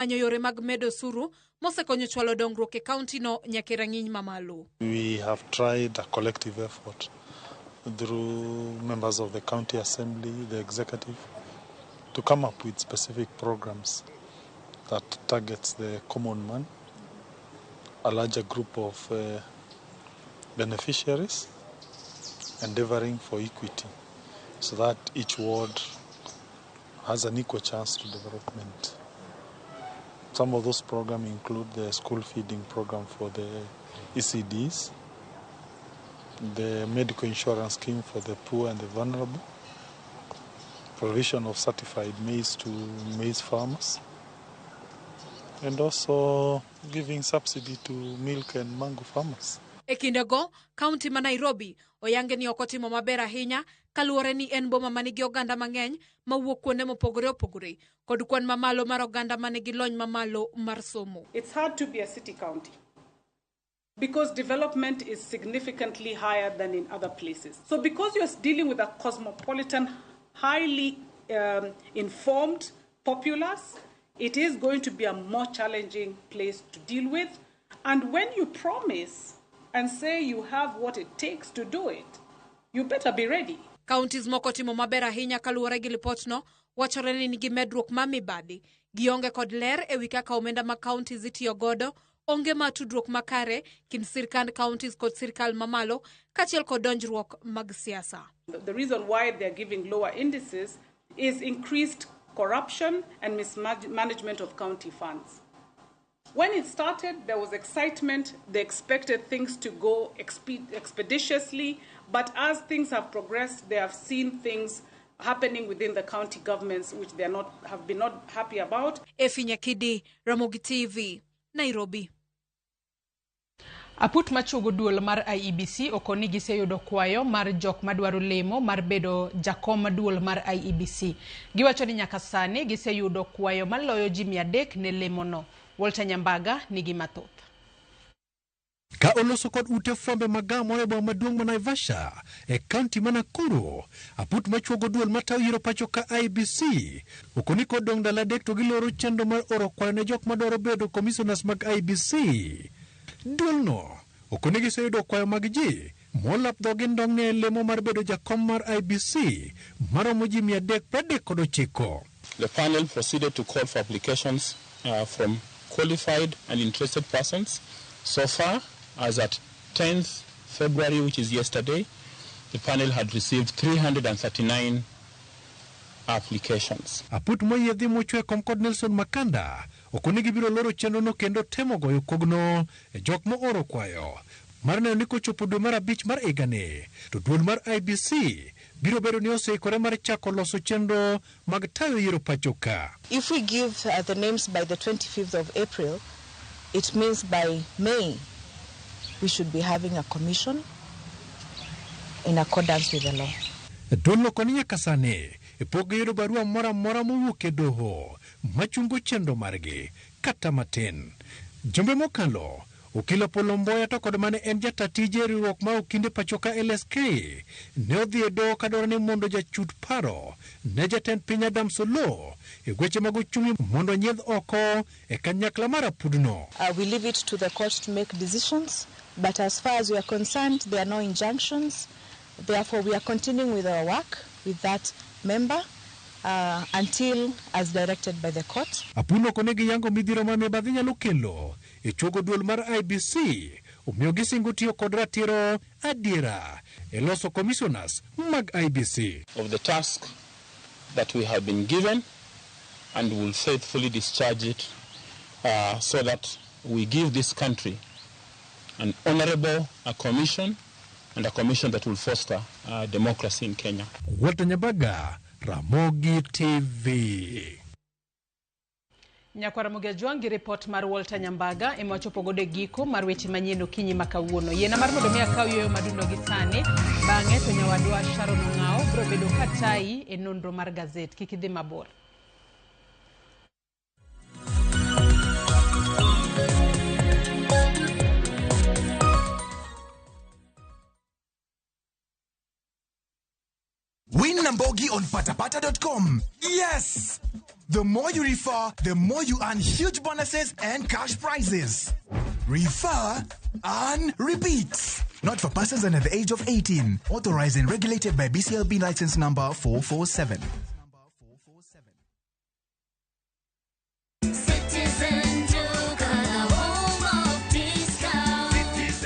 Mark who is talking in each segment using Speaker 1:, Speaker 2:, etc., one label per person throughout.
Speaker 1: Manyo yore mag medo osuru mosekonyo chwalo dongruok e kaontino nyaka e rang'iny mamalo.
Speaker 2: We have tried a collective effort through members of the county assembly, the executive, to come up with specific programs that targets the common man, a larger group of beneficiaries, endeavoring for equity so that each ward has an equal chance to development. Some of those programs include the school feeding program for the ECDs, the medical insurance scheme for the poor and the vulnerable, provision of certified maize to maize farmers, and also giving subsidy to milk and mango farmers.
Speaker 1: E kindego, kaunti ma Nairobi oyange ni ok otimo maber ahinya kaluwore ni en boma manigi oganda mang'eny mawuok kuonde mopogore opogore kod kwan mamalo mar oganda manigi lony mamalo mar somo.
Speaker 3: It's hard to be a city county because development is significantly higher than in other places. So because you're dealing with a cosmopolitan, highly informed populace, it is going to be a more challenging place to deal with. And when you promise and say you have what it takes to do it, you better be ready.
Speaker 1: Counties moko timo maber ahinya kaluwore gi lipotno, wachore ni nigi medruok ma mibadhi, gionge kod ler ewi kaka omenda mag counties itiyo godo, onge mar tudruok makare kind sirkand counties kod sirkal mamalo, kaachiel kod donjruok mag siasa.
Speaker 3: The reason why they're giving lower indices is increased corruption and mismanagement of county funds. When it started, there was excitement. They expected things to go expeditiously, but as things have progressed, they have seen things happening within the county governments which they are not, have been not happy about.
Speaker 1: Effie Nyakidi, Ramogi TV, Nairobi.
Speaker 4: Aput machuogo duol mar IEBC okoni giseyudo kwayo mar jok madwaro lemo mar bedo jakom duol mar IEBC. Giwacho ni nyaka sani giseyudo kwayo maloyo ji 300 ne lemono. Walter Nyambaga nigi mathoth.
Speaker 5: Ka oloso kod ute fwambe magamore e boma maduong' ma Naivasha e kaunti ma Nakuru, aput machuogo duol matayo yiero pacho ka IEBC okoni kodong' ndalo adek to giloro chenro mar oro kwayo ne jok madwaro bedo commissioners mag IEBC. Duolno okoni giseyudo kwayo mag ji molap dhogi ndong' ne lemo mar bedo jakom mar IEBC maromo ji 339.
Speaker 6: The panel proceeded to call for applications from qualified and interested persons. So far, as at 10th February, which is yesterday, the panel had received 339 applications.
Speaker 5: Aput moyiedhi mochwe kom kod Nelson Makanda okoni gibiro loro chenrono kendo temo goyo kogno e jok mooro kwayo mar neno ni kochopo dwe mar abich mar higani to duol mar IEBC biro bedo ni oseikore mar chako loso chenro mag tayo yiero pacho ka.
Speaker 7: If we give the names by the 25th of April, it means by May we should be having a commission in accordance with the law.
Speaker 5: Duolno koni nyaka sani pok giyudo barua moro amora mowuok e doho machungo chenro margi kata matin. Jumbe mokalo, Okil Apollo Mboya to kod mane en jata tije e riwruok ma okinde pacho ka LSK ne odhi e doho kadwaro ni mondo jachut paro ne jatend piny Adams Oloo e weche mag uchumi mondo onyiedh oko e kanyakla mar apudno.
Speaker 7: We leave it to the court to make decisions, but as far as we are concerned, there are no injunctions. Therefore, we are continuing with our work with that member until as directed by the court.
Speaker 5: Apuno kone giyango midhiero ma mibadhi nyalo kelo e chuogo duol mar IEBC omiyo gisingo tiyo kod ratiro adiera e loso commissioners mag IEBC.
Speaker 6: Of the task that we have been given and will faithfully discharge it so that we give this country an honorable a commission and a commission that will foster democracy in Kenya.
Speaker 5: Walter Nyambaga, Ramogi TV.
Speaker 4: Nyakwar Ramogi Ajwang' gi ripot mar Walter Nyambaga ema wachopo godo e giko mar weche manyien okinyi ma kawuono. Yiena mar mondo mi akaw yueyo madundo gi sani, bang'e to nyawadwa Sharon Ong'ao biro bedo ka tayi e nonro mar gazet. Kik idhi mabor.
Speaker 8: Win Nambogi on patapata.com. Yes! The more you refer, the more you earn huge bonuses and cash prizes. Refer, earn, repeat. Not for persons under the age of 18. Authorized and regulated by BCLB license number 447.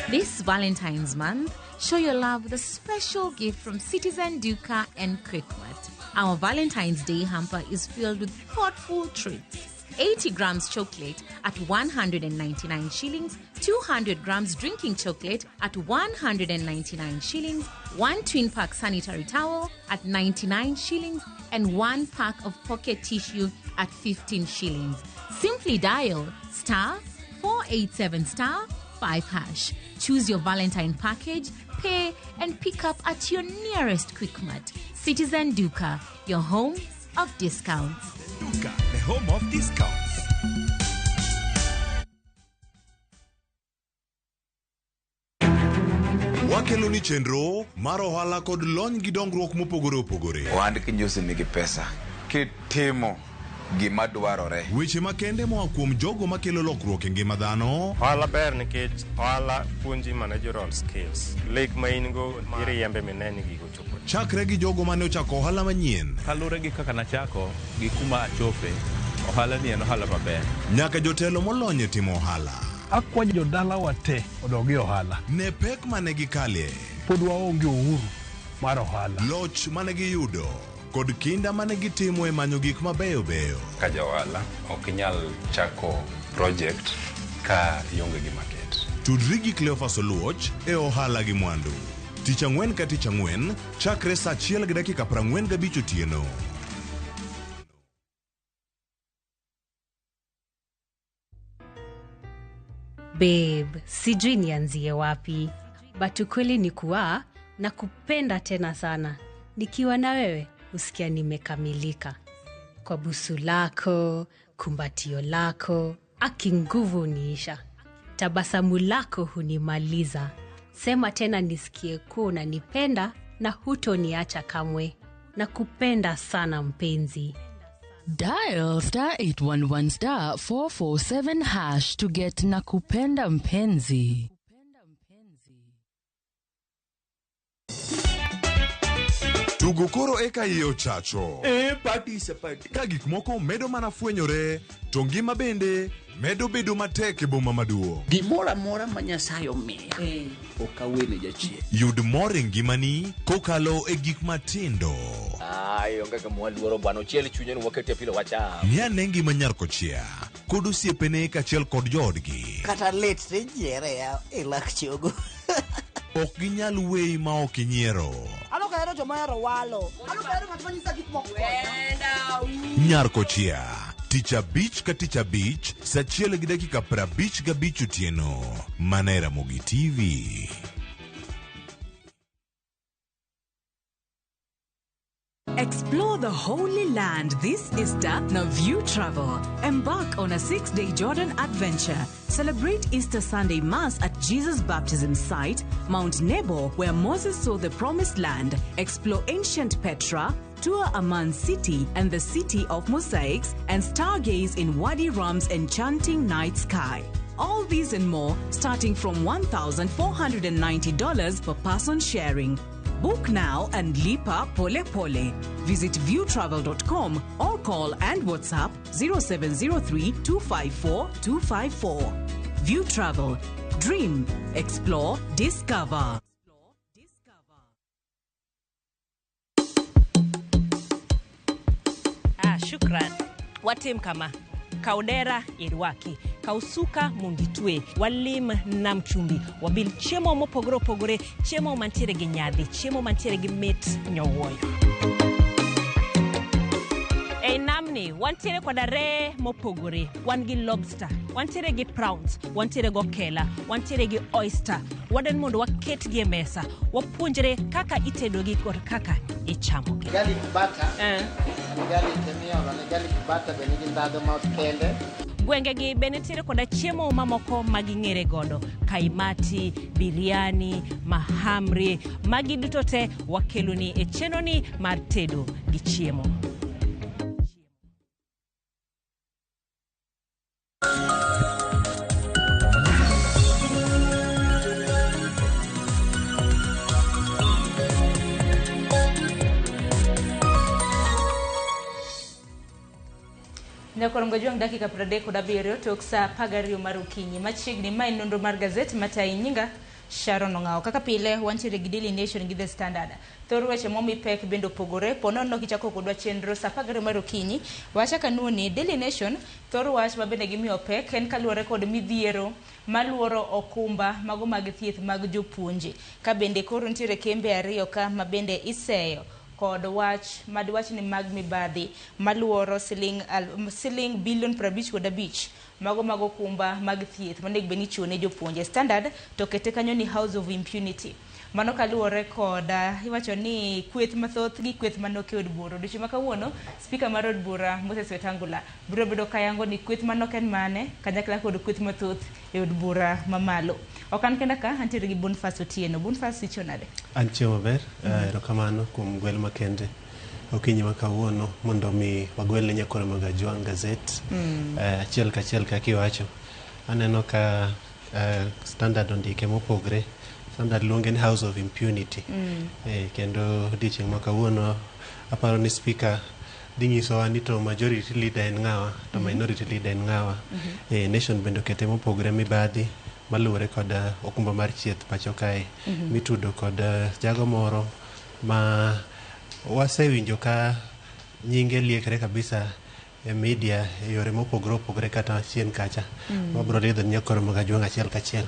Speaker 9: This Valentine's month, show your love with a special gift from Citizen Duka and Quickmart. Our Valentine's Day hamper is filled with thoughtful treats. 80 grams chocolate at 199 shillings, 200 grams drinking chocolate at 199 shillings, one twin pack sanitary towel at 99 shillings, and one pack of pocket tissue at 15 shillings. Simply dial star 487 star 5 hash. Choose your Valentine package, pay, and pick up at your nearest Quickmart. Citizen Duka, your home of discounts.
Speaker 8: Duka, the home of discounts.
Speaker 10: Wakelo ni chenro mar ohala kod lony gi dongruok mopogore opogore.
Speaker 11: Ohand kinjosi nigi pesa kitimo gima dwarore.
Speaker 10: Weche makende moa kuom jogo makelo lokruok e ngima dhano.
Speaker 12: Ohala ber nikech ohala puonji managerial skills. Lek ma in go iriembe mine ni gigo chopo.
Speaker 10: Chakre gi jogo mane ochako ohala manyien.
Speaker 13: Kaluwore gi kaka nachako gi kuma achope, ohala ni en ohala maber.
Speaker 10: Nyaka jotelo molony e timo ohala.
Speaker 14: Akwayo jodalawa te odog e ohala.
Speaker 10: Ne pek mane gikale.
Speaker 14: Pod waonge uhuru mar ohala.
Speaker 10: Loch mane giyudo kod kinda mane gitimo e manyo gik mabeyo beyo.
Speaker 15: Ka ja ohala ok inyal chako project ka ionge gi market.
Speaker 10: Tudri gi Cleophas Oluoch e ohala gi mwandu. Tich ang'wen ka tich ang'wen chakre saa 1:45 otieno.
Speaker 16: Babe, sijui nianzie wapi. But ukweli ni kuwa nakupenda tena sana. Nikiwa na wewe usikia nimekamilika. Kwa busu lako, kumbatio lako, aki nguvu uniisha. Tabasamu lako hunimaliza. Sema tena nisikie kuwa unanipenda na hutoniacha kamwe. Nakupenda sana mpenzi.
Speaker 17: Dial star 811 star 447 hash to get Nakupenda Mpenzi.
Speaker 10: Tugo koro eka iye ochacho.
Speaker 18: Party is a party.
Speaker 10: Ka gik moko medo mana fwenyore, to ngima bende medo bedo matek e boma maduong'.
Speaker 18: Gimoro amora ma Nyasaye omiya, ok awene jachien.
Speaker 10: Yud mor e ngimani kokalo e gik matindo.
Speaker 19: Ai, onge gima waluoro bwana, ochiel chunye ni wakete pilo wacham.
Speaker 10: Ng'i ane ngima nyar kochia kod osiepene kaachiel kod joodgi.
Speaker 20: Kata lit tijiere e lak chogo.
Speaker 10: Ok ginyal weyi ma ok inyiero.
Speaker 20: An ok ahero joma ohero walo. An ok ahero ng'at ma nyisa gik moko.
Speaker 10: Nyar kochia tich abich ka tich abich saa 1:55 otieno mana e Ramogi TV.
Speaker 21: Explore the Holy Land this Easter, now View Travel. Embark on a 6-day Jordan adventure. Celebrate Easter Sunday Mass at Jesus' baptism site, Mount Nebo, where Moses saw the Promised Land. Explore ancient Petra, tour Amman City and the City of Mosaics, and stargaze in Wadi Rum's enchanting night sky. All these and more, starting from $1,490 per person sharing. Book now and lipa pole pole. Visit viewtravel.com or call and WhatsApp 0703 254 254. View Travel. Dream, explore, discover.
Speaker 22: Ah, shukran. Watim kama. Kaudera irwaki, kausuka munditwe, walim nam chumbi, wabil chiemo mopogore opogore, chiemo mantiere gi nyadhi, chiemo mantiere gi mit nyowuoyo. Ei namni, wantiere koda ree mopogore, wan gi lobster, wantiere gi prawns, wantiere gi okela, wantiere gi oyster. Wadwani mondo waketgi e mesa, wapuonjre kaka itedogi kod kaka ichamogi.
Speaker 23: Garlic butter. Garlic miolo ne garlic butter be nigi ndhadhu ma kende.
Speaker 22: Gwengegi be nitiere koda chiemo mamoko ma ging'ere godo, kaimati, biryani, mahamri, magi duto te wakeloni e chenroni mar tedo gi chiemo.
Speaker 1: Nyakorongo Jwang' dakika 37 tok saa 12 mar okinyi. Machiegni ma en nonro mar gazet matayi nyinga Sharon Ong'awo. Kaka pile wantiere gi Daily Nation gi The Standard. Thor weche momi pek bende opogore. Po nono kichako kodwa chenro saa 12 mar okinyi. Wachak anuo ni Daily Nation thor wach ma bende gimiyo pek en kaluwore kod midhiero maluoro okumba mago mag thieth mag jopuonje. Ka bende koro nitiere kembe ariyo ka ma bende iseyo kod wach madwach ni mag mibadhi maluoro siling bilion 55 mago mag okumba mag thieth monego bed ni ichiwo ne jopuonje. Standard to kete kanyo ni House of Impunity. Mano kaluwore kod iwacho ni kweth mathoth gi kweth manok e od bura. Odiochieng' ma kawuono, spika mar od bura Moses Wetangula biro bedo kayango ni kweth manok en mane kanyakla kod kweth mathoth e od bura mamalo. Ok an kenda ka, antiere gi Boniface Otieno. Boniface, ichiew nade?
Speaker 2: Antie maber, erokamano kuom gwel makende okinyi ma kawuono mondo mi wagwel ne nyakoro mag Ajwang' gazet achiel kachiel kaka iwacho. Aneno ka Standard ondike mopogre. Standard luonge ni House of Impunity. Kendo odiochieng' ma kawuono aparo ni speaker dhi nyisowa ni to majority leader en ng'awa to minority leader en ng'awa. Nation bende okete mopogre mibadhi maluwore kod okumba mar chieth pacho kae mitudo kod jago moro ma wasewinjo ka nyinge liekre kabisa e media e yore mopogore opogore kata chien kacha. Wabro ridho nyakoro mag Ajwang' achiel kachiel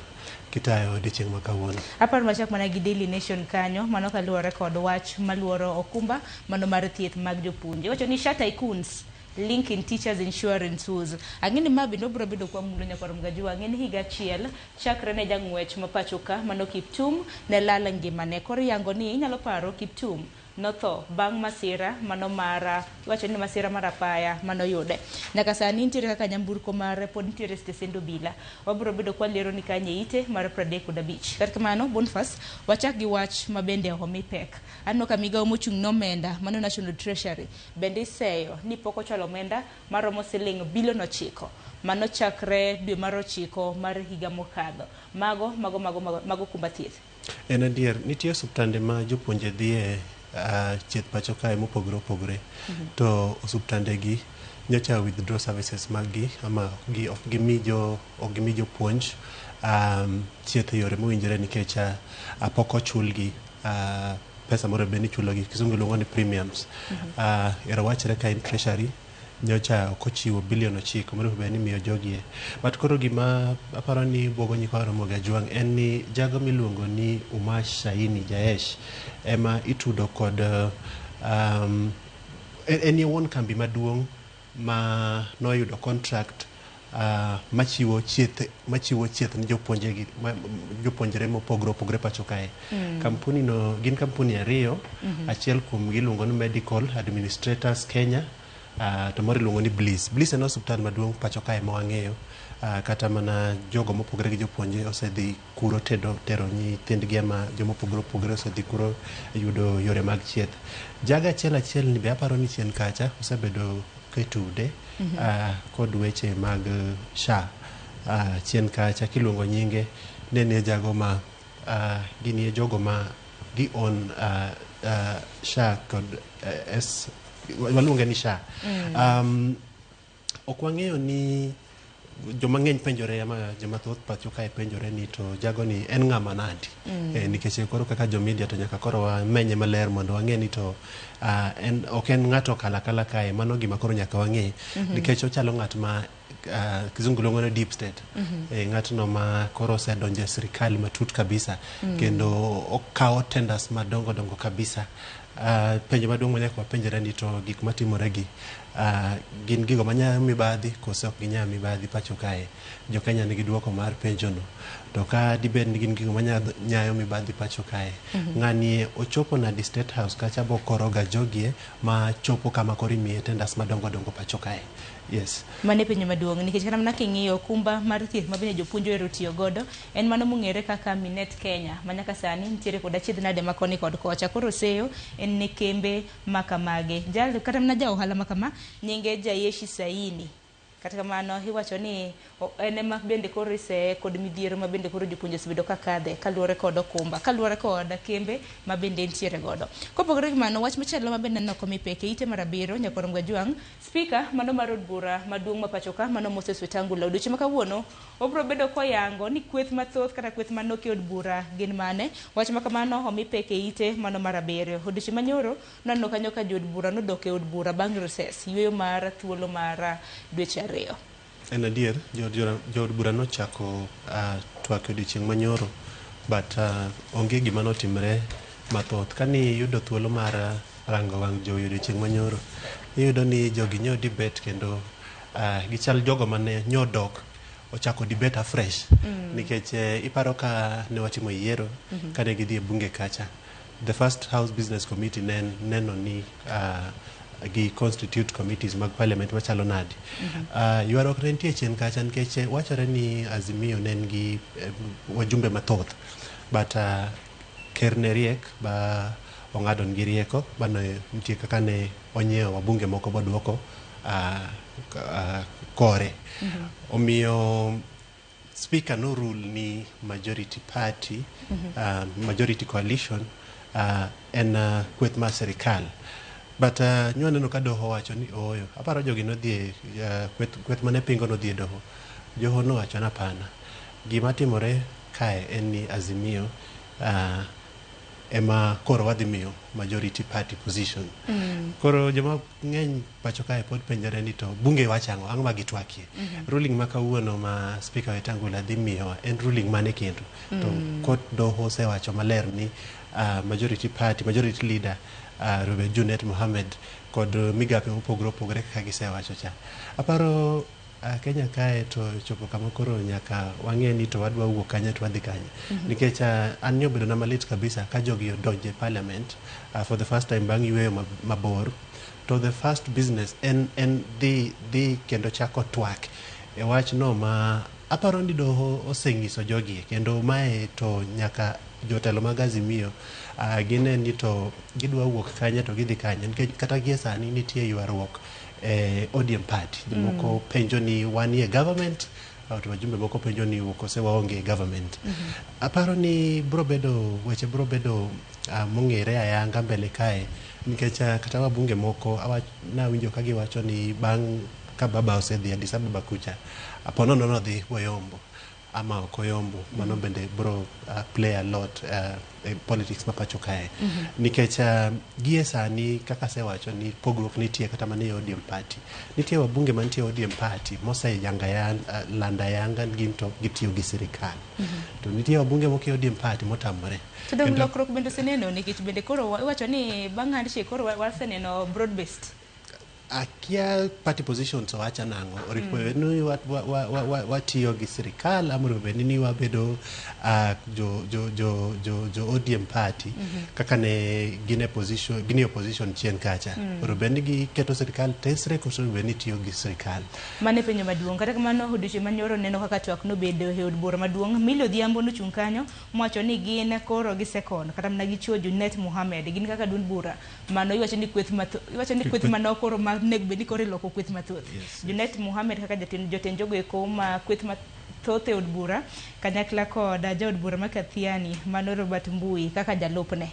Speaker 2: kitayo odiochieng' ma kawuono.
Speaker 1: Aparo machak mana gi Daily Nation kanyo, mano kaluwore kod wach maluoro okumba mano mar thieth mag jopuonje. Iwacho ni SHA tycoons link in teachers insurance woes. Ang'e ni ma bende obiro bedo kwa mulo nyakwar Mgajwa. Ang'e ni higa achiel chakre ne jang'wech ma pacho ka mano Kiptum ne lal ngimane. Koro yango ni inyalo paro Kiptum notho bang' masira mano mara iwacho ni masira mar apaya manoyude. Nyaka sani nitiere kaka nyamburko mare pod nitiere stesend obila. Wabiro bedo kwa lero ni kanye ite mar 35. Kata kamano Boniface, wachak gi wach ma bende omi pek. Aneno ka migawo mochung' ne omenda mano National Treasury bende iseyo ni pok ochwalo omenda maromo siling bilion 9 mano chakre dwe mar 9 mar higa mokadho. Mago mago mago mago, mago kumba thieth.
Speaker 2: En adier, nitie osuptande ma jopuonje dhiye chieth pacho kae mopogore opogore. To osuptande gi nyocha withdraw services mag gi ama ok gimi jopuonj chieth e yore mowinjore nikech pok ochulgi pesa moro bed ni ichulogi, kisungu luongo ni premiums. Ero wachre ka in treasury nyocha ok ochiwo bilion 9 monego bed ni imiyo jogie. But koro gima aparo ni buogo nyikwa Ramogi Ajwang' en ni jago miluongo ni Umash Saini Jayesh ema itudo kod en ye wuon kambi maduong' ma noyudo contract machiwo chieth ne jopuonjre mopogore opogore pacho kae. Kampuni no gin kampuni ariyo, achiel kuom gi iluongo ni Medical Administrators Kenya, to moro iluongo ni Bliss. Bliss en osiptal maduong' pacho kae ma wang'eyo, kata mana jogo mopogore gi jopuonje osedhi kuro tero nyithindgi ama jomopogore opogore osedhi kuro yudo yore mag chieth. Jaga achiel achiel ni be aparo ni chien kacha osebedo kitude kod weche mag SHA. Chien kacha kiluongo nyinge ne jago ma gin jogo ma gi on SHA kod S waluonge ni SHA. Ok wang'eyo ni joma ng'eny penjore ama joma thoth pacho kae penjore ni to jago ni en ng'ama nadi. Nikech koro kaka jo media to nyaka koro wamenye maler mondo wang'e ni to ok en ng'ato kala kala kae, mano gima koro nyaka wang'e. Nikech ochalo ng'at ma kizungu luongo ni deep state. Ng'atno ma koro osedonjo e sirikal matut kabisa. Kendo okawo tenders madongo dongo kabisa. Penjo maduong' ma nyaka wapenjre ni to gik matimore gi gin gigo manyayo mibadhi koso ok ginyal mibadhi pacho kae. Jo Kenya nigi duoko mar penjono. To ka dibed ni gin gigo manyayo mibadhi pacho kae, ng'ani ochopo nadi State House kacha bokoroga jogie ma chopo kama koro imiye tenders madongo dongo pacho kae. Yes.
Speaker 1: Mano e penjo maduong' nikech kata mana king'iyo okumba mar thieth ma bende jopuonj ohero tiyo godo en mano mong'ere kaka Minet Kenya ma nyaka sani nitiere kod achiedh nade ma koni kod kocha. Koro seyo en ne kembe ma kamage. Jal kata mana ja ohala ma kama nyinge Jayeshi Saini. Kata kamano iwacho ni en ema bende koro iseye kod midhiero ma bende koro jopuonje osebedo ka kadhe kaluwore kod okumba, kaluwore kod kembe ma bende entiere godo. Kopogore gi mano, wach machielo ma bende aneno komi pek e ite mar 7 Nyakwar Mgajwang', spika mano mar od bura maduong' ma pacho ka mano Moses Wetangula odiochieng' ma kawuono obiro bedo koyango ni kweth mathoth kata kweth manok e od bura gin mane. Wach ma kamano omi pek e ite mano mar 7. Odiochieng' manyoro noneno kanyo ka jood bura nodok e od bura bang' recess, yueyo mar thuolo mar dweche 2.
Speaker 2: En adier, jood bura nochako twak e odiochieng' manyoro, but onge gima notimre mathoth. Kane iyudo thuolo mar rango wang' jowi odiochieng' manyoro, iyudo ni jogi nyo debate kendo gichal jogo mane nyodok ochako debate afresh. Nikech iparo ka ne watimo yiero, kane gidhi e bunge kacha, the first House Business Committee ne neno ni gi constitute committees mag parliament machalo nadi. Ywaruok ne nitie chien kacha nikech wachore ni Azimio ne nigi wajumbe mathoth, but ker ne riek ba ong'ado nigi rieko ba ne nitie kaka ne onyiewo wabunge moko boduoko kore. Omiyo speaker no rule ni majority party, majority coalition en kweth mar sirikal. But nyo aneno ka doho wacho ni ooyo. Aparo jogi nodhi kweth mane pingo nodhi e doho. Joho nowacho ni hapana. Gima timore kae en ni Azimio ema koro wadhi miyo majority party position. Koro joma ng'eny pacho kae pod penjore ni to bunge wacho ang'o, ang'o ma gitwakie. Ruling ma kawuono ma Speaker Wetangula dhi miyowa en ruling mane kendo. To court doho osewacho maler ni majority party, majority leader Robert Junet Mohammed kod migape mopogore opogore kaka gisewacho cha. Aparo Kenya kae to chopo kama koro nyaka wang'e ni to wadwa wuok kanye to wadhi kanye. Nikech an nyobedo na malit kabisa ka jogi odonjo e parliament for the first time bang' yueyo mabor, to the first business en dhi kendo chako twak e wachno ma aparo ni doho oseng'iso jogi kendo mae to nyaka jotelo mag Azimio gine ni to gidwa wuok kanye to gidhi kanye nikech kata gie sani nitie ywaruok ODM party. Jomoko penjo ni wanie government, to wajumbe moko penjo ni kose waonge government. Aparo ni bro bedo weche bro bedo mong'ere ayanga mbele kae nikech kata wabunge moko nawinjo ka giwacho ni bang' ka baba osedhi Addis Ababa kucha aponono nodhi boyombo ama ok oyombo. Mano bende bro play a lot e politics ma pacho kae. Nikech gie sani kaka asewacho ni pogruok nitie kata mana e ODM party. Nitie wabunge mantie e ODM party moseyanga landa yanga gin to gitiyo gi sirikal. To nitie wabunge moko e ODM party motamore.
Speaker 1: To dong lokruok bende oseneno nikech bende koro iwacho ni bang' handshake koro waseneno broad based.
Speaker 2: Akia party positions owacha nang'o oripo ni watiyo gi sirikal ama oripo bed ni wabedo jo ODM party kaka ne gin e position, gin e opposition chien kacha. Oripo bed ni giketo sirikal tesre koso oripo bed ni tiyo gi sirikal.
Speaker 1: Mano e penjo maduong'. Kata kamano odiochieng' manyoro neno kaka twak nobedo e od bura maduong'. Milly Odhiambo nochung' kanyo mowacho ni gin koro gisekon kata mana gichuo Junet Mohammed gin kaka duond bura mano iwacho ni kweth mathoth, iwacho ni kweth mano koro ma nego bed ni koro iloko kweth mathoth. Junet Mohammed kaka jatend jogo eko ma kweth mathoth e od bura kanyakla kod jaod bura ma Kathiani mano Robert Mbui kaka jalupne.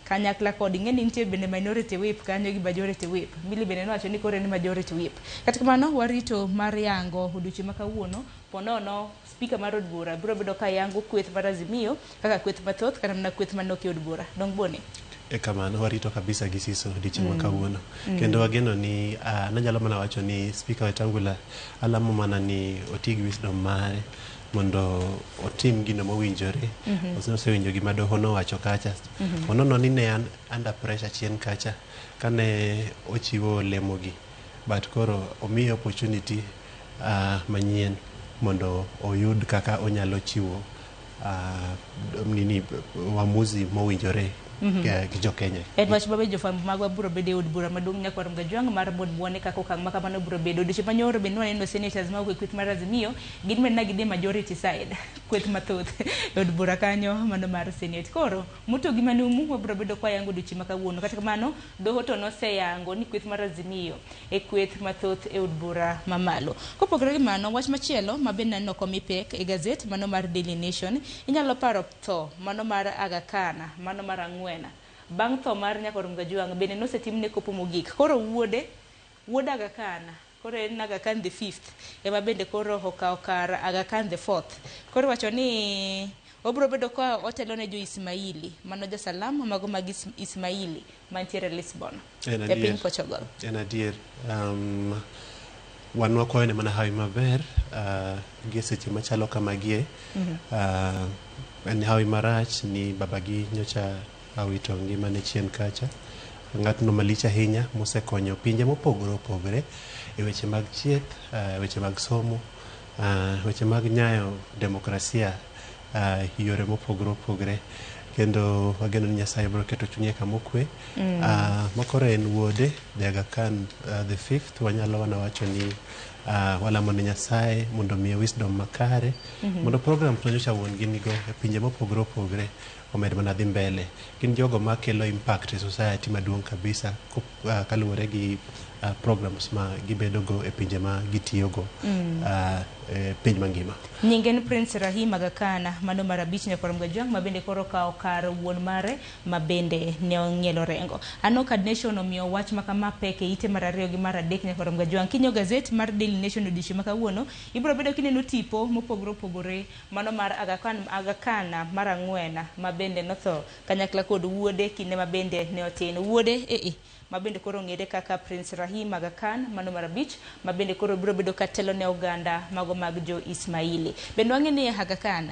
Speaker 1: Kanyakla kod ing'e ni nitie bende minority whip kanyo gi majority whip. Milly bende nowacho ni koro en majority whip. Kata kamano warito mar yango odiochieng' ma kawuono ponono speaker mar od bura biro bedo ka yango kweth mar Azimio kaka kweth mathoth kata mana kweth manok e od bura. Dong bone.
Speaker 2: E kamano warito kabisa gi siso odiochieng' ma kawuono. Kendo wageno ni nanyalo mana wacho ni Speaker Wetangula alamo mana ni oti gi wisdom mare mondo otim gino mowinjore. Osewinjo gima doho nowacho kacha. Onono ni ne an under pressure chien kacha kane ochiwo lemogi, but koro omiye opportunity manyien mondo oyud kaka onyalo chiwo nini uamuzi mowinjore Gi jo Kenya.
Speaker 1: En wach mabe jofwambo magwa biro bedo e od bura maduong' nyakwar Mgajwang' mar mondo wane kaka okang' ma kamano biro bedo. Odiochieng' manyoro bende waneno senators mawuok e kweth mar Azimio gin bende ne gidhi majority side kweth mathoth e od bura kanyo mano mar senate. Koro mutogi manumu wabiro bedo kwayango odiochieng' ma kawuono. Kata kamano doho to noseyango ni kweth mar Azimio e kweth mathoth e od bura mamalo. Kopogore gi mano, wach machielo ma bende naneno komi pek e gazet mano mar Daily Nation, inyalo paro tho mano mar Aga Khan mano mar ang'wen. Bang' tho mar Nyakwar Mgajwang' bende nosetimne kopo mogik. Koro wuode, wuod Aga Khan, koro en Aga Khan the fifth, ema bende koro okawo kar Aga Khan the fourth. Koro iwacho ni obiro bedo ka otelo ne jo Ismaili, mano jo Salam mago mag Ismaili mantiere Lisbon
Speaker 2: En
Speaker 1: e piny
Speaker 2: adier.
Speaker 1: Portugal.
Speaker 2: En adier. Wan wakwayo ne mana hawi maber gi seche machalo kamagie. En hawi marach ni babagi nyocha owito ngimane chien kacha. Ng'atno malich ahinya mosekonyo pinje mopogore opogore e weche mag chieth, weche mag somo, weche mag nyayo demokrasia yore mopogore opogore. Kendo wageno ni Nyasaye biro keto chunye kama okwe. Makoro en wuode, the Aga Khan the fifth, wanyalo wana wacho ni walamo ne Nyasaye mondo omiye wisdom makare mondo program ma nyocha wuon gi nigo e pinje mopogore opogore omed mana dhi mbele. Gin jogo makelo impact e society maduong' kabisa kaluwore gi programs ma gibedogo e pinje ma gitiyogo e piny mangima.
Speaker 1: Nyinge en Prince Rahim Aga Khan mano mar abich nyakwar Mgajwang' ma bende koro okawo kar wuon mare ma bende ne ong'ielo rengo. Ano kad Nation omiyo wach ma kama pek e ite mar ariyo gi mar adek nyakwar Mgajwang'. Kinyo gazet mar Daily Nation odiochieng' ma kawuono, ibiro bedo kineno tipo mopogore opogore mano mar Aga Khan, Aga Khan mar ang'wen ma bende notho kanyakla kod wuode kinde ma bende ne otin. Wuode ma bende koro ong'ere kaka Prince Rahim Aga Khan mano mar abich ma bende koro biro bedo ka telo ne oganda mago mag jo Ismaili. Bende wang'e ni Aga Khan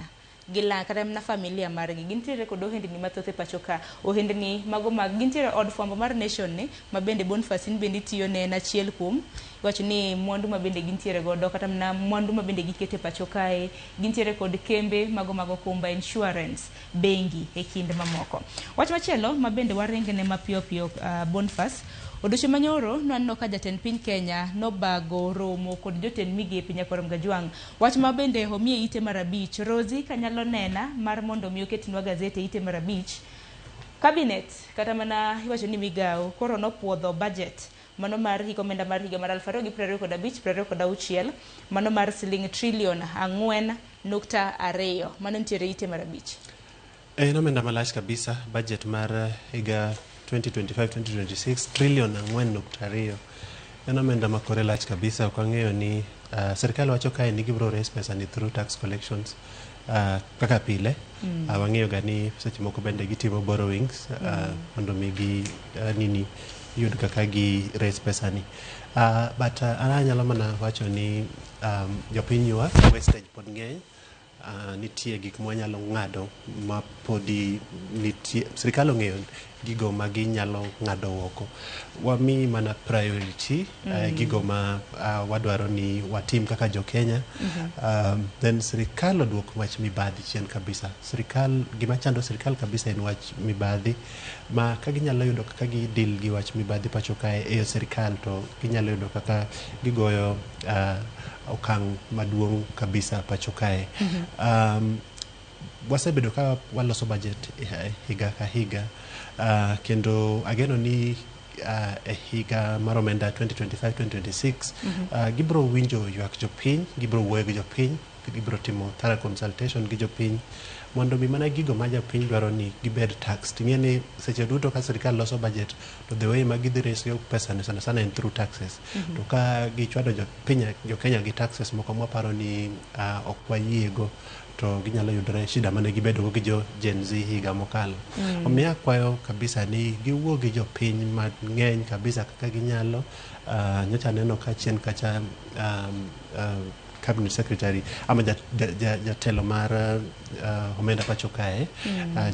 Speaker 1: gi la kata mana familia margi gintiere kod ohendni mathoth e pacho ka. Ohendni mago mag gintiere od fwambo mar Nation ni ma bende Boniface in bende itiyo ne en achiel kuom iwacho ni mwandu ma bende gintiere godo kata mana mwandu ma bende giketo e pacho kae. Gintiere kod kembe mago mag okumba, insurance, bengi e kind mamoko. Wach machielo ma bende waringne mapiyo piyo Boniface, odiochieng' manyoro nwaneno ka jatend piny Kenya nobago romo kod jotend migepe nyakwar Mgajwang'. Wach ma bende omiye ite mar abich, Rosie kanyalo nena mar mondo mi oketnwa gazet e ite mar abich. Cabinet kata mana iwacho ni migawo koro nopuodho budget mano mar hik omenda mar higa mar 2025 26 mano mar siling trilion 4.2 mano nitiere ite mar abich.
Speaker 2: En omenda malach kabisa, budget mar higa 2025-2026 trilion 4.2. En omenda ma kore lach kabisa, ok wang'eyo ni sirkal wacho kae ni gibiro raise pesa ni through tax collections kaka pile. Wang'eyo ga ni seche moko bende gitimo borrowings mondo mi gi nini yud kaka gi raise pesa ni. But an anyalo mana wacho ni jopiny ywak, wastage pod ng'eny. Nitie gik mwanyalo ng'ado ma podi nitie, sirikal ong'eyo gigo ma ginyalo ng'ado oko. Wami mana priority gigo ma wadwaro ni watim kaka jo Kenya. Then sirikal oduok wach mibadhi chien kabisa. Sirikal, gima chando sirikal kabisa en wach mibadhi, ma ka ginyalo yudo kaka gi deal gi wach mibadhi pacho kae e sirikal, to ginyalo yudo kaka gigoyo okang' maduong' kabisa pacho kae. Wasebedo ka waloso budget higa ka higa, kendo ageno ni e higa mar omenda 2025-2026 gibiro winjo ywak jopiny, gibiro wuoyo gi jopiny, gibiro timo thorough consultation gi jopiny mondo mi mana gigo ma jopiny dwaro ni gibed taxed. Ing'e ni seche duto ka sirikal loso budget to the way ma gidhi raise go pesa ni sana sana en through taxes. To ka gichwado jopiny, jo Kenya gi taxes moko mwaparo ni ok wayiego, to ginyalo yudore shida mane gibedo go gi jo Gen Z higa mokalo. Omiyo akwayo kabisa ni giwuo gi jopiny mang'eny kabisa kaka ginyalo. Nyocha aneno ka chien kacha cabinet secretary ama jatelo mar omenda pacho kae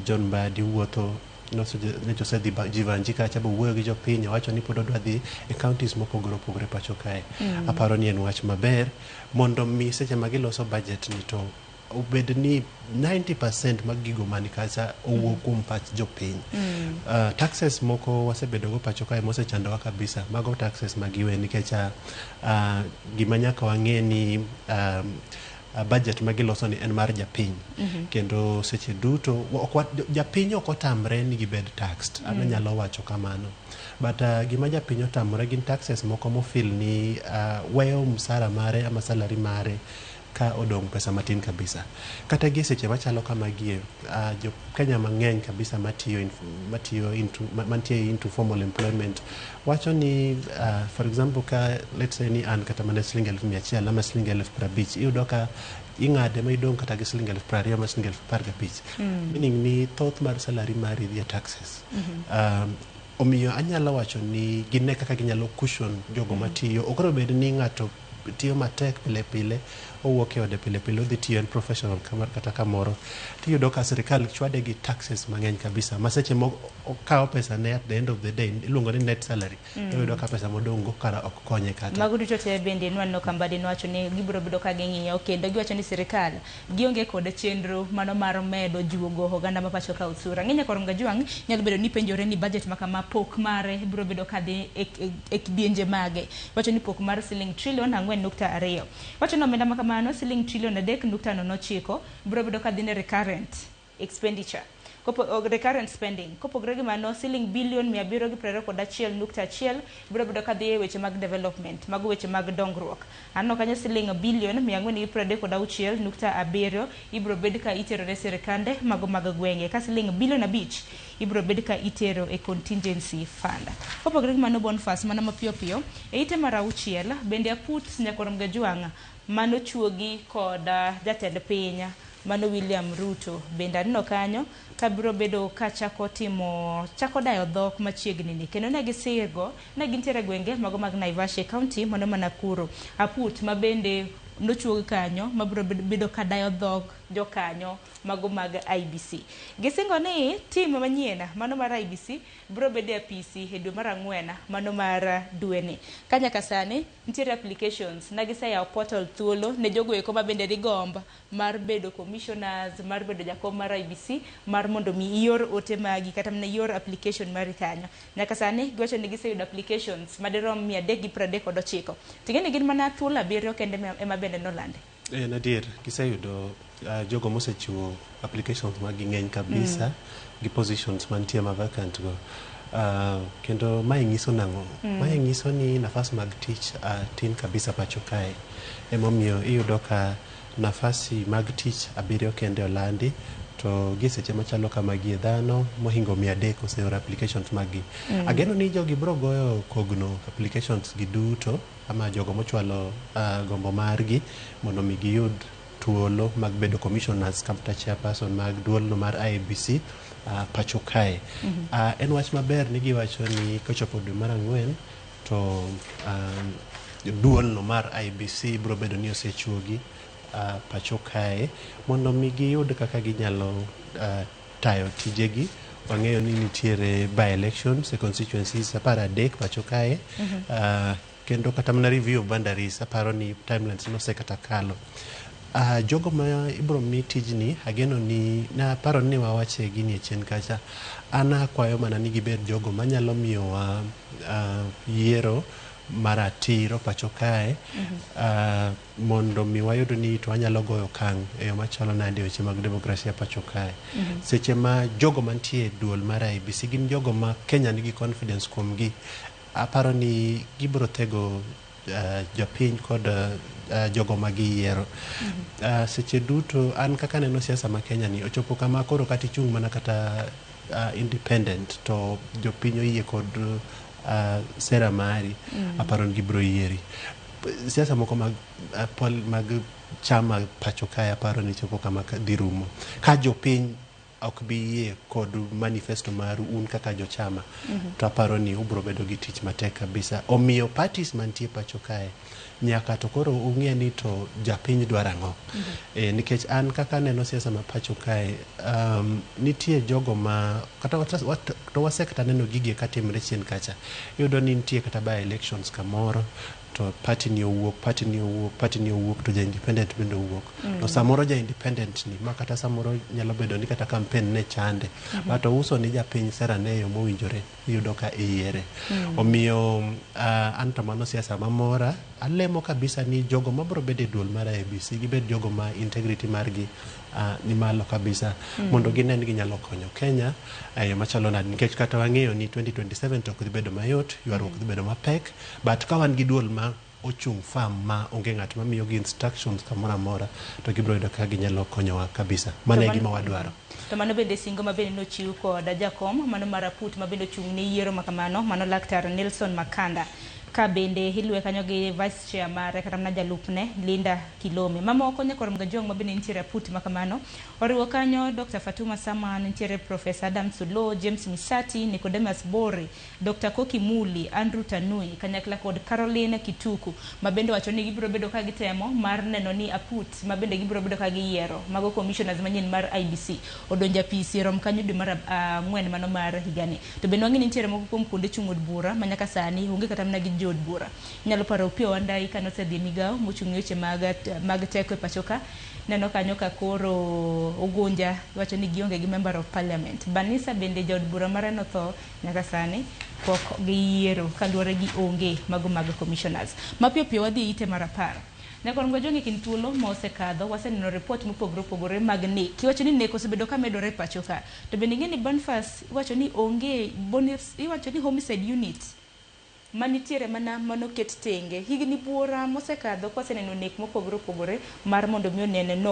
Speaker 2: John Mbadi wuotho nyocha osedhi Jivanji kacha bowuoyo gi jopiny, owacho ni pod odwa dhi e counties mopogore opogore pacho kae. Aparo ni en wach maber mondo mi seche ma giloso budget ni to obed ni 90% mag gigo man kacha owuok kuom pach jopiny. Taxes moko wasebedo go pacho kae mosechandowa kabisa. Mago taxes mag iwe nikech gima nyaka wang'e ni budget ma giloso ni en mar japiny. Kendo seche duto ok japiny ok otamre ni gibed taxed. An anyalo wacho kamano. But gima japiny otamore gin taxes moko mofeel ni weyo msara mare ama salary mare ka odong' pesa matin kabisa. Kata gi e seche machalo kamagie, jo Kenya mang'eny kabisa matiyo into, mantie into formal employment wacho ni for example, ka let's say ni an kata mana siling 100,000 ama siling 50,000, iyudo ka ing'ade ma idong' kata gi siling 20,000 ama siling 15,000. Meaning ni thoth mar salary mari dhi e taxes. Omiyo anyalo wacho ni gine kaka ginyalo cushion jogo matiyo. Ok onego bed ni ng'ato tiyo matek pile pile, owuok e ode pile pile, odhi tiyo, en professional kama, kata kamoro tiyudo ka sirikal chwade gi taxes mang'eny kabisa, ma seche moko okawo pesa ne at the end of the day iluongo ni net salary. Iyudo ka pesa modong' go kara ok konye kata.
Speaker 1: Mago duto te bende nwaneno ka Mbadi nowacho ni gibiro bedo ka ging'iyo kendo giwacho ni sirikal gionge kod chenro mano mar medo juogo oganda ma pacho ka osuru. Ang'e nyakor Mgajwang' nyalo bedo ni penjore ni budget ma kama pok mare biro bedo kadhi e kidienje mage. Wacho ni pok mar siling trilion 4.2. Wacho ni omenda ma kamano siling trilion 3.09 biro bedo kadhi ne recurrent expenditure. Recurrent spending. Kopogore gi mano, siling bilion 721.1 biro bedo kadhi e weche mag development, mago weche mag dongruok. Aneno kanyo siling bilion 436.7 ibiro bed ka itero ne sirikande mago mag gwenge, ka siling bilion 5 ibiro bed ka itero e contingency fund. Kopogore gi mano, Boniface, mana mapiyo piyo, e ite mar 6 bende aput nyakor Mgajwang' manochuogi kod jatend piny mano William Ruto bende aneno kanyo ka biro bedo ka chako timo chako dayo dhok machiegni ni kendo ne gisigo ne gintiere e gwenge mago mag Naivasha e county mano ma Nakuru. Aput ma bende nochuogi kanyo mabiro bedo ka dayo dhok jokanyo mago mag IEBC. Gisingo ni tim manyien mano mar IEBC biro bedo e apisi e dwe mar 4 mano mar dweni. Ka nyaka sani nitiere applications na giseyawo portal thuolo ne jogo eko ma bende digomb mar bedo commissioners, mar bedo jakom mar IEBC, mar mondo mi ior ote magi kata mana ior application mari kanyo. Nyaka sani giwacho ni giseyudo applications madirom 339. Ting'e ni gin mana thuolo 7 kende ema bende nolandi.
Speaker 2: En adier, giseyudo jogo mosechiwo applications mag ng'eny kabisa gi positions mantie ma vacant go. Kendo mae nyiso nang'o? Mae nyiso ni nafas mag tich tin kabisa pacho kae. Emomiyo iyudo ka nafasi mag tich 7 kende olandi, to gi seche machalo kamagi e dhano mohingo 300 oseoro applications mag gi. Ageno ni jogi biro goyo kogno applications gi duto, ama jogo mochwalo gombo margi mondo mi giyud thuolo mag bedo commissioners kata chairperson mag duolno mar IEBC pacho kae. En wach maber ni giwacho ni kochopo dwe mar 4 to duolno mar IEBC biro bedo ni osechuogi pacho kae mondo mi giyud kaka ginyalo tayo tijegi. Wang'eyo ni nitiere by elections e constituencies 13 pacho kae. Kendo kata mana review of boundaries aparo ni timelines nosekata kalo. Jogo ma ibiro mi tijni ageno ni naparo ni wawache gini e chien kacha. An akwayo mana ni gibed jogo manyalo miyowa yiero maratiro pacho kae, mondo mi wayud ni to wanyalo goyo okang' e yo machalo nade weche mag demokrasia pacho kae. Seche ma jogo mantie e duol mar IEBC gin jogo ma Kenya nigi confidence kuomgi, aparo ni gibiro tego jopiny kod jogo ma giyiero. Seche duto an kaka aneno siasa ma Kenya ni ochopo kama koro kata ichung' mana kata independent to jopiny oyie kod sera mari, aparo ni gibiro yieri. Siasa moko mag mag chama pacho kae aparo ni chopo kama dhi rumo. Ka jopiny ok bi yie kod manifesto maru un kaka jochama, to aparo ni ubiro bedo gi tich matek kabisa. Omiyo parties mantie pacho kae nyaka to koro ung'e ni to japiny dwaro ang'o. Nikech an kaka aneno siasa ma pacho kae, nitie jogo ma kata to wasekata neno gigi katimre chien kacha. Iyudo ni nitie kata by elections kamoro to party ni owuok, party ni owuok, party ni owuok, to ja independent bende owuok. To samoro ja independent ni ma kata samoro nyalo bedo ni kata campaign ne chande, but ouso ni japiny sera ne e yo mowinjore, iyudo ka iyiere. Omiyo an to mano siasa mamora. Alemo kabisa ni jogo mabiro bedo e duol mar IEBC gibed jogo ma integrity margi ni malo kabisa, mondo gine ni ginyalo konyo Kenya e yo machalo nade, nikech kata wang'eyo ni 2027 to ok dhi bedo mayot, ywaruok dhi bedo mapek, but ka wan gi duol ma ochung' firm ma onge ng'at mamiyogi instructions kamoro amora, to gibiro yudo kaka ginyalo konyowa kabisa. Mano e gima wadwaro.
Speaker 1: To mano bende singo ma bende nochiw kod jakom mano mar Aput ma bende ochung' ne yiero ma kamano, mano Laktar Nelson Makanda, ka bende iluwe kanyo gi vice chair mare kata mana jalupne Linda Kilome. Mamoko nyaka Mgajong ma bende nitiere Aput ma kamano oriwo kanyo Dr. Fatuma Saman, nitiere Professor Adam Sulo, James Misati, Nicodemus Bore, Dr. Koki Muli, Andrew Tanui kanyakla kod Caroline Kituku, ma bende wacho ni gibiro bedo ka gitemo mar neno ni Aput ma bende gibiro bedo ka giyiero mago commissioners manyien mar IEBC odonjo apisi rom kanyo dwe mar 4 mano mar higani. To bende wang'e ni nitiere moko kuom kuonde chung' od bura ma nyaka sani onge kata mana gi jood bura. Inyalo paro Opiyo Wandayi kane osedhi e migawo mochung' ne weche mag teko e pacho ka, neno kanyo ka koro Ugunja wacho ni gionge gi member of parliament. Banisa bende jaod bura mare notho, nyaka sani pok giyiero kaluwore gi onge mago mag commissioners. Mapiyo piyo wadhi ite mar 10. Nyaka Mgajong e kind thuolo ma osekadho waseneno report mopogore opogore mag nek. Iwacho ni nek osebedo ka medore e pacho ka. To bende ing'e ni Boniface iwacho ni onge iwacho ni homicide unit manitiere mana manoket tenge. Higni buora mosekadho kwaseneno nek mopogore opogore mar mondo mi onen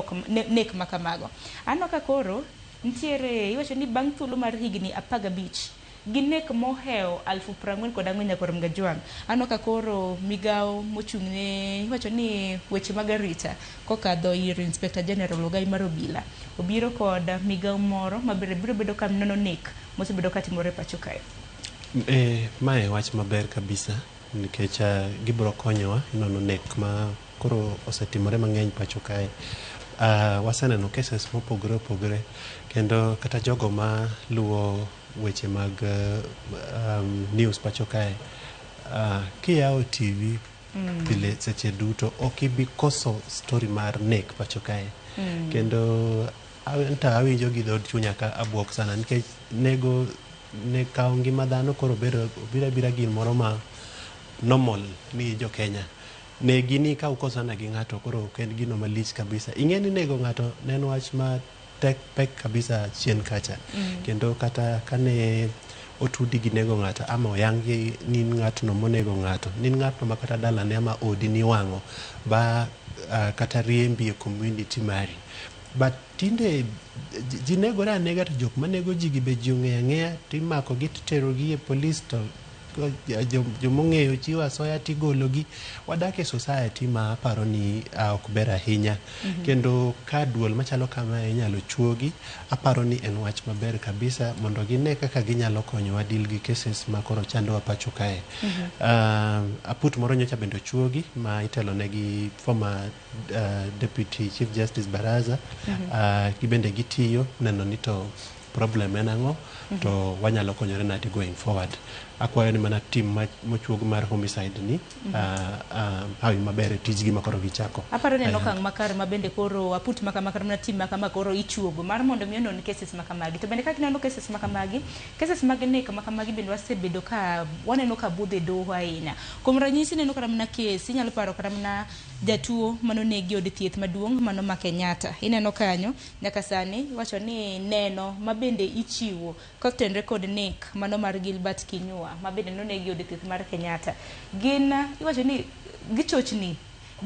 Speaker 1: nek makamago. Aneno ka koro nitiere iwacho ni bang' thuolo mar higni 15 gi nek mohewo 44,000 nyaka Mgajwang'. Aneno ka koro migawo mochung'ne iwacho ni weche mag arita kokadho ir Inspector General Ogai mar Obila obiro kod migawo moro mabende biro bedo ka nono nek mosebedo katimore e pacho kae.
Speaker 2: Mae wach maber kabisa nikech gibiro konyowa nono nek ma koro osetimore mang'eny pacho kae. Waseneno cases mopogore opogore, kendo kata jogo ma luwo weche mag news pacho kae, kiyawo TV pile seche duto ok ibi koso story mar nek pacho kae. Kendo anto awinjo gi dhood chunya ka abuok sana nikech nego ne kawo ngima dhano koro obiro abira gimoro ma normal ni jo Kenya. Ne gini ka ukosana gi ng'ato koro ok en gino malich kabisa. Ing'e ni nego ng'ato ne en wach ma tek pek kabisa chien kacha. Kendo kata kane otudi gi nego ng'ato ama oyangi ni in ng'atno monego ng'ato, ni in ng'atno ma kata dalane ama odi niwang'o ba kata riembi e community mari. But tinde ji negore anega, to jok manego ji gi be ji ong'eyo ang'eya, timako gi titero gi e polis, to jomong'eyo chiwo asoya tigologi. Wadak e society ma aparo ni ok ber ahinya. Kendo ka duol machalo kamae inyalo chuogi, aparo ni en wach maber kabisa mondo gine kaka ginyalo konyowa deal gi cases ma koro chandowa pacho kae. Aput moro nyocha bende ochuogi ma itelo ne gi former Deputy Chief Justice Baraza. Gibende gitiyo neno ni to problem en ang'o, to wanyalo konyore nade going forward. Akwayo ni mana team mochuog mar homicide ni hawi maber e tijgi ma koro gichako.
Speaker 1: Aparo ni en okang' makare ma bende koro aput makama kata mana team makama koro ichuogo mar mondo mi onon cases makamagi. To bende ka ginono cases makamagi, cases mag nek makamagi bende wasebedo ka waneno ka budho e doho ahinya. Kuom ranyisi neno kata mana case, inyalo paro kata mana jatuo manonegi e od thieth maduong' mano ma Kenyatta. Ineno kanyo nyaka sani iwacho ni neno ma bende ichiwo kotenore kod nek mano mar Gilbert Kinyua ma bende nonegi e od thieth mar Kenyatta. Gin iwacho ni gichochni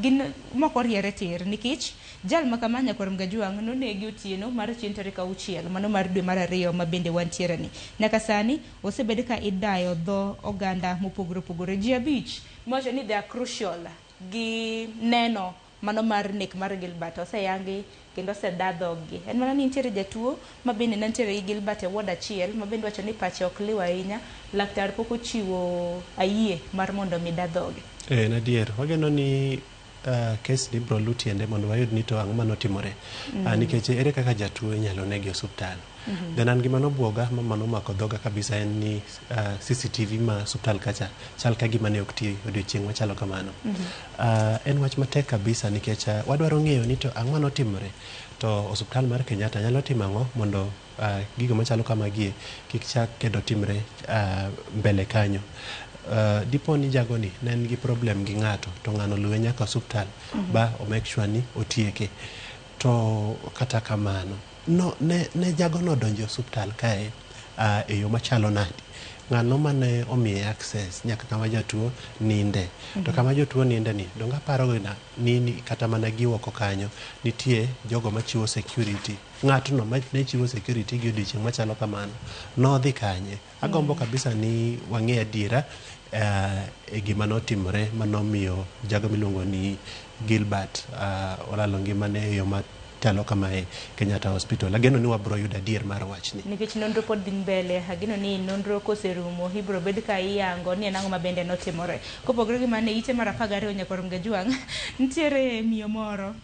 Speaker 1: gin mok oriere tir nikech jal makama Nyakwar Mgajwang' nonegi otieno mar chieng' tarik 6 mano mar dwe mar 2 ma bende wantiere ni. Nyaka sani osebed ka idayo dho oganda mopogore opogore. Ji 5 miwacho ni they are crucial gi neno mano mar nek mar Gilbert oseyangi kendo oseda dhoggi. En mana ni nitiere jatuo ma bende ne nitiere gi Gilbert e ward achiel ma bende wacho ni pache ok liw ahinya, laktar pok ochiwo ayie mar mondo mi da dhoge.
Speaker 2: En adier, wageno ni Kes ni ibiro lu tiende mondo wayud ni to ang'o manotimore. Nikech ere kaka jatuo inyalo negi e osuptal. Then an gima nobuoga ma mano omako dhoga kabisa en ni CCTV ma osuptal kacha chal ka gima ne ok ti odiochieng' machalo kamano. En wach matek kabisa nikech wadwaro ng'eyo ni to ang'o manotimore to osuptal mar Kenyatta nyalo timo ang'o mondo gigo machalo kamagie kik chak kendo timre mbele kanyo. Dipo ni jagoni ne en gi problem gi ng'ato to ng'ano oluwe nyaka osuptal ba o make sure ni otieke. To kata kamano, no, ne jagono odonjo e osuptal kae e yo machalo nadi? Ng'ano mane omiye access nyaka kama jatuo ninde? To kama jotuo ninde ni, donge aparo ni kata mana gi oko kanyo nitie jogo machiwo security. Ng'atno mane chiwo security gi odiochieng' machalo kamano nodhi kanye? Agombo kabisa ni wang'e adiera e gima notimore manomiyo jago miluongo ni Gilbert olalo ngimane e yo machalo kamae Kenyatta Hospital. Ageno ni wabro yudo adier mar wachni.
Speaker 1: Nikech nonro pod dhi mbele, ageno ni nonro koserumo ibiro bed ka iyango ni en ang'o ma bende notimore. Kopogore gi mano, e ite mar 12 nyaka Gajwang', nitiere miyo moro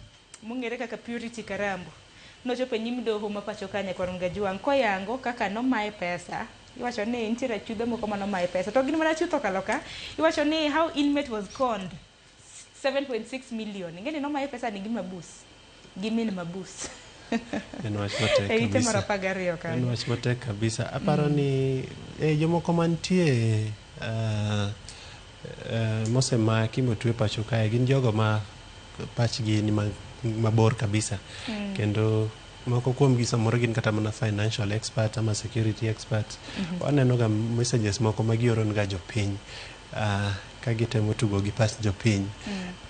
Speaker 1: mong'ere kaka Purity Karambu. Nochopo e nyim doho ma pacho ka nyaka Gajwang' koyango kaka nomaye pesa. Iwacho ni nitiere achudhe moko manomaye pesa. To gin mana achudhe okalo ka. Iwacho ni how inmate was conned 7.6 million. Ing'eni nomaye pesa ni gi mabus. Gi min mabus.
Speaker 2: En wach matek
Speaker 1: E ite mar
Speaker 2: kabisa.
Speaker 1: 12
Speaker 2: En
Speaker 1: kanyo.
Speaker 2: wach matek kabisa. Aparo ni jomoko mantie mosemaki motwe pacho kae gin jogo ma pachgi ni mabor kabisa. Kendo moko kuom gi samoro gin kata mana financial expert ama security expert. Waneno ga messages moko ma gioro ga jopiny ka gitemo tugo gi pach jopiny.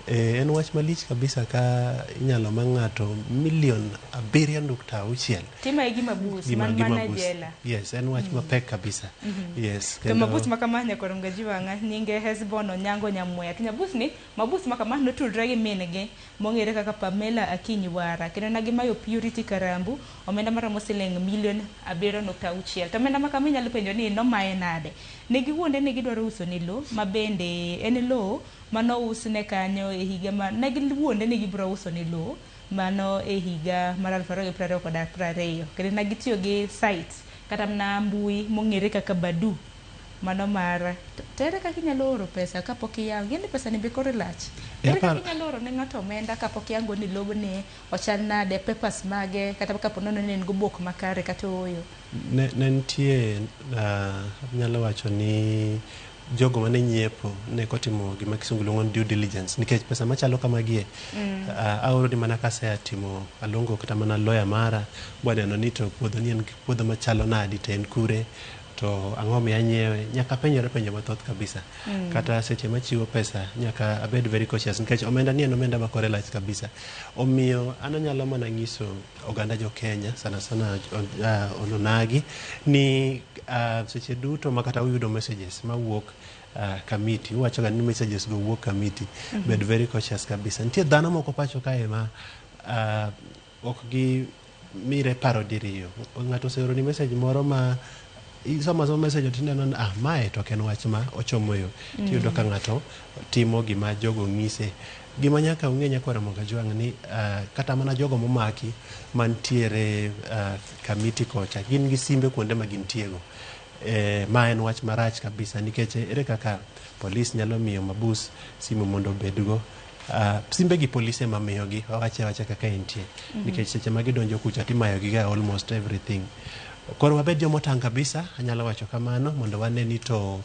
Speaker 2: En wach malich kabisa ka inyalo ma ng'ato milion 7.6
Speaker 1: Timaye gi mabus
Speaker 2: Gima-
Speaker 1: man
Speaker 2: gi
Speaker 1: mana
Speaker 2: mabus.
Speaker 1: jela.
Speaker 2: Yes, en wach mapek kabisa. Yes.
Speaker 1: To mabus ma kama nyaka Gajiwang'a nyinge Hesbon Onyango Nyamweya. To nyabus ni mabus ma kama notudre gi min gi mong'ere kaka Pamela Akinyi Wara kendo ne gimayo Purity Karambu omenda maromo siling milion 7.6. To omenda ma kama inyalo penjo ni nomaye nade? Ne giwuonde ni gidwaro uso ni lo ma bende en lo manousne kanyo e higa ma ne giwuonde ni gibiro uso ni lo mano e higa mar 2020 kendo ne gitiyo gi site kata mana mbui mong'ere kaka Badoo mano mar to ere kaka inyalo oro pesa kapok iyango ing'e ni pesa ni be kore lach ere kaka inyalo oro ne ng'ato omenda kapok iyango ni lobni ochal nade papers mage kata kapo nono ni en gobok makare kata ooyo.
Speaker 2: Ne nitie anyalo wacho ni jogo mane nyiepo ne kotimo gima kisungu luongo ni due diligence nikech pesa machalo kamagie aoro ni mana kasea timo aluongo kata mana lawyer mara bwaneno ni to puodho ni en puodho machalo nadi to en kure to ang'o miyo anyiewe nyaka penjore penjo mathoth kabisa. Kata seche machiwo pesa nyaka abed very cautious nikech omenda ni en omenda ma kore lach kabisa. Omiyo an anyalo mana nyiso oganda jo Kenya sana sana onagi ni seche duto ma kata uyudo messages mawuok Kamiti uwacho ga ni messages go wuok Kamiti bed very cautious kabisa. Nitie dhano moko pacho kae ma ok gi mire paro diriyo. Ng'ato oseoroni message moro ma isomo asoma message to tineno ni ah mae to ok en wach ma ochomo yo. Tiyudo ka ng'ato timo gima jogo ng'ise. Gima nyaka ung'e nyakwar Ramogi Ajwang' ni kata mana jogo momaki mantiere Kamiti kocha gin gi simbe kuonde ma gintiego. Ma en wach marach kabisa nikech ere kaka polis nyalo miyo mabus simu mondo obedgo. Simbe gi polis ema miyogi wawache awacha kaka entie nikech seche ma gidonjo kucha timayo gi ga almost everything. Koro wabed jomotang' kabisa anyalo wacho kamano mondo wane ni to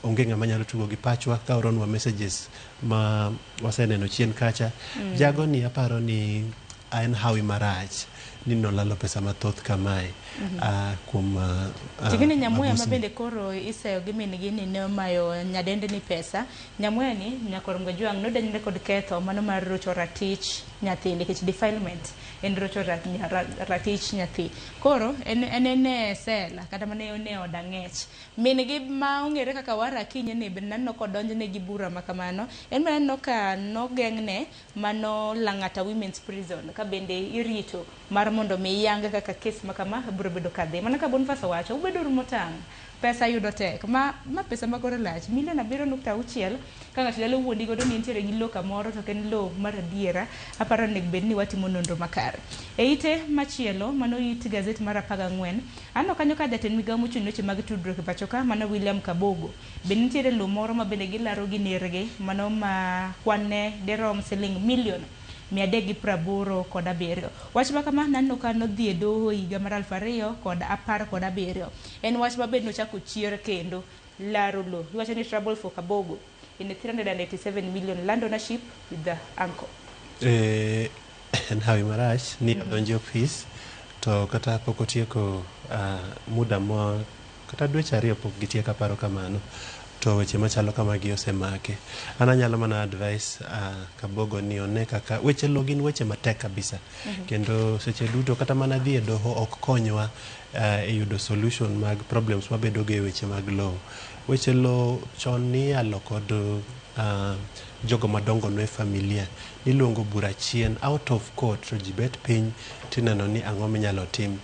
Speaker 2: onge ng'ama nyalo tugo gi pachwa ka oronwa messages ma waseneno chien kacha. Jago ni aparo ni en hawi marach ni nolalo pesa mathoth kamae kuom
Speaker 1: Ting'eni Nyamweya ma
Speaker 2: mabusni.
Speaker 1: bende koro iseyo gi min gi ni ne omayo nyadende ni pesa. Nyamweya ni nyakwar Gajwang' nodonjne kod ketho mano mar rocho ratich nyathi nikech defilement en rocho ratich nyathi. Koro en e sela kata mana en e od ang'ech. Min gi ma ong'ere kaka Wara Akinyi ni bende naneno kodonjne gi bura ma kamano. En bende naneno ka nogeng'ne mano Lang'ata Women's Prison ka bende irito mar mondo mi iyang kaka kes ma kama biro bedo kadhi. Mana ka Boniface owacho, ubedo uru motang'. Pesa yudo tek. Ma pesa ma kore lach, milion 7.6 ka ng'ato nyalo wuondi godo ni nitiere gi lowo kamoro to ok en lowo mar adiera, aparo ni onego bed ni watimo nonro makare. E ite machielo, mano it gazet mar 14, aneno kanyo ka jatend migawo mochung' ne weche mag tudruok e pacho ka, mano William Kabogo, be nitiere lowo moro ma bende gilaro gi nergi, mano ma kwan ne derom siling milion 387. Wach ma kama naneno ka nodhi e doho higa mar 2017. En wach ma bende nochako chier kendo laro lowo. Iwacho ni trouble for Kabogo in a 387 million land ownership with the uncle.
Speaker 2: En hawi marach ni odonjo e ofis to kata pok otieko muda ma kata dweche 2 pok gitieko aparo kamano to weche machalo kamagi osemake. An anyalo mana advice Kabogo ni one kaka weche lowo gin weche matek kabisa. Kendo seche duto kata mana dhi e doho ok konywa e yudo solution mag problems mabedo go e weche mag lowo. Weche lowo chon niyalo kod jogo madongo no e familia. Niluongo bura chien out of court to ji bet piny tineno ni ang'o minyalo tim.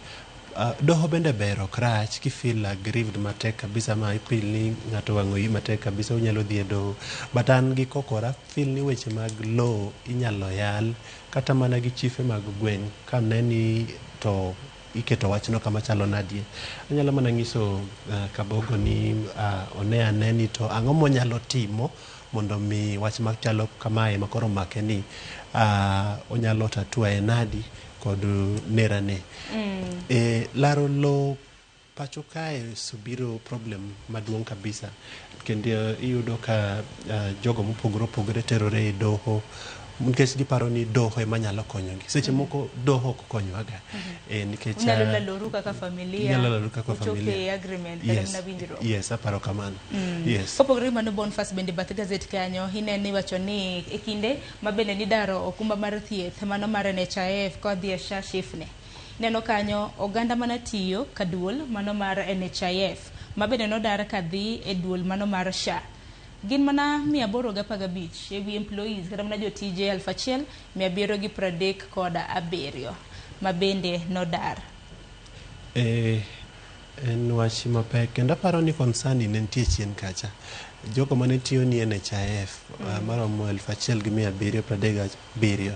Speaker 2: Doho bende ber ok rach kifeel aggrieved matek kabisa ma ifeel ni ng'ato owang'o iyi matek kabisa unyalo dhi e doho. But an gi kokora feel ni weche mag lowo inyalo yal kata mana gi chife mag gweng' ka ne ni to iketo wachno kama chalo nadi. Anyalo mana nyiso Kabogo ni one ane ni to ang'o monyalo timo mondo mi wach machalo kamae makoro omake ni onyalo tatua e nadi kod nerane. Laro lowo pacho kae osebiro problem maduong' kabisa kendo iyudo ka jogo mopogore opogore terore e doho nikech giparo ni doho ema nyalo konyogi. Seche moko doho ok konywaga. Nikech
Speaker 1: Unyalo laloru kaka familia,
Speaker 2: Inyalo laloru kaka
Speaker 1: uchope
Speaker 2: familia.
Speaker 1: e agreement kata mana winjruok.
Speaker 2: Yes, aparo kamano. Yes.
Speaker 1: Kopogore gi mano Boniface bende bath gazet kanyo ineno iwacho ni e kinde ma bende nidaro okumba mar thieth mano mar NHIF kodhi e SHA SHIF ne. Ineno kanyo oganda mana tiyo ka duol mano mar NHIF ma bende nodar kadhi e duol mano mar SHA. Gin mana 815 e wi employees kata mana jotije 1737 ma bende nodar.
Speaker 2: En wach mapek kendo aparo ni concern ni ne nitie chien kacha. Jogo mane tiyo ni NHIF maromo 1737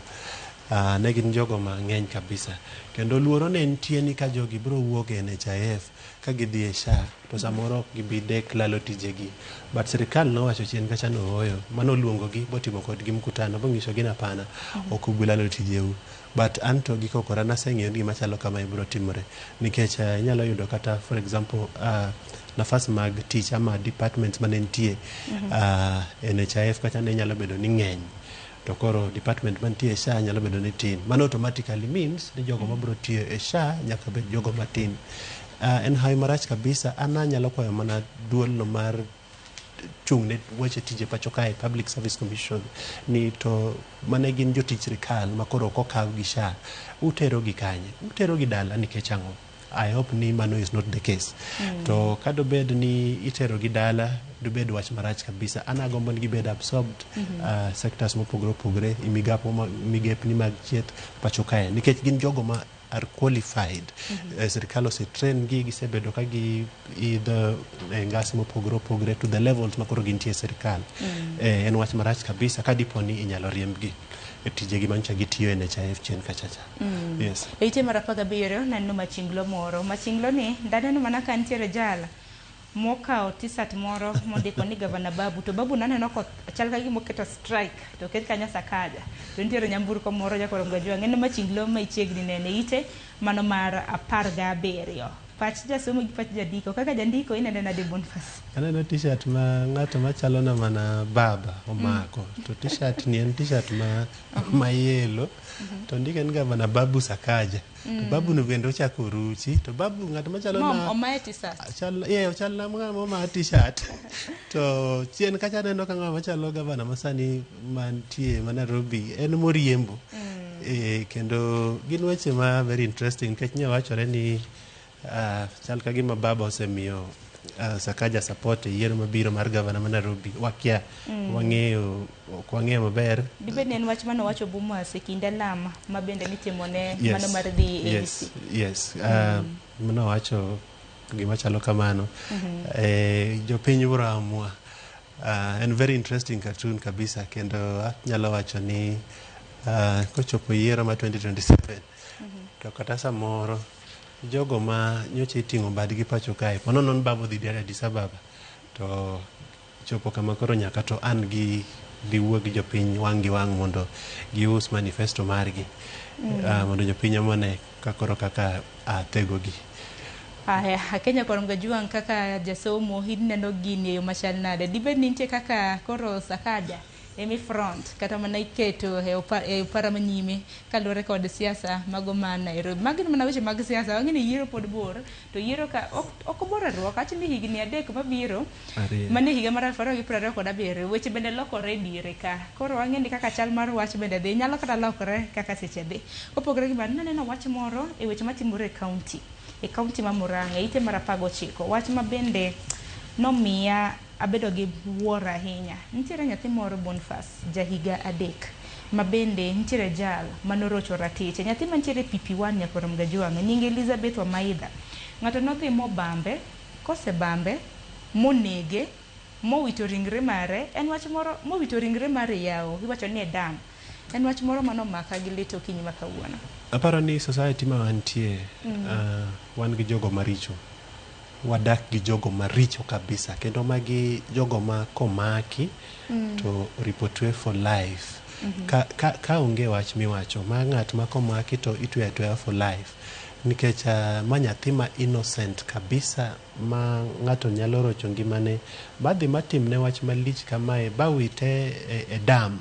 Speaker 2: ne gin jogo mang'eny kabisa. Kendo luoro ne nitie ni ka jogi biro wuok e NHIF ka gidhi e SHA to samoro ok gibi dek lalo tijegi. But sirikal nowacho chien kacha ni ooyo, mano oluongogi botimo kodgi mkutano bonyisogi ni hapana, ok ubi lalo tijeu. But an to gi kokora naseng'eyo ni gima chalo kamae biro timore. Nikech inyalo yudo kata for example nafas mag tich ama departments mane nitie NHIF kacha ne nyalo bedo ni ng'eny. To koro department mantie e SHA nyalo bedo ni tin. Mano automatically means ni jogo mabiro tiyo e SHA nyaka bed jogo matin. En hawi marach kabisa. An anyalo kwayo mana duolno mar chung' ne weche tije pacho kae Public Service Commission ni to mane gin jotich sirikal ma koro ok okaw gi SHA utero gi kanye? Utero gi dala nikech ang'o? I hope ni mano is not the case. To ka dobed ni itero gi dala dobed wach marach kabisa. An agombo ni gibed absorbed sectors mopogore opogore e migepni mag thieth pacho kae nikech gin jogo ma are qualified. Sirikal osetrain gi, gisebedo ka gi idho e ngas mopogore opogore to the levels ma koro gintie e sirikal. En wach marach kabisa ka dipo ni inyalo riembgi e tijegi manyocha gitiyo e NHIF chien kachacha. Yes.
Speaker 1: E ite mar 17 naneno machinglo moro. Machinglo ni ndaneno mana ka nitiere jal mokawo t-shirt moro mondiko ni Gavana Babu to Babu naneno ko chal ka gima oketo strike to oket kanyo Sakaja to nitiere nyamburko moro jakoro Gajwang' en machinglo ma ichiegni nene ite mano mar 17. Pach jasomo gi pach jandiko kaka jandiko inene nade Boniface?
Speaker 2: Aneno t-shirt ma ng'ato machalo na mana baba omako to t-shirt ni en t-shirt ma yellow to ndike ni Gavana Babu Sakaja. To Babu no bende ochako ruchi to Babu ng'at machalo na
Speaker 1: omaye t-shirt.
Speaker 2: Chal, yeah, ochal na ng'ama oma t-shirt. To chien kacha aneno ka ng'ama chalo gavana masani mantie ma Nairobi en moriembo. Kendo gin weche ma very interesting nikech ne wachore ni Chal ka gima baba osemiyo Sakaja support e yiero mabiro mar gavana ma Nairobi. Wakia. Wang'eyo, ok wang'eyo maber.
Speaker 1: Dibed ni en wach mane owacho Bomas e kinde lama ma bende nitimone mano mar dhi e
Speaker 2: Yes, yes. Mano owacho gima chalo kamano. Jopiny biro amua. En very interesting cartoon kabisa, kendo anyalo wacho ni kochopo yiero ma 2027 to kata samoro jogo ma nyocha iting'o badgi pacho kae po nono ni baba odhi diere Addis Ababa to chopo kama koro nyaka to an gi giwuo gi jopiny wang' gi wang' mondo gius manifesto margi mondo jopiny omone ka koro kaka thegogi.
Speaker 1: Aya, Kenya kod Mgajuang kaka jasomo ineno gini e yo machal nade? Dibed ni nitie kaka koro Sakaja emi front kata mana iketo e opara manyime kaluwore kod siasa mago ma Nairobi. Magi mana weche mag siasa, wang'e ni yiero pod bor, to yiero ka ok obor e ruok, acho ni higni 3 mabiro, mane higa mar 2027, weche bende lokore diere ka. Koro wang'e ni kaka chal mar wach bende dhi, nyalo kata lokore kaka seche dhi. Kopogore gi mano, naneno wach moro e weche matimore e kaunti. E kaunti ma Murang'a, ite mar 19, wach ma bende nomiya abedo gi wuoro ahinya. Nitiere nyathi moro Boniface, jahiga 3, ma bende nitiere jal manorocho ratiche. Nyathi mantiere PP1 Nyakwar Mgajuang', nyinge Elizabeth Wamaidha. Ng'ato nodhi mobambe, kosebambe, monege, mowito ringre mare, en wach moro mowito ringre mare yawo, iwacho ni e dam. En wach moro manomaka gi lit okinyi ma kawuono.
Speaker 2: Aparo ni society ma wantie, wan gi jogo maricho. Wadak gi jogo maricho kabisa, kendo magi jogo ma komaki to ripotwe for life. Ka onge wach miwacho, ma ng'at ma komaki to itweyo atweya for life. Nikech ma nyathi ma innocent kabisa, ma ng'ato nyalo rocho ngimane, badhi matimne wach malich kamae, bawite e dam.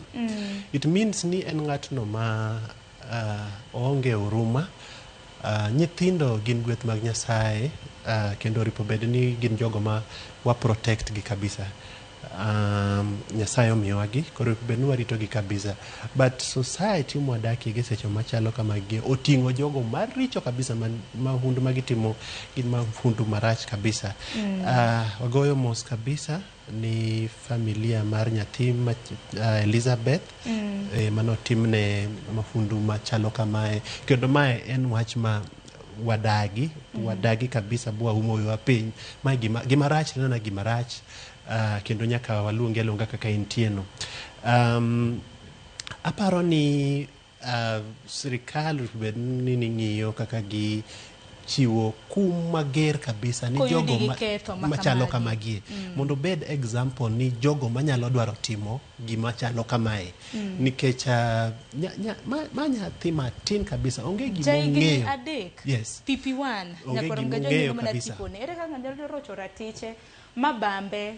Speaker 2: It means ni en ng'atno ma oonge huruma. Nyithindo gin gweth mag Nyasaye, kendo oripo bed ni gin jogo ma wa protect gi kabisa. Nyasaye omiyowa gi, koro oripo bed ni warito gi kabisa. But society mwadakie gi seche machalo kamagi oting'o jogo maricho kabisa, mahundu magitimo gin mahundu marach kabisa. Wagoyo mos kabisa ni familia mar nyathi ma Elizabeth manotimne mahundu machalo kamae, kendo mae en wach ma wadagi, wadagi kabisa bwa umo wiwa piny. Mae gima rach, nena gima rach, kendo nyaka waluonge aluonga kaka entie no. Aparo ni sirikal bed ni ng'iyo kaka gi chiwo kum mager kabisa ni jogo machalo kamagi, mondo obed example ni jogo manyalo dwaro timo gima chalo kamae. Nikech ma nyathi matin kabisa, onge gima ong'eyo. Yes.
Speaker 1: PP1 Nyakwar Mgajuang' mana tipone. Ere kaka nyalo rocho ratiche mabambe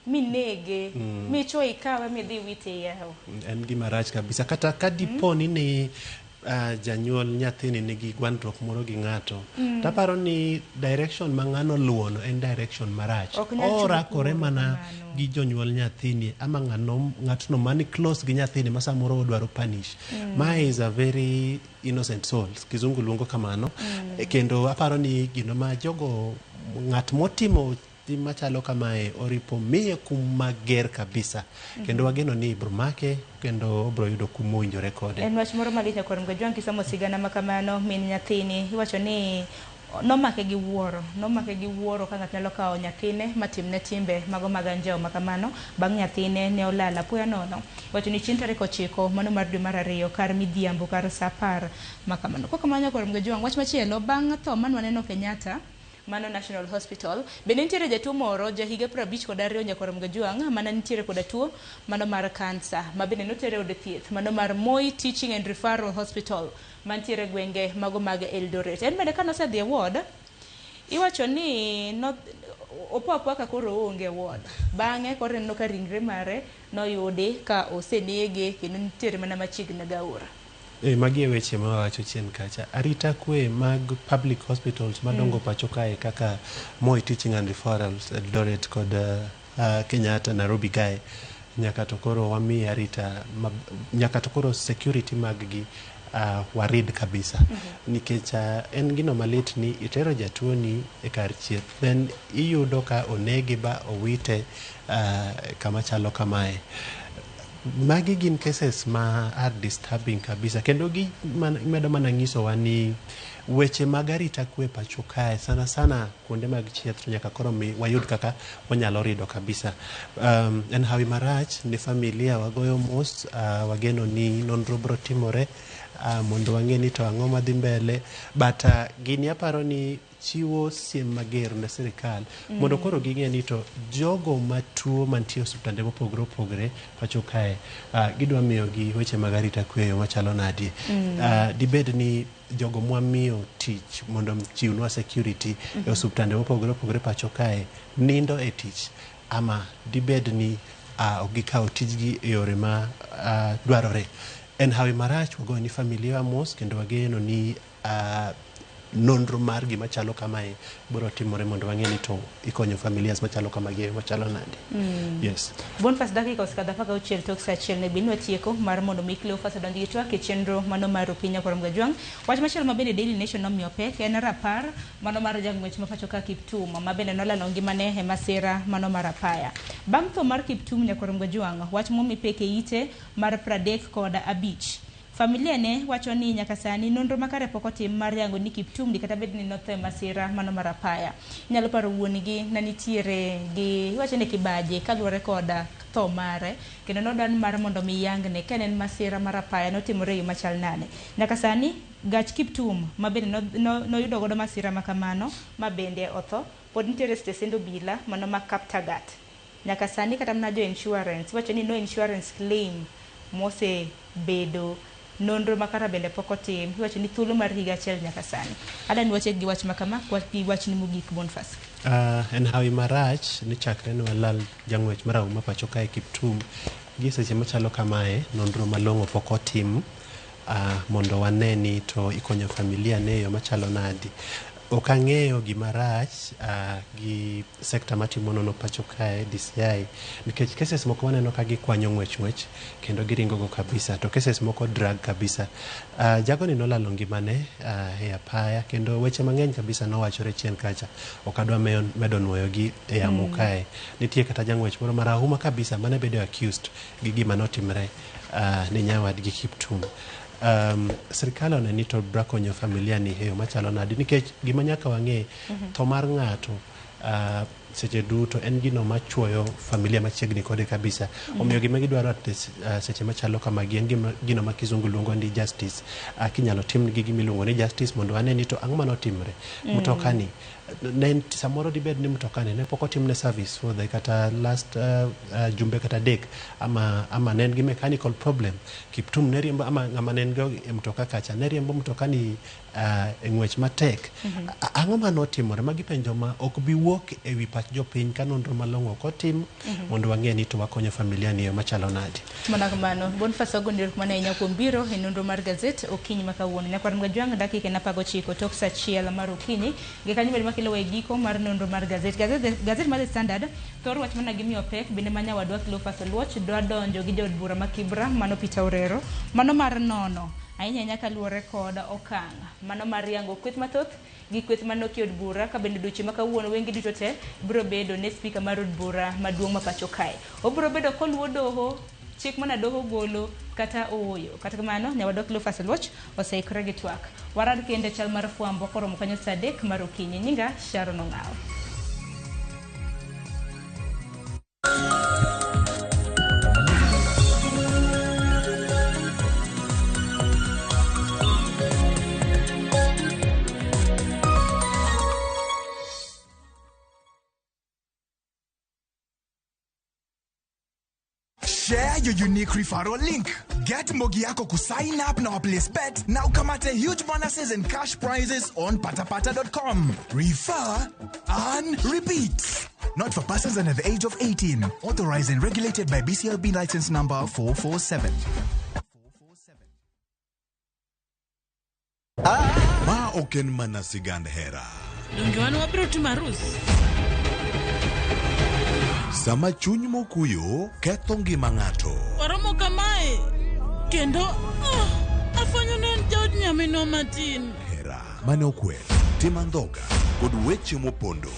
Speaker 1: minege michwo ikawe midhi wite yawo.
Speaker 2: En gima rach kabisa. Kata ka dipo ni janyuol nyathini nigi gwandruok moro gi ng'ato, taparo ni direction ma ng'ano luwono en direction marach. Orakore mana gi jonyuol nyathini ama ng'atno mani close gi nyathini ma samoro odwaro punish. Mae is a very innocent soul, kizungu luongo kamano. Kendo aparo ni gino ma jogo ng'at motimo tim machalo kamae oripo miye kum mager kabisa. Kendo wageno ni ibro make kendo obro yudo kum mowinjore kode.
Speaker 1: En wach moro malich Nyakwar Mgajuang' kisomo sigana ma kamano, min nyathini iwacho ni nomake gi wuoro ka ng'ato nyalo kawo nyathine matimne timbe mago mag anjawo ma kamano. Bang' nyathine ne olal apoya nono. Iwacho ni chieng' tarik 9 mano mar dwe mar 2 kar midhiambo kar saa 10 ma kamano. Kok kamano Nyakwar Mgajuang', wach machielo bang' tho mane waneno Kenyatta mano National Hospital, bende nitiere jatuo moro jahiga 52 Nyakwar Mgajuang' mana nitiere koda tuo mano mar kansa ma bende notere od thieth mano mar Moi Teaching and Referral Hospital mantiere gwenge mago mag Eldoret. En bende kane osedhi e ward, iwacho ni opo apoya ka koro oonge e ward. Bang'e koro ineno ka ringre mare noyudi ka osenege kendo nitiere mana machiegni gi aora.
Speaker 2: Magi e weche ma wawacho chien kacha. Arita kwe mag public hospitals madongo pacho kae kaka Moi Teaching and Referral Eldoret kod Kenyatta Nairobi kae, nyaka to koro wamiye arita, nyaka to koro security mag gi warid kabisa. Nikech en gino malit ni itero jatuoni e kar chieth, then iyudo ka onege ba owite kama chalo kamae. Magi gin cases ma are disturbing kabisa, kendo gi medo mana nyisowa ni weche mag arita kwe pacho kae, sana sana kuonde mag chieth, to nyaka koro mi wayud kaka wanyalo rido kabisa. En hawi marach ni familia, wagoyo mos, wageno ni nonro bro timore mondo wang'e ni to ang'o madhi mbele, but gini aparo ni chiwo siem mager ne sirikal mondo koro ging'e ni to jogo matuo mantie e osiptande mopogore opogore pacho kae, gidwa miyogi weche mag arita kwe e yo machalo nadi. Dibed ni jogo mwamiyo tich mondo chiwnwa security e osiptande mopogore opogore pacho kae nindo e tich, ama dibed ni ok gikawo tijgi e yore ma dwarore. En hawi marach, wagoyo ni familia mos, kendo wageno ni nonro mar gima chalo kamae biro timore mondo wang'e ni to ikonyo familias machalo kamagi e yo machalo nade. Yes.
Speaker 1: Boniface, dakika osekadho 16 tok sa 1 ne bin watieko mar mondo mi Cleophas odonj gi twak e chenro mano mar Opiny Nyakwar Mgajwang'. Wach machielo ma bende Daily Nation nomiyo pek en rapar mano mar jang'wech ma pacho ka Kiptum, ma bende nolalo ngimane e masira mano mar apaya. Bang' tho mar Kiptum Nyakwar Mgajwang', wach momi pek e ite mar 35. Familia ne wacho ni nyaka sani nonro makare pok otim mar yango ni Kiptum ni kata bed ni notho e masira mano mar apaya. Inyalo paro wuon gi ne nitiere gi iwacho ni kibaji kaluwore kod tho mare, kendo nodwan mar mondo mi yangne ka en masira mar apaya notimore e yo machal nade. Nyaka sani gach Kiptum ma bende noyudo godo masira makamano ma bende otho pod nitiere e stesend obila mano ma Kaptagat. Nyaka sani kata mana jo insurance iwacho ni no insurance claim mosebedo, nonro makare bende pok otim, iwacho ni thuolo mar higa achiel nyaka sani. Adani wachek gi wach makama gi wachni mogik, Boniface.
Speaker 2: En hawi marach ni chakre ne walal jang'wech marahuma pacho kae Kiptum, gi seche machalo kamae nonro malong'o pok otim mondo wane ni to ikonyo familia ne e yo machalo nadi. Ok ang'eyo gima rach gi sekta matimo nonro pacho kae DCI, nikech cases moko waneno ka gikwanyo ng'wech ng'wech kendo giringo go kabisa, to cases moko drag kabisa. Jagoni nolalo ngimane e apaya, kendo weche mang'eny kabisa nowachore chien kacha. Ok adwa medo nuoyogi e yamo kae. Nitie kata jang'wech moro marahuma kabisa mane bedo accused gi gima notimre ne nyawadgi Kiptum. Sirikal one ni to bra konyo familia ni e yo machalo nadi, nikech gima nyaka wang'e, tho mar ng'ato seche duto en gino machuoyo familia machiegni kode kabisa. Omiyo gima gidwaro at this, seche machalo kamagi en gino ma kizungu luongo ni justice. Kinyalo timnigi gima iluongo ni justice mondo wane ni to ang'o manotimre. Mtokani ne samoro dibed ni mtokani ne pok otimne service for the kata last jumbe kata 3 ama ne en gi mechanical problem. Kiptum ne riembo, ama ng'ama ne en go e mtoka kacha ne riembo mtokani e ng'wech matek. Ang'o manotimore? Magi penjo ma ok bi wuok e wi pach jopiny ka nonro malong'o ok otim mondo wang'e ni to wakonyo familia ni e yo machalo nade.
Speaker 1: Mana kamano, Boniface wagoni erokamano ahinya kuom biro e nonro mar gazet okinyi ma kawuono. Nyakwar Mgajwang' dakika en 19 tok sa 1 mar okinyi. Gi kanyo bende makelo e giko mar nonro mar gazet. Gazet mar The Standard thor wach mana gimiyo pek bende ma nyawadwa Cleophas Oluoch dwa donjo gi jaod bura ma Kibra mano Peter Orero mano mar nono ahinya ahinya kaluwore kod okang' mano mar yango kweth mathoth gi kweth manoki od bura ka bende odiochieng' ma kawuono wenge duto te biro bedo ne spika mar od bura maduong' ma pacho kae. Obiro bedo koluwo doho, chik mana doho golo kata ooyo. Kata kamano nyawadwa Cleophas Oluoch oseikore gi twak. Warad kende chal mar fwambo koromo kanyo sa 3 mar okinyi. Nyinga Sharon Ong'awo.
Speaker 8: Share your unique referral link. Get Mbogi yako kusign up na place bet na ukamate huge bonuses and cash prizes on patapata.com. Refer and repeat. Not for persons under the age of 18. Authorized and regulated by BCLB license number 447.
Speaker 10: Ma ok en mana sigand hera.
Speaker 17: Donge wan wabiro timo arus?
Speaker 10: Sama chuny mokuyo ketho ngima ng'ato.
Speaker 17: Waromo kamae kendo Nafwenyo ne en jaod nyaminwa matin.
Speaker 10: Hera mane okwer, tim andhoga kod weche mopondo.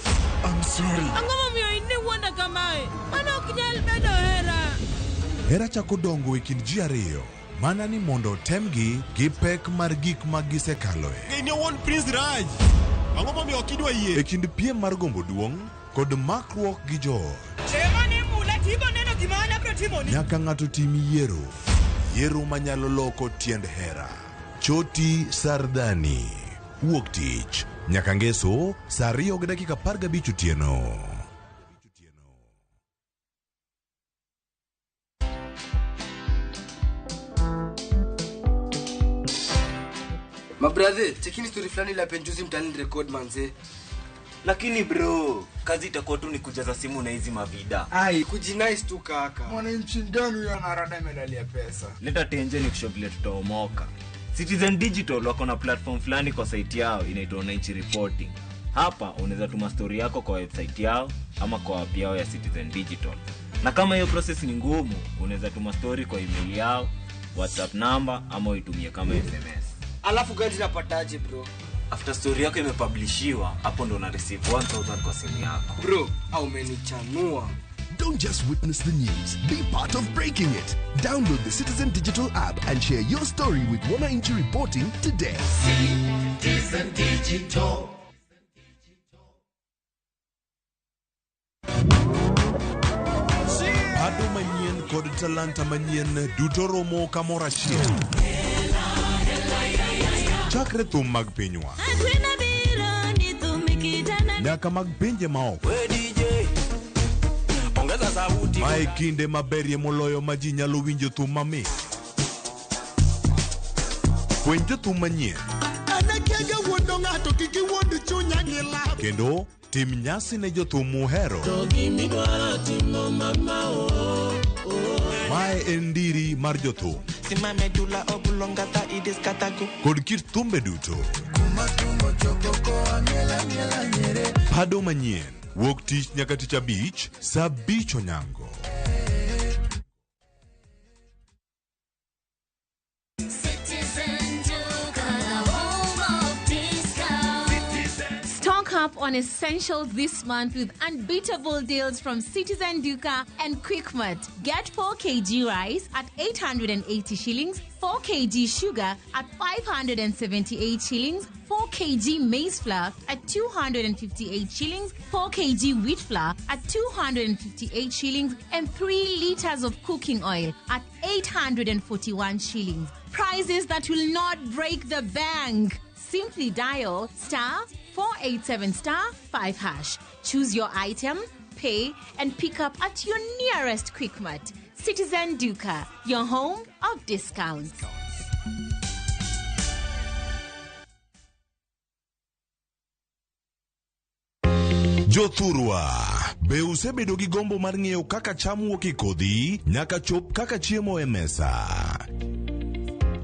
Speaker 8: I'm sorry.
Speaker 17: Ang'o momiyo in iwuonda kamae? Mano ok nyal bedo hera.
Speaker 10: Hera chako dongo e kind ji ariyo mana ni mondo otemgi gi pek mar gik ma gisekaloe.
Speaker 3: Gini owuon Prince Raj. Ang'o momiyo ok idwa yie?
Speaker 10: E kind piem mar gombo duong' kod makruok gi joot.
Speaker 20: Chema ni mula tibo neno gima an abiro timoni.
Speaker 10: Nyaka ng'ato tim yiero. Yiero manyalo loko tiend hera. Choti Sardani. Wuok tich. Nyaka ngeso saa 2:15 otieno.
Speaker 6: Mabrathe, chekini story fulani la penjuzi mtaani record manze.
Speaker 7: Lakini bro, kazi itakuwa tu ni kujaza simu na hizi mavida.
Speaker 6: Ai, kujinice tu kaka.
Speaker 24: Mwananchi gani huyo anarada medali ya pesa?
Speaker 7: Leta tenje ni kushow vile tutaomoka. Citizen Digital wako na platform fulani kwa site yao inaitwa Wananchi Reporting. Hapa unaweza tuma story yako kwa website yao ama kwa app yao ya Citizen Digital. Na kama hiyo process ni ngumu, unaweza tuma story kwa email yao, WhatsApp number ama uitumie kama SMS.
Speaker 6: Alafu gani napataje bro?
Speaker 7: After story yako imepublishiwa, hapo ndo una receive 1000 kwa simu yako.
Speaker 6: Bro, au umenichanua.
Speaker 25: Don't just witness the news, be part of breaking it. Download the Citizen Digital app and share your story with Wananchi Reporting today.
Speaker 26: Citizen Digital.
Speaker 10: Pado manyien kod talanta manyien duto romo kamoro achiel. Chakre thum mag pinywa nyaka mag pinje maoko. Mae kinde maberie moloyo ma ji nyalo winjo thum mamit. Fweny jothum manyien kendo tim nyasi ne jothum muhero. Mae en ndiri mar jothum kod kit thumbe duto. Pado manyien wuok tich nyaka tich abich saa 5 onyango.
Speaker 9: Stock up on essentials this month with unbeatable deals from Citizen Duka and Quickmart. Get 4 kg rice at 880 shillings, 4 kg sugar at 578 shillings, 4 kg maize flour at 258 shillings, 4 kg wheat flour at 258 shillings, and 3 liters of cooking oil at 841 shillings. Prices that will not break the bank. Simply dial *487 *5#. Choose your item, pay, and pick up at your nearest Quickmart. Citizen Duka, your home of discounts.
Speaker 10: Jothurwa, be usebedo gi gombo mar ng'eyo kaka cham wuok e kodhi nyaka chop kaka chiemo e mesa?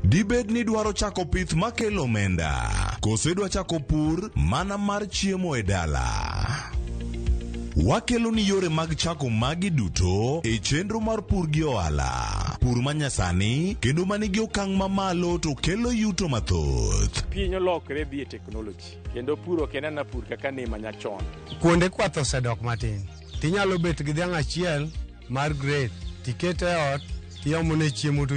Speaker 10: Dibed ni dwaro chako pith makelo omenda, koso idwa chako pur mana mar chiemo e dala? Wakelo ni yore mag chako magi duto e chenro mar pur gi ohala. Pur manyasani kendo manigi okang' mamalo to kelo yuto mathoth.
Speaker 27: Piny olokre dhi e teknoloji kendo pur ok en ana pur kaka ne manyachon.
Speaker 28: Kuonde kwath osedok matin. Tinyalo bet gi dhiang' achiel mar grade, tikete e ot, tiomone chiemo to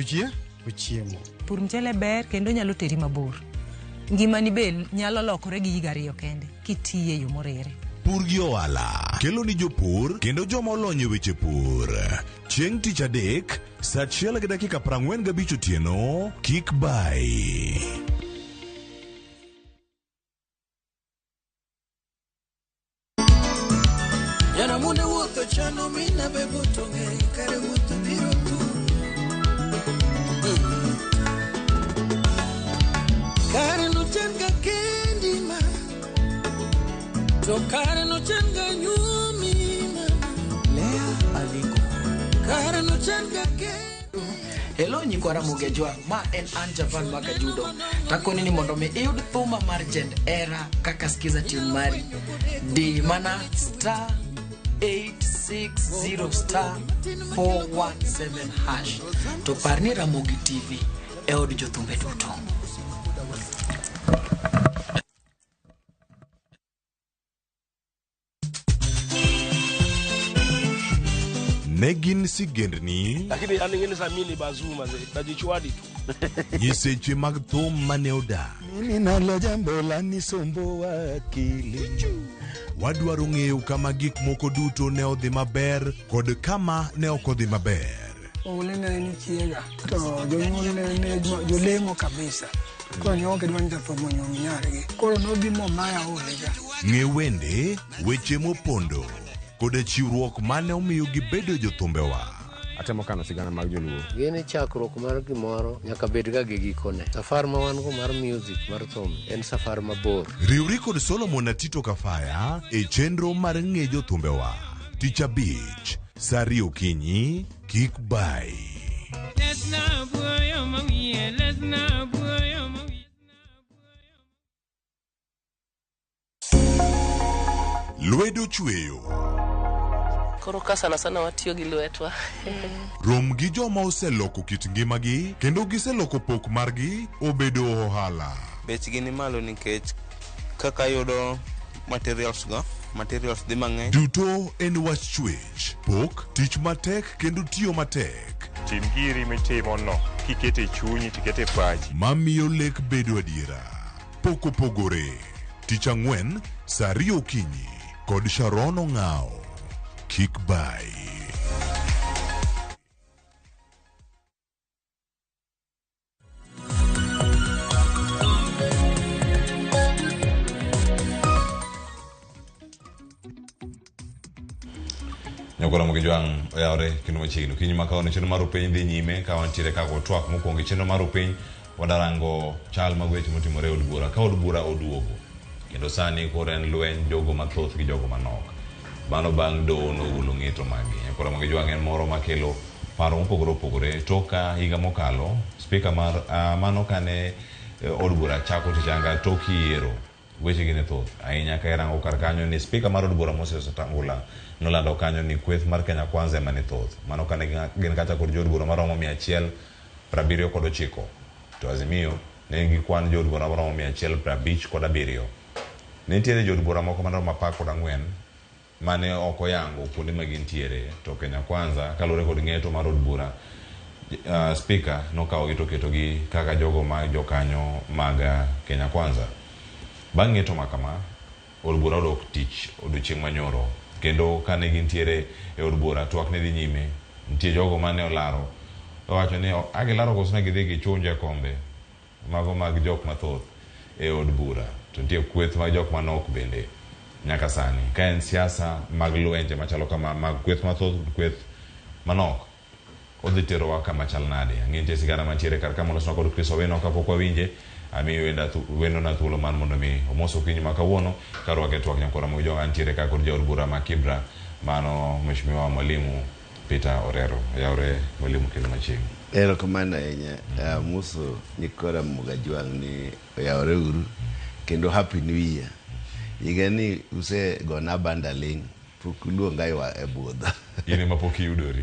Speaker 28: ochiemo.
Speaker 29: Pur mchele ber kendo nyalo teri mabor. Ngimani be nyalo lokore gi higa ariyo kende kitiye yo morere.
Speaker 10: Pur gi ohala kelo ni jopur kendo joma olony e weche pur. Chieng' tich adek saa 1:45 otieno, kik bai.
Speaker 30: Jana mune wuotho chano mina bebuto ng'e kare wuotho biro tu. Kare no chan ga kendi ma, to kare no chan ga nyumi ma.
Speaker 18: Lea Aliko.
Speaker 30: Kare no chan ga kendi.
Speaker 18: Hello nyikwa Ramogi Ajwang', ma en an Javan Makajudo. Takoni ni mondo mi iyud thuma mar Jend Era kaka skiza tune mari. Di mana star 860 star 417 hash. To par ni Ramogi TV e od jothumbe duto.
Speaker 10: Ne gin sigendni,
Speaker 4: Lakini yani ngine za mimi ni bazuma ze najichwadi tu.
Speaker 10: nyiseche mag thum mane odak.
Speaker 5: Mimi nalo jambo la nisumbua akili.
Speaker 10: Wadwaro ng'eyo kama gik moko duto ne odhi maber kod kama ne ok odhi maber.
Speaker 11: Oule ne en chiega to jonyuol ne ne jolemo kabisa. Koro ne ok gidwa ni jathum onyuom nyargi. Koro nobi momaya oule ga.
Speaker 10: Ng'e wende, weche mopondo, koda chiwruok mane omiyo gibedo jothumbewa.
Speaker 12: Atemo kano sigana mag joluo.
Speaker 23: Gini chakruok mar gimoro nyaka bed ga gi gikone. Safar ma wan go mar music mar thum en safar mabor.
Speaker 10: Riwri kod Solomon Atito Kafaya e chenro mar ng'e jothumbewa. Tich abich, saa ariyo okinyi, kik bai.
Speaker 17: Lesna buoyo mawiye, lesna buoyo mawiye.
Speaker 10: Lwedo chweyo.
Speaker 13: Koro ka sana sana watiyo gi lwetwa.
Speaker 10: Rom gi joma oseloko kit ngimagi kendo giseloko pok margi obedo ohala.
Speaker 14: Bechgi ni malo nikech kaka yudo materials go, materials dhi mang'eny.
Speaker 10: Duto en wach chwech, pok, tich matek kendo tiyo matek.
Speaker 27: Tim giri mitimo no kikete e chunyi tikete e pachi.
Speaker 10: Mamiyo lek bedo adiera. Pok opogore. Tich ang'wen, saa ariyo okinyi kod Sharon Ong'ao. Kik bai.
Speaker 15: Nyakora Mugijwang' oyawre kendo machiegni okinyi ma kawuono chenro mar upiny dhi nyime ka wantiere kaka otwak mokwongo e chenro mar upiny wadarango chal mag weche motimore e od bura ka od bura oduogo kendo sani koro en lweny jogo mathoth gi jogo manok mano bang' doho nogolo ng'eto maggi Nyakora Mugijwang' en moro makelo paro mopogore opogore tok ka higa mokalo spika mar mano kane od bura chako tich anga tok yiero Weche gi ne thoth ahinya ka irango kar kanyo ni spika mar od bura Moses Wetangula nolando kanyo ni kweth mar Kenya Kwanza ema ne thoth. Mano kane gin kacha kod jood bura maromo 179 to Azimio ne nigi kwan jood bura maromo 157. Ne nitiere jood bura moko maromo 14 mane ok oyango kuonde ma gintiere to Kenya Kwanza kaluwore kod ng'eto mar od bura spika nokawogi to oketogi kaka jogo ma jokanyo mag Kenya Kwanza. Bang' ng'eto ma kama, od bura odok tich odiochieng' manyoro kendo kane gintiere e od bura twak ne dhi nyime. Nitie jogo mane olaro owacho ni a gilaro koso ne gidhi gichunjo e kombe mago mag jok mathoth e od bura to nitie kweth mag jok manok bende nyaka sani ka en siasa mag lwenje machalo kama mag kweth mathoth kod kweth manok odhi terowa kama chal nade. Ang'e nitie sigana mantiere kar ka molosnwa kod Chris Owino kapok wawinje amiyo wendona thuolo mar mondo mi omos okinyi ma kawuono karwake twak nyakwara Mogi antiere ka kod jaod bura ma Kibra mano Mheshimiwa Mwalimu Peter Orero. Oyawre Mwalimu kendo machiegni.
Speaker 16: Erokamano ahinya. Amoso nyikwa Ramogi Ajwang' ni oyawre uru kendo happy new year. Higa ni usegona banda ling' pok uluonga e budho.
Speaker 15: In ema pok iyudori.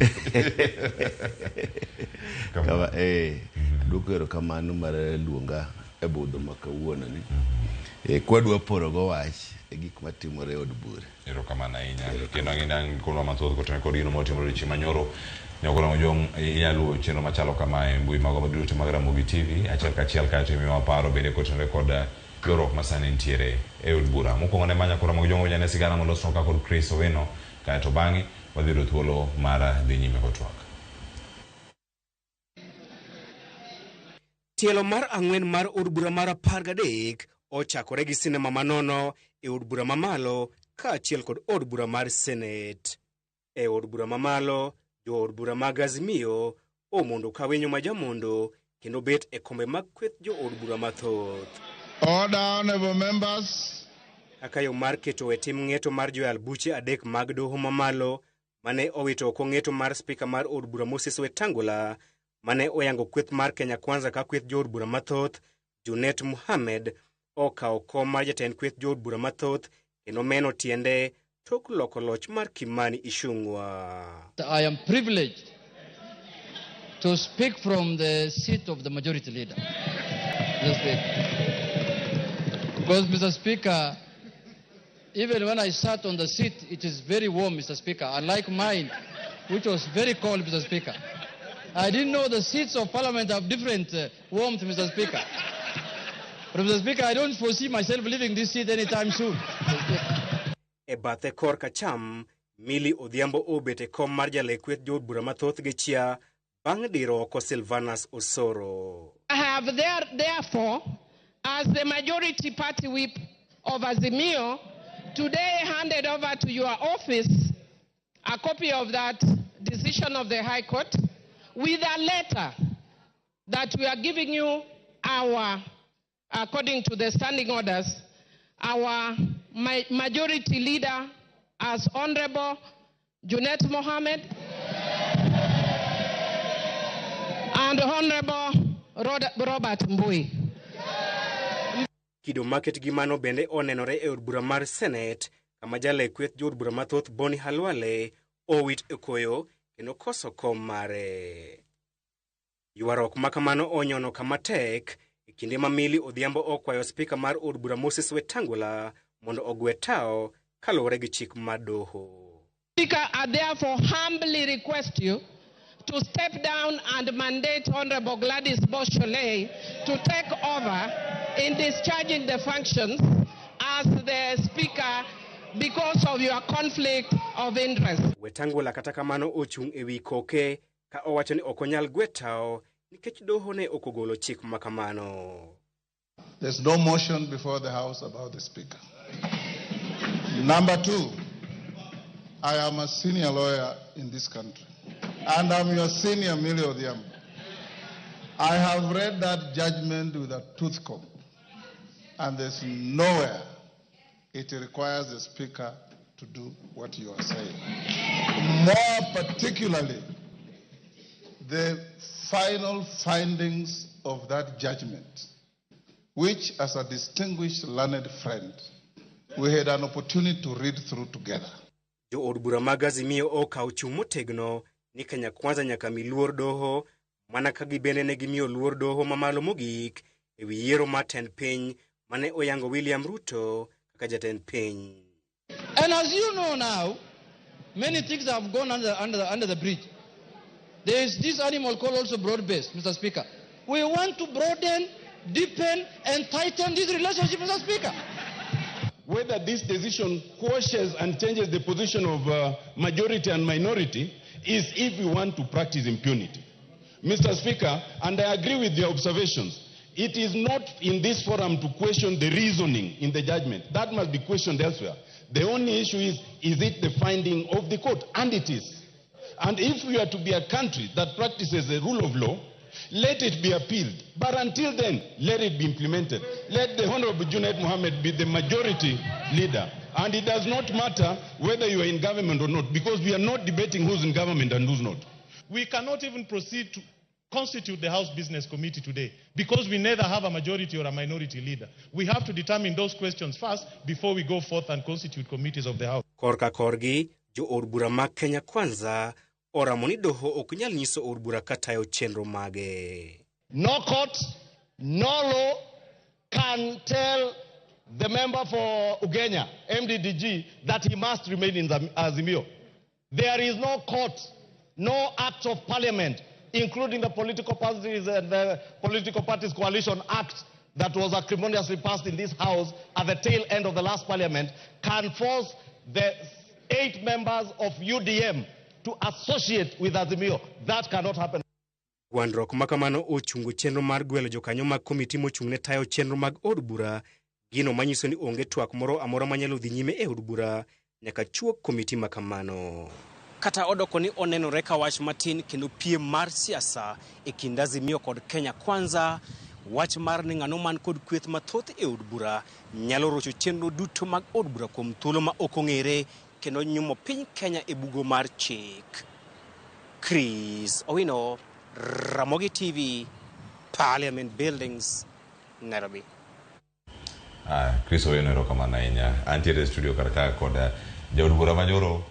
Speaker 16: Kama, aduoko erokamano mar luonga e budho ma kawuono ni. Kwadwa porogo wach e gik matimore e od bura.
Speaker 15: Erokamano ahinya. Kendo ang'e ni an kodwa mathoth kotenore kod gino motimore odiochieng' manyoro. Nyakora Mojong inyalo luwo chenro machalo kama e mbui magwa duto mag Ramogi TV achiel kachiel kaeto imiyowa paro bende kotenore kod ywaruok masani nitiere e od bura. Mokwongo ne ma Nyakora Mojong winj ane sigana molosnwa ka kod Chris Owino kaeto bang'e wadhi yudo thuolo mar dhi nyime kod twak.
Speaker 19: Tielo mar ang'wen mar od bura mar 13 ochakore gi sinema manono e od bura mamalo kaachiel kod od bura mar Senate. E od bura mamalo, jo od bura mag Azimio omondo ka winyo ma jamondo kendo bet e kombe mag kweth jo od bura mathoth.
Speaker 24: Order, honorable members.
Speaker 19: Kaka yo mar keto e tim ng'eto mar joyal buche adek mag doho mamalo mane owito oko ng'eto mar spika mar od bura Moses Wetangula mane oyango kweth mar Kenya Kwanza ka kweth jo od bura mathoth, Junet Mohamed okawo kom mar jatend kweth jo od bura mathoth kendo meno tiende tok loko loch mar Kimani Ichung'wa.
Speaker 21: I am privileged
Speaker 1: to speak from the seat of the majority leader. Mr. Speaker. Because, Mr. Speaker, even when I sat on the seat, it is very warm, Mr. Speaker, unlike mine, which was very cold, Mr. Speaker. I didn't know the seats of parliament have different warmth, Mr. Speaker. But, Mr. Speaker, I don't foresee myself leaving this seat anytime soon.
Speaker 19: E bathe korka cham, Millie Odhiambo obet e kom mar jale kweth jood bura mathoth gi chia bang' diro oko Silvanus Osoro.
Speaker 2: I have therefore, as the majority party whip of Azimio, today handed over to your office a copy of that decision of the High Court with a letter that we are giving you our, according to the standing orders, our majority leader as Honorable Junet Mohammed and Honorable Robert Mbui.
Speaker 19: Kido maket gi mano bende onenore e od bura mar Senate kama jale kweth jood bura mathoth Boni Khalwale owit e koyo kendo koso kom mare. Ywaruok ma kamano onyono kama tek e kinde ma Millie Odhiambo okwayo spika mar od bura Moses Wetangula mondo ogwe tao kaluwore gi chik mar doho.
Speaker 2: Speaker, I therefore humbly request you to step down and mandate Honorable Gladys Boss Shollei to take over in discharging the functions as the Speaker because of your conflict of interest.
Speaker 19: Wetangula kata kamano ochung' e wi koke ka owacho ni ok onyal gwe tao nikech doho ne ok ogolo chik ma kamano.
Speaker 24: There's no motion before the House about the Speaker. Number two, I am a senior lawyer in this country, and I'm your senior, Millie Odhiambo. I have read that judgment with a tooth comb, and there's nowhere it requires the Speaker to do what you are saying. More particularly, the final findings of that judgment, which, as a distinguished learned friend, we had an opportunity to read through together.
Speaker 19: Jo od bura mag Azimio okawo chung' motegno ni Kenya Kwanza nyaka mi luor doho mana ka gibende ne gimiyo luor doho mamalo mogik e wi yiero mar tend piny mane oyango William Ruto kaka jatend piny.
Speaker 1: And as you know now, many things have gone under the bridge. There is this animal called also broad-based, Mr. Speaker. We want to broaden, deepen, and tighten this relationship, Mr. Speaker.
Speaker 3: Whether this decision quashes and changes the position of majority and minority is if we want to practice impunity. Mr. Speaker, and I agree with your observations, it is not in this forum to question the reasoning in the judgment. That must be questioned elsewhere. The only issue is it the finding of the court? And it is. And if we are to be a country that practices the rule of law, let it be appealed. But until then, let it be implemented. Let the Honorable Junet Mohammed be the majority leader. And it does not matter whether you are in government or not, because we are not debating who's in government and who's not.
Speaker 6: We cannot even proceed to constitute the House Business Committee today, because we neither have a majority or a minority leader. We have to determine those questions first before we go forth and constitute committees of the House.
Speaker 19: Korka korgi, jo od bura mag Kenya Kwanza oramo ni doho ok nyal nyiso od bura katayo chenro mage.
Speaker 7: No court, no law can tell the member for Ugenya, MDDG, that he must remain in Azimio. There is no court, no act of parliament, including the Political Parties and the Political Parties Coalition Act that was acrimoniously passed in this House at the tail end of the last parliament, can force the 8 members of UDM to associate with Azimio. That cannot happen.
Speaker 19: Gwandruok ma kamano ochungo chenro mar gwelo jokanyo mag komiti mochung' ne tayo chenro mag od bura, gino manyiso ni onge twak moro amora manyalo dhi nyime e od bura nyaka chuok komiti ma kamano. Kata odoko ni onenore ka wach matin kendo piem mar siasa e kind Azimio kod Kenya Kwanza, wach mar ni ng'ano man kod kweth mathoth e od bura nyalo rocho chenro duto mag od bura kuom thuolo ma ok ong'ere kendo nyumo piny Kenya e bugo mar chik. Chris Owino, Ramogi TV, Parliament Buildings, Nairobi.
Speaker 15: Chris Owino, erokamano ahinya. Antiere e studio kar ka kod jaod bura manyoro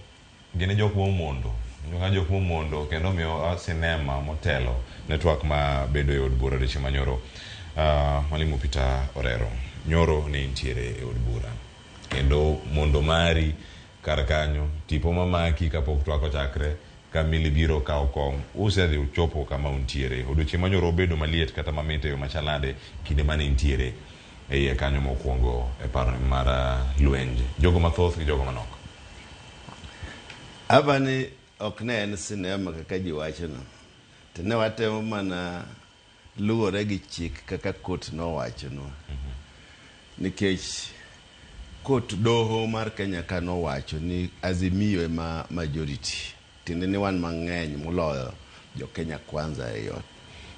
Speaker 15: gin jok momondo. Ka jok momondo kendo omiyo sinema motelo ne twak ma bedo e od bura odiochieng' manyoro. Mwalimu Peter Orero, nyoro ne intiere e od bura kendo mondo mari kar kanyo tipo mamaki kapok twak ochakre ka Milly biro kawo kom usedhi uchopo kama untiere. Odiochieng' manyoro obedo maliet kata mamit e yo machal nade kinde mane intiere e iye kanyo mokwongo e paro mar lwenj jogo mathoth gi jogo manok.
Speaker 16: Apani ok ne en sinema kaka ji wacho no. To ne watemo mana luwore gi chik kaka court nowachonwa. Nikech court doho mar Kenya ka nowacho ni Azimio ema majority. Tiende ni wan mang'eny moloyo jo Kenya Kwanza e ot.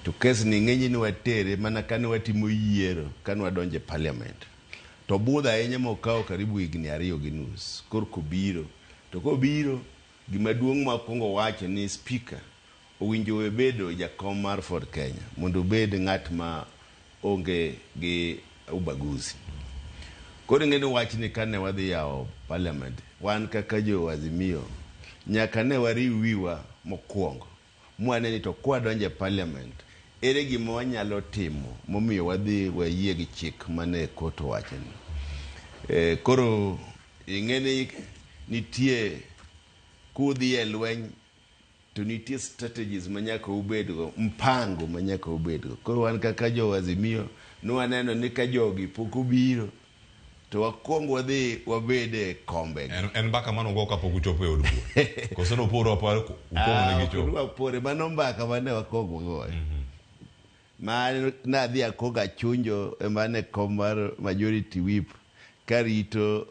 Speaker 16: To kes ni ng'eny ni watere mana kane watimo yiero kane wadonjo e parliament. To budho ahinya mokawo karibu higni 2.5 korka obiro. To kobiro gima duong' ma kwongo wacho ni speaker owinjo we bedo jakom mar Ford Kenya mondo obed ng'at ma onge gi ubaguzi. Koro ing'e ni wachni kane wadhi yawo parliament, wan kaka jo Azimio nyaka ne wariw wiwa mokwongo mwane ni to kwadonjo e parliament ere gima wanyalo timo momiyo wadhi wayie gi chik mane court owacho ni. Koro ing'e ni nitie kudhi e lweny to nitie strategies ma nyaka ubedgo, mpango ma nyaka ubedgo. Koro wan kaka jo Azimio nwaneno ni ka jogi pok obiro to wakwong wadhi wabed e kombe.
Speaker 15: En mbaka mane ugo kapok uchopo e od bura. Koso nuporo apora ukwongo ne gichopo.
Speaker 16: Ok wapore, mano mbaka mane wakwongo wagoyo. Ma nadhi akogo achunjo ema ne kom mar majority whip karito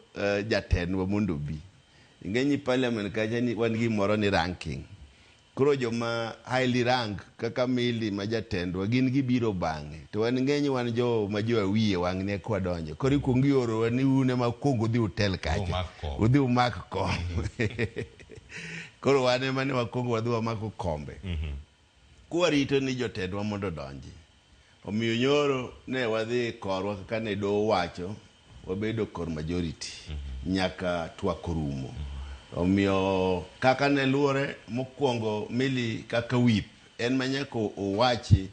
Speaker 16: jatendwa mondo obi. Ing'e ni parliament kacha ni wan gi gimoro ni ranking. Koro joma highly rank kaka Milly ma jatendwa gin gibiro bang'e. To wan ng'eny wan jo ma jo awiye wang'ni eka wadonjo. Koro ikuongo iorowa ni un ema kuongo udhi utel kacha. Udhi umak kom. Koro wan ema ne wakuongo wadhi wamako kombe. Kwarito ni jotendwa mondo odonji. Omiyo nyoro ne wadhi korwa kaka ne doho wacho, wabedo kor majority nyaka twak orumo. Omiyo kaka ne luwore mokwongo Milly kaka whip en ma nyaka owachi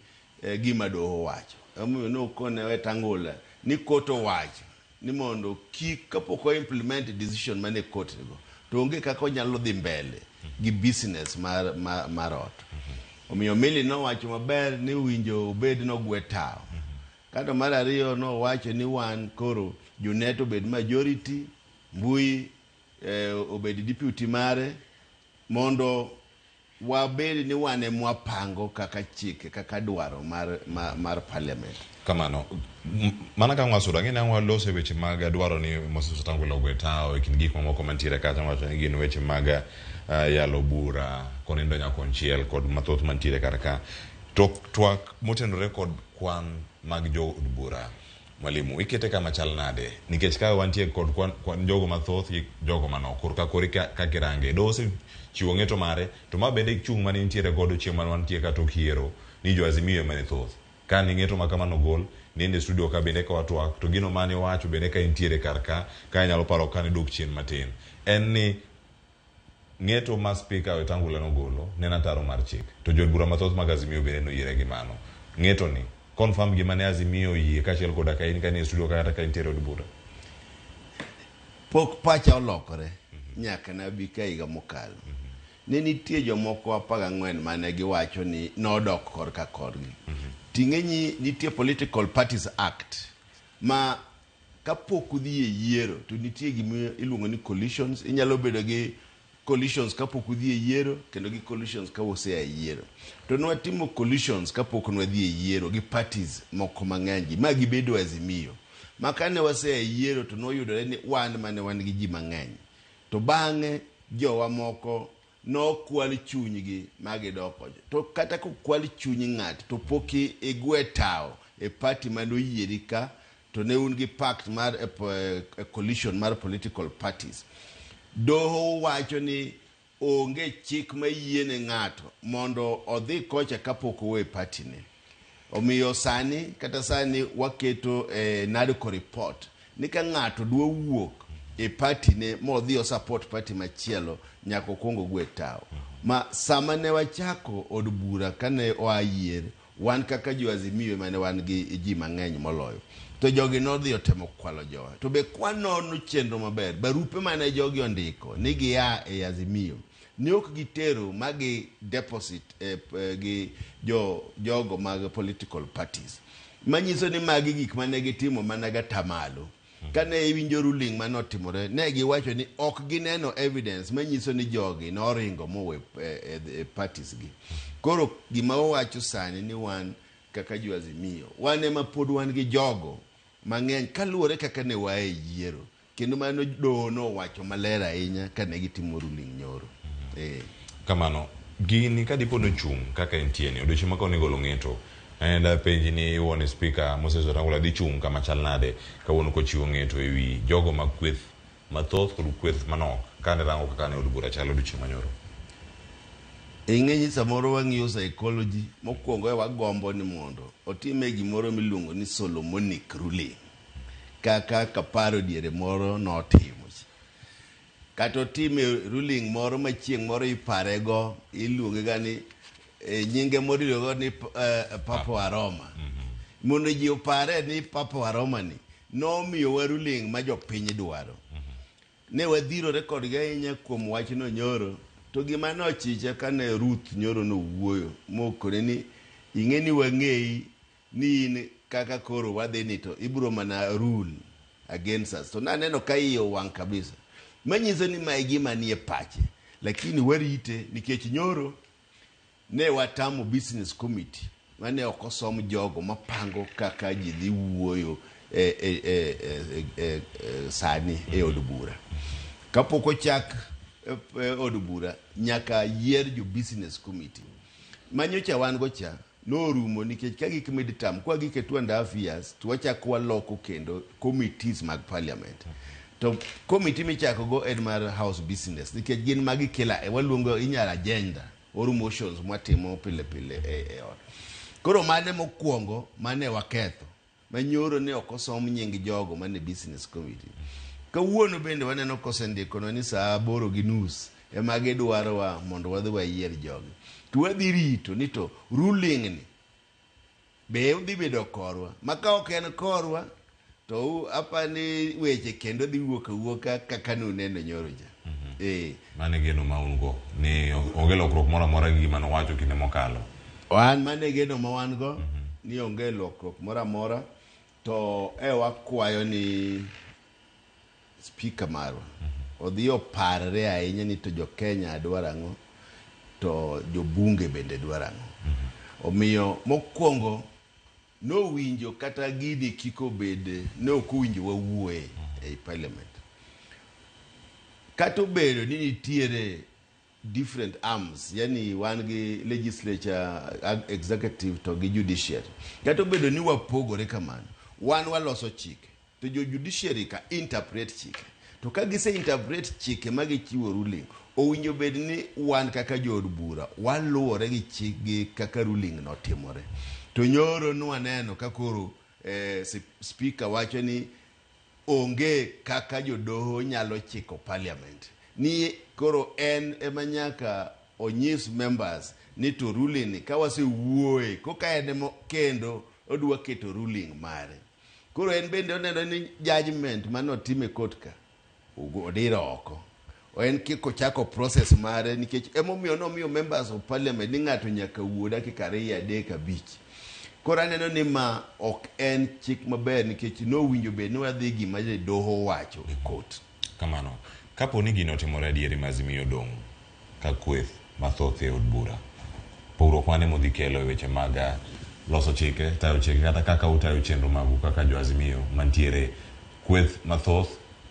Speaker 16: gima doho owacho. Emomiyo nokone Wetangula ni court owacho ni mondo kik kapok o implement decision mane court go to onge kaka onyalo dhi mbele gi business mar ot. Omiyo Milly nowacho maber ni winjo obed nogwe tawo. Kato mar ariyo nowacho ni wan koro Junet obed majority, Mbui obed deputy mare mondo wabed ni wan emwapango kaka chike kaka dwaro mar parliament.
Speaker 15: Kamano. Mana ka wasudo, ang'e ni ang' waloso e weche mag dwaro ni Moses Wetangula ogwe tawo e kind gik mamoko mantiere kacha wacho ni gin weche mag yalo bura konindo nyakonchiel kod mathoth mantiere kar ka. To twak motenore kod kwan mag jo od bura, mwalimu, ikete kama chal nade? Nikech ka wantie kod kwan jogo mathoth gi jogo manok, korka kori kaka irange. Doho osechiwo ng'eto mare, to ma bende chung' mane nitiere godo chieng' mane wantie ka tok yiero ni jo Azimio ema ne thoth. Ka ni ng'eto ma kamano gol, niende studio ka bende ka watwak, to gino mane iwacho bende ka intiere kar ka, ka inyalo paro ka ne dok chien matin. En ni ng'eto ma Speaker Wetangula nogolo ne en ataro mar chik. To jood bura mathoth mag Azimio bende noyiere gi mano. Ng'eto ni, confirm gima ne Azimio oyie kaachiel koda ka in ka nie studio kata ka intiere od bura.
Speaker 16: Pok pacha olokore nyaka nabi ka higa mokalo. Ne nitie jomoko 14 mane giwacho ni nodok korka korgi. Ting'e ni nitie Political Parties Act ma kapok udhi e yiero to nitie gima iluongo ni coalitions. Inyalo bedo gi coalitions kapok udhi e yiero kendo gi coalitions ka usea e yiero. To nwatimo coalitions kapok nwadhi e yiero gi parties moko mang'eny gi ma gibedo Azimio. Ma kane wasea e yiero to noyudore ni wan mane wan gi ji mang'eny. To bang'e jowa moko nokwal chunygi ma gidok kocha. To kata kokwal chuny ng'ato to pok igwe tawo e party mane oyieri ka to ne un gi pact mar e coalition mar political parties. Doho wacho ni onge chik mayiene ng'ato mondo odhi kocha kapok owe party ne. Omiyo sani kata sani waketo e NADCO report ni ka ng'ato dwa wuok e party ne modhi o support party machielo nyaka okwong ogwe tawo. Ma sama ne wachako od bura kane oa yier, wan kaka jo Azimio ema ne wan gi ji mang'eny moloyo. To jogi nodhi otemo kwalo jowa. To be kwanono chenro maber, barupe mane jogi ondiko ni gia e Azimio, ne ok gitero ma gi deposit e, e, gi jo, jogo mag political parties. Manyiso ni magi gik mane gitimo mana gatamalo. Kane iwinjo ruling manotimore, ne giwacho ni ok gineno evidence manyiso ni jogi noringo mowe e, e, e parties gi. Koro gima wawacho sani ni wan kaka jo Azimio, wan ema pod wan gi jogo mang'eny kaluwore kaka ne waa e yiero. Kendo mano doho nowacho maler ahinya kane gitimo ruling nyoro. Eh.
Speaker 15: Kamano, gini ka dipo nochung' kaka entie ni, odiochieng' ma kawuono igolo ng'eto, and apenji ni iwuo ni Speaker Moses Wetangula dhi chung' kama chal nade kawuono kochiwo ng'eto ewi jogo mag kweth mathoth kod kweth manok kane rango kaka ne od bura chalo odiochieng' manyoro.
Speaker 16: Ing'e ni samoro wang'iyo psychology, mokwongo e wagombo ni mondo otime gimoro miluongo ni Solomonic ruling. Kaka Kaparo diere moro notimo. Kata otime ruling moro ma chieng' moro iparego, iluonge ga ni e, nyinge moro iluongo ni Papa wa Roma. Mondo ji opare ni Papa wa Roma ni nomiyowa ruling ma jopiny dwaro. Ne wadhirore kodgi ahinya kuom wachno nyoro, to gima nochicha kane Ruth nyoro nowuoyo mokone ni ing'e ni wang'eyi ni in kaka koro wadhi ni to ibiro mana rule against us. To naneno ka iye owang' kabisa. Manyiso ni mae gima nie pache. Lakini warite nikech nyoro ne watamo business committee mane ok osom jogo mapango kaka ji dhi wuoyo e, e, e, e, e, e, sani e od bura. Kapok ochak e, e od bura nyaka yier jo business committee. Manyocha wan go cha norumo nikech ka gik midterm kwa gik e 2.5 years to wachako waloko kendo committees mag parliament. To committee michako go en mar house business nikech gin magi kila waluongo inyalo agenda or motions mwatimo pile pile e, e ot. Koro mane mokwongo mane waketho manyoro ne ok osom nying jogo mane business committee. Kawuono bende waneno kosendikonwa ni saa 8:30 ema gidwarowa mondo wadhi wayier jogi. To wadhi rito ni to ruling ni be odhi bedo korwa. Ma ka ok en korwa to apani weche kendo dhi wuok awuoka kaka nuneno nyoro cha. Eh.
Speaker 15: Mano e geno ma un go ni onge lokruok moro amora gi gima nowacho kinde mokalo.
Speaker 16: Wan mano e geno ma wan go ni onge lokruok moro amora to e wakwayo ni speaker marwa odhi oparre ahinya ni to jo Kenya dwaro ang'o to jobunge bende dwaro ang'o. Omiyo mokwongo nowinjo kata gini kik obed ne ok owinjo wawuoye ei parliament. Kata obedo ni nitiere different arms, yani wan gi legislature, executive to gi judiciary. Kata obedo ni wapogore kamano, wan waloso chike, to jo judiciary ka interpret chike. To ka gise interpret chike ma gichiwo ruling, owinjo bed ni wan kaka jood bura waluwore gi chik gi kaka ruling notimore. To nyoro nwaneno ka koro speaker wacho ni onge kaka jodoho nyalo chiko parliament. Ni koro en ema nyaka onyis members ni to ruling ni ka wasewuoye koka en ema kendo odwa keto ruling mare. Koro en bende oneno ni judgment manotim e court ka odiro oko. En kik ochako process mare nikech emomiyo nomiyo members of parliament ni ng'ato nyaka wuo dakika 2, 3, 5. Koro aneno ni ma ok en chik maber nikech nowinjo bed ni wadhi gima doho owacho e court.
Speaker 15: Kamano, kapo ni gino otimore adieri ma Azimio odong' ka kweth mathoth e od bura, pogruok mane modhi kelo e weche mag loso chike, tayo chike kata kaka utayo chenro magu kaka jo Azimio mantiere kweth mathoth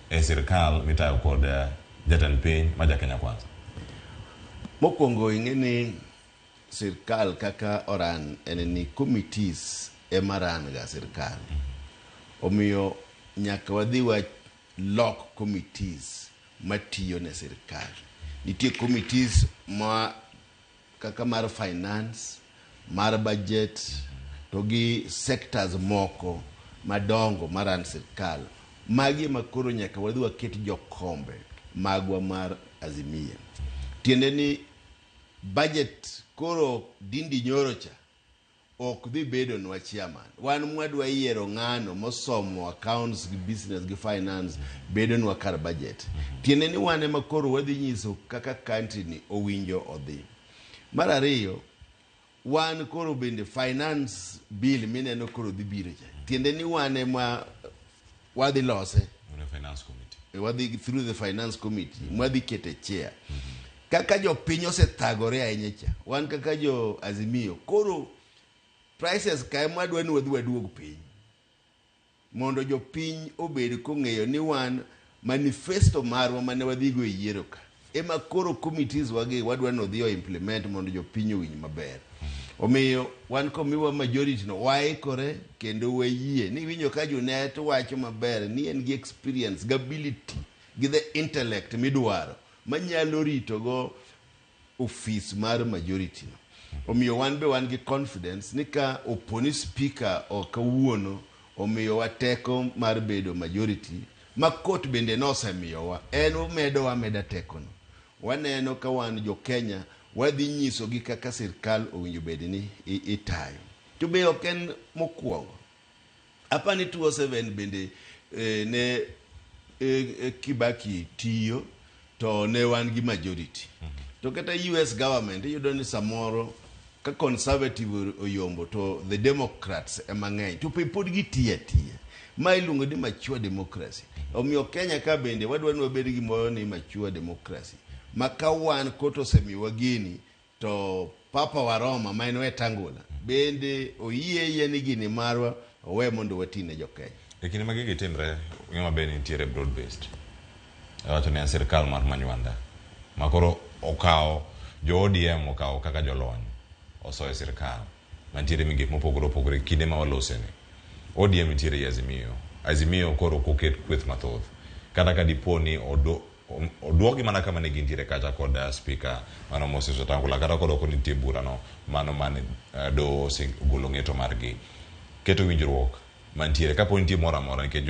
Speaker 15: e sirkal mitayo kod jatend piny ma ja Kenya Kwanza?
Speaker 16: Mokwongo ing'e ni sirkal kaka oran en ni committees ema ran ga sirkal. Omiyo nyaka wadhi walok committees matiyo ne sirkal. Nitie committees ma kaka mar finance, mar budget, to gi sectors moko madongo maran sirkal. Magi ema koro nyaka wadhi waket jokombe magwa mar Azimio. Tiende ni Budget koro Dindi Nyoro cha ok dhi bedonwa chairman. Wan mwadwa yiero ng'ano mosomo accounts gi business gi finance bedonwa kar budget. Tiende ni wan ema koro wadhi nyiso kaka country ni owinjo odhi. Mar ariyo, wan koro bende finance bill mineno koro dhi biro cha. Tiende ni wan ema wadhi lose.
Speaker 15: Un e finance committee.
Speaker 16: Wadhi through the finance committee mwadhi kete chair. Kaka jopiny osethagore ahinya cha, wan kaka jo Azimio, koro prices ka ema wadwa ni wadhi waduog piny. Mondo jopiny obed kong'eyo ni wan manifesto marwa mane wadhigo e yiero ka ema koro committees wagi wadwa ni odhi o implement mondo jopiny owinj maber. Omiyo wan komiwa majority no waikore kendo wayie ni iwinjo ka Junet wacho maber ni en gi experience gi ability gi the intellect midwaro manyalo ritogo ofis mar majority no. Omiyo wan be wan gi confidence ni ka oponi speaker ok kawuono omiyowa teko mar bedo majority ma court bende nosemiyowa, en omedowa ameda tekono. Waneno ka wan jo Kenya wadhi nyisogi kaka sirkal owinjo bed ni itayo. To be ok en mokwongo. Apani 2007 bende ne Kibaki tiyo to ne wan gi majority. To kata US government iyudo ni samoro ka conservative oyombo to the Democrats ema ng'eny to pod gitiyo atiya. Ma iluongo ni mature democracy. Omiyo Kenya ka bende wadwa ni wabed gimoro ni mature democracy. Ma ka wan court osemiyowa gini to Papa wa Roma ma en Wetangula bende oyie yie ni gini marwa owe mondo wati ne jo Kenya.
Speaker 15: E kinde ma gigi timre, ng'e maber ni nitiere broad based. Awacho ni en sirkal mar Manywanda ma koro okawo jo ODM okawo kaka jolony osoyo e sirkal mantiere migepe mopogore opogore kinde ma waloseni. ODM nitiere e Azimio. Azimio koro ok oket kweth mathoth. Kata ka dipo ni oduokgi mana kama ne gintiere kacha kod speaker mano Moses Wetangula kata kod ok nitie burano mano mane doho osegolo ng'eto margi. Keto winjruok mantiere kapo nitie moro amora nikech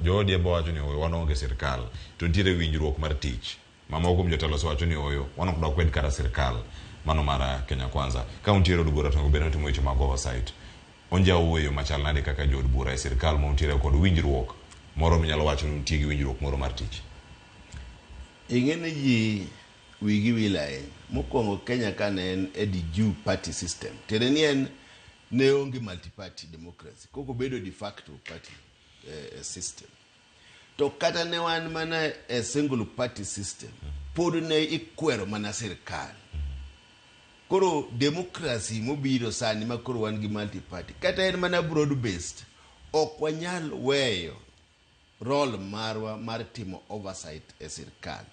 Speaker 15: jo ODM wacho ni oyo wan onge sirkal to nitiere winjruok mar tich ma moko kuom jotelo osewacho ni oyo wan ok dakwed kata sirkal mano mar Kenya Kwanza. Ka untiere od bura to onego bed ni utimo weche mag oversight. Onjawo e yo machal nade kaka jood bura e sirkal ma untiere kod winjruok moro minyalo wacho ni untie gi winjruok moro mar tich?
Speaker 16: Ing'e ni ji wigi wil ahinya. Mokwongo Kenya ka ne en e de jure party system. Tiende ni en ne onge multi-party democracy. Koko bedo de facto party system. To kata ne wan mana e single party system, pod ne ikwero mana sirkal. Koro democracy mobiro sani ma koro wan gi multi-party, kata en mana broad based, ok wanyal weyo role marwa mar timo oversight e sirkal.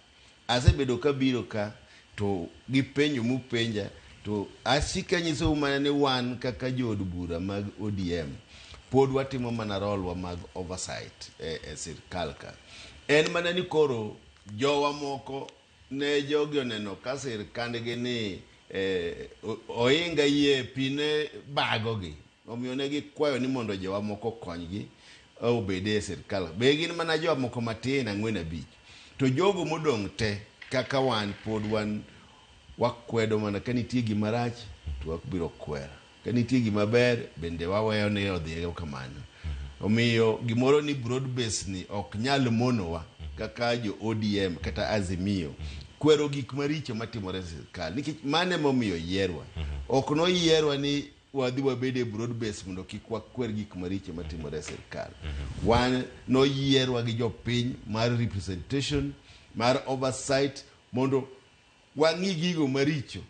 Speaker 16: Asebedo kabiro ka to gi penjo mupenja to asiko anyisou mana ni wan kaka jood bura mag ODM pod watimo mana role wa mag oversight e sirkal ka. En mana ni koro jowa moko ne jogi oneno ka sirkandgi ni ohinga yie pi ne bagogi. Omiyo ne gikwayo ni mondo jowa moko okonygi obed e sirkal. Be gin mana jowa moko matin 4 5. To jogo modong' te kaka wan pod wan wakwedo mana ka nitie gima rach to wabiro kwero. Ka nitie gima ber bende waweyo ni odhi kamano. Omiyo gimoro ni broad base ni ok nyal monowa kaka jo ODM kata Azimio kwero gik maricho matimore e sirkal. Nikech mano emomiyo oyierwa. Ok noyierwa ni wadhi wabed e broad base mondo kik wakwer gik maricho matimore e sirkal. Wan noyierwa gi jopiny mar representation, mar oversight mondo wang'i gigo maricho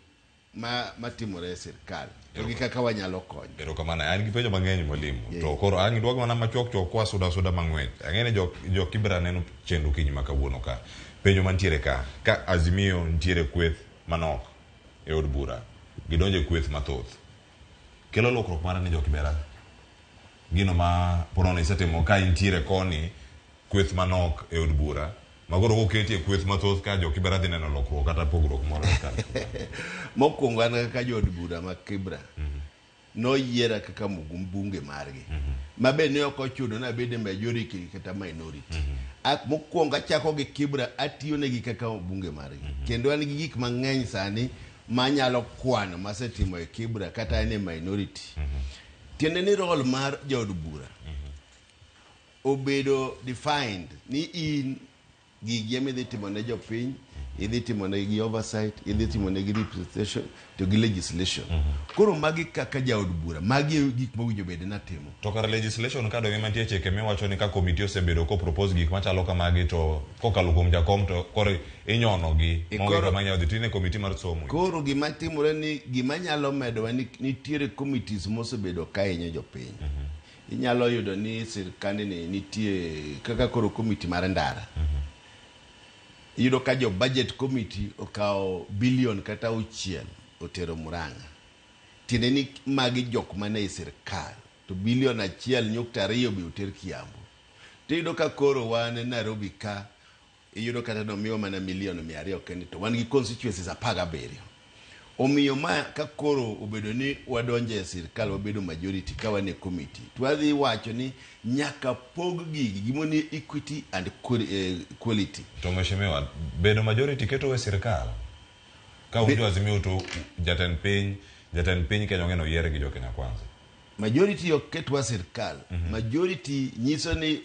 Speaker 16: matimore e sirkal to gi kaka wanyalo konyo.
Speaker 15: Erokamano. An gi penjo mang'eny mwalimu. To koro ang' idwog mana machuok chuok kwa suda suda mang'wech. Ang'e ni jo Kibra neno chenro kinyi ma kawuono ka. Penjo mantiere ka, ka Azimio nitiere kweth manok e od bura, gidonjo e kweth mathoth. Kelo lokruok mare ni jo Kibera. Gino ma ponono isetimo ka intiere koni kweth manok e od bura, ma koro koketi e kweth mathoth ka jo Kibera dhi neno lokruok kata pogruok moro e kar.
Speaker 16: Mokwongo an kaka jood bura ma Kibra, noyiera kaka mbunge margi. Ma be ne ok ochuno ni abed e majority kata minority. Mokwongo achako gi Kibra, atiyonegi kaka mbunge margi. Kendo an gi gik mang'eny sani manyalo kwano masetimo e Kibra kata en e minority. Tiende ni role mar jaod bura obedo defined ni in gigi ema idhi timo ne jopiny, idhi timo negi oversight, idhi timo negi representation to gi legislation. Koro magi kaka jaod bura, magi e gik mowinjo bed ni atimo.
Speaker 15: To kar legislation ka donge mantie chike miwacho ni ka komiti osebedo ko propose gik machalo kamagi to kokalo kuom jakom to koro inyono gi
Speaker 16: E
Speaker 15: maonge
Speaker 16: koro-
Speaker 15: kama inyalo dhi tine komiti mar somo.
Speaker 16: Koro gima timore ni gima nyalo medowa ni nitiere committees mosebedo ka hinyo jopiny. Inyalo yudo ni sirkandni nitie kaka koro committee mar ndara. Iyudo ka jo budget committee okawo bilion kata auchiel otero Murang'a. Tiende ni magi jok mane e sirkal to bilion 1.2 be oter Kiambu. Tiyudo ka koro wan e Nairobi ka iyudo kata nomiwa mana milion 200 kende to wan gi constituencies 17. Omiyo ma ka koro obedo ni wadonjo e sirkal wabedo majority ka wan e committee to wadhi wacho ni nyaka pog gigi gimoro ni equity and quality.
Speaker 15: To mheshimiwa, bedo majority keto e sirkal. Ka un jo Azimio to jatend piny Kenya ong'e ni oyiere gi jo Kenya Kwanza.
Speaker 16: Majority ok ketwa sirkal. Majority nyiso ni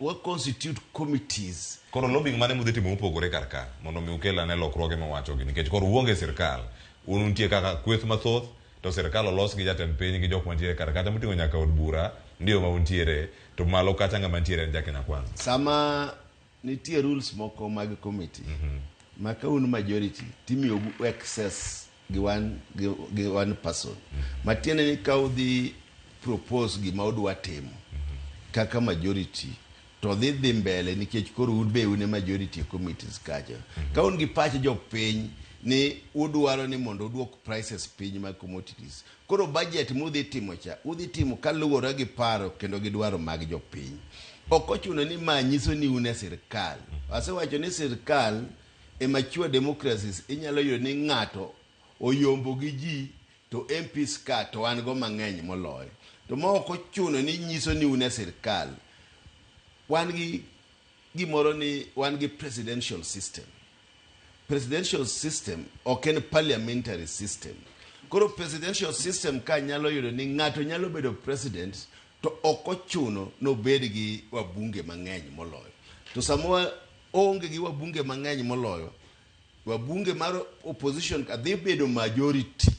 Speaker 16: wa constitute committees.
Speaker 15: Koro lobbying mane mudhi timo mopogore kar ka mondo mi ukel ane lokruoge mawachogi nikech koro uonge sirkal. Un untie kaka kweth mathoth to sirkal olos gi jatend piny gi jok mantiere kar kacha moting'o nyaka od bura ndio ma untiere to malo kacha ng'ama ntiere en ja Kenya Kwanza.
Speaker 16: Sama nitie rules moko mag committee ma ka un majority timiyo excess gi one person. Matiende ni ka udhi propose gima udwa timo kaka majority to dhi mbele nikech koro un be un e majority e committees kacha. Ka un gi pach jopiny ni udwaro ni mondo uduok prices piny mag commodities. Koro budget mudhi timo cha, udhi timo kaluwore gi paro kendo gi dwaro mag jopiny. Ok ochuno ni ma nyiso ni un e sirkal. Asewacho ni sirkal e mature democracies inyalo yudo ni ng'ato oyombo gi ji to MPs ka to wan go mang'eny moloyo. To ma ok ochuno ni nyiso ni un e sirkal. Wan gi gimoro ni wan gi presidential system. Presidential system ok en parliamentary system. Koro presidential system ka nyalo yudo ni ng'ato nyalo bedo president to ok ochuno nobed gi wabunge mang'eny moloyo. To sama onge gi wabunge mang'eny moloyo, wabunge mar opposition ka dhi bedo majority.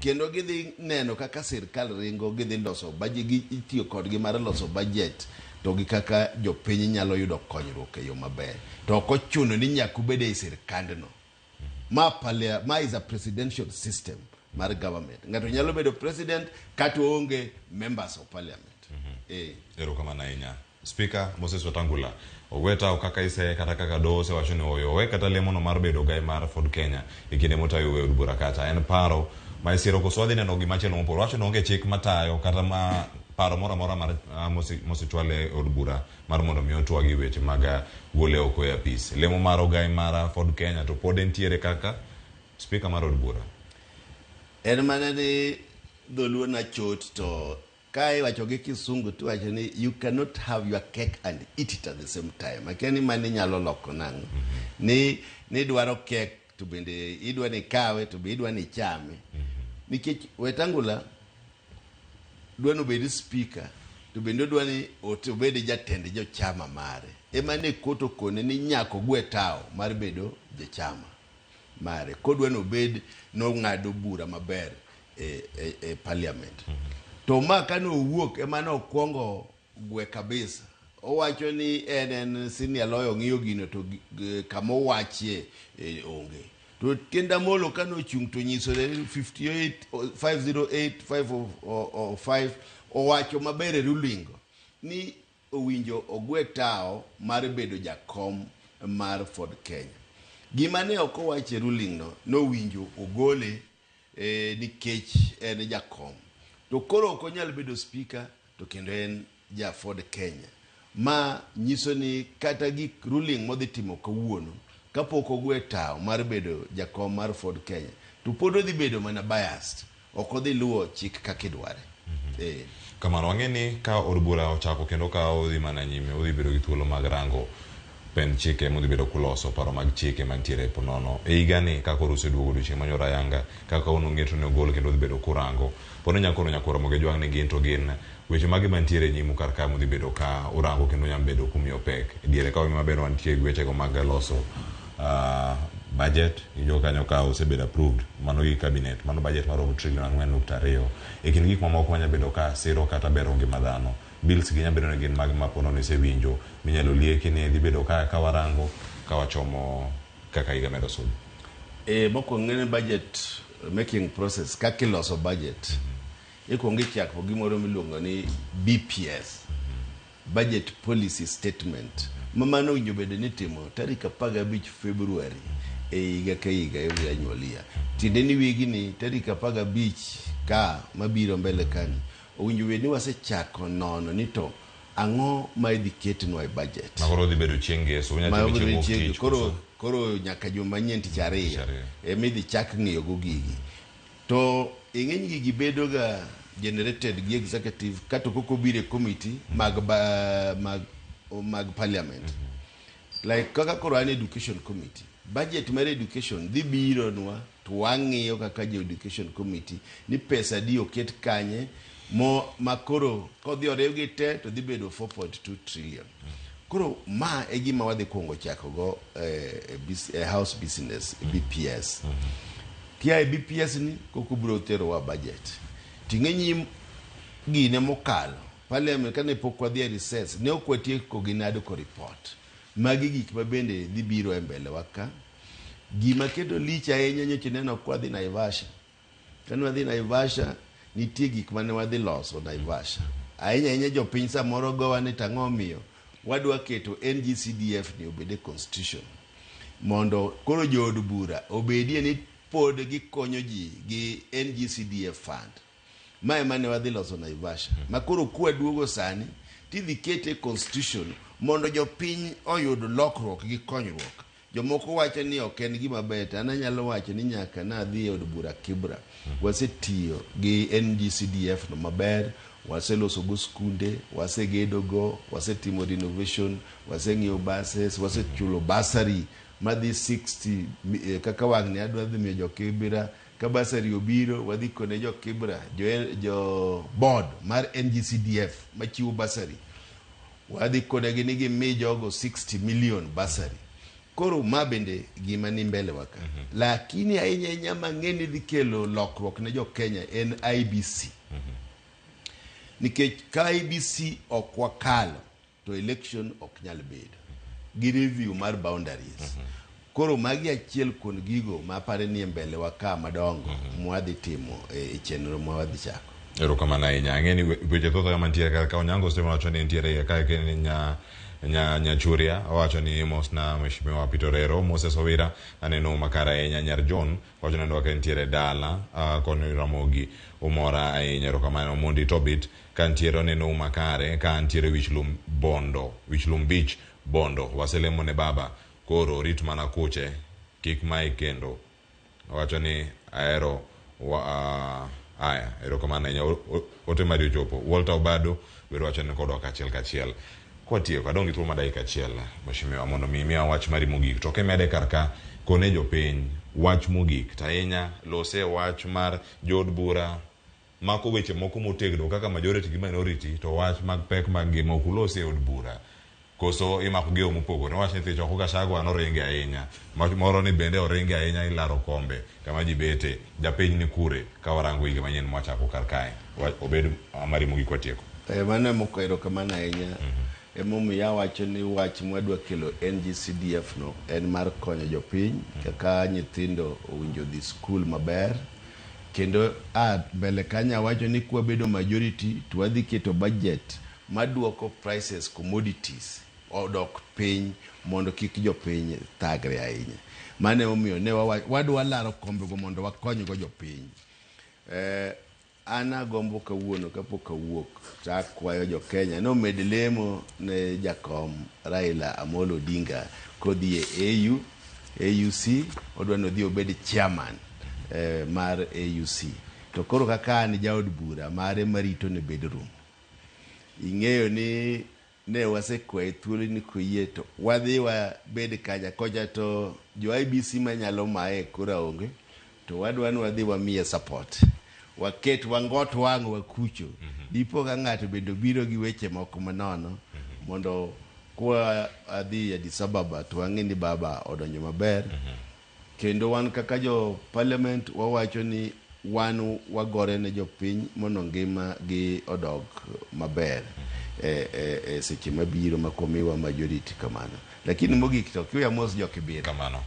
Speaker 16: Kendo gidhi neno kaka sirkal ringo, gidhi loso budget, gi itiyo kodgi mar loso budget to gi kaka jopiny nyalo yudo konyruok e yo maber. To ok ochuno ni nyaka ubed ei sirkandno. Ma is a presidential system mar government. Ng'ato nyalo bedo president kata oonge members of parliament.
Speaker 15: Erokamano ahinya. Speaker Moses Wetangula, ogweta kaka ise kata kaka doho osewacho ni oyo owe kata lemono mar bedo gai mar Ford Kenya e kinde motayo e od bura kacha. En paro ma isiro koso wadhi neno gimachielo mopogore. Wacho ni onge chik matayo kata ma paro moro amora mar mosechwal e od bura mar mondo mi otwagi weche mag gole oko e apis. Lemo mar ogai mar Ford Kenya to pod entiere kaka speaker mar od bura.
Speaker 16: En mana ni dholuo na chot to ka iwacho gi kisungu to iwacho ni you cannot have your cake and eat it at the same time. Akia ni mano inyalo loko nang'o. Ni idwaro cake to bende idwa ni ikawe to be idwa ni ichame. Nikech Wetangula dwa ni obed speaker to bende odwa ni obed jatend jochama mare. Ema ne court okone ni nyaka ogwe tawo mar bedo jachama mare. Kodwa ni obed nong'ado bura maber e parliament. To ma kane owuok ema ne okwongo gwe kabisa. Owacho ni en senior lawyer ong'iyo gino to kama owachie onge. To Tienda Molo kane ochung' to nyiso ni 58, 508, 505 owacho maber e ruling ni owinjo ogwe tawo mar bedo jakom mar Ford Kenya. Gima ne ok owach e ruling no, nowinjo ogole nikech en jakom. To koro ok onyal bedo speaker to kendo en ja Ford Kenya. Ma nyiso ni kata gik ruling modhi timo kawuono kapok ogwe tawo mar bedo jakom mar Ford Kenya to pod odhi bedo mana biased. Ok odhi luwo chik kaka idware.
Speaker 15: Kamano wang'e ni ka od bura ochako kendo ka odhi mana nyime odhi bedo gi thuolo mag rango Pend chike mudhi bedo kuloso paro mag chike mantiere ponono e higani ka koro useduogo odiochieng' manyoro ayanga kaka kawuono ng'eto ne ogol kendo udhi bedo kurango pod onyalo kono nyakwar Ramogi Ajwang' ni gin to gin weche mage mantiere e nyimu kar ka mudhi bedo ka urango kendo nyalo bedo kumiyo pek e diere ka wang'iyo maber wantie gi wechego mag loso budget iwinjo kanyo ka osebedo approved mano gi cabinet mano budget maromo trillion 4.2 e kind gik mamoko manyalo bedo ka siro kata bero ngima dhano. Bills gi nyalo bedo ni gin mage ma ponono isewinjo minyalo lieki ni dhi bedo ka ka warango ka wachomo kaka higa medo sudo.
Speaker 16: Mokwongo ng'e ni budget making process kaka iloso budget ikuongo ichako gimoro miluongo ni BPS, Budget Policy Statement, ma mano owinjo bed ni itimo tarik 15 February e higa ka higa every annual year. Tiende ni wigni tarik 15 ka mabiro mbele kani owinjo bed ni wasechako nono ni to ang'o ma idhi ketnwa e budget.
Speaker 15: Ma koro dhi bedo chieng' ngeso, unyalo
Speaker 16: Ma
Speaker 15: time
Speaker 16: biro
Speaker 15: chieng' wuok
Speaker 16: chieng'
Speaker 15: tich
Speaker 16: koro
Speaker 15: koso?
Speaker 16: koro nyaka juma manyien tich ariyo
Speaker 15: Tich ariyo.
Speaker 16: ema idhi chak ng'iyo go gigi. To ing'eny gigi bedo ga generated gi executive kato kok obiro e committee mag ba, mag mag parliament. Like kaka koro an education committee, budget mar education dhi biro nwa to wang'iyo kaka jo education committee ni pesa adi oket kanye mo ma koro kodhi oriwgi te to dhi bedo 4.2 trillion. Koro ma e gima wadhi kuongo chako go e house business, e BPS. Kia e BPS ni koko biro terowa budget. Ting'eny gine mokalo parliament kane pok wadhi e recess ne ok watieko gi NADCO report. Magi gik ma bende dhi biro e mbele wa ka. Gima keto lich ahinya nyocha ineno kwadhi Naivasha. Kane wadhi Naivasha, nitie gik mane wadhi loso Naivasha. Ahinya ahinya jopiny samoro gowa ni tang'o omiyo wadwa keto NGCDF ni obed e constitution. Mondo koro jood bura obedie ni pod gikonyo ji gi NGCDF fund. Ma ema ne wadhi loso Naivasha. Ma koro kwaduogo sani, tidhi kete e constitution mondo jopiny oyud lokruok gi konyruok. Jomoko wacho ni ok en gima ber, to an anyalo wacho ni nyaka nadhi e od bura Kibra. Wasetiyo gi NGCDF no maber, waseloso go skunde, wasegedo go, wasetimo renovation, waseng'iewo buses, wasechulo bursary madhi 60 kaka wang'ni adwa dhi miyo jo Kibra. Ka bursary obiro, wadhi kone jo Kibra, jo board mar NGCDF machiwo bursary. Wadhi konegi ni gimi jogo 60 million bursary. Koro ma bende gima ni mbele wa ka. Lakini ahinya ahinya mang'e ni dhi kelo lokruok ne jo Kenya en IEBC. Nikech ka IEBC ok wakalo to election ok nyal bedo. Gi review mar boundaries. Koro magi achiel kuom gigo ma apare ni e mbele wa ka madongo mwadhi timo e chenro ma wadhi chako.
Speaker 15: Erokamano ahinya. Ang'e ni weche thoth kama nitiere kar ka Onyango Stephen wacho ni nitiere iye kae kendo nya Nyachuria owacho ni mos na Mheshimiwa Peter Orero. Moses Owira aneno makare ahinya. Nyar John wacho ni ka nitiere dala koni Ramogi umora ahinya. Erokamano. Mondi Tobit ka nitiere oneno makare ka nitiere Wichlum Bondo, Wichlum Beach Bondo. Waselemo ne baba koro rit mana kuche kik mae kendo. Owacho ni ahero aya erokamano ahinya. Ote mari ochopo. Walter Obado bende wacho ni kodwa kachiel kachiel. Kwatieko adong' gi thuolo mar dakika achiel Mheshimiwa mondo mi imiya wach mari mogik. To kimede kar ka kone jopiny wach mogik to ahinya lose wach mar jood bura mako weche moko motegno kaka majority gi minority to wach mag pek mag ngima ok ulosi e od bura. Koso imako gi yo mopogore. Wach ni thich oko Gachagua noringe ahinya. Moro ni bende oringe ahinya ilaro kombe kama ji bete. Japiny ni kure ka warango higa manyien mwachako kar kae. Obed mari mogik watieko.
Speaker 16: Mano ema erokamano ahinya. Emomiyo awacho ni wach mwadwa kelo NGCDF no en mar konyo jopiny kaka nyithindo owinjo dhi skul maber. Kendo mbele kanyo awacho ni kwabedo majority to wadhi keto budget maduoko prices commodities odok piny mondo kik jopiny thagre ahinya. Mano emomiyo ne wadwa laro kombego mondo wakonygo jopiny. An agombo kawuono kapok awuok to akwayo jo Kenya ni omed lemo ne jakom Raila Amolo Odinga kodhi e AUC odwa ni odhi obed chairman mar AUC. To koro kaka an jaod bura mare marito ne bedroom. Ing'eyo ni Ne wasekwaye thuolo ni koyie to wadhi wabed kacha kocha to jo IBC manyalo maye kura onge to wadwa ni wadhi wamiye support waket wangot wang' wakucho. Dipo ka ng'ato bende obiro gi weche moko manono mondo kwa adhi Addis Ababa to wang'e ni baba odonjo maber. Kendo wan kaka jo parliament wawacho ni wan wagore ne jopiny mondo ngima gi odog maber e seche mabiro ma komiwa majority kamano. Lakini mogik to kiwe amos jo Kibra.
Speaker 15: Kamano,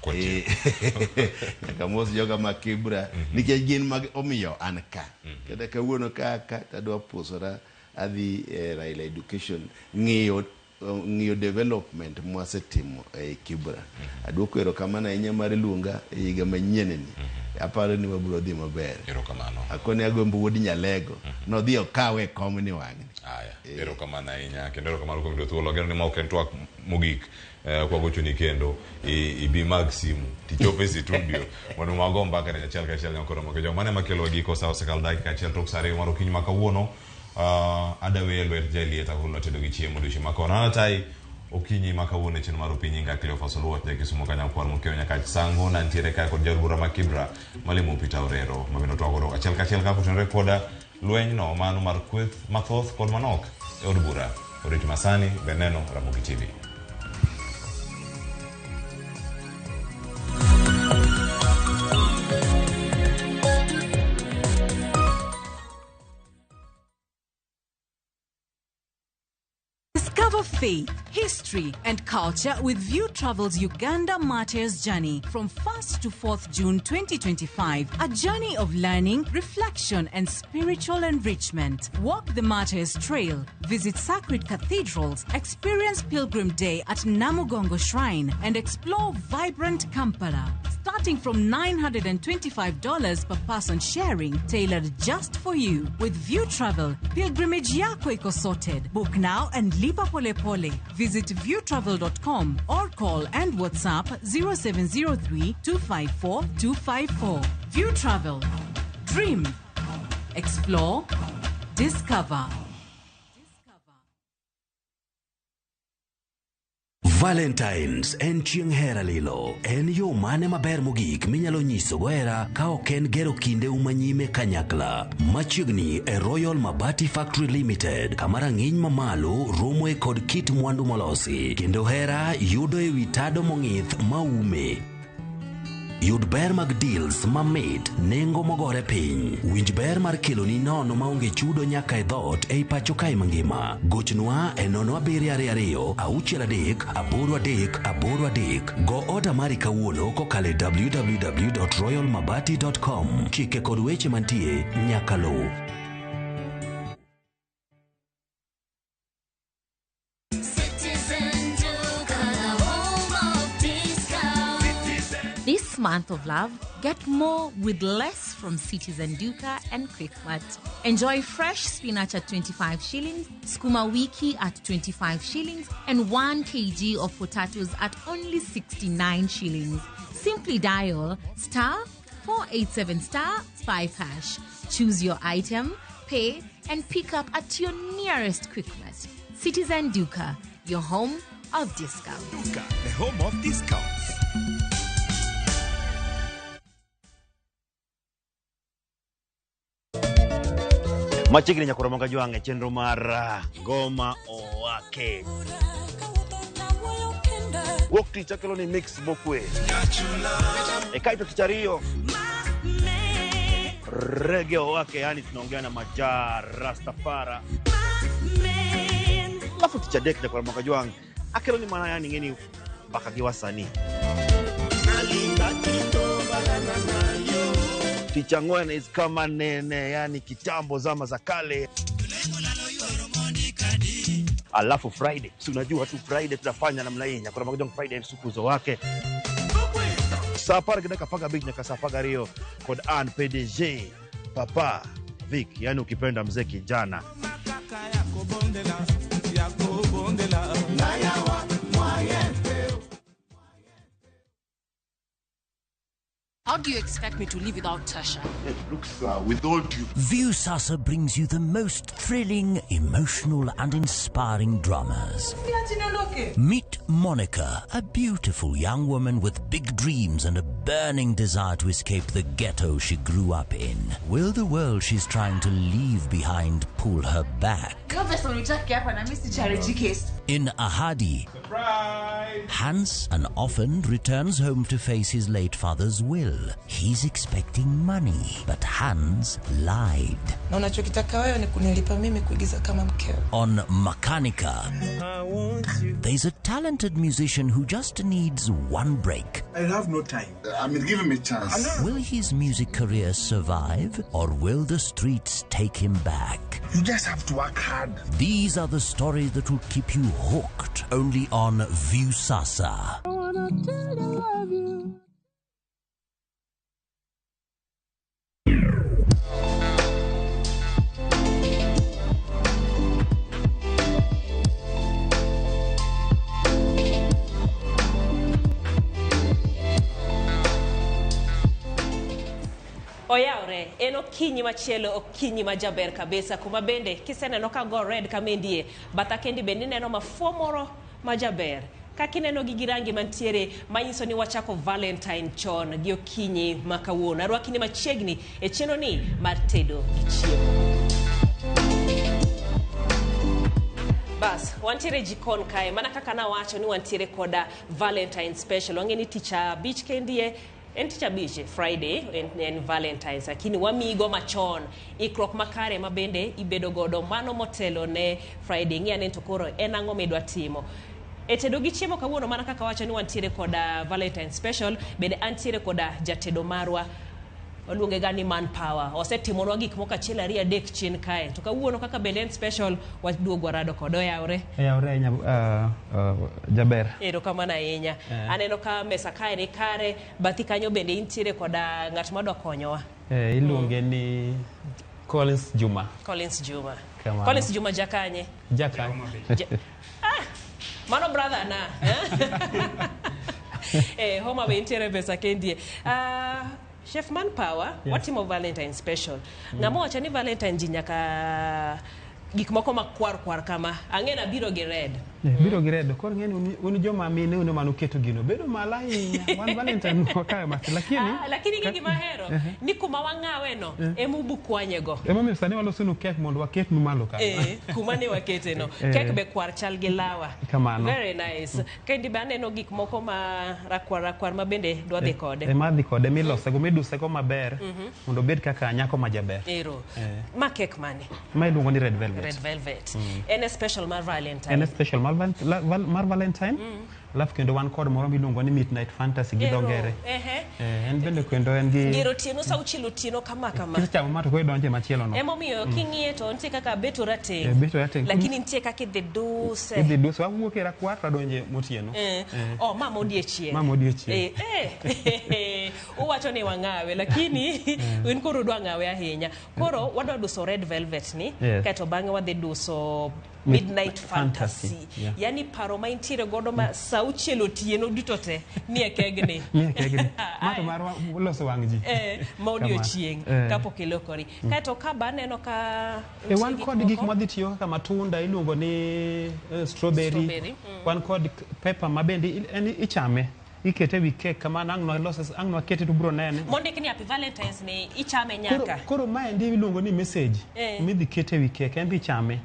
Speaker 16: nyaka mos joga ma Kibra nikech gin mag omiyo an ka. Kata kawuono ka tadwa pusora adhi e Raila Education ng'iyo development mwasetimo e Kibra. Aduoko erokamano ahinya mar luonga e higa manyien ni. Aparo ni wabiro dhi maber.
Speaker 15: Erokamano.
Speaker 16: Akoni agombo wuod Nyalego. Nodhi okawe kom ni wang'ni.
Speaker 15: Aya, erokamano ahinya kendo erokamano kuom yudo thuolo. Ageno ni ma ok en twak mogik kwagochoni kendo ibi mag simu tichop e studio mondo wago mbaka ne achiel kachiel nyakoro mokejo. Mano ema kelo giko sa osekalo dakika achiel tok sa 2 mar okinyi ma kawuono. Adawe lwet Jaliet agolo tedo gi chiemo odiochieng' ma kawuono. An atai okinyi ma kawuono e chenro mar Opiny Inga Cleophas Oluoch ja Kisumo Kanyakwar Mokeo Nyakach Sango nantiere kae kod jaod bura ma Kibra Malemo Peter Orero ma bende otwak godo achiel kachiel kaka otenore koda lweny no mano mar kweth mathoth kod manok e od bura. Orit masani ber neno Ramogi TV.
Speaker 8: Discover faith, history, and culture with View Travel's Uganda Martyrs Journey from 1st to 4th June 2025. A journey of learning, reflection, and spiritual enrichment. Walk the Martyrs Trail, visit sacred cathedrals, experience Pilgrim Day at Namugongo Shrine, and explore vibrant Kampala. Starting from $925 per person sharing, tailored just for you. With View Travel, pilgrimage yako iko sorted. Book now and lipa pole pole. Visit viewtravel.com or call and WhatsApp 0703 254 254. View Travel. Dream. Explore. Discover.
Speaker 9: Valentines en chieng' hera lilo. En yo mane maber mogik minyalo nyisogo hera ka ok en gero kindeu manyime kanyakla? Machiegni e Royal Mabati Factory Limited, kama rang'iny mamalo romoe kod kit mwandu molosi, kendo hera yudo ewi tado mong'ith maume. Yud ber mag deals mamit, nengo mogore piny. Winj ber mar keloni nono maonge chudo nyaka e dhoot ei pacho kae mangima. Gochnwa e 0722 63 83 83. Go oda mari kawuono kokalo e www.royalmabati.com. Chike kod weche mantie nyaka luw.
Speaker 20: This month of love, get more with less from Citizen Duka and Quickmart. Enjoy fresh spinach at 25 shillings, skuma wiki at 25 shillings, and 1 kg of potatoes at only 69 shillings. Simply dial star 487 star 5 hash. Choose your item, pay, and pick up at your nearest Quickmart. Citizen Duka, your home of discount.
Speaker 21: Duka, the home of discounts.
Speaker 22: Machiegni nyakoro moga jwang' e chenro mar Ngoma Owake. Wuok tich akelo ni mix mokwe. E kaito tich ariyo Reggae Owake, yani tunaongea na Maja Rastafara. Alafu tich adek nyakoro moga jwang' akelo ni mana yani ng'eni mbaka gi wasanii. Tich ang'wen is kama nene, yani kitambo zama za kale. Alafu Friday, si unajua tu Friday tunafanya namna hii, nyakoro moga jwang' Friday msukuzo wake. Saa 10 gi dakika 15 nyaka saa 12 kod an PDG Papa Vic, yani ukipenda mzee kijana.
Speaker 4: How do you expect me to live without Tasha?
Speaker 5: Look, sir, with all due...
Speaker 9: Viusasa brings you the most thrilling, emotional and inspiring dramas. Meet Monica, a beautiful young woman with big dreams and a burning desire to escape the ghetto she grew up in. Will the world she's trying to leave behind pull her back? In Ahadi,
Speaker 3: Surprise!
Speaker 9: Hans, an orphan, returns home to face his late father's will. He's expecting money, but Hans lied.
Speaker 11: Na unachokitaka wewe ni kunilipa mimi kuigiza kama mkeo.
Speaker 9: On Makanika, there's a talented musician who just needs one break.
Speaker 5: I have no time. I mean, give him a chance.
Speaker 9: Will his music career survive, or will the streets take him back?
Speaker 5: You just have to work hard.
Speaker 9: These are the stories that will keep you hooked only on Viusasa.
Speaker 17: I wanna tell you I love you.
Speaker 13: Oyawre, en okinyi machielo, okinyi majaber kabisa, kuma bende kiseneno ka go red kamendie, batha kendi bende ineno mafuo moro majaber. Kaka ineno gi rangi mantiere manyiso ni wachako Valentine chon gi okinyi ma kawuono. Arwaki ni machiegni e chenro ni mar tedo gi chiemo. Bas, wantiere jikon kae, mana kaka nawacho ni wantiere koda Valentine special. Wang'e ni tich abich kendie, en tich abich, Friday, en Valentines, lakini wamigo machon, ikruok makare ma bende ibedo godo mano motelo ne Friday. Ng'i ane to koro en ang'o midwa timo. E tedo gi chiemo kawuono mana kaka wacho ni wantiere koda Valentine special, bende antiere koda jatedo marwa waluonge ga ni manpower. Osetimonwa gik moko achiel ariyo adek chien kae. To kawuono kaka bende en special, waduogo warado kode. Oyawre.
Speaker 12: Oyawre ahinya, jaber.
Speaker 13: Erokamano ahinya. Aneno ka mesa kae ni kare, bathi kanyo bende intiere koda ng'at madwa konyowa.
Speaker 12: Iluonge ni Collins Juma.
Speaker 13: Collins Juma.
Speaker 12: Kamano.
Speaker 13: Collins Juma jakanye?
Speaker 12: Jakanye.
Speaker 13: Mano brother na. Homa Bay intiere pesa kendie. Chef Manpower,
Speaker 12: Yes.
Speaker 13: Watimo Valentine special. Ng'ama wacho ni Valentine ji nyaka gik moko makwar kwar kama. Ang'e na biro gi red.
Speaker 12: Biro gi red. Koro ng'eni un joma mine un ema nuketo gino. Bedo malo ahinya. Wan Valentine wakawe matin. Lakini
Speaker 13: Lakini gi gima ahero ni kuma wang'awe no ema ubukwanye go.
Speaker 12: Emomiyo sani walosonu kek mondo waketnu malo kanyo.
Speaker 13: Kuma ne wakete no. Kek be kwar chal gi lawa.
Speaker 12: Kamano.
Speaker 13: Very nice. Kendi be aneno gik moko ma rakwar rakwar ma bende dwa dhi kode.
Speaker 12: Ema dhi kode milosego midusego maber mondo obed kaka nyako ma jaber.
Speaker 13: Ero. Ma kek mane?
Speaker 12: Ma iluongo ni red velvet.
Speaker 13: Red velvet. En e special mar Valentine.
Speaker 12: En e special mar Valentine. Alafu kendo wan kod moro miluongo ni Midnight Fantasy gi dho ngere. En bende kendo en gi
Speaker 13: Dier otieno sa auchiel otieno kama kama.
Speaker 12: Kisechamo ma to koro idonjo e machielo no.
Speaker 13: Emomiyo king'iye to nitie kaka beto rateng'.
Speaker 12: Beto rateng'.
Speaker 13: Lakini nitie kaka idhi duse.
Speaker 12: Idhi duse. Wawuok e rakwar to wadonjo motieno.
Speaker 13: Oh, ma modiechieng'.
Speaker 12: Ma modiechieng'.
Speaker 13: Uwacho ni wang'awe lakini un koro udwa ng'awe ahinya. Koro wadwa duso red velvet ni, kaeto bang'e wadhi duso Midnight Fantasy. Yani paro ma intiere godo ma sa auchiel otieno duto te ni e kegni.
Speaker 12: Ni e kegni. Ma to mar loso wang' ji.
Speaker 13: Ma odiochieng' kapok ilokori. Kaeto ka ba aneno ka
Speaker 12: wan kod gik mwadhi tiyo kaka matunda iluongo ni strawberry. Wan kod pepper ma bende en ichame. Ikete wi kek kamano ang' nwakete to ubiro nene.
Speaker 13: Mondik ni Happy Valentine's ni ichame nyaka.
Speaker 12: Koro maendi iluongo ni message midhi kete wi kek en be ichame.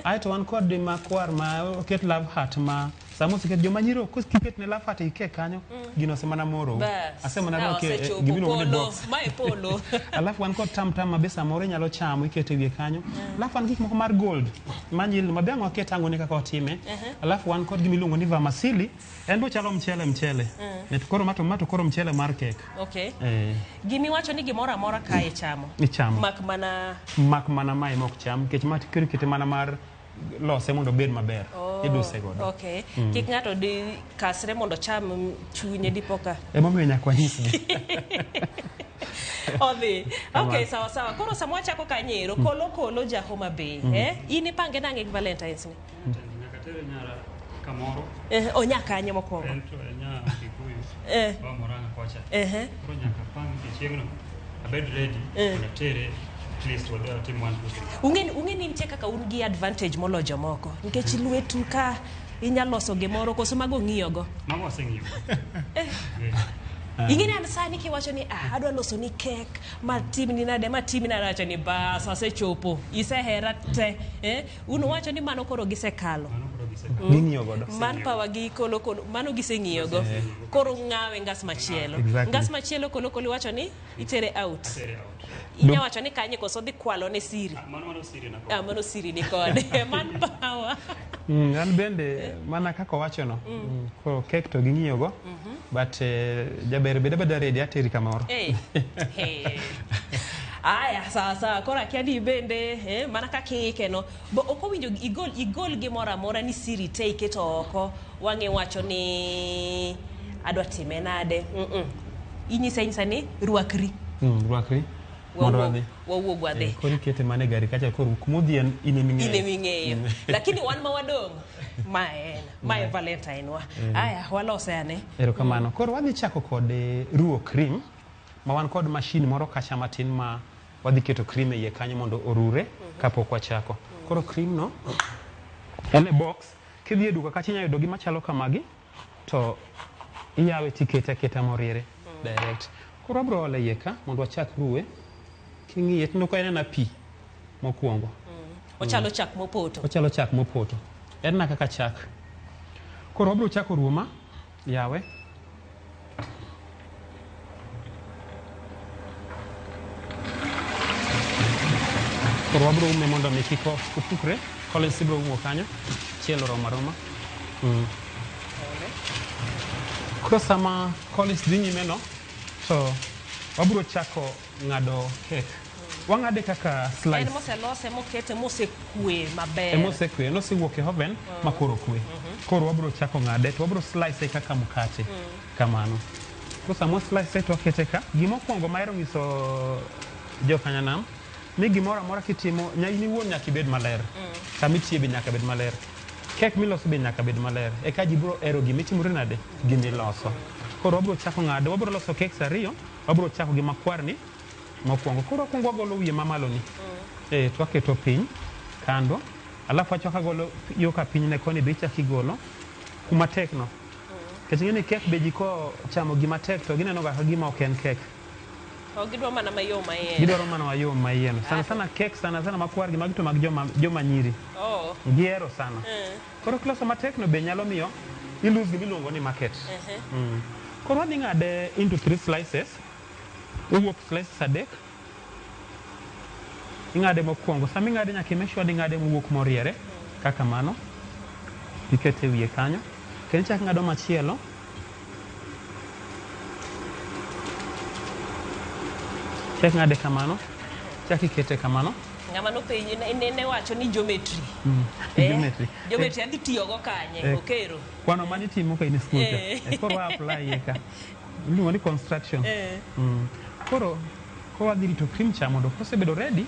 Speaker 12: Aeto wan kod makwar ma oket love heart ma sama oseket joma nyiro kiket ne love heart e kek kanyo gino osemana morou. Asemana rwake gimiluongo ni box.
Speaker 13: Mae polo.
Speaker 12: Alafu wan kod tam tam ma be samoro inyalo chamo ikete wiye kanyo. Alafu wan gik moko mar gold manyilni ma be ang' waket ang'one kaka watime. Alafu wan kod gimiluongo ni vermicelli en be ochalo mchele. Koro mato koro mchele mar kek.
Speaker 13: Okay. Gimiwacho ni gimoro amora kae ichamo.
Speaker 12: Ichamo.
Speaker 13: Mak mana
Speaker 12: mae mok cham nikech ma koro ikete mana mar lose mondo obed maber. Iduse godo.
Speaker 13: Okay. Kik ng'ato di kasre mondo cham chunye dipoka.
Speaker 12: Emomiyo nyaka wanyisgi.
Speaker 13: Odhi. Okay, sawa sawa. Koro sama wachako kanyero, kolo ja Homa Bay, in ipange nang'e gi Valentine's ni?
Speaker 18: Nyaka tere nyara
Speaker 10: Kamoro.
Speaker 13: Onya kanye mokwongo?
Speaker 10: En to enya Kikuyu. Ba Murang'a kocha. Koro nyaka apang chieng'no abed ready mondo atere at least wadhi watim 1 2 3.
Speaker 13: Ung'e ni nitie kaka un gi advantage moloyo jomoko nikech lwetu ka inyalo loso gimoro koso mago ng'iyogo.
Speaker 10: Mago waseng'iyo.
Speaker 13: Ing'e ni an sani kiwacho ni adwa loso ni kek matimni nade matimni nade awacho ni bas asechopo isehera te un wacho ni mano koro gisekalo.
Speaker 12: Ging'iyo godo.
Speaker 13: Manpower gi kolo kolo mano giseng'iyogo. Koro ng'awe ngas machielo.
Speaker 12: Exactly.
Speaker 13: Ngas machielo kolo kolo wacho ni itere out. Inya wacho ni kanye koso dhi kwalo ne siri.
Speaker 10: Mano siri na kode.
Speaker 13: Mano siri ni kode. Manpower.
Speaker 12: An bende mana kaka owachono. Koro kek to ging'iyogo. But jaber bed abeda ready ateri kamoro.
Speaker 13: Aya, sawa sawa. Koro akia ni bende mana kaka iike no. Bo ok owinjo igol gimoro amora ni siri te iketo oko. Wang'e wacho ni adwa time nade. Inyisa ni rwakri.
Speaker 12: Rwakri. Mondo wadhi.
Speaker 13: Wawuog wadhi.
Speaker 12: Koro ikete mana e gari kacha koro kumodhi en in ema ing'eyo.
Speaker 13: In ema ing'eyo. Lakini wan ma wadong' ma en. Ma e Valentine wa. Aya, walose ane.
Speaker 12: Erokamano. Koro wadhi chako kod ruwo cream. Ma wan kod machine moro kacha matin ma wadhi keto cream e iye kanyo mondo orure kapok wachako. Koro cream no en e box. Kidhi e duka kacha inyalo yudo gima chalo kamagi to iyawe tikete aketa moriere direct. Koro wabro ole iye ka mondo wachak ruwe. King'iye tineno ka en ena pi mokwongo.
Speaker 13: Ochalo chak mopoto.
Speaker 12: Ochalo chak mopoto. En na kaka chak. Koro wabro chako ruwo ma yawe. Koro wabro ume mondo mi kik opukre. Collins ibro umo kanyo. Chielo oromo aroma. Koro sama Collins dhi nyime no, to wabro chako ng'ado kek. Wang'ade kaka slice.
Speaker 13: En moselose mokete mosekwe maber.
Speaker 12: Emosekwe, nosewuok e oven ma koro kwe. Koro wabro chako ng'ade to wabro slice kaka mkate. Kamano. Koro sama slice to wakete ka, gimokwongo mahero nyiso jokanyanam ni gimoro amora kitimo, in iwuon nyaka ibed maler. Kama itiye be nyaka bed maler. Kek miloso be nyaka bed maler. Eka ji biro hero gima itimore nade? Gimiloso. Koro wabro chako ng'ado, wabro loso cakes ariyo, wabro chako gi makwarni mokwongo. Koro wakwongo wagolo wiye mamalo ni. To waketo piny kando. Alafu wachako agolo yo ka piny ne koni be ichako igolo kuma tek no. Nikech ing'e ni kek be ji kochamo gima tek to gineno ga ka gima ok en kek.
Speaker 13: Gidwaro mana mayom ma iye.
Speaker 12: Gidwaro mana mayom ma iye no. Sana sana kek sana sana makwar gi magi to mag joma nyiri. Gihero sana. Koro kiloso matek no be nyalo miyo ilose gima iluongo ni market. Koro wadhi ng'ade into 3 slices. Owuok slices adek. Ing'ade mokwongo. Sama ing'ade nyaka i make sure ni ing'ade mowuok moriere kaka mano. Ikete wiye kanyo. Kendo ichak ng'ado machielo. Chak ng'ade kamano. Chak ikete kamano.
Speaker 13: Ng'ama nopenji ne wacho ni geometry.
Speaker 12: Geometry.
Speaker 13: Geometry adhi tiyogo kanye? Okero.
Speaker 12: Kwano mane itimo ka in e school cha. Koro wa apply e ka. Iluongo ni construction. Koro wadhi rito cream cha mondo kosebedo ready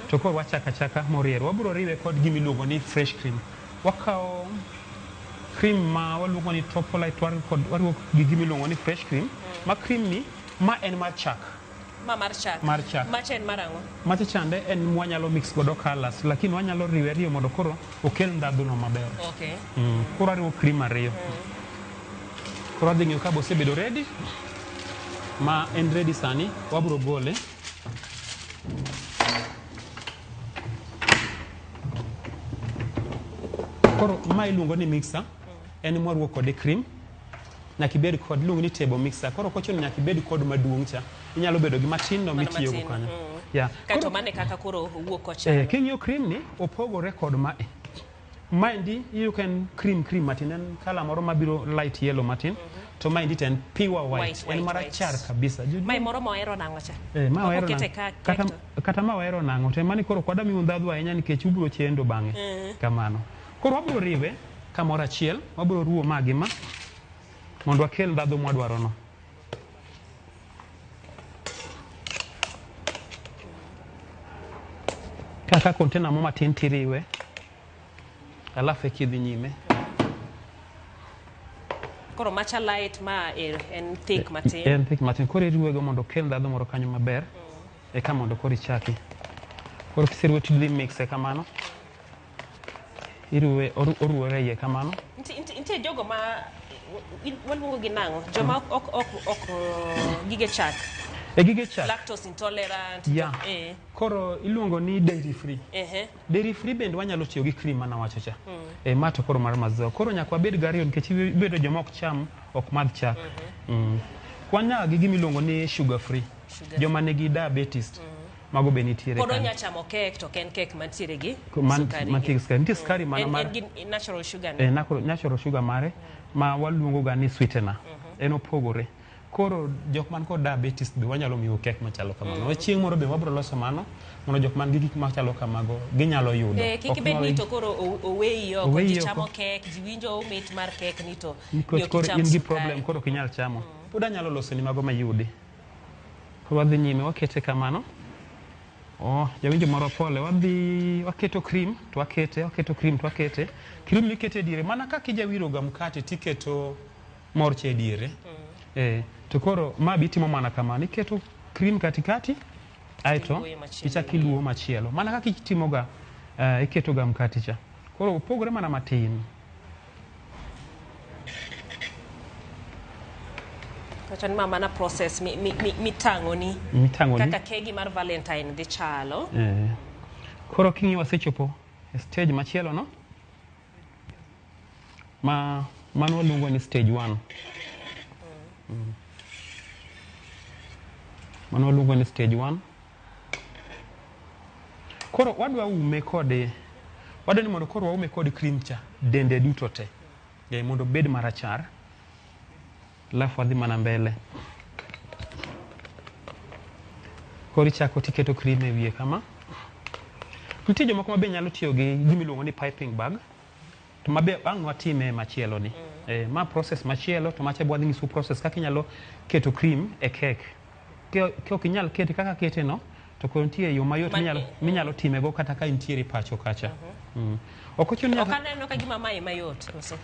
Speaker 12: to koro wachako achaka moriere. Wabiro riwe kod gima iluongo ni fresh cream. Wakawo cream ma waluongo ni Topolite wariwo gi gima iluongo ni fresh cream. Ma cream ni ma en mar chak.
Speaker 13: Ma mar chak.
Speaker 12: Mar chak.
Speaker 13: Macha en mar ang'o?
Speaker 12: Macha chande en mwanyalo mix godo colors, lakini wanyalo riwe ariyo mondo koro okel ndhadhu no maber.
Speaker 13: Okay.
Speaker 12: Koro ariwo cream ariyo. Koro adhi ng'iyo ka be osebedo ready. Ma en ready sani, wabro gole. Koro ma iluongo ni mixer, en mwaruwo kode cream. Nyaka ibed kod iluongo ni table mixer. Koro ok ochuno nyaka ibed kod maduong' cha. Inyalo bedo gi matin no mitiyogo kanyo. Yeah.
Speaker 13: Kato mane kaka koro owuok kocha.
Speaker 12: King'iyo cream ni opogore kod mae. Maendi iyudo ka en cream matin, en colour moro mabiro light yellow matin. To maendi to en pure white, en marachar kabisa.
Speaker 13: Mae moro ma ohero nang'o cha?
Speaker 12: Ma ohero nang'o? Kata ma ohero nang'o to emani koro ok wadwa miyo ndhadhu ahinya nikech ubiro chendo bang'e. Kamano. Koro wabiro riwe kamoro achiel, wabiro ruwo ma gi ma mondo wakel ndhadhu mwadwaro no. Kaka container mo matin tiriwe, alafu ekidhi nyime.
Speaker 13: Koro macha light ma en thick matin.
Speaker 12: En thick matin. Koro iruwego mondo okel ndhadhu moro kanyo maber. Eka mondo koro ichaki. Koro kiseruwe tidhi mixe kamano. Iruwe oruwore iye kamano.
Speaker 13: Nitie jogo ma waluongo gi nang'o? Joma ok gige chak.
Speaker 12: E gige chak.
Speaker 13: Lactose intolerant.
Speaker 12: Yeah. Koro iluongo ni dairy free. Dairy free bende wanyalo tiyo gi cream mana wacho cha. Ma to koro mar maziwa. Koro nyaka wabed gariyo nikech ibedo joma ok cham ok madh chak. Wan nyaka gi gima iluongo ni sugar free. Joma nigi diabetes. Mago be nitiere
Speaker 13: kanyo. Pod onya chamo kek to ok en kek mantiere gi sukari.
Speaker 12: Mantiere gi sukari. Nitie sukari mana mar
Speaker 13: en gi natural sugar.
Speaker 12: Natural sugar mare ma waluongo ga ni sweetener. En opogore. Koro jok man kod diabetes be wanyalo miyo kek machalo kamano. Chieng' moro be wabro loso mano mondo jok man gi gik machalo kamago ginyalo yudo.
Speaker 13: Kik ibed ni to koro oweyi oko, ji chamo kek, ji winjo mit mar kek ni to
Speaker 12: nikech koro in gi problem koro ok inyal chamo. Pod anyalo loso ni mago mayudi. Koro wadhi nyime wakete kamano. Oh, jawinjo moro pole, wadhi waketo cream to wakete, waketo cream to wakete. Cream mikete diere mana kaka ijawiro ga mkate tiketo mor cha e diere. To koro ma be itimo mana kamano, iketo cream katikati aeto ichako iluwo machielo. Mana kaka itimoga iketo ga mkate cha. Koro opogore mana matin.
Speaker 13: Kacha ni mana process mitang'oni. Kaka kegi mar Valentine dhi chalo.
Speaker 12: Koro king'iyo wasechopo e stage machielo no. Ma mano waluongo ni stage 1. Mano waluongo ni stage 1. Koro wadwa ume kode, wadwa ni mondo koro waume kod cream cha dende duto te. Mondo obed marachar. Alafu wadhi mana mbele. Koro ichako tiketo cream e wiye kama. Nitie jomoko ma be nyalo tiyo gi gima iluongo ni piping bag. To mabe ang' watime machielo ni. Ma process machielo to macha wadhi nyiso process kaka inyalo keto cream e cake. Ka ok inyal kete kaka kete no, to koro nitie yo mayot minyalo timego kata ka intiere pacho kacha. Ok ochuno
Speaker 13: nyaka. Ok aneno ka gima mae mayot koso.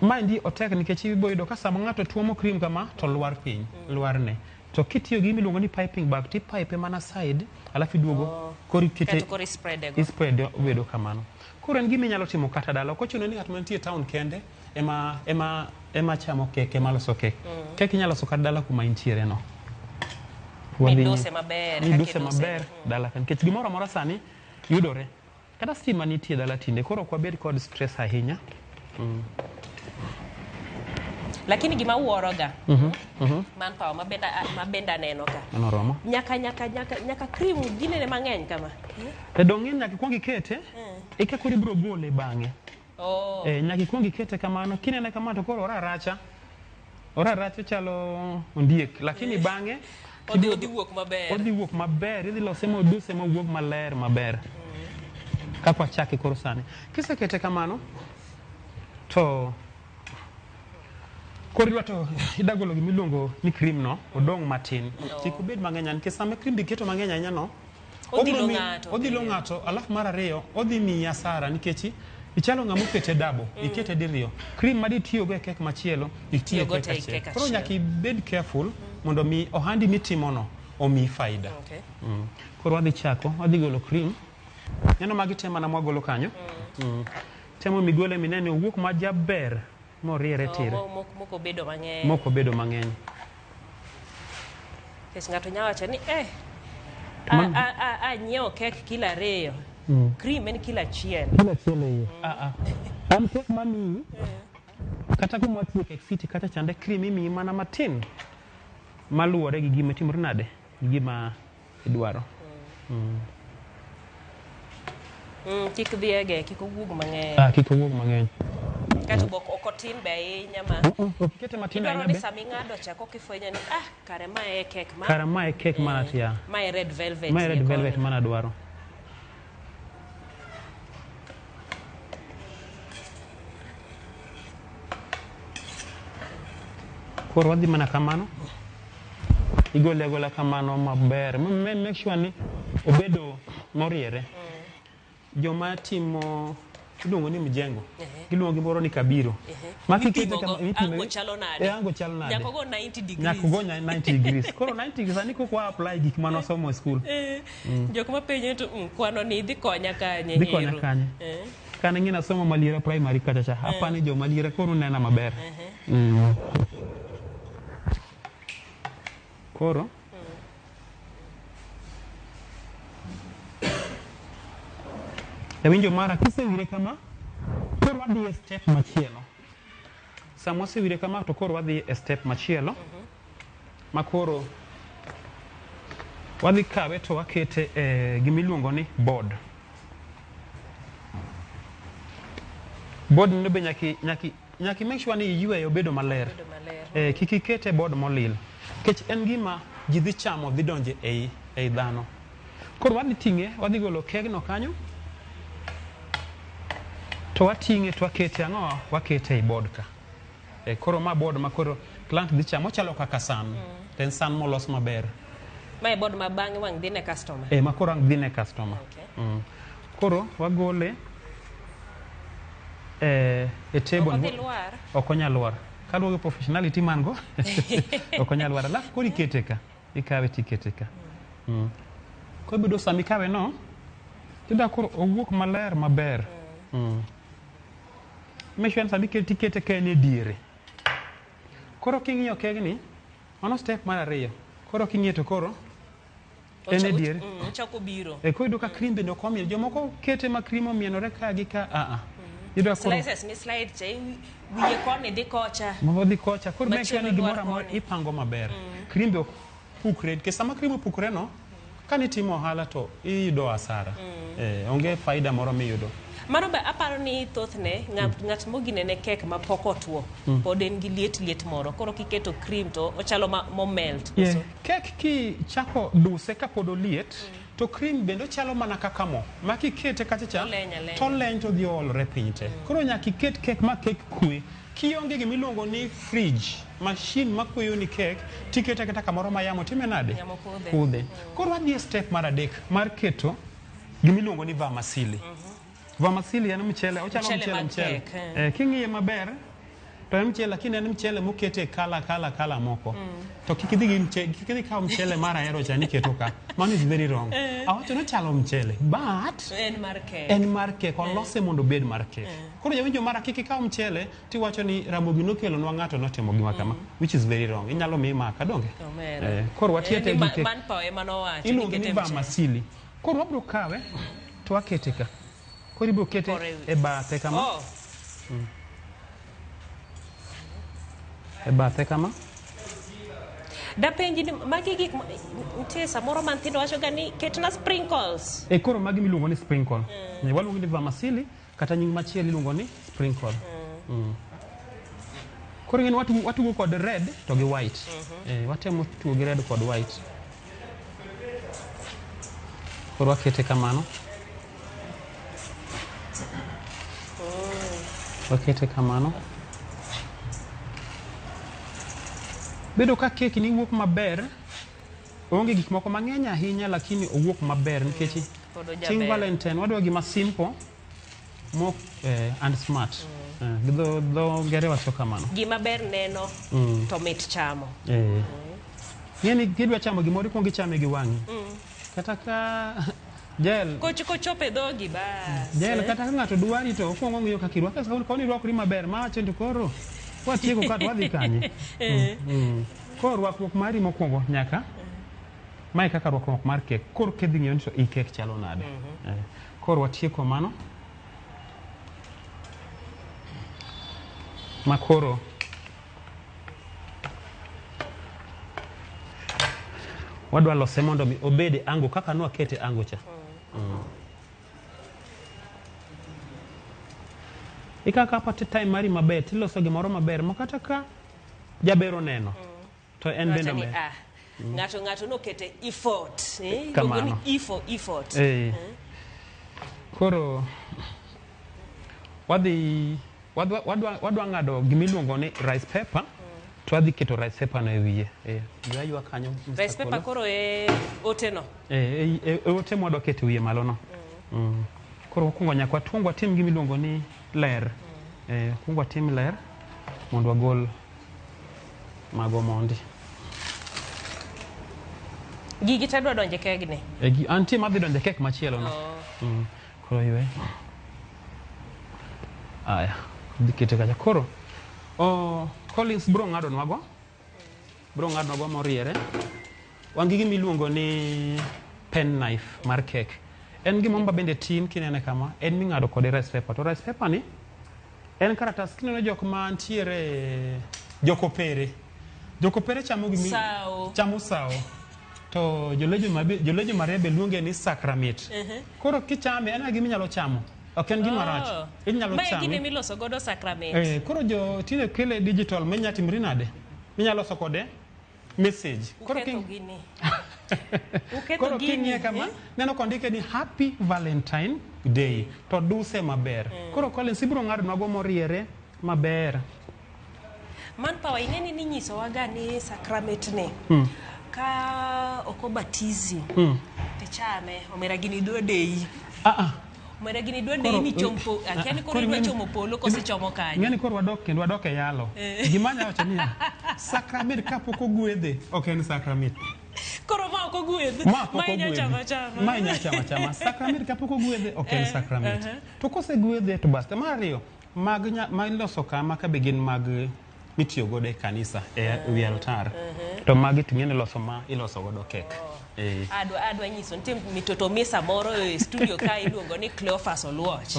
Speaker 12: Maendi otek nikech ibo yudo ka sama ng'ato tuomo cream kama to lwar piny, lwarne. To kitiyo gi gima iluongo ni piping bag tipipe mana side alafu iduogo koro ikete
Speaker 13: koro ispread
Speaker 12: ispread obedo kamano. Koro en gima inyalo timo kata dala. Ok ochuno ni ng'at mantie e town kende ema chamo kek, ema loso kek. Kek inyalo loso kata dala kuma intiere no.
Speaker 13: Miduse maber.
Speaker 12: Miduse maber dala ka nikech gimoro amora sani yudore. Kata stima nitie dala tinde koro ok wabed kod stress ahinya.
Speaker 13: Lakini gima wuoroga manpower mabenda aneno ka.
Speaker 12: Mano romo.
Speaker 13: Nyaka cream ginene mang'eny kama.
Speaker 12: E dong' in nyaka ikuong ikete, eka koro ibiro gole bang'e. Nyaka ikuong ikete kamano, kinene kamano to koro oraracha. Oraracha chalo ondiek, lakini bang'e
Speaker 13: odhi wuok maber.
Speaker 12: Odhi wuok maber, idhi lose moduse mowuog maler maber. Kaka wachake koro sani. Kisekete kamano to koro idwa to idagolo gima iluongo ni cream no, odong' matin. Kik obed mang'eny nikech sama cream be iketo mang'eny ahinya no, odhilo ng'ato, alafu mar ariyo odhi miyi asara nikech ichalo ng'ama okete dabo, ikete diriyo. Cream ma ditiyogo e kek machielo, itiyo e kek achiel. Koro nyaka ibed careful mondo mi ohandi mitimono omiyi faida. Koro wadhi chako, wadhi golo cream. Neno magi te mana mwagolo kanyo. Temo migole minene owuok majaber moriere tire.
Speaker 13: Moko bedo mang'eny.
Speaker 12: Moko bedo mang'eny.
Speaker 13: Nikech ng'ato nyalo wacho ni anyiewo kek kilo 2. Cream en kilo 1.
Speaker 12: Kilo 1 e iye. An kek mamiyi kata kuma watiye Cake City kata chande cream imiyi mana matin maluwore gi gima timore nade gi gima idwaro.
Speaker 13: Kik dhiege, kik owuog mang'eny.
Speaker 12: Kik owuog mang'eny.
Speaker 13: Kato be ok otin be ahinya ma.
Speaker 12: Ok ikete matin ahinya
Speaker 13: be. Idwaro ni
Speaker 12: be.
Speaker 13: sama ing'ado cha koka ifwenyo ni kare mae e kek ma.
Speaker 12: Kare mae e kek mana tia.
Speaker 13: Mae red velvet.
Speaker 12: Mae red velvet mana dwaro. Koro wadhi mana kamano. Igole agola kamano maber. Make sure ni obedo moriere. Joma timo Iluongo ni mjengo. Giluongo gimoro ni kabiro. Ma kikete kama
Speaker 13: mipimo ango chalo nade?
Speaker 12: Eh, ango chalo nade?
Speaker 13: Nyaka ogo 90 degrees.
Speaker 12: Nyaka ogo 90 degrees. Koro 90 degrees sani kok wa apply gik mane wasomo e school.
Speaker 13: Jok ma penjo to kwano ni dhi konya kanye?
Speaker 12: Dhi konya kanye? Kane ng'ina somo Maliera primary kacha cha. Apani jo Maliera koro nena maber. Koro Jawinjo mara kisewire kama, koro wadhi e step machielo. Sama wasewire kama to koro wadhi e step machielo. Ma koro wadhi kawe to wakete e gimiluongo ni board. Board no be nyaki make sure ni iyweyo bedo maler. Kik ikete board molil. Nikech en gima ji dhi chamo dhi donje ei dhano. Koro wadhi ting'e, wadhi golo kegno kanyo. To wating'e to wakete ang'o? Wakete ei board ka. Koro ma board ma koro client dhi chamo ochalo kaka san. To en san molos maber.
Speaker 13: Ma e board ma bang'e wang' dhi ne customer.
Speaker 12: Ma koro ang' dhi ne customer. Koro wagole e table.
Speaker 13: Ok odhi lwar.
Speaker 12: Ok onyal lwar. Kaluwore gi professionality man go. Ok onyal lwar. Alafu koro ikete ka. Ikawe tikete ka. Koro bedo sama ikawe no, tiyudo koro owuok maler maber. Make sure ni sama ikete tikete ka en e diere. Koro king'iyo kegni, mano step mar ariyo. Koro king'iyo to koro en e diere.
Speaker 13: Ochako biro.
Speaker 12: Koro iyudo ka cream bende ok omien. Jomoko kete ma cream omienore ka gi ka. Iyudo ka koro
Speaker 13: Slices mi slide cha, wiye koni dhi kocha.
Speaker 12: Moko dhi kocha. Koro make sure ni
Speaker 13: Machielo
Speaker 12: gimoro
Speaker 13: dwar
Speaker 12: amora
Speaker 13: koni.
Speaker 12: ipango maber. Cream be ok pukre. Nikech sama cream opukre no, kanitimo ohala to iyudo hasara. Onge faida moro miyudo.
Speaker 13: Mano be aparo ni thothne ng'at moginene kek ma pok otuo pod en gi liet liet moro. Koro kiketo cream to ochalo momelt.
Speaker 12: Kek kichako duse kapod oliet, to cream bende ochalo mana kaka mo. Ma kikete kacha cha, to oleny to odhi oolore piny te. Koro nyaka iket kek ma kek kwe. Kionge gima iluongo ni fridge, machine makweyo ni kek, tikete kata kamoro ma yamo time nade? Kudhe. Koro wadhi e step mar adek mar keto gima iluongo ni vermicelli. Vermicelli en mchele, ochalo mchele. King'iye maber, to en mchele, lakini en mchele mokete kala moko. To kik idhi kaw mchele mar ahero cha niketo ka. Mano is very wrong. Awacho ni ochalo mchele, but
Speaker 13: en mar kek.
Speaker 12: En mar kek, olose mondo obed mar kek. Koro jawinjo mara kik ikaw mchele tiwacho ni Ramogi nokelonwa ng'ato notimo gima kama, which is very wrong. Inyalo miyi maka, donge? Koro watiyo te gi kek. Iluonge ni vermicelli. Koro wabiro kawe to wakete ka. Koro ibiro kete e bathe kama. E bathe kama.
Speaker 13: Dapenji ni magi gik nitie samoro ma nyithindo wacho ga ni ketna sprinkles.
Speaker 12: Koro magi miluongo ni sprinkle. Waluongo ni vermicelli kata nying machielo iluongo ni sprinkle. Koro ng'eni watugo kod red to gi white. Watemo tugo gi red kod white. Koro wakete kamano. Wakete kamano. Bedo ka kek ni wuok maber, onge gik moko mang'eny ahinya lakini owuok maber nikech chieng' Valentine wadwa gima simple mo and smart. Dho ngere wacho kamano.
Speaker 13: Gima ber neno to mit chamo.
Speaker 12: Ng'eni kidwa chamo gimoro ikuongo ichame gi wang'i. Kata ka Jael
Speaker 13: kochopo e dhogi bas.
Speaker 12: Jael kata ka ng'ato dwari to okuongo ng'iyo kaka irwakri. Koni irwakri maber mawacho ni koro watieko ka to wadhi kanye. Koro rwakruok mari mokwongo nyaka mae kaka rwakruok mar kek. Koro kidhi ng'iyo ni to i kek chalo nade. Koro watieko mano. Ma koro wadwa lose mondo mi obed e ango kaka nwakete e ango cha. Ikaka pati time mari maber tiloso gimoro maber ma kata ka jaber oneno to en bende omer.
Speaker 13: Ng'ato nokete effort.
Speaker 12: Kamano.
Speaker 13: Effort.
Speaker 12: Koro wadhi wadwa ng'ado gimiluongo ni rice paper. To wadhi keto rice paper no e wiye. Ywa kanyo.
Speaker 13: Rice paper koro e ote no.
Speaker 12: E ote mwadwa keto e wiye malo no. Koro mokwongo nyaka watuong watim gima iluongo ni ler. Kuong watim ler mondo wagol mago mondi.
Speaker 13: Gigi te dwa donjo e kegni.
Speaker 12: Antie madhi donjo e kek machielo no. Koro ywe. Aya, dhi kete kacha. Koro, Collins bro ng'adonwago. Bro ng'adonwago moriere. Wan gi gima iluongo ni pen knife mar kek. En gima ma bende tin kinene kama, en ming'ado kode rice paper. To rice paper ni, en karatas kineno jok mantiere jokopere. Jokopere chamo gimi
Speaker 13: Sao.
Speaker 12: Chamo sao. To jolejo Maria be luonge ni sacrament. Koro kichame, en gima inyalo chamo. Ok en gima rach. Inyalo
Speaker 13: Mae
Speaker 12: chame.
Speaker 13: gine miloso godo sacrament.
Speaker 12: Koro jo tinde kele digital minya timri nade? Minyalo loso kode message. Koro
Speaker 13: Uketho gini. Uketho
Speaker 12: koro
Speaker 13: gini.
Speaker 12: king'iye kama, neno kondike ni Happy Valentine Day. To duse maber. Koro Collins ibiro ng'ado mago moriere maber.
Speaker 13: Manpower ing'e ni ninyisowaga ni sacrament ni. Ka ok obatizi tichame, omera gini dwa deyi. Omera gini dwa deyi michompo, akia ni koro idwa chomo polo koso ichomo kanye.
Speaker 12: Ing'e ni koro wadok kendo wadok e yalo. Gima anyalo wacho niya, sacrament kapok ogwedhe, ok en sacrament.
Speaker 13: Koro ma ok ogwedh.
Speaker 12: Ma pok
Speaker 13: Ma inya
Speaker 12: ogwedhi.
Speaker 13: chamo achama.
Speaker 12: Ma inya chamo achama. Sacrament kapok ogwedhe, ok en sacrament. To kosegwedhe to bas. Mar ariyo, mag ma iloso kama ka be gin mag mitiyo godo e kanisa, e wi altar. To magi to ing'e ni loso ma iloso godo kek.
Speaker 13: Adwa nyiso nitie mitoto misa moro e studio ka iluongo ni Cleophas Oluoch.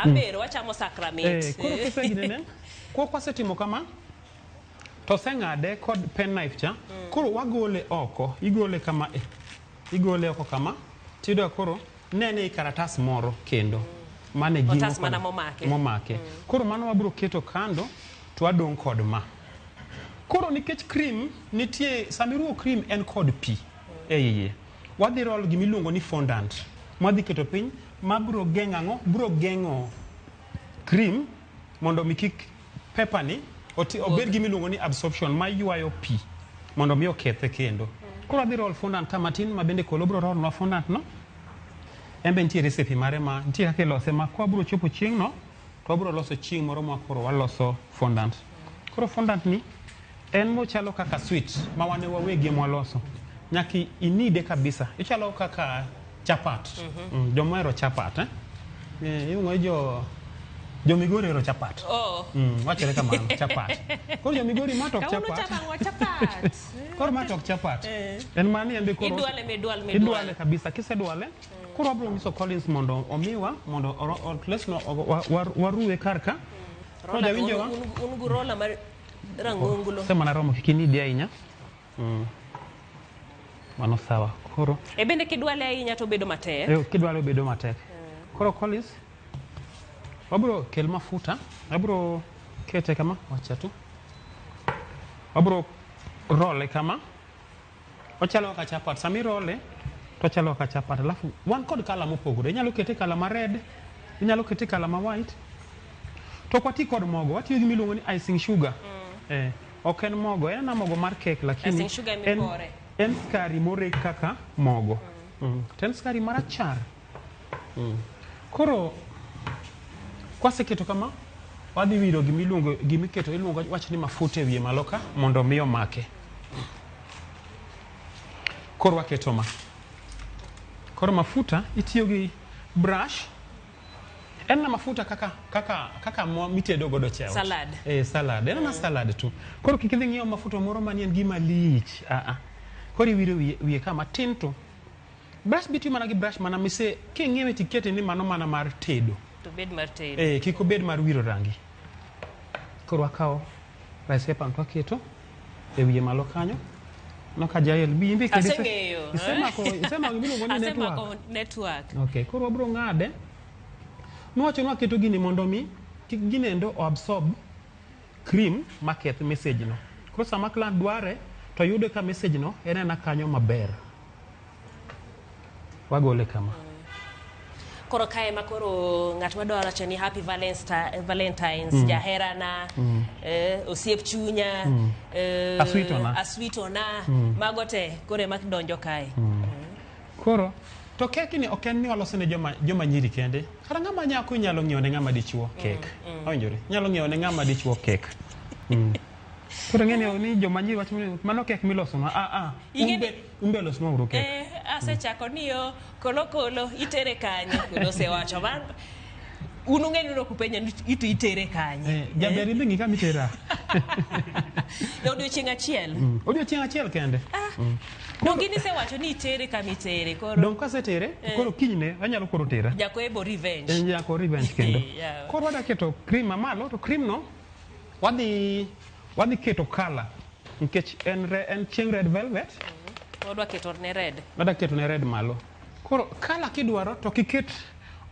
Speaker 13: Ambero wachamo sacrament.
Speaker 12: Koro kiseginene, kwa kwasetimo kama, to oseng'ade kod pen knife cha, koro wagole oko, igole kama, igole oko kama, tiyudo koro nene i karatas moro kendo. Mane gimo
Speaker 13: Otas
Speaker 12: kod
Speaker 13: mana momake.
Speaker 12: Momake. Koro mano wabiro keto kando, to wadong' kod ma. Koro nikech cream nitie, sama iruwo cream en kod pi e iye. Wadhi roll gima iluongo ni fondant. Mwadhi keto piny, ma biro geng'o ang'o? Biro geng'o cream mondo mi kik paper ni obed gima iluongo ni absorption ma ywayo pi mondo mi okethe kendo. Koro adhi roll fondant ka matin ma bende kolo biro roll nwa fondant no. En be nitie recipe mare ma nitie kaka ilose ma kwa biro chopo chieng' no to wabiro loso chieng' moro ma koro waloso fondant. Koro fondant ni en mochalo kaka sweet ma wan wawegi ema waloso. Nyaka inide kabisa. Ichalo kaka chapat. Joma ohero chapat, eh? Iluongo ni jo Migori ohero chapat. Wachore kamano, chapat. Koro jo Migori ma to ok
Speaker 13: Kawuono
Speaker 12: chapat.
Speaker 13: chamo chapat.
Speaker 12: Koro ma to ok chapat. En mana ni en be koro
Speaker 13: Idwale midwal midwal.
Speaker 12: Idwale kabisa. Kisedwale, koro wabiro nyiso Collins mondo omiwa, mondo lesno waruwe kar ka. Koro
Speaker 13: Rola,
Speaker 12: jawinjo wa?
Speaker 13: un gu rola mar rang'onglo.
Speaker 12: Sema na romo kik inidi ahinya. Mano sawa. Koro.
Speaker 13: E bende kidwale ahinya to bedo matek.
Speaker 12: Kidwale bedo matek. Koro Collins, wabiro kel mafuta, wabiro kete kama, wacha tu. Wabiro role kama. Ochalo kaka chapat. Sama irole, to ochalo kaka chapat. Alafu, wan kod kala mopogore. Inyalo kete kala ma red, inyalo kete kala ma white. To ok wati kod mogo, watiyo gi miluongo ni icing sugar. Ok en mogo, en ana mogo mar cake, lakini
Speaker 13: Icing sugar mipore.
Speaker 12: en skari moreg kaka mogo. To en skari marachar. Koro, kwaseketo kama, wadhi wiro gimiluongo, gimiketo, iluongo wach ni mafuta e wiye malo ka, mondo mi omake. Koro waketo ma. Koro mafuta, itiyo gi brush. En na mafuta kaka mo mitedo godo chao.
Speaker 13: Salad.
Speaker 12: Salad. En na salad tu. Koro kik idhi ng'iewo mafuta moro manie en gima lich. Koro iwiro wiye ka matin to. Brush bitiyo mana gi brush mana mise, king'iewe tikete ni mano mana mar tedo.
Speaker 13: To bed mar tedo.
Speaker 12: Kik obed mar wiro rangi. Koro wakawo rice paper to waketo e wiye malo kanyo. No ka Jael, bi imbe kendo
Speaker 13: Aseng'eyo.
Speaker 12: isemako gimiluongo ni network.
Speaker 13: Asemako network.
Speaker 12: Okay, koro wabiro ng'ade. Nowacho ni waketo gini mondo mi kik ginendo o absorb cream maketh message no. Koro sama client dware to yude ka message no en ena kanyo maber. Wagole kama.
Speaker 13: Koro kae ma koro ng'at ma dwaro wacho ni Happy Valentine's, jaherana, osiep chunya,
Speaker 12: Aswitona.
Speaker 13: aswitona, mago te koro ema donjo kae.
Speaker 12: Koro To kek ni ok en ni waloso ne joma nyiri kende. Kata ng'ama nyako inyalo ng'iewo ne ng'ama dichuo kek. Owinjore. Inyalo ng'iewo ne ng'ama dichuo kek. Koro ng'eni ni joma nyiri wacho ni mano kek milosonwa. Umbe losnwa uru kek.
Speaker 13: Asechako ni yo kolo kolo itere kanye. Koro osewacho man. Un ung'e ni ok upenja ni ito itere kanye.
Speaker 12: Jaber idhi ng'i kama itera.
Speaker 13: E odiochieng' achiel.
Speaker 12: Odiochieng' achiel kende.
Speaker 13: Donge nisewacho ni itere kama itere koro.
Speaker 12: Dong kasetere, koro kinyne anyalo koro tera.
Speaker 13: Jakoebo revenge.
Speaker 12: Jako revenge kendo. Koro wadwa keto cream mamalo, to cream no wadhi keto color nikech en chieng' red velvet.
Speaker 13: Wadwa keto ne red.
Speaker 12: Wadwa keto ne red malo. Koro color kidwaro to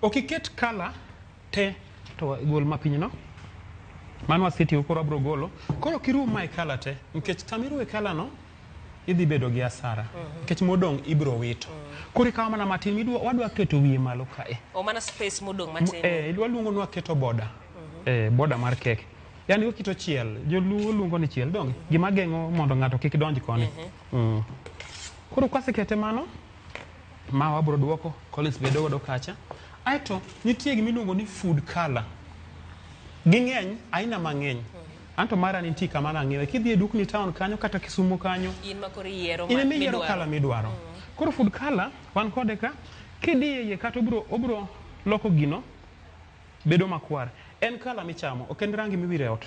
Speaker 12: ok iket color te to gol mapiny no. Mano wasetiyo koro abro golo. Koro kiruw mae color te nikech sama iruwe color no idhi bedo gi asara. Nikech modong' ibro wito. Koro ikawo mana matin wadwa keto wiye malo kae.
Speaker 13: O mana space modong' matin.
Speaker 12: Waluongo ni waketo border. Border mar kek. Yani waketo chiel. Joluo luongo ni chiel donge? Gima geng'o mondo ng'ato kik donj koni. Koro kwasekete mano, ma wabro duoko, Collins bedo godo kacha. Aeto nitie gima iluongo ni food color. Ging'eny, aina mang'eny. Anto mara nitie kama nang'iewe. Kidhi e dukni town kanyo kata Kisumu kanyo,
Speaker 13: in ma koro iyiero
Speaker 12: in ema iyiero color midwaro. Koro food color wan kode ka, kidhi e iye kata obro loko gino bedo makwar. En color michamo, ok en rangi miwiro e ot.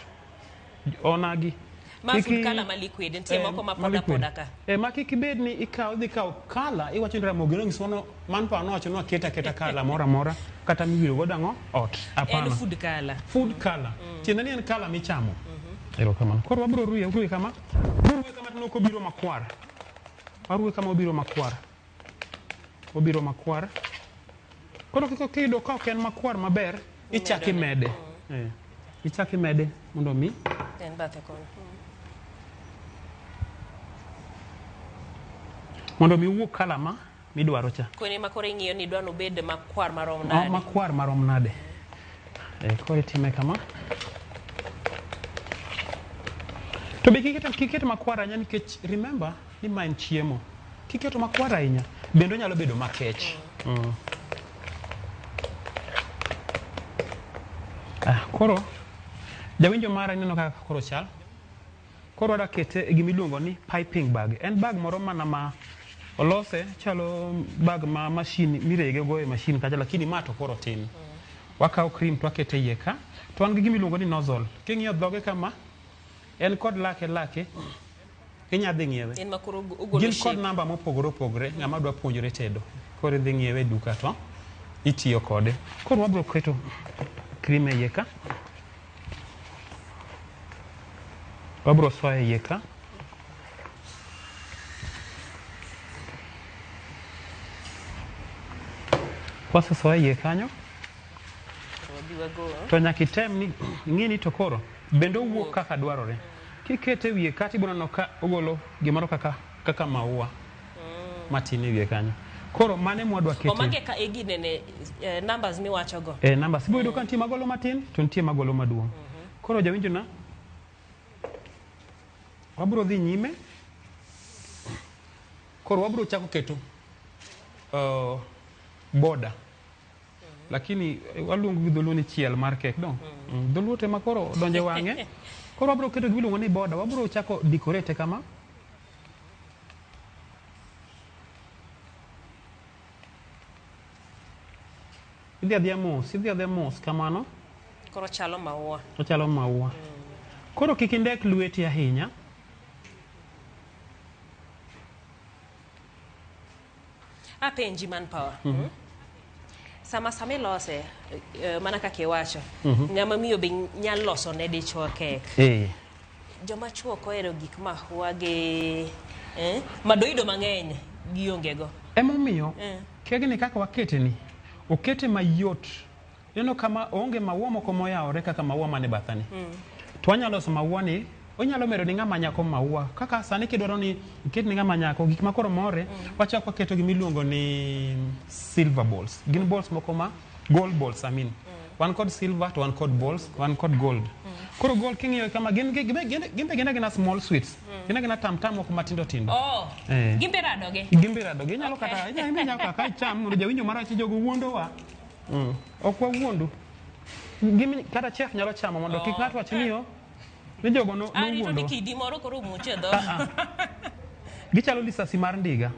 Speaker 12: Onagi.
Speaker 13: Ma food color ma liquid, nitie moko ma poda poda ka.
Speaker 12: Ma kik ibed ni idhi kawo color, iwacho ni Ramogi nonyisowa no, man pa nowacho ni waketa aketa color moro amora kata miwiro godo ang'o ot. Hapana.
Speaker 13: En food color.
Speaker 12: Food color. Tiende ni en color michamo. Erokamano. Koro wabro ruye kama. Ruye kama to ok obiro makwar. Waruye kama obiro makwar. Obiro makwar. Koro kiyudo ka ok en makwar maber, ichak imede. Ichak imede mondo mi
Speaker 13: en bathe kono.
Speaker 12: Mondo mi owuog color ma midwaro cha.
Speaker 13: Kone ma koro ing'iyo ni idwa nobed makwar marom nade.
Speaker 12: Makwar marom nade. Koro itime kama. To be kiket makwar ahinya nikech remember ni ma en chiemo. Kiketo makwar ahinya bende onyalo bedo makech. Koro jawinjo mara ineno kaka koro chal. Koro wadwa kete e gima iluongo ni piping bag. En bag moro mana ma olose chalo bag ma machine mirege go e machine kacha, lakini ma to koro tin. Wakawo cream to wakete iye ka. To wan gi gima iluongo ni nozzle. King'iyo dhoge kama, en kod lake inya dhi ng'iewe.
Speaker 13: En ma koro ogolo
Speaker 12: Gin kod namba mopogore opogore, ng'ama dwa puonjore tedo. Koro idhi ng'iewe e duka to itiyo kode. Koro wabro keto cream e iye ka. Wabro soye e iye ka. Kwasesoye iye kanyo, to nyaka item ni ing'e ni to koro bende owuok kaka dwarore. Kikete wiye ka tibiro neno ka ogolo gimoro kaka maua matin e wiye kanyo. Koro mane mwadwa kete.
Speaker 13: Omage ka e ginene numbers miwacho go.
Speaker 12: Numbers. Ibiro yudo ka nitie magolo matin to nitie magolo maduong'. Koro jawinjo na, wabiro dhi nyime. Koro wabiro chako keto border. Lakini waluongo gi dholuo ni chiel mar kek dong. Dholuo te ma koro donje wang'e. Koro wabiro keto gima iluongo ni border. Wabiro chako decorate kama. Idhi adhiya mos, idhi adhiya mos kamano.
Speaker 13: Koro chalo maua.
Speaker 12: Ochalo maua. Koro kik indek lweti ahinya.
Speaker 13: Apenji man power. Sama ilose mana kaka iwacho, ng'ama miyo be nyalo loso ne dichuo kek. Joma chuo ok ohero gik mahua gi madoido mang'eny gionge go.
Speaker 12: Emomiyo kegni kaka wakete ni, okete mayot. Ineno kama onge maua moko moyawore kaka maua mane bathani. To wanyalo loso maua ni, onyalo medo ni ng'ama nyako maua. Kaka sani kidwaro ni iket ni ng'ama nyako gik makoro more, wachako waketo gima iluongo ni silver balls. Gin balls moko ma gold balls, I mean. Wan kod silver to wan kod balls, wan kod gold. Koro gold king'iyo kama gin be gin agina small sweets. Gin agina tam tam moko matindo tindo.
Speaker 13: Oh.
Speaker 12: Eh.
Speaker 13: Gimbe rado gi.
Speaker 12: Gimbe rado gi. Inyalo kata inyalo kaka icham mondo jawinjo marach jogo wuondowa. Ok wawuondu. Gimi kata chef nyalo chamo mondo kik ng'ato wach ni yo ni jogo no
Speaker 13: Arito ni
Speaker 12: nowuondo.
Speaker 13: kidi moro koro muoch e dho.
Speaker 12: Gichalo lisasi mar ndiga.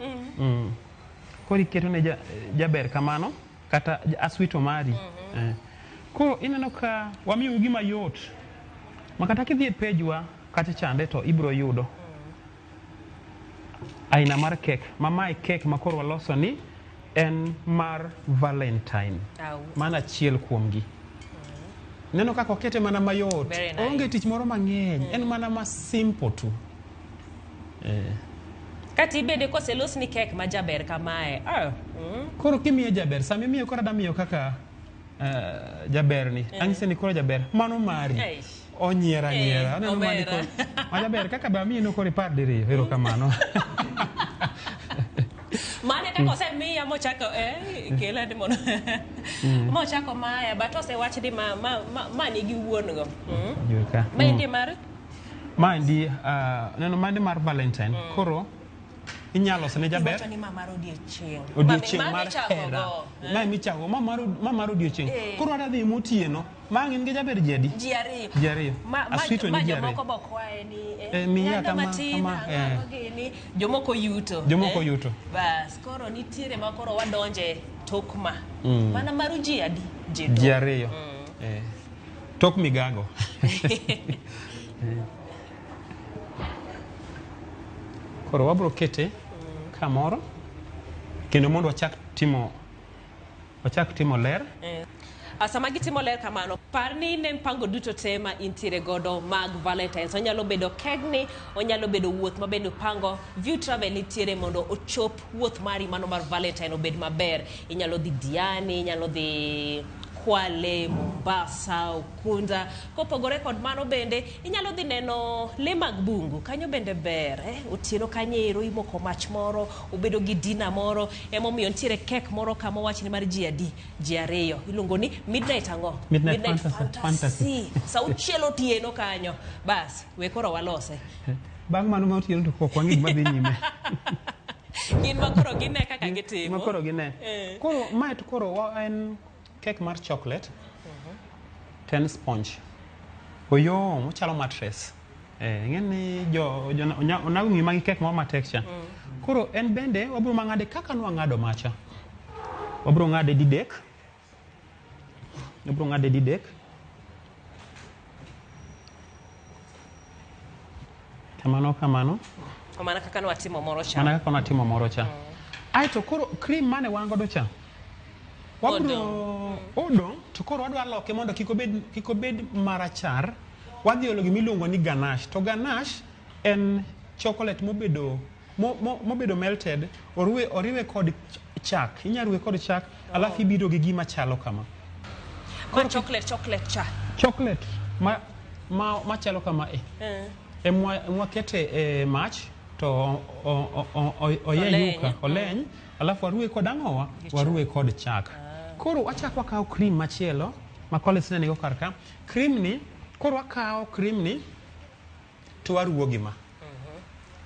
Speaker 12: Koro iketo ne jaber kamano kata aswito mari. Koro ineno ka wamiyo gima yot. Ma kata kidhi e page wa kacha chande to ibiro yudo. Aina mar kek. Ma mae kek ma koro waloso ni en mar Valentine. Mano achiel kuomgi. Neno kaka okete mana mayot.
Speaker 13: Very nice.
Speaker 12: Onge tich moro mang'eny. En mana ma simple tu.
Speaker 13: Kata ibede koselosni kek ma jaber kamae.
Speaker 12: Koro kimiye jaber, sama imiye koro adwa miyo kaka jaber ni. Anyise ni koro jaber, mano mari. Onyiera nyiera. Aneno mani
Speaker 13: omera.
Speaker 12: koro. Ma jaber kaka be amiyi no koro ipar diriyo. Erokamano.
Speaker 13: Mane kaka osemiya mochako kela ni mondo mochako maya but osewach ni ma nigi wuon go.
Speaker 12: Juka.
Speaker 13: Ma endi mar
Speaker 12: Maendi neno maendi mar Valentine. Koro inyalo loso ne jaber.
Speaker 13: Iwacho ni ma mar odiechieng'.
Speaker 12: Odiechieng'
Speaker 13: Ma
Speaker 12: mar
Speaker 13: michako
Speaker 12: hera.
Speaker 13: go.
Speaker 12: Ma michako, ma mar odiechieng'. Koro adwa dhi motieno. Ma ang' in gi jaber ji adi?
Speaker 13: Ji ariyo.
Speaker 12: Ji ariyo. Aswito ni ji ariyo.
Speaker 13: Jomoko bokwaye ni
Speaker 12: Miya
Speaker 13: nyando
Speaker 12: kama,
Speaker 13: matin,
Speaker 12: kama,
Speaker 13: ang'o gini. Jomoko yuto.
Speaker 12: Jomoko yuto.
Speaker 13: Bas, koro nitiere ma koro wadonje tok ma. Mana maru ji adi? Ji
Speaker 12: Ji ariyo. Tok migago. Koro wabro kete kamoro kendo mondo wachak timo ler.
Speaker 13: Sama gitimo ler kamano, par ni ne mpango duto te ma intiere godo mag Valentines. Onyalo bedo kegni, onyalo bedo wuoth mabende upango. View Travel nitiere mondo ochop wuoth mari mano mar Valentine obed maber. Inyalo dhi Diani, inyalo dhi Kwale, Mombasa, Ukunda. Kopogore kod mano bende, inyalo dhi neno le mag bungu. Kanyo bende ber, Otieno kanyo ero imoko mach moro, obedo gi dina moro. Emomiyo nitiere kek moro kama owach ni mar ji adi? Ji ariyo. Iluongo ni Midnight ang'o?
Speaker 12: Midnight Fantasy.
Speaker 13: Sa auchiel otieno kanyo. Bas, we koro walose.
Speaker 12: Bang' mano ma otieno to ok wang'e gima dhi nyime.
Speaker 13: Gin ma koro gine kaka gitimo.
Speaker 12: Ma koro gine. Koro mae to koro en cake mar chocolate, to en sponge. Oyom, ochalo mattress. Ing'e ni onago ng'i magi cake moro matek cha. Koro en bende wabiro mang'ade kaka nwang'ado macha. Wabiro ng'ade didek. Wabiro ng'ade didek. Kamano kamano.
Speaker 13: Mana kaka nwatimo moro cha.
Speaker 12: Mana kaka nwatimo moro cha. Aeto koro cream mane wan godo cha. Wabro odong' to koro wadwa loke mondo kik obed marachar. Wadhi olo gima iluongo ni ganache. To ganache en chocolate mobedo melted, oriwe kod chak. Inyalo ruwe kod chak, alafu ibiro gi gima chalo kama.
Speaker 13: Ma chocolate cha.
Speaker 12: Chocolate ma chalo kama e. Emwakete e mach to oyeyuka, oleny, alafu waruwe kod ang'owa? Waruwe kod chak. Koro wachak wakawo cream machielo ma Collins ne nigo kar ka. Cream ni, koro wakawo cream ni to waruwo gima.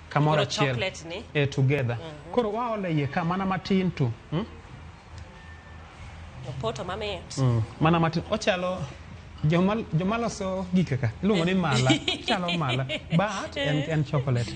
Speaker 12: Kamoro achiel. Together. Koro waole iye ka mana matin tu.
Speaker 13: Opoto mamit.
Speaker 12: Mana matin. Ochalo joma loso gike ka. Iluongo ni mala. Ochalo mala. But en chocolate.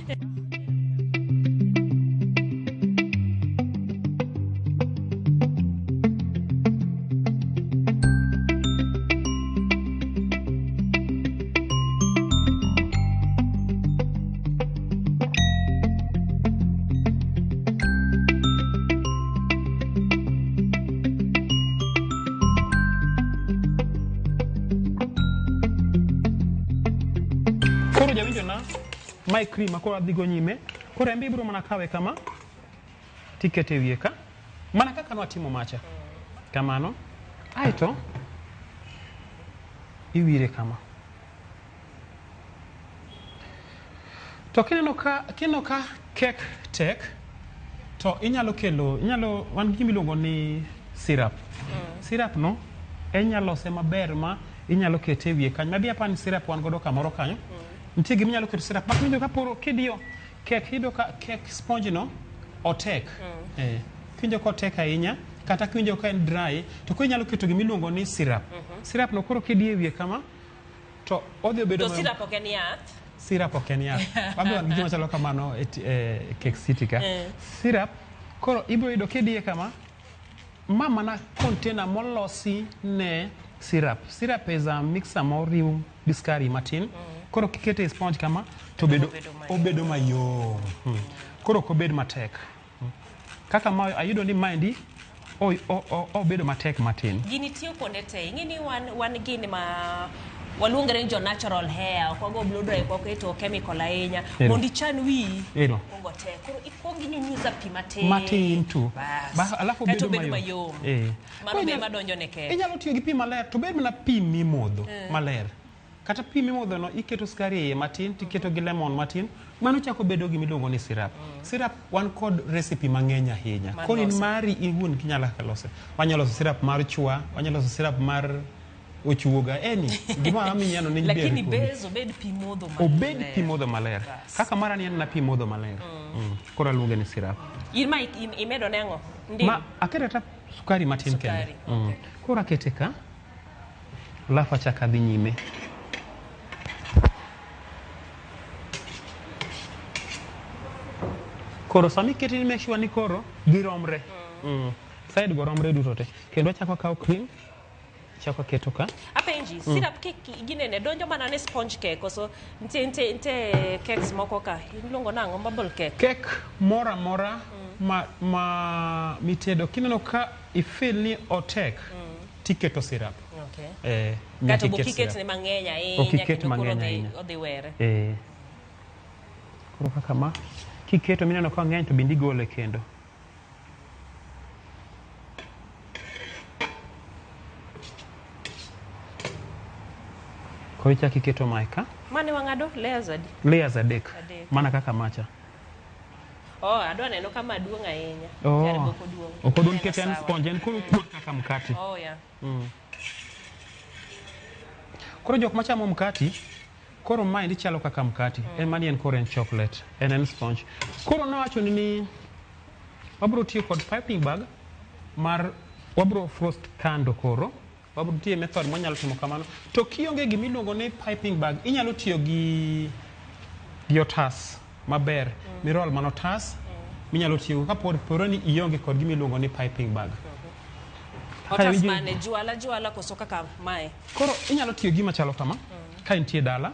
Speaker 12: Mae cream koro adhi go nyime. Koro en be ibiro mana kawe kama tikete wiye ka mana kaka nwatimo macha kamano. Aeto iwire kama. To kineno ka kek tek to inyalo kelo, inyalo wan gi gima iluongo ni syrup. Syrup no inyalo lose maber ma inyalo kete e wiye kanyo. Maybe apani syrup wan godo kamoro kanyo. Nitie gima inyalo keto syrup. Mak winjo ka poro kidiyo kek iyudo ka kek sponge no otek. Eh, kiwinjo ka otek ahinya kata kiwinjo ka en dry to koro inyalo keto gima iluongo ni syrup. Syrup no koro kidiyo e wiye kama to odhi obedo
Speaker 13: To syrup ok en yath.
Speaker 12: Syrup ok en yath. Wan be wan gi gima chalo kamano e, e Cake City ka. Syrup koro ibiro yudo kidiye kama ma mana container molosi ne syrup. Syrup is a mixer moriw gi sukari matin. Koro kikete e sponge kama to obedo obedo mayom. Koro ok obed matek. Kaka ma ayudo ni maendi obedo matek matin.
Speaker 13: Gini tiyo kuonde te. Ing'e ni wan, wan gini ma waluongore ni jo natural hair, ok wago blow dry, ok waketo chemical ahinya. Mondo ichan wiyi, kuongo te. Koro ikuong inyunyiza pi matin.
Speaker 12: Matin tu.
Speaker 13: Bas.
Speaker 12: Alafu
Speaker 13: Kaeto
Speaker 12: obedo
Speaker 13: obedo
Speaker 12: mayom.
Speaker 13: mayom. Mano
Speaker 12: Koro
Speaker 13: be ema donjo ne kek.
Speaker 12: Inyalo tiyo gi pi maler to bed mana pi mimodho maler. Kata pi mimodho no iketo sukari e iye matin tiketo gi lemon matin, mano chako bedo gima iluongo ni syrup. Syrup wan kod recipe mang'eny ahinya.
Speaker 13: Mar
Speaker 12: Koro in
Speaker 13: lose.
Speaker 12: mari iwuon kinyalo kaka lose. Wanyalo loso syrup mar chwa, wanyalo loso syrup mar ochuoga, any gimoro amora minyalo ni ber
Speaker 13: Lakini
Speaker 12: kodi.
Speaker 13: base obed pi modho maler.
Speaker 12: Obed pi modho maler. Kaka mara ni en na pi modho maler. Koro aluonge ni syrup.
Speaker 13: In ma imedo ne ang'o? Ndim.
Speaker 12: Ma aketo ata sukari matin
Speaker 13: Sukari,
Speaker 12: kende. Koro akete ka. Alafu achako adhi nyime. Koro sama ikete ni make sure ni koro giromre. Side go romre duto te. Kendo achako akawo cream, achako aketo ka.
Speaker 13: Apenji, syrup cake ginene donjo mana ne sponge cake koso nitie nitie nitie cakes moko ka iluongo nang'o bubble cake.
Speaker 12: Cake moro amora ma mitedo kineno ka ifeel ni otek tiketo syrup.
Speaker 13: Okay.
Speaker 12: Nyaka
Speaker 13: Kato bo
Speaker 12: iket
Speaker 13: kiket
Speaker 12: syrup.
Speaker 13: ne mang'eny
Speaker 12: Ok
Speaker 13: ahinya
Speaker 12: iket
Speaker 13: kendo koro
Speaker 12: mang'eny ahinya.
Speaker 13: odhi were.
Speaker 12: Koro kaka ma kiketo mineno ka ng'eny to bende igole kendo. Koro ichako iketo mae ka.
Speaker 13: Mane wang'ado layers adi?
Speaker 12: Layers adek.
Speaker 13: Adek.
Speaker 12: Mana kaka macha.
Speaker 13: Oh, adwa neno kama duong' ahinya.
Speaker 12: Oh.
Speaker 13: Kare be ok oduong'.
Speaker 12: Ok oduong'
Speaker 13: Neno
Speaker 12: nikech en
Speaker 13: sawa.
Speaker 12: sponge, en koro okuot kaka mkati.
Speaker 13: Oh, yeah.
Speaker 12: Koro jok machamo mkati, koro maendi chalo kaka mkati. En mani en koro en chocolate, en sponge. Koro nawacho ni wabro tiyo kod piping bag mar wabro frost kando koro. Wabro tiyo method mwanyalo timo kamano. To kionge gima iluongo ni piping bag, inyalo tiyo gi otas maber. Mirol mano otas minyalo tiyo kapod poro ni ionge kod gima iluongo ni piping bag.
Speaker 13: Otas mane juala juala koso kaka mae.
Speaker 12: Koro inyalo tiyo gima chalo kama ka intie dala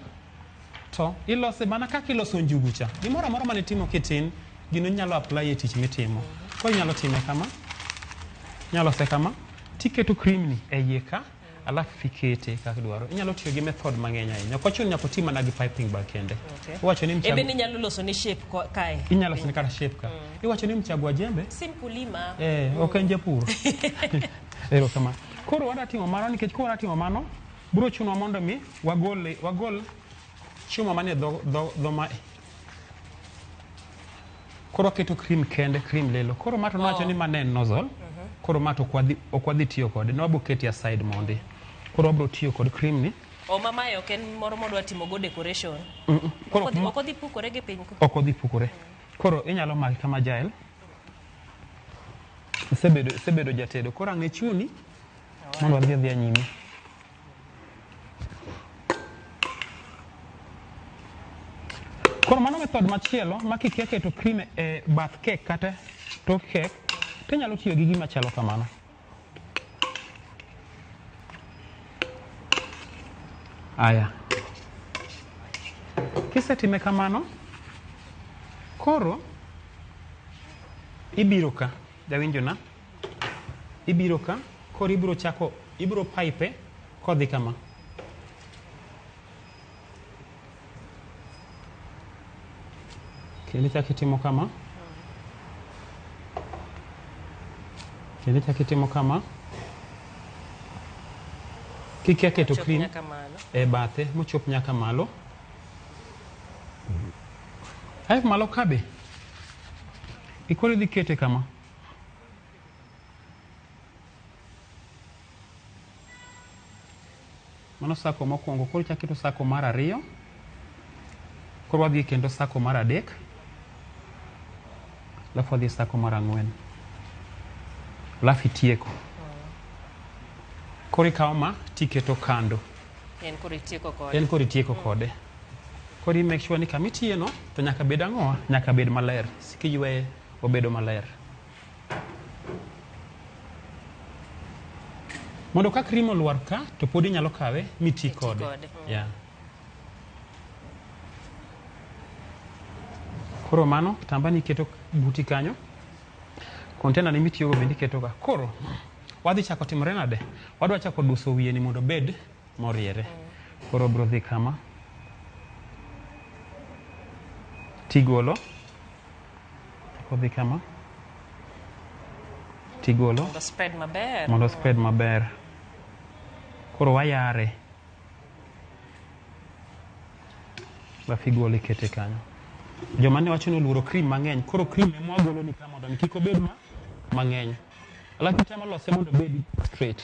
Speaker 12: to ilose mana kaka iloso njugu cha. Gimoro amora mane itimo kitin, gino inyalo apply e tich mitimo. Koro inyalo time kama, inyalo lose kama, tiketo cream ni e iye ka, alafu ikete kaka idwaro. Inyalo tiyo gi method mang'eny ahinya. Ok ochuno nyaka oti mana gi piping bag kende. Iwacho ni
Speaker 13: Ebe ni inyalo loso ni shape kae.
Speaker 12: Inyalo loso ni kata shape ka. Iwacho ni mchagua jembe.
Speaker 13: Si mkulima.
Speaker 12: Ok en japur. Erokamano. Koro wadwa timo mano nikech ka wadwa timo mano, biro chunowa mondo mi wagol chuma manie dho mae. Koro waketo cream kende, cream lilo. Koro ma to nowacho ni ma ne en nozzle. Koro ma to ok wadhi tiyo kode. Ne wabro kete aside mondi. Koro wabro tiyo kod cream ni.
Speaker 13: O ma mae ok en moro modwa timo go decoration.
Speaker 12: Koro
Speaker 13: Ok odhi pukore gi piny ko.
Speaker 12: ok odhi pukore. Koro inyalo make kama jael. Isebedo jatedo. Koro ang' ichuni mondo wadhi adhiya nyime. Koro mano method machielo ma kikia keto cream e bath cake kata tok cake, to inyalo tiyo gi gima chalo kamano. Aya. Kisetime kamano, koro ibiro ka, jawinjona, ibiro ka, koro ibiro chako, ibiro pipe kodhi kama. Kendo ichako itimo kama. Kendo ichako itimo kama. Kikia keto cream e bathe mochop nyaka malo. Ae malo kabe. Ikoro idhi kete kama. Mano sako mokwongo, koro ichako iketo sako mar ariyo. Koro wadhi kendo sako mar 3. Alafu wadhi sako mar 4. Alafu itieko. Koro ikawo ma tiketo kando.
Speaker 13: En koro itieko kode.
Speaker 12: En koro itieko kode. Koro i make sure ni kama itiye no to nyaka bed ang'owa? Nyaka bed maler. Sik iyweye obedo maler. Mondo ka cream olwar ka to pod inyalo kawe miti kode. Yeah. Koro mano kitamba ni iketo buti kanyo. Container ni mitiyogo bende iketo ka. Koro wadhi chako timore nade? Wadwa chako duso wiye ni mondo obed moriere. Koro bro dhi kama. Tigolo. Odhi kama. Tigolo.
Speaker 13: Mondo spread maber.
Speaker 12: Mondo spread maber. Koro wayare. Alafu igole ikete kanyo. Joma ne wacho ni oluoro cream mang'eny, koro cream ema wagolo ni ka mondo mi kik obed mang'eny. Alafu itemo lose mondo obed straight.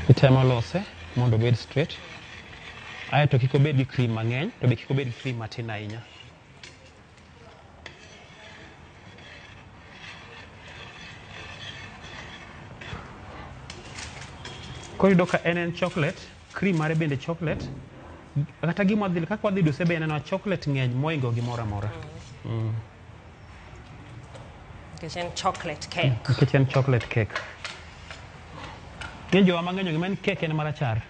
Speaker 12: Itemo lose mondo obed straight. Aeto kik obed gi cream mang'eny, to be kik obed gi cream matin ahinya. Koro iyudo ka en chocolate, cream mare bende chocolate. Kata gima wadhi, kaka wadhi duse be en chocolate ng'eny moingo gimoro amora.
Speaker 13: Nikech en chocolate cake.
Speaker 12: Nikech en chocolate cake. Ng'eny jowa mang'eny ong'e ni cake en marachar.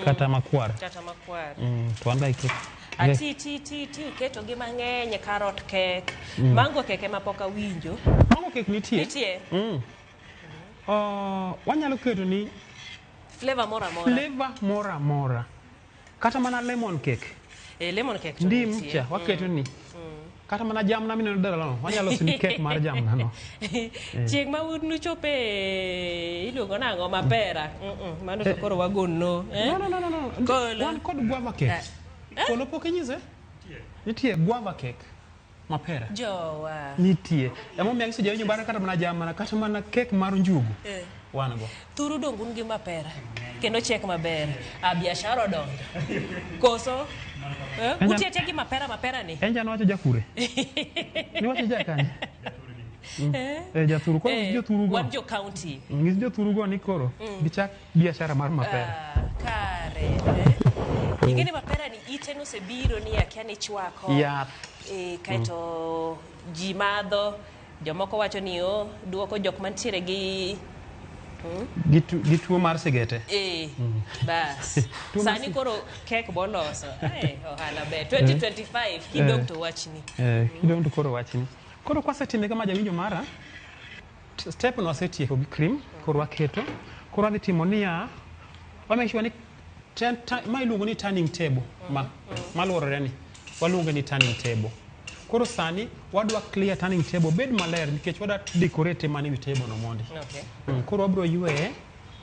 Speaker 12: Kata makwar.
Speaker 13: Kata makwar.
Speaker 12: To wan ga cake.
Speaker 13: Ati ti uketo gi mang'eny, carrot cake. Mango cake ema pok awinjo.
Speaker 12: Mango cake nitie.
Speaker 13: Nitie.
Speaker 12: Wanyalo keto ni
Speaker 13: flavor moro amora.
Speaker 12: Flavor moro amora. Kata mana lemon cake.
Speaker 13: Lemon cake to
Speaker 12: ndim
Speaker 13: nitie.
Speaker 12: Cha waketo ni. Kata mana jamna mineno dalano, wanyalo loso ni cake mar jamna no.
Speaker 13: Chieng' ma nuchope iluongo nang'o mapera. Mano to koro wagono.
Speaker 12: No. Wan kod guava cake. Kolo pok inyise? Nitie guava cake. Mapera.
Speaker 13: Jowa.
Speaker 12: Nitie. Emomiyo anyiso jawinjo bara kata mana jamna, kata mana cake mar njugu. Wan go.
Speaker 13: Thuru dong' un gi mapera. Kendo chiek maber. A biashara odonjo. Koso? Utiete gi mapera ni?
Speaker 12: En jano wacho jakure. Niwacho jakanye? Jathuru. Koro jothuru go.
Speaker 13: Wan jo county.
Speaker 12: Ng'is jothuru go ni koro gichak biashara mar mapera.
Speaker 13: Kare. Ingeni mapera ni ite nosebiro ni akia ni chwako.
Speaker 12: Yath.
Speaker 13: Kaeto ji madho, jomoko wacho ni o duoko jok mantiere gi
Speaker 12: gi tuo mar sigete.
Speaker 13: Bas. Sani koro kek boloso. Ohala ber. 2025 kidong' to wachni.
Speaker 12: Kidong' to koro wachni. Koro kwasetime kama jawinjo mara, step no wasetieko gi cream, koro waketo. Koro wadhi timo niya, wa make sure ni ma iluongo ni turning table maluorore ni. Waluonge ni turning table. Koro sani wadwa clear turning table bed maler nikech wadwa decorate mana ewi table no mondi.
Speaker 13: Okay.
Speaker 12: Koro wabro yweye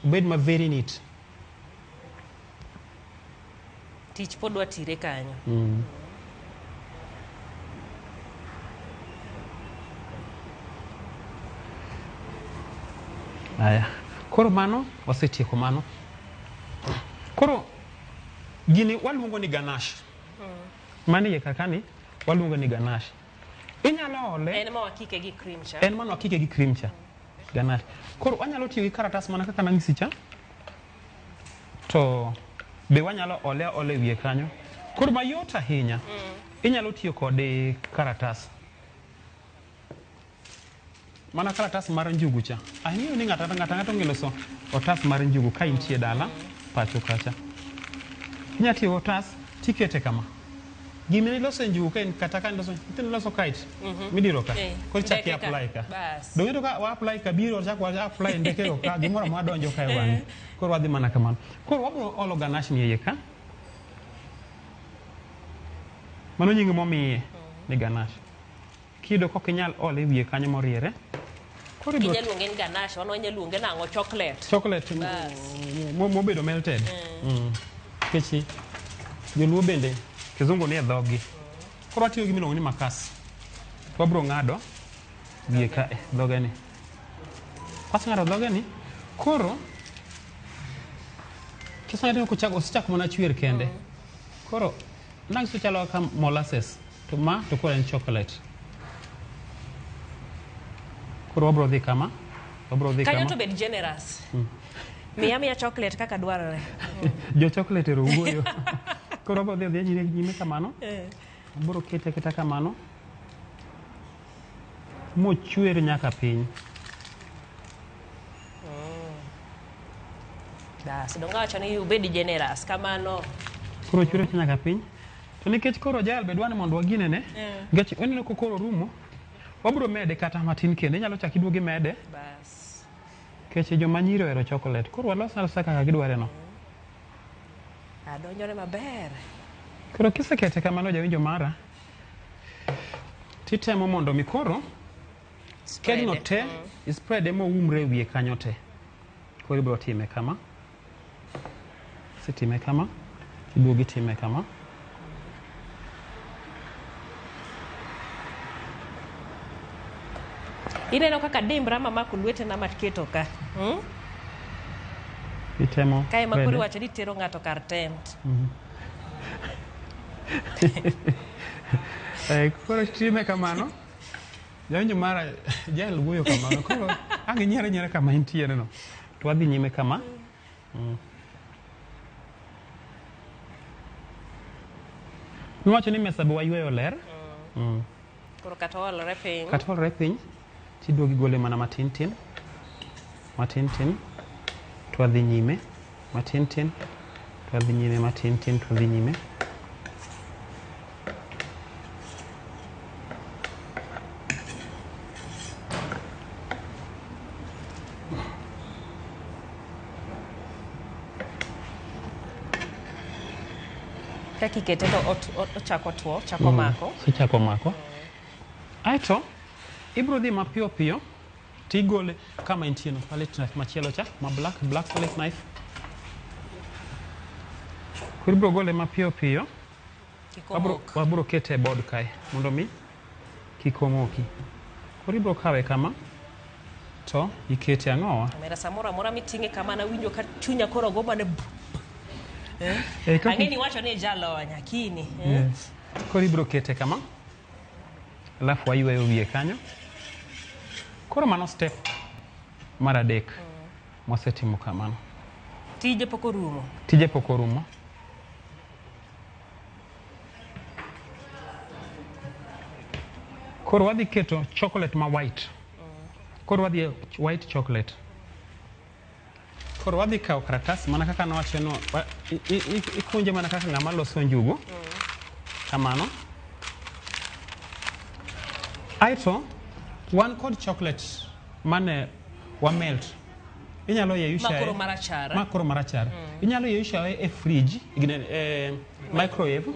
Speaker 12: obed ma very neat.
Speaker 13: Tich pod watire kanyo.
Speaker 12: Aya. Koro mano wasetieko mano. Koro gini waluongo ni ganache. Mani ye kakani waluongo ni ganache. Inyalo ole.
Speaker 13: En ma wakike gi cream cha.
Speaker 12: En mano wakike gi cream cha. Ganache. Koro wanyalo tiyo gi karatas mana kaka nang'isi cha. To be wanyalo ole ole wiye kanyo. Koro mayot ahinya. Inyalo tiyo kod karatas. Mana karatas mar njugu cha. Ang'eyo ni ng'ato ng'ato ong'e loso otas mar njugu ka intie dala pacho kacha. Inyalo tiyo otas tikete kama. Gima iloso e njugu ka en kata ka iloso nyithindo loso kite midiro ka. Koro ichako i-apply ka. Dong' iyudo ka wa apply ka biro chak wa apply ndeke go ka gimoro amora donjo ka e wang'e. Koro wadhi mana kamano. Koro wabiro olo ganache ni e iye ka. Mano nying momiye ni ganache. Kiyudo kok inyal ole e wiye kanyo moriere. Koro ibiro
Speaker 13: Inyalo luonge ni ganache, wan wanyalo luonge nang'o? Chocolate.
Speaker 12: Chocolate mobedo melted. Nikech joluo bende kizungu nie dhogi. Koro watiyo gi miluongo ni makas. To wabiro ng'ado wiye ka dhoge ni. Kwaseng'ado dhoge ni, koro Kiseng'ade kochako osechako mana chwer kende. Koro nugs chalo kaka molasses to ma to koro en chocolate. Koro wabro dhi kama, wabro dhi
Speaker 13: Kanyo
Speaker 12: kama.
Speaker 13: to bed generous. Miya miya chocolate kaka dwarore.
Speaker 12: Jo chocolate ero wuoyo. Koro wabro dhi adhiya nyime nyime kamano. Wabro kete aketa kamano. Mochwer nyaka piny.
Speaker 13: Bas, donge awacho ni ubed generous kamano.
Speaker 12: Koro chwer nyaka piny. To nikech koro jal be dwa ni mondo waginene, nikech oneno ka koro rumo, wabro mede kata matin kendo. Inyalo chak iduogo imede.
Speaker 13: Bas.
Speaker 12: Nikech joma nyiri ohero chocolate. Koro walos alosa kaka gidware no.
Speaker 13: Adonjore maber.
Speaker 12: Koro kisekete kamano jawinjo mara, titemo mondo mi koro kegno te ispreade moumre e wiye kanyo te. Koro ibro time kama. Kisetime kama, iduogo itime kama.
Speaker 13: Ineno kaka dimbra mamako lwetena maketo ka.
Speaker 12: Itemo
Speaker 13: Kae ma koro
Speaker 12: spreade.
Speaker 13: iwacho ni tero ng'ato kar tent.
Speaker 12: Koro time kamano. Jawinjo mara jal wuoyo kamano. Koro ang' inyiero nyiera kama intiere no. To wadhi nyime kama. Niwacho ni mesa be wayweyo ler.
Speaker 13: Koro kata oolore piny.
Speaker 12: Kata oolore piny, tiduogo igole mana matin tin. Matin tin. To wadhi nyime. Matin tin. To wadhi nyime matin tin. To wadhi nyime.
Speaker 13: Kaka ikete to ochako tuo, ochako mako.
Speaker 12: Osechako mako. Aeto, ibro dhi mapiyo piyo tigole kama entie no, palette knife machielo cha, ma black, black palette knife. Koro ibro gole mapiyo piyo. Wabro kete e board kae mondo mi kik omoki. Koro ibro kawe kama to ikete ang'owa.
Speaker 13: Omera samoro amora miting'e kama nawinjo ka chunya koro go mana bu. Ang'e ni iwacho ni ijalony akini.
Speaker 12: Yes. Koro ibro kete kama. Alafu wayweyo wiye kanyo. Koro mano step mar adek mwasetimo kamano.
Speaker 13: Tije pok orumo.
Speaker 12: Tije pok orumo. Koro wadhi keto chocolate ma white. Koro wadhi white chocolate. Koro wadhi kawo karatas mana kaka nawacho no, ikunje mana kaka ng'ama loso njugu. Kamano. Aeto, wan kod chocolate mane wa melt. Inyalo yeyusha
Speaker 13: Ma koro marachar.
Speaker 12: Ma koro marachar. Inyalo yeyusha e fridge, microwave.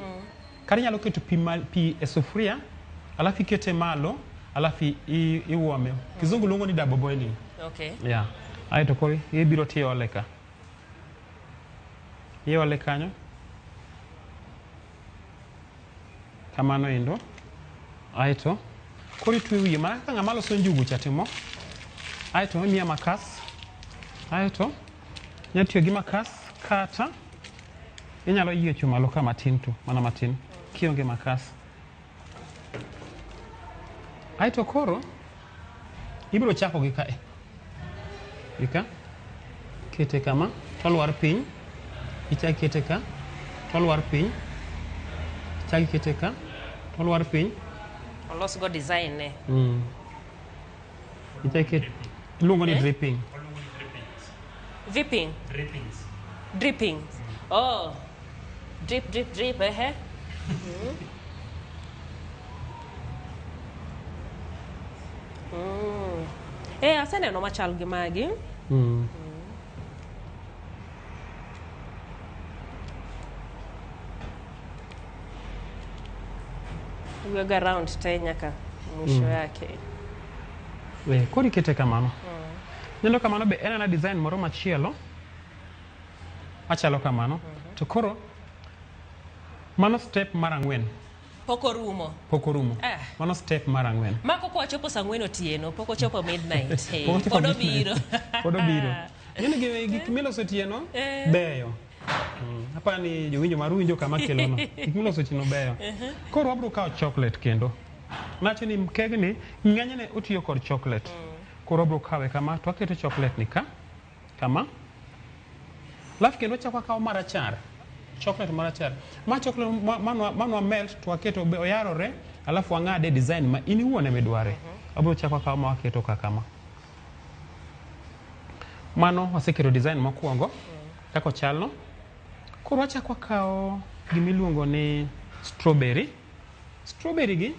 Speaker 12: Kata inyalo keto pi e sufuria, alafu ikete malo, alafu iwome. Kizungu luongo ni double boiling.
Speaker 13: Okay.
Speaker 12: Yeah. Aeto koro ibiro tiole ka. Iole kanyo. Kamano endo. Aeto koro itwe wiye mana kaka ng'ama loso njugu cha timo. Aeto imiya makas. Aeto inyalo tiyo gi makas kata inyalo yiecho malo ka matin tu, mana matin kionge makas. Aeto koro ibiro chako gi kae. Ika kete kama tolwar piny, ichak ikete ka tolwar piny, ichak ikete ka tolwar piny.
Speaker 13: Olos go design ne.
Speaker 12: Ichak ikete, iluongo ni dripping.
Speaker 13: Dripping.
Speaker 10: Drippings.
Speaker 13: Drippings. Oh. Drip drip drip ehe. Aseneno machal gi magi. Iwega round te nyaka mwisho yake.
Speaker 12: Koro ikete kamano. Neno kamano be en ana design moro machielo machalo kamano. To koro mano step mar ang'wen.
Speaker 13: Pok orumo.
Speaker 12: Pok orumo. Mano step mar ang'wen.
Speaker 13: Ma kok wachopo saa ang'wen otieno, pok ochopo midnight.
Speaker 12: Pok ochopo
Speaker 13: Pod
Speaker 12: midnight.
Speaker 13: obiro.
Speaker 12: Pod obiro. Ng'eni gik miloso otieno beyo. Aparo ni jowinjo maru winjo kama kelono. Gik miloso chino beyo. Koro wabiro kawo chocolate kendo. Nacho ni kegni ng'enyne otiyo kod chocolate. Koro wabiro kawe kama to waketo chocolate ni ka. Kama. Alafu kendo wachako wakawo marachar. Chocolate marachar. Ma chocolate manwa melt to waketo oyarore alafu wang'ade design ma in iwuon ema idware. Wabiro chako wakawo ma waketo ka kama. Mano waseketo design mokwongo kaka ochalno. Koro wachako wakawo gimiluongo ni strawberry. Strawberry gi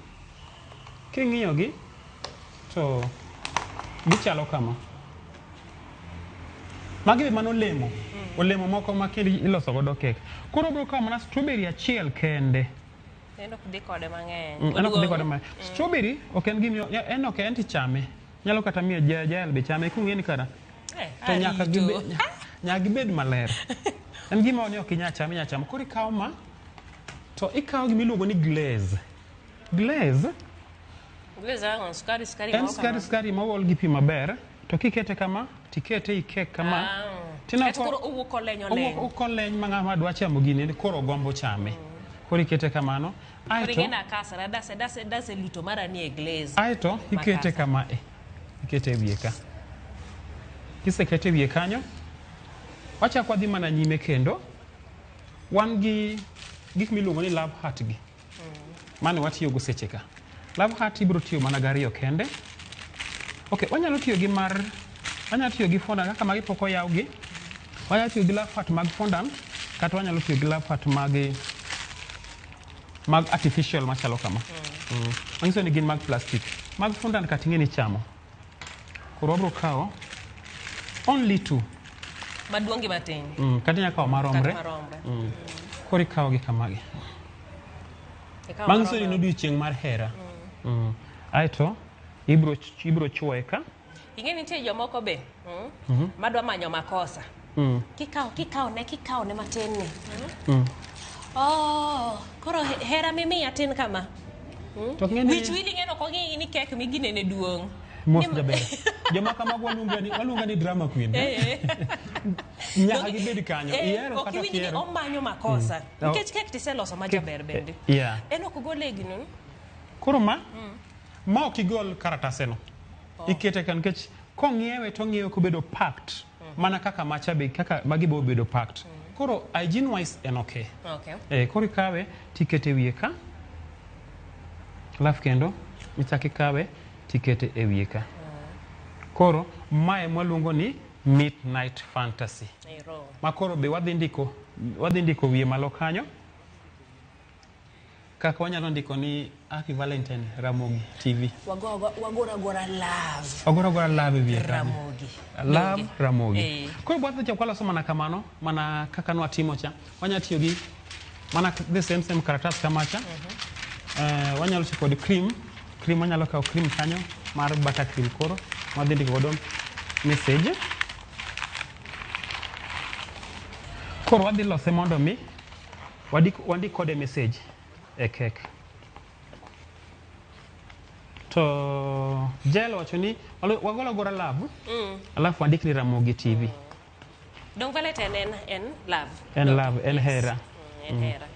Speaker 12: king'iyo gi to gichalo kama. Magi be mano olemo. Olemo moko ma kendo iloso godo kek. Koro obiro kawo mana strawberry achiel kende.
Speaker 13: En ok dhi kode mang'eny.
Speaker 12: En ok dhi kode mang'eny. Strawberry ok en gima en ok en tichame. Nyalo kata miyo jael be chame kung'e ni kara. To nyaka gibed maler. En gima ni ok inyal chame, inyal chamo. Koro ikawo ma to ikawo gima iluongo ni glaze. Glaze.
Speaker 13: Glaze ang'o? Sukari sukari.
Speaker 12: En sukari sukari mool gi pi maber. To kikete kama, tikete i kek kama.
Speaker 13: Tinako koro owuok koleny oleny.
Speaker 12: Owuok koleny ma ng'ama dwa chamo gini koro gombo chame. Koro ikete kamano.
Speaker 13: Aeto ing'e kasara dase luto mara ni e glaze.
Speaker 12: Aeto ikete kama e. Ikete e wiye ka. Kisekete e wiye kanyo, wachako wadhi mana nyime kendo. Wan gi gik miluongo ni love heart gi. Mane watiyogo seche ka. Love heart ibiro tiyo mana gariyo kende. Okay, wanyalo tiyo gi mar wanyalo tiyo gi fondant kaka magi pok oyaw gi. Wanyalo tiyo gi love heart mag fondant kata wanyalo tiyo gi love heart mag artificial machalo kama. Manyiso ni gin mag plastic. Mag fondant kata ing'e ni chamo. Koro wabiro kawo only two.
Speaker 13: Maduong' gi matin.
Speaker 12: Kata inyalo kawo maromre. Koro ikawo gi kamagi. Manyiso ni en odiochieng' mar hera. Aeto ibiro chuoye ka.
Speaker 13: Ing'e nitie jomoko be madwa manyo makosa. Kikawo ne matin ni. Oh, koro hera mimiya tin kama. Wich wil ing'e ok ong'i ni kek miginene duong'.
Speaker 12: Mos jaber. Joma kamago waluonga ni drama queen. Nyaka gibed kanyo. Ihero kata ok
Speaker 13: iwinj ni omanyo makosa. Nikech kek tiseloso ma jaber bende. En ok ogol e gino.
Speaker 12: Koro ma ok igol karataseno. Ikete ka nikech kong'iewe to ong'iewe kobedo packed. Mana kaka macha be kaka magi bo bedo packed. Koro hygiene wise en okay. Koro ikawe tikete e wiye ka. Alafu kendo ichak ikawe tikete e wiye ka. Koro mae mwaluongo ni midnight fantasy. Ma koro be wadhi ndiko wiye malo kanyo. Kaka wanyalo ndiko ni Happy Valentine Ramogi TV.
Speaker 13: Wagora gora love.
Speaker 12: Wagora gora love e wiye kanyo.
Speaker 13: Ramogi.
Speaker 12: Love Ramogi. Koro bwadhi chako waloso mana kamano, mana kaka nwatimo cha. Wanyalo tiyo gi mana the same karatas kamacha. Wanyalo tiyo kod cream. Cream wanyalo kawo cream kanyo mar butter cream koro wadhi ndiko godo message. Koro wadhi lose mondo mi wandik kode message e kek. To Jel wacho ni wagolo gora love alafu wandik ni Ramogi TV.
Speaker 13: Dong Valentine en love.
Speaker 12: En love, en hera.
Speaker 13: En hera.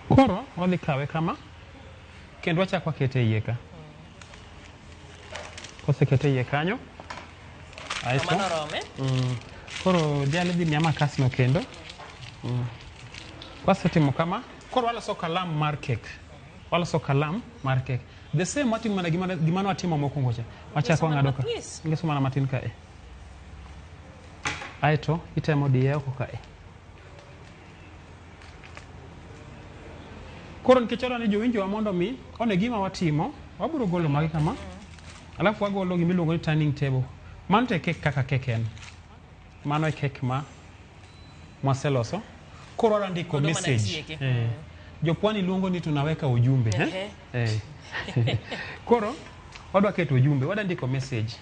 Speaker 12: Koro wadhi kawe kama kendo wachako wakete iye ka. Kosekete iye kanyo. Aeto. Koro jal dhi miya makas no kendo. Wasetimo kama, koro waloso kalam mar kek. Waloso kalam mar kek. The same watimo mana gima nwatimo mokwongo cha. Wachako wang'ado ka. Ngeso mana matin kae. Aeto itemo diye oko kae. Koro nikech adwa ni jowinjowa mondo mi one gima watimo, wabiro golo magi kama. Alafu wagolo gima iluongo ni turning table. Mano to e kek kaka kek en. Mano e kek ma mwaseloso. Koro wadwa ndiko message. Jopwani luongo ni tunaweka ujumbe. Koro wadwa keto ujumbe, wadwa ndiko message.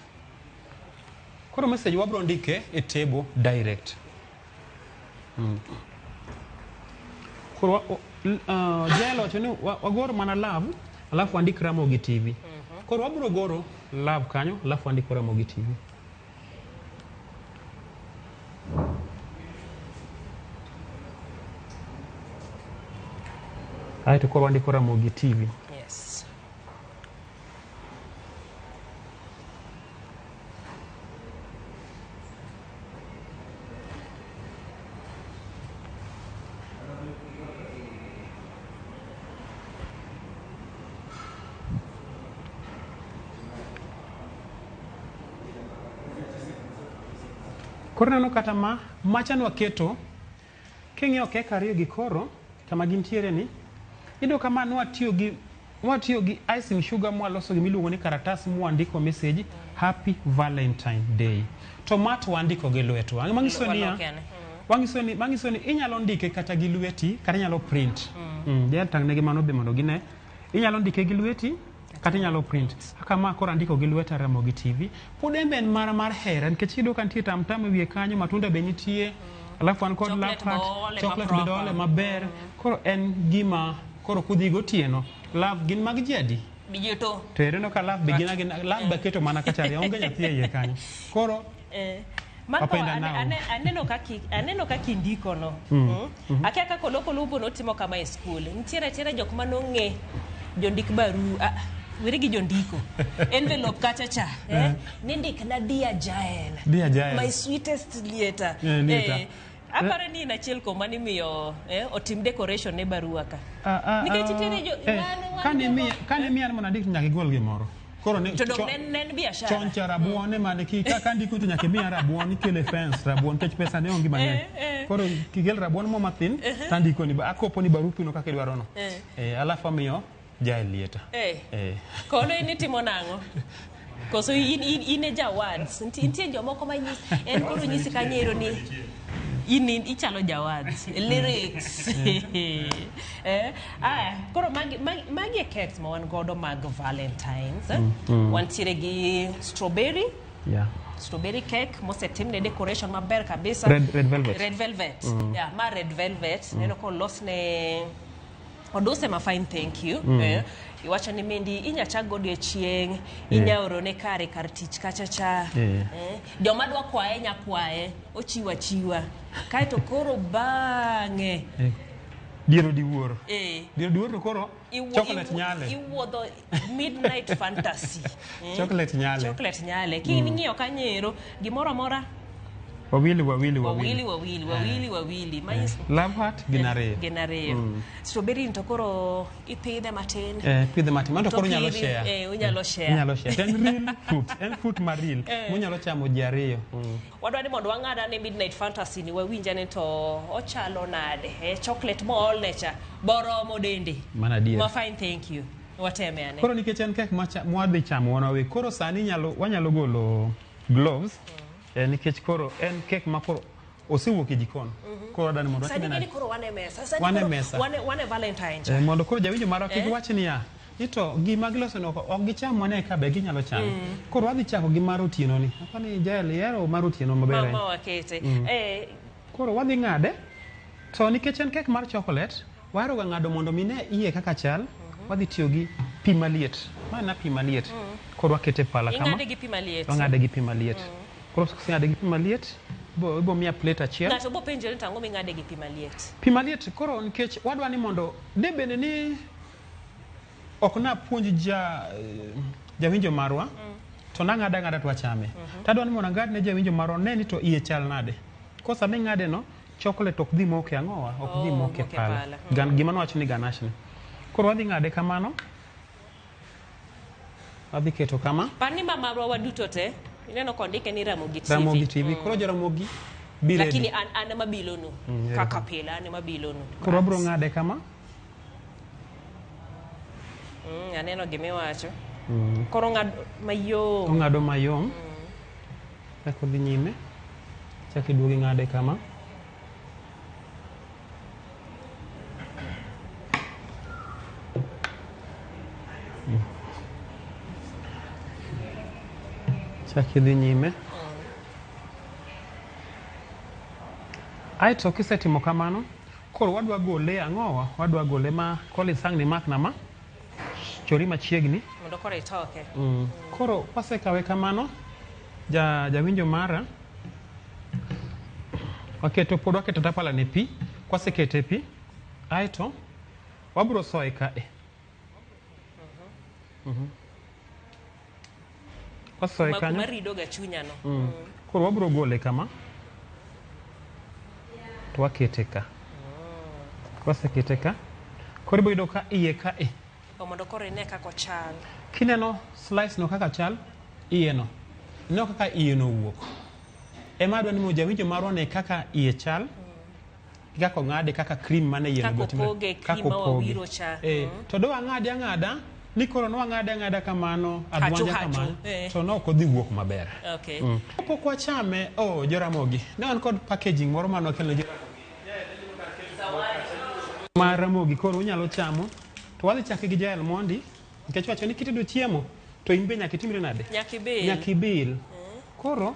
Speaker 12: Koro message wabiro ndike e table direct. Koro Jel wacho ni wagoro mana love alafu wandik Ramogi TV. Koro wabiro goro love kanyo alafu wandiko Ramogi TV. Aeto koro wandiko Ramogi TV.
Speaker 13: Yes.
Speaker 12: Koro ineno kata ma macha nwaketo king'iyo kek ariyo gi koro kama gintiere ni iyudo ka ma nwatiyo gi nwatiyo gi icing sugar mwaloso gimiluongo ni karatas mwandiko message happy Valentine Day. To ma to wandiko gi lwetwa. Manyiso niya,
Speaker 13: Waloke ane.
Speaker 12: wanyiso ni manyiso ni inyalo ndike kata gi lweti kata inyalo print. Mm. Tang' negi mano be mondo gine. Inyalo ndike gi lweti kata inyalo print. Kaka ma koro andiko gi lweta Ramogi TV. Pod en be en mana mar hera nikech iyudo ka nitie tam tam e wiye kanyo, matunda be nitie. Alafu an kod
Speaker 13: Chocolate
Speaker 12: love heart,
Speaker 13: be oole ma
Speaker 12: chocolate bende
Speaker 13: proper.
Speaker 12: oole maber. Koro en gima koro kudhi gotieno, love gin mag ji adi?
Speaker 13: Digital.
Speaker 12: To ineno ka love be gin agina, love be aketo mana kacha ariyo, onge nyathi e iye kanyo. Koro
Speaker 13: Marco,
Speaker 12: Wapenda nao.
Speaker 13: aneno kaki aneno kaki ndiko no. Akia kaka Oloko Lumbo notimo kama e skul. Nitiere atiera jok manong'e jondik baru, ah, weri gi jondiko. Envelope kacha cha, eh? Nindik na Dear Jael.
Speaker 12: Dear Jael.
Speaker 13: My sweetest lieta.
Speaker 12: Eh, lieta.
Speaker 13: Aparo ni in achiel kuom manimiyo otim decoration ne barua ka.
Speaker 12: Ah, ah,
Speaker 13: Nikech
Speaker 12: ah,
Speaker 13: nitiere jo wan
Speaker 12: kane
Speaker 13: joma-
Speaker 12: miya kane miya ni mondo andik to nyaka igol gimoro. Koro ne
Speaker 13: To dong ne en biashara.
Speaker 12: chon cha rabuon ema ne ki ka ndiko to nyaka imiya rabuon ikele fence rabuon nikech pesa ne onge mang'eny. Koro kikel rabuon mo mathin to andiko ni akopo ni barupi no kaka idwaro no. Alafu amiyo Jael lieta.
Speaker 13: Kono in itimo nang'o? Koso in in e jawads. Nitie jomoko ma nyis en koro nyisi kanyo ni in ichalo jawads. Lyrics. Aya, koro magi e cakes ma wan godo mag Valentines. Wantiere gi strawberry.
Speaker 12: Yeah.
Speaker 13: Strawberry cake mosetimne decoration maber kabisa.
Speaker 12: Red velvet.
Speaker 13: Red velvet. Yeah, ma red velvet. Neno kolosne oduse ma fine thank you. Iwacho ni mendi inya chak godo e chieng', inya orone kare kar tich kacha cha. Joma dwa kwaye nya kwaye, ochiwa chiwa. Kaeto koro bang'e.
Speaker 12: Dier odiwuor. Dier odiwuor to koro chocolate nyale.
Speaker 13: Iwuodho midnight fantasy.
Speaker 12: Chocolate nyale.
Speaker 13: Chocolate nyale. King'iyo kanyo gimoro amora
Speaker 12: Wawili wawili
Speaker 13: wawili wawili wawili wawili.
Speaker 12: Love heart gin ariyo.
Speaker 13: Gin ariyo. Strawberry to koro ipidhe matin.
Speaker 12: Pidhe matin. Mano to koro unyalo share.
Speaker 13: Unyalo share.
Speaker 12: Unyalo share. To en real fruit. En fruit ma real. Munyalo chamo ji ariyo.
Speaker 13: Wadwa ni mondo wang'ad ane midnight fantasy ni wawinj ane to ochalo nade. Chocolate moolne cha boromo dende.
Speaker 12: Mano adier.
Speaker 13: Ma fine thank you. Wateme ane.
Speaker 12: Koro nikech en kek mwadhi chamo wan wawegi. Koro sani wanyalo golo gloves. Nikech koro en kek ma koro osewuok e jikon. Koro adani mondo
Speaker 13: Sani
Speaker 12: watime
Speaker 13: gini
Speaker 12: nade?
Speaker 13: koro wan e mesa. Sani
Speaker 12: Wan e
Speaker 13: koro
Speaker 12: mesa.
Speaker 13: Wan e Valentine cha.
Speaker 12: Mondo koro jawinjo marwa kik wach niya ni to gima giloso no ok gicham wane ka be ginyalo chame. Koro wadhi chako gi mar otieno ni. Apani Jael ihero mar otieno maber
Speaker 13: Ma
Speaker 12: ahinya.
Speaker 13: ma wakete.
Speaker 12: Koro wadhi ng'ade. To nikech en kek mar chocolate, wahero ga ng'ado mondo mine iye kaka chal. Wadhi tiyo gi pi maliet. Ma en pi maliet. Koro wakete pala kama.
Speaker 13: Ing'ade gi pi maliet.
Speaker 12: Wang'ade gi pi maliet. Koro kiseng'ade gi pi maliet, ibo miya plate achiel.
Speaker 13: Ng'ato bo penjore ni to ang'o ming'ade gi pi maliet?
Speaker 12: Pi maliet koro nikech wadwa ni mondo de bende ni ok napuonj jawinjo marwa to nang'ade ang'ada to wachame. To adwa ni mondo ang'ad ne jawinjo marwa one ni to iye chal nade. Koro sama ing'ade no, chocolate ok dhi moke ang'owa, ok dhi moke pala. Gima nwawacho ni ganache ni. Koro wadhi ng'ade kamano. Wadhi keto kama.
Speaker 13: Par ni ma marwa waduto te, ineno kondike ni Ramogi TV.
Speaker 12: Ramogi TV. Koro jo-Ramogi be ready.
Speaker 13: Lakini an ema bilonu. Kaka pile an ema bilonu.
Speaker 12: Koro wabiro ng'ade kama.
Speaker 13: Aneno gimiwacho. Koro ng'ado mayom.
Speaker 12: Ong'ado mayom. Chako dhi nyime. Chako iduogo ing'ade kama. Chako idhi nyime. Aeto kisetimo kamano, koro wadwa gole ang'owa? Wadwa gole ma Collins ang' ni makna ma. Chori machiegni.
Speaker 13: Mondo koro itoke.
Speaker 12: Koro kwasekawe kamano, jawinjo mara, waketo pod waketo tapala ne pi, kwasekete pi, aeto Wabro soye kae. Wasoye kanyo.
Speaker 13: Kuma rido ga chunya no.
Speaker 12: Koro wabro gole kama. To wakete ka. Wasekete ka. Koro ibiro yudo ka iye kae.
Speaker 13: Mondo koro ine kaka ochal.
Speaker 12: Kineno slice no kaka chal, iye no. Ineno kaka iye no wuok. Ema adwa ni mondo jawinjo marwa one kaka iye chal. Kaka ong'ade, kaka cream mane iye no
Speaker 13: Kaka
Speaker 12: timore.
Speaker 13: opoge,
Speaker 12: Kaka
Speaker 13: cream ma
Speaker 12: opoge.
Speaker 13: wawiro cha.
Speaker 12: To do ang'ade ang'ada, ni koro nwang'ade ang'ada kamano,
Speaker 13: Hachu,
Speaker 12: adwanja
Speaker 13: hachu,
Speaker 12: kamano, to ne ok odhi wuok maber. Kapok wachame, oh, Joramogi, ne wan kod packaging moro mane wakelo ne Joramogi. Mar Ramogi koro unyalo chamo, to wadhi chake gi Jael mondi, nikech wacho ni kitedo chiemo, to in be nyaka itimri nade?
Speaker 13: Nyaka ibil.
Speaker 12: Nyaka ibil. Koro,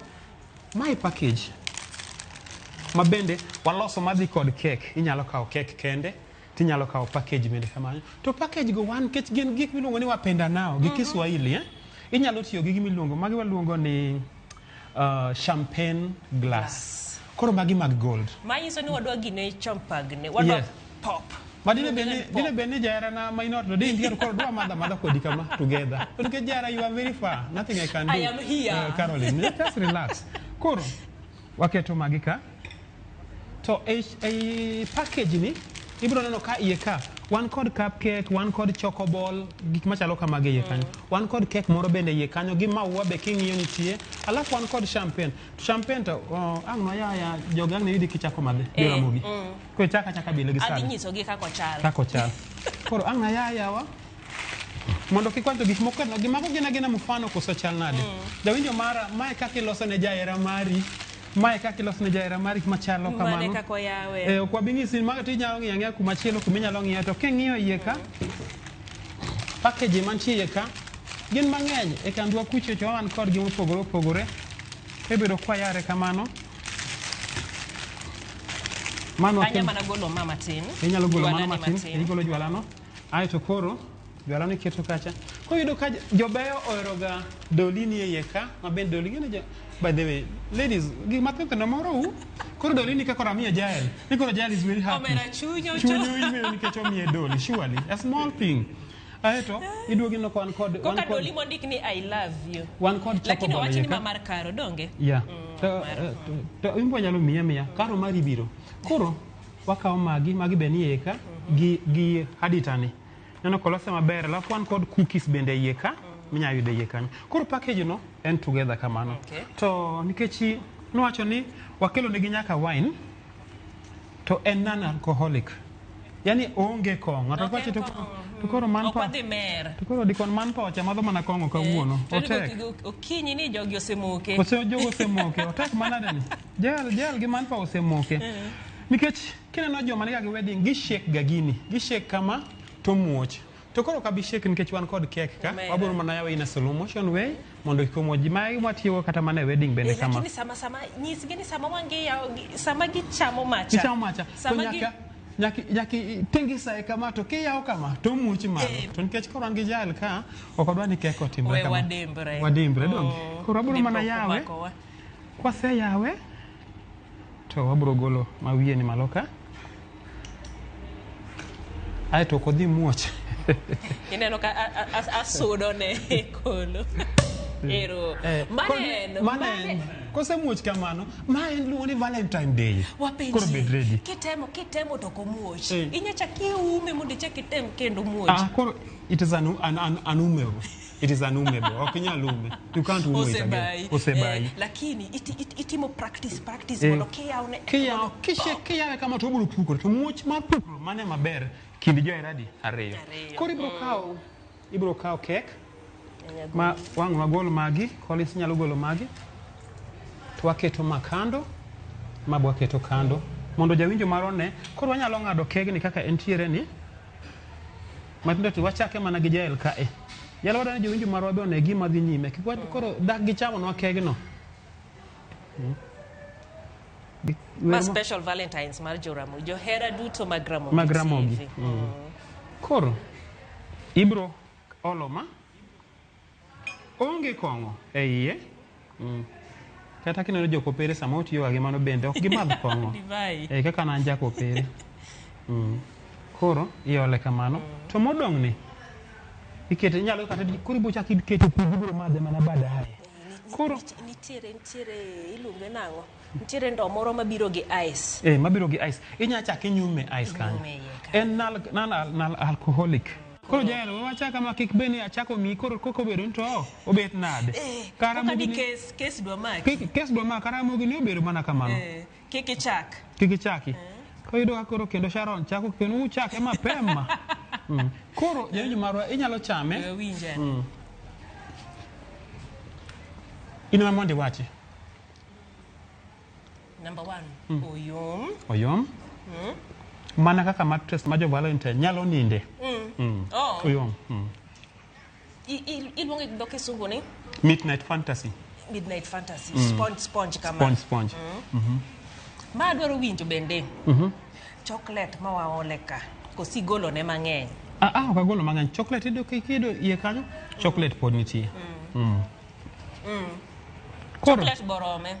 Speaker 12: mae package ma bende waloso madhi kod kek. Inyalo kawo kek kende, tinyalo kawo package bende kamano. To package go wan nikech gin gik miluongo ni wapenda nao gi Kiswahili, Inyalo tiyo gi gimiluongo, magi waluongo ni champagne glass. Koro magi mag gold.
Speaker 13: Manyiso ni wadwa gine champagne, wadwa pop.
Speaker 12: Ma dine bed ni jahera na minor to dine koro dwa madha madha kodi kama together. To nikech jahera you are very far, nothing I can do.
Speaker 13: I am here.
Speaker 12: Caroline, just relax. Koro waketo magi ka. To e package ni ibiro neno ka iye ka wan kod cupcake, wan kod chocoball, gik machalo kamagi iye kanyo. Wan kod cake moro bende iye kanyo gi maua be king'iyo nitie. Alafu wan kod champagne. To champagne to ang' noyaya jogi ang' ne yudi kichako madhe Joramogi. Koro ichako achaka bile gi
Speaker 13: Adhi
Speaker 12: sani.
Speaker 13: nyisogi kaka ochal.
Speaker 12: Kaka ochal. Koro ang' nayayawa mondo kik wanto gik moko no gimago gin agina mfano koso chal nade. Jawinjo mara, mae kaka iloso ne jahera mari. Mae kaka iloso ne jahera mari machalo kamano.
Speaker 13: Mane kaka oyawe.
Speaker 12: Ok wabi nyisi mago to inyalo ng'iyo ang'iya kuma chielo kuma inyalo ng'iyo to king'iyo iye ka package mantie iye ka gin mang'eny e kandwa kucho cho wan kodgi mopogore opogore. Ibedo kwayare kamano. Mano
Speaker 13: Anya mana golo ma matin.
Speaker 12: Inyalo golo mano
Speaker 13: Jwalane
Speaker 12: matin, igolo jwalano. Aeto koro jwalano iketo kacha. Koro iyudo ka jobeyo oheroga dolini e iye ka, ma bende doli ng'eni jo by the way, ladies, gik mathoth no morou. Koro dolini ka koro amiyo Jael. Ni koro Jael is very happy.
Speaker 13: Omera chuny ocho.
Speaker 12: Chuny oimewo nikech omiye doli, surely. A small thing. Aeto iduogo ineno ka wan kod wan
Speaker 13: Koka
Speaker 12: kod
Speaker 13: doli mondik ni I love you.
Speaker 12: wan kod
Speaker 13: Lakini
Speaker 12: chocoball
Speaker 13: owach
Speaker 12: e iye
Speaker 13: ni
Speaker 12: ka.
Speaker 13: ma mar Karo donge?
Speaker 12: Yeah. To in be wanyalo miye miya. Karo mari biro. Koro wakawo magi, magi be ni iye ka gi haditani. Neno kolose maber, alafu wan kod cookies bende iye ka, minyalo yudo iye kanyo. Koro package no en together kamano. To nikech nowacho ni wakelo negi nyaka wine, to en non alcoholic. Yani oonge kong'o. To kwacho to koro man
Speaker 13: Ok
Speaker 12: pa
Speaker 13: wadhi mer.
Speaker 12: to koro dikon man pa ocha madho mana kong'o kawuono.
Speaker 13: To ni
Speaker 12: Otek.
Speaker 13: Okinyi ni jogi osemoke.
Speaker 12: Ose jogo osemoke. Otek manade ni. Jael gi man pa osemoke. Nikech kineno joma niga gi wedding, gishake ga gini. Gishake kama to muoch. To koro ok abi shake nikech wan kod cake ka.
Speaker 13: Omera.
Speaker 12: Wabiro mana yawe in a slow motion way mondo kik omuoch. Mae mwatiyogo kata mana e wedding bende kama.
Speaker 13: Lakini sama nyisgi ni sama wangiyawo sama gichamo macha.
Speaker 12: Gichamo macha. To
Speaker 13: Sama gi
Speaker 12: nyaka tingisa e kama to kiyawo kama to omuoch malo. To nikech koro wan gi Jael ka, ok wadwa ni kek otimre
Speaker 13: We
Speaker 12: kama.
Speaker 13: wadimbre.
Speaker 12: Wadimbre donge. Koro wabiro mana
Speaker 13: Dipo
Speaker 12: yawe.
Speaker 13: komakowa.
Speaker 12: Kwaseyawe to wabiro golo ma wiye ni malo ka. Aeto ok odhi muoch.
Speaker 13: Ineno ka asudo ne kolo. Ero. Mane en.
Speaker 12: Mane en. Kosemuoch kamano, ma en luongo ni Valentine Day.
Speaker 13: Wapenji.
Speaker 12: Koro bed ready.
Speaker 13: Kitemo to ok omuoch. Inya chak iume mondo ichak item kendo muoch.
Speaker 12: Koro it is an unumable. It is unumable. Ok inyal ume. You can't ume it again.
Speaker 13: Osebayi.
Speaker 12: Osebayi.
Speaker 13: Lakini itimo practice mondo kiyawne.
Speaker 12: Kiyawo, kiyawe kama to obiro pukore. To muoch mar pukruok mane maber kind johera ariyo. Koro ibiro kawo cake ma wang' wagol magi, Collins nyalo golo magi. To waketo ma kando, ma bo waketo kando mondo jawinjo marwa one. Koro wanyalo ng'ado kegni kaka entiere ni. Matindo to wachake mana gi Jael kae. Jael wadwa ni jowinjo marwa be one gima dhi nyime. Kik koro dak gichamonwa kegno.
Speaker 13: Ma special Valentines mar Joramogi. Johera duto mag Ramogi.
Speaker 12: Mag Ramogi.
Speaker 13: TV.
Speaker 12: Koro ibro olo ma onge kong'o e iye. Kata kineno jokopere sama otiyo gi mano bende ok gimadh kong'o.
Speaker 13: Divai.
Speaker 12: Kaka an jakopere. Koro iole kamano. To modong' ni ikete inyalo kata koro ibo chak iketo pi gibiro madhe mana baadaye. Koro
Speaker 13: nitiere iluonge nang'o? Nitiere ndo moro mabiro gi ice.
Speaker 12: Mabiro gi ice. Inya chak inyume ice kanyo. En non alcoholic. Koro jahero wacha kama kik bed ni achako miyi koro koko obedo ni to obet nade. Kara
Speaker 13: Koka di
Speaker 12: mogini
Speaker 13: kes dwa maki.
Speaker 12: Kes dwa maki kara mogini obedo mana kamano.
Speaker 13: Kik ichak.
Speaker 12: Kik ichaki. Koro iyudo ka koro kendo Sharon chako kendo uchake mapema. Koro jawinjo marwa inyalo chame.
Speaker 13: Winje.
Speaker 12: In ema mondo iwachi.
Speaker 13: Number 1, oyom.
Speaker 12: Oyom. Mana kaka mattress ma jo Valentine nyalo ninde.
Speaker 13: Oh.
Speaker 12: Oyom.
Speaker 13: Iluonge gi dho kisungu ni?
Speaker 12: Midnight fantasy.
Speaker 13: Midnight fantasy. Sponge kama.
Speaker 12: Sponge.
Speaker 13: Ma adwaro winjo bende. Chocolate ma waole ka. Kosi golo ne mang'eny.
Speaker 12: Ok agolo mang'eny. Chocolate iyudo kido iye kanyo, chocolate pod nitie. Koro,
Speaker 13: Chocolate borome.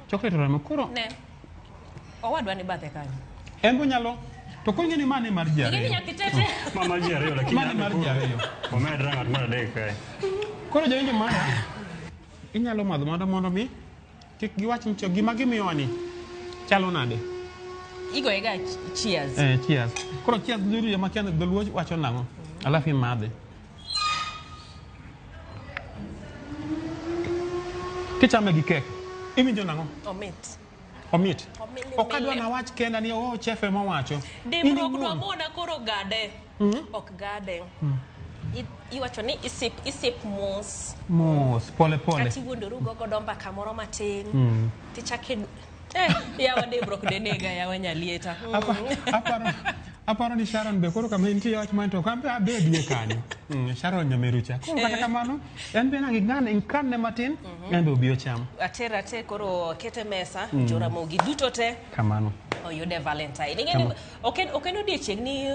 Speaker 12: Chocolate orome. Koro
Speaker 13: ne. Owadwa ni bathe kanyo.
Speaker 12: En bo nyalo to koro ing'e ni mane mar ji
Speaker 13: Ing'e ni
Speaker 12: ariyo.
Speaker 13: nyaka itete.
Speaker 10: Ma mar ji ariyo lakini
Speaker 12: Mane mar ji ariyo.
Speaker 10: Omed ng'at mar adek kae.
Speaker 12: Koro jawinjo mara inyalo madho mondo mi kik giwach ni to gima gimiyowa ni chalo nade.
Speaker 13: Igoye ga cheers.
Speaker 12: Cheers. Koro cheers dhuru joma kia dholuo wacho nang'o? Alafu imadhe. Kichame gi kek, iwinjo nang'o?
Speaker 13: Omit.
Speaker 12: Omit.
Speaker 13: Omili
Speaker 12: Ok adwa
Speaker 13: mili.
Speaker 12: nawach kenda ni o chefe mowacho.
Speaker 13: Dimbruok dwa mona koro gade. Ok gade. Iwacho ni isip mos.
Speaker 12: Mos, pole pole.
Speaker 13: Kata iwuondoru go godo mbaka moro matin. Tichako yawa dimbruok denega yawa nyalieta.
Speaker 12: Aparo ni Sharon be koro kama intie wach man to kambe abedie kanyo. Sharon nyamerucha. Koro kata kamano en be nang ing'ane inkanne matin en be obi ocham.
Speaker 13: Ater koro kete mesa Joramogi duto te.
Speaker 12: Kamano.
Speaker 13: Oyude Valentine. Ing'e ni ok en odiechieng' ni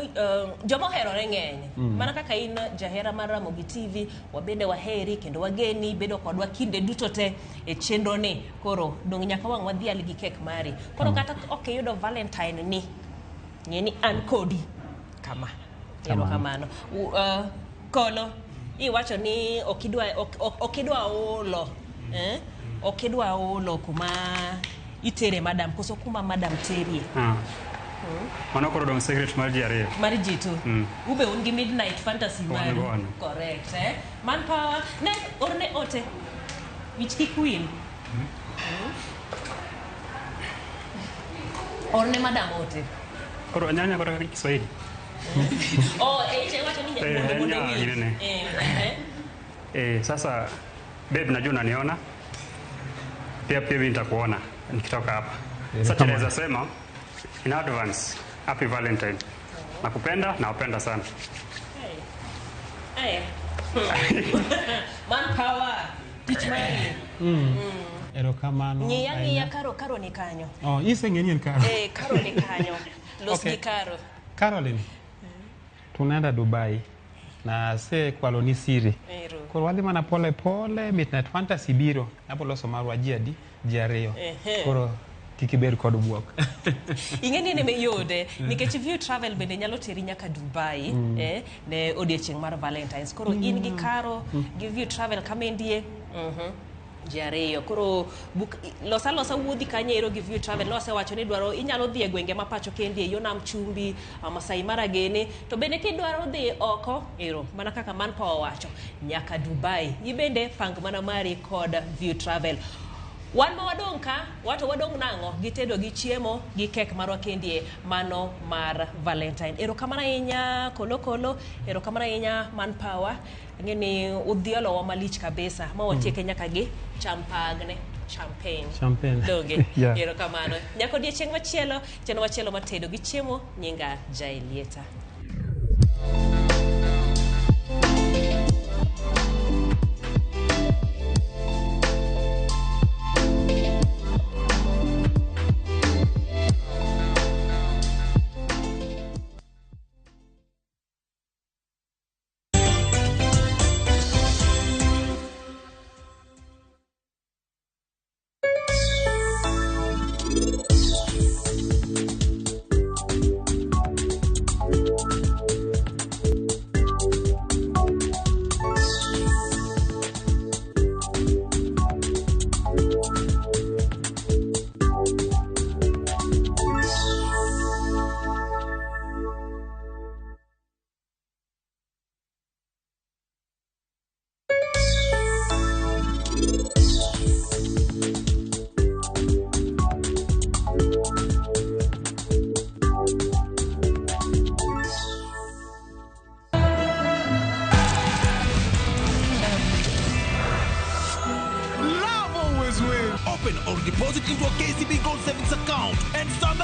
Speaker 13: joma oherore ng'eny. Mana kaka in jahera mar Ramogi TV, wabende waheri kendo wageni bedo kodwa kinde duto te e chenro ni. Koro dong' nyaka wang' wadhial gi kek mari. Koro kata ok iyudo Valentine ni, ng'e ni an kodi kama. Erokamano. Kolo, iwacho ni ok idwa olo. Ok idwa olo kuma itere madam koso kuma madam terie.
Speaker 10: Mano koro dong' secret mar ji ariyo.
Speaker 13: Mar ji tu. Ube un gi midnight fantasy maru. Correct, Manpower ne orne ote. Wich kik wil. Orne madam ote.
Speaker 10: Koro nyanya koro kaka Kiswahili.
Speaker 13: Oh, wacho ni mondo
Speaker 10: wi. Sasa babe, najua unaniona. Pia mimi nitakuona nikitoka hapa. Sasa naweza sema in advance happy Valentine. Nakupenda na wapenda sana.
Speaker 13: Hey. Manpower. Teach money.
Speaker 12: Erokamano.
Speaker 13: Ng'iya karo ni kanyo.
Speaker 12: Oh, iseng'e ni karo.
Speaker 13: Karo ni kanyo. Los gi karo.
Speaker 12: Caroline. Tunaenda Dubai. Na se kwalo ni siri. Koro wadhi mana pole pole midnight fantasy biro. Apo loso marwa ji adi? Ji ariyo. Koro kik ibed kod buok.
Speaker 13: Ing'e ni ne yode nikech View Travel bende nyalo teri nyaka Dubai ne odiechieng' mar Valentines. Koro in gi karo gi View Travel kama indie. Ji ariyo. Koro losa wuodhi kanyo ero gi View Travel. Nosewacho ni dwaro inyalo dhi e gwenge ma pacho kendi e yo nam chumbi, Masai Mara gene, to bende kidwaro dhi oko ero mana kaka Manpower owacho nyaka Dubai. Ibende pang mana mari kod View Travel. Wan ma wadong' ka, wato wadong' nang'o? Gi tedo gi chiemo, gi kek marwa kendie, mano mar Valentine. Erokamano ahinya Kolo Kolo, erokamano ahinya Manpower. Ang'e ni udhialowa malich kabisa, ma watieke nyaka gi champagne. Champagne. Donge.
Speaker 12: Yeah.
Speaker 13: Erokamano. Nyaka odiechieng' machielo, chenro machielo matedo gi chiemo, nyinga Jaelieta.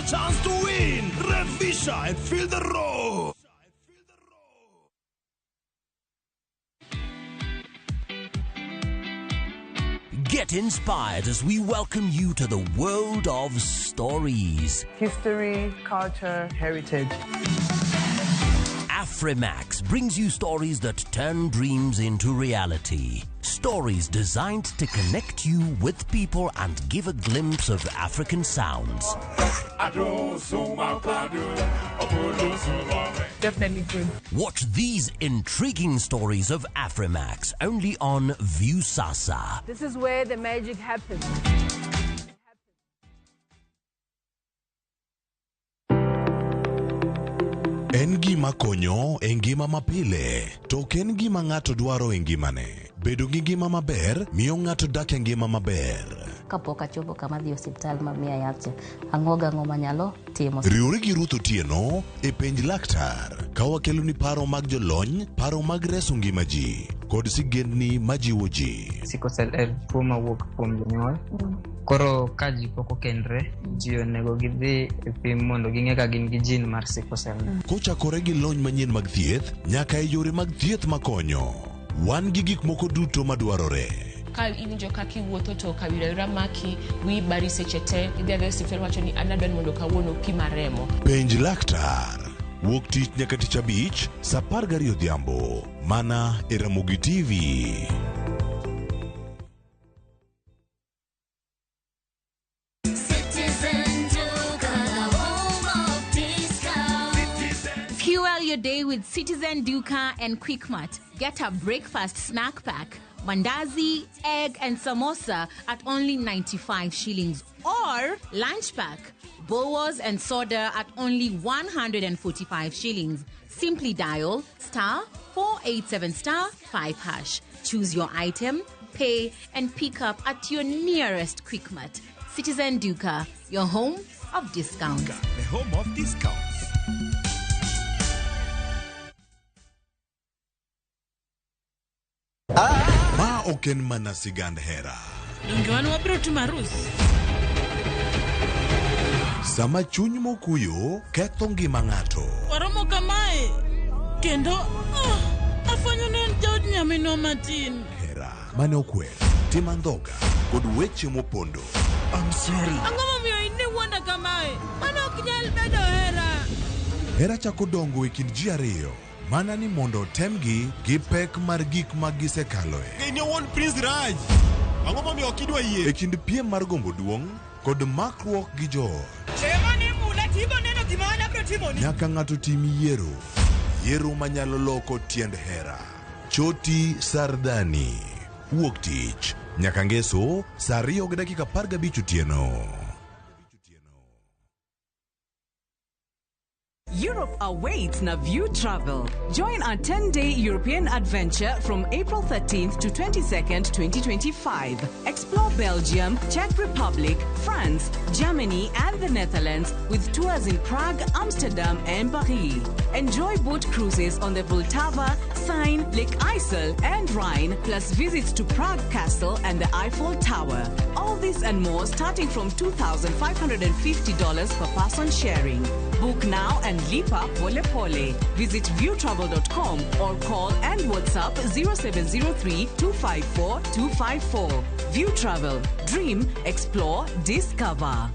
Speaker 21: a chance to win. Revisha and feel the roar.
Speaker 9: Get inspired as we welcome you to the world of stories.
Speaker 2: History, culture, heritage.
Speaker 9: Afrimax brings you stories that turn dreams into reality. Stories designed to connect you with people and give a glimpse of African sounds.
Speaker 2: Definitely good.
Speaker 9: Watch these intriguing stories of Afrimax only on Viusasa.
Speaker 14: This is where the magic happens.
Speaker 18: En gima konyo e ngima mapile, to ok en gima ng'ato dwaro e ngimane. Bedo gi ngima maber miyo ng'ato dak e ngima maber.
Speaker 23: Kapok achopo kama adhi e osiptal ma miya yath cha, ang'o gang'o manyalo timo.
Speaker 18: Riwri gi Ruth Otieno e Penj Laktar ka wakeloni paro mag jolony, paro mag reso ngima ji, kod sigendni majiwo ji.
Speaker 25: Sickle cell en tuo mawuok kuom jonyuol. Koro ka ji pok okendre, ji onego gidhi e pim mondo ging'e ka gin gi gene mar sickle cell.
Speaker 18: Kochakore gi lony manyien mag thieth nyaka e yore mag thieth makonyo. Wan gi gik moko duto madwarore.
Speaker 26: Ka iwinjo kaka iwuotho to kawira wira maki, wiyi bari seche te, idhi adhiya e osiptal iwacho ni an adwa ni mondo kawuono pima remo.
Speaker 18: Penj Laktar. Wuok tich nyaka tich abich, saa 12 odhiambo. Mana e Ramogi TV.
Speaker 27: Citizen Duka, the home of discount.
Speaker 20: Fuel your day with Citizen Duka and Quickmart. Get a breakfast snack pack, mandazi, egg, and samosa at only 95 shillings. Or lunch pack, boas and soda at only 145 shillings. Simply dial star 487 star 5 hash. Choose your item, pay, and pick up at your nearest Quickmart. Citizen Duka, your home of discounts.
Speaker 21: The home of discounts.
Speaker 18: Ma ok en mana sigand hera.
Speaker 17: Donge wan wabiro timo arus?
Speaker 18: Sama chuny mokuyo ketho ngima ng'ato.
Speaker 17: Waromo kamae kendo afwenyo ni en jaod nyaminwa matin.
Speaker 18: Hera mane okwer, tim andhoga kod weche mopondo. I'm sorry.
Speaker 17: Ang'o momiyo in iwuonda kamae? Mano ok nyal bedo hera.
Speaker 18: Hera chako dongo e kind ji ariyo mana ni mondo otemgi gi pek mar gik ma gisekaloe.
Speaker 21: In owuon Prince Raj. Ang'o momiyo ok idwa yie?
Speaker 18: E kind piem mar gombo duong' kod makruok gi joot.
Speaker 28: Chiemo ni mula tibo neno gima an abiro timoni.
Speaker 18: Nyaka ng'ato tim yiero. Yiero manyalo loko tiend hera. Choti Sardani. Wuok tich. Nyaka ngeso saa 2:15 otieno.
Speaker 8: Europe awaits Naview Travel. Join our 10-day European adventure from April 13th to 22nd, 2025. Explore Belgium, Czech Republic, France, Germany, and the Netherlands with tours in Prague, Amsterdam, and Paris. Enjoy boat cruises on the Vltava, Seine, Lake Isel, and Rhine, plus visits to Prague Castle and the Eiffel Tower. All this and more starting from $2,550 per person sharing. Book now and lipa pole pole. Visit viewtravel.com or call and WhatsApp 0703 254 254. View Travel. Dream, explore, discover.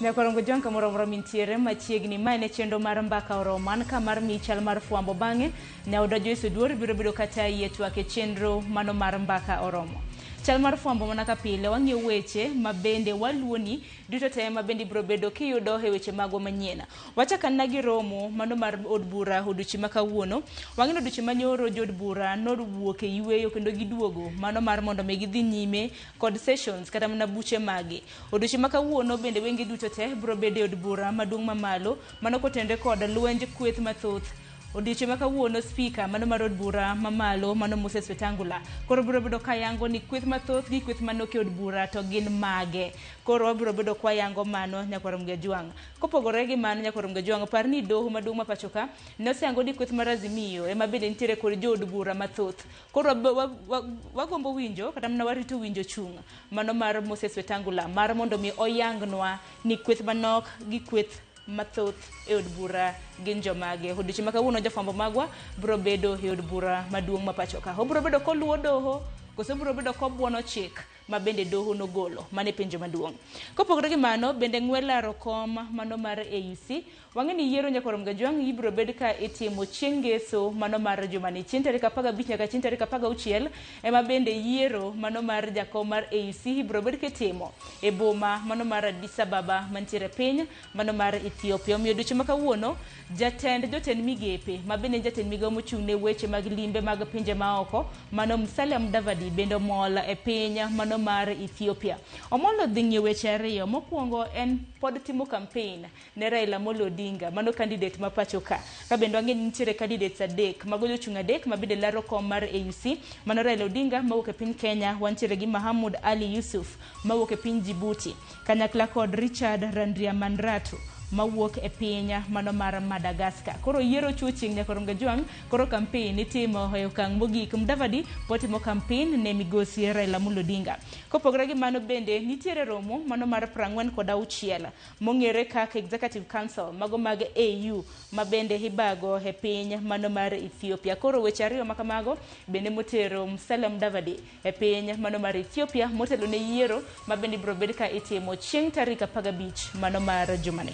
Speaker 29: Nyakorongo jwang' kamoro amora mintiere machiegni. Mae ne chenro mar Mbaka Oromo. An ka mar miyi chal mar fwambo. Bang'e nyaoda Joyce Oduor biro bedo kata yie twak e chenro mano mar Mbaka Oromo. Chal mar fwambo mana ka pile wang'iyo weche ma bende waluoni duto te ma bende ibiro bedo kiyudo e weche magwa manyien. Wachak anena gi romo mano mar od bura odiochieng' ma kawuono. Wang'e ni odiochieng' manyoro jood bura nowuok e yueyo kendo giduogo mano mar mondo mi gidhi nyime kod sessions kata mana buche magi. Odiochieng' ma kawuono bende wenge duto te biro bedo e od bura maduong' mamalo mano kotenore kod lwenj kweth mathoth. Odiochieng' ma kawuono spika mano mar od bura mamalo mano Moses Wetangula koro biro bedo kayango ni kweth mathoth gi kweth manok e od bura to gin mage. Koro wabiro bedo kwayango mano nyakwar Mgajwang'. Kopogore gi mano nyakwar Mgajwang' par ni doho maduong' ma pacho ka ne oseyango ni kweth mar Azimio ema bende nitiere kod jood bura mathoth. Koro wagombo winjo kata mana warito winjo chung' mano mar Moses Wetangula mar mondo mi oyangnwa ni kweth manok gi kweth mathoth e od bura gin jomage. Odiochieng' ma kawuono jafwambo magwa biro bedo e od bura maduong' ma pacho ka. Obiro bedo koluwo doho koso obiro bedo kobuono chik ma bende doho nogolo. Mano e penjo maduong'. Kopogore gi mano bende ng'we laro kom mano mar AUC. Wang'e ni yiero nyakwar Mgajwang' ibiro bed ka itimo chieng' ngeso mano mar jumani. Chieng' tarik 15 nyaka chieng' tarik 16 ema bende yiero mano mar jakom mar AUC ibiro bed kitimo e boma mano mar Addis Ababa mantiere piny mano mar Ethiopia. Omiyo odiochieng' ma kawuono jatend jotend migepe ma bende en jatend migawo mochung' ne weche mag limbe mag pinje maoko mano Musalia Mudavadi bende omol e piny mano mar Ethiopia. Omolo dhi ng'iyo weche ariyo. Mokwongo en pod timo campaign ne Raila Amolo Odinga mano candidate ma pacho ka. Ka bende wang'e ni nitiere candidates adek mago jochung' adek ma bende laro kom mar AUC mano Raila Odinga mawuok e piny Kenya, wantiere gi Mahamud Ali Yusuf mawuok e piny Djibouti kanyakla kod Richard Randriamandrato mawuok e piny mano mar Madagascar. Koro yiero chuo chieng' nyakwar Mgajwang', koro campaign itimo e okang' mogik. Mudavadi pod timo campaign ne migosi Raila Amolo Odinga. Kopogore gi mano bende nitiere romo mano mar 46 mong'ere kaka Executive Council mago mag AU ma bende ibago e piny mano mar Ethiopia. Koro weche ariyo makamago bende motero Musalia Mudavadi e piny mano mar Ethiopia motelo ne yiero ma bende ibiro bed ka itimo chieng' tarik 15 mano mar jumani.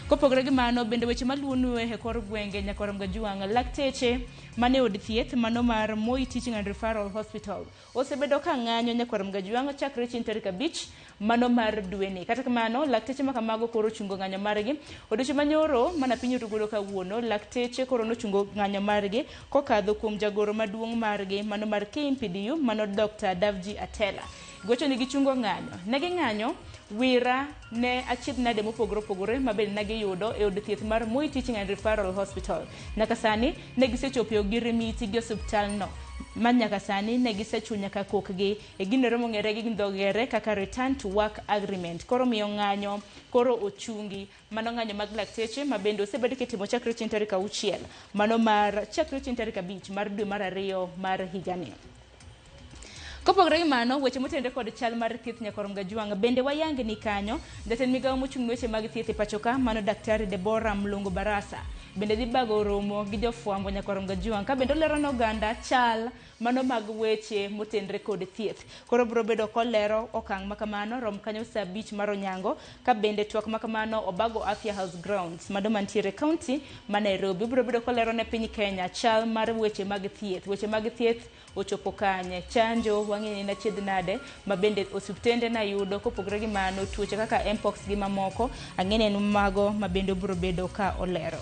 Speaker 29: Kopogore gi mano bende weche maluonue e kor gwenge nyakwar Mgajwang' lakteche mane od thieth mano mar Moi Teaching and Referral Hospital osebedo ka ng'anyo nyakwar Mgajwang' chakre chieng' tarik 5 mano mar dweni. Kata kamano lakteche makamago koro ochungo ng'anyo margi. Odiochieng' manyoro mana piny orugodo kawuono lakteche koro nochungo ng'anyo margi kokadho kuom jagoro maduong' margi mano mar KMPDU mano Dr. Davji Atela. Gocho ni gichungo ng'anyo. Ne ging'anyo wira ne achiedh nade mopogore opogore ma bende ne giyudo e od thieth mar Moi Teaching and Referral Hospital. Nyaka sani ne gisechopo e ogirimiti gi osiptalno ma nyaka sani ne gisechulo nyaka kokgi e gino mong'ere gi dho ngere kaka return to work agreement. Koro miyo ng'anyo koro ochungi mano ng'anyo mag lakteche ma bende osebed kitimo chakre chieng' tarik 6 mano mar chakre chieng' tarik 5 mar dwe mar 2 mar higani. Kopogore gi mano weche motenore kod chal mar thieth nyakwar Mgajwang' bende wayang ni kanyo jatend migawo mochung' ne weche mag thieth e pacho ka mano Daktari Deborah Mlungu Barasa bende dhi bago romo gi jofwambo nyakwar Mgajwang' ka bende olero ne oganda chal mano mag weche motenore kod thieth. Koro biro bedo kolero okang' makamano rom kanyo saa 5 mar onyango ka bende twak makamano obago Afya House grounds mano mantiere county ma Nairobi. Biro bedo kolero ne piny Kenya chal mar weche mag thieth. Weche mag thieth ochopo kanye, chanjo wang'e ni achiedh nade ma bende osiptende nayudo. Kopogore gi mano tuoche kaka mpox gi mamoko ang'e ni en mago ma bende obiro bedo ka olero.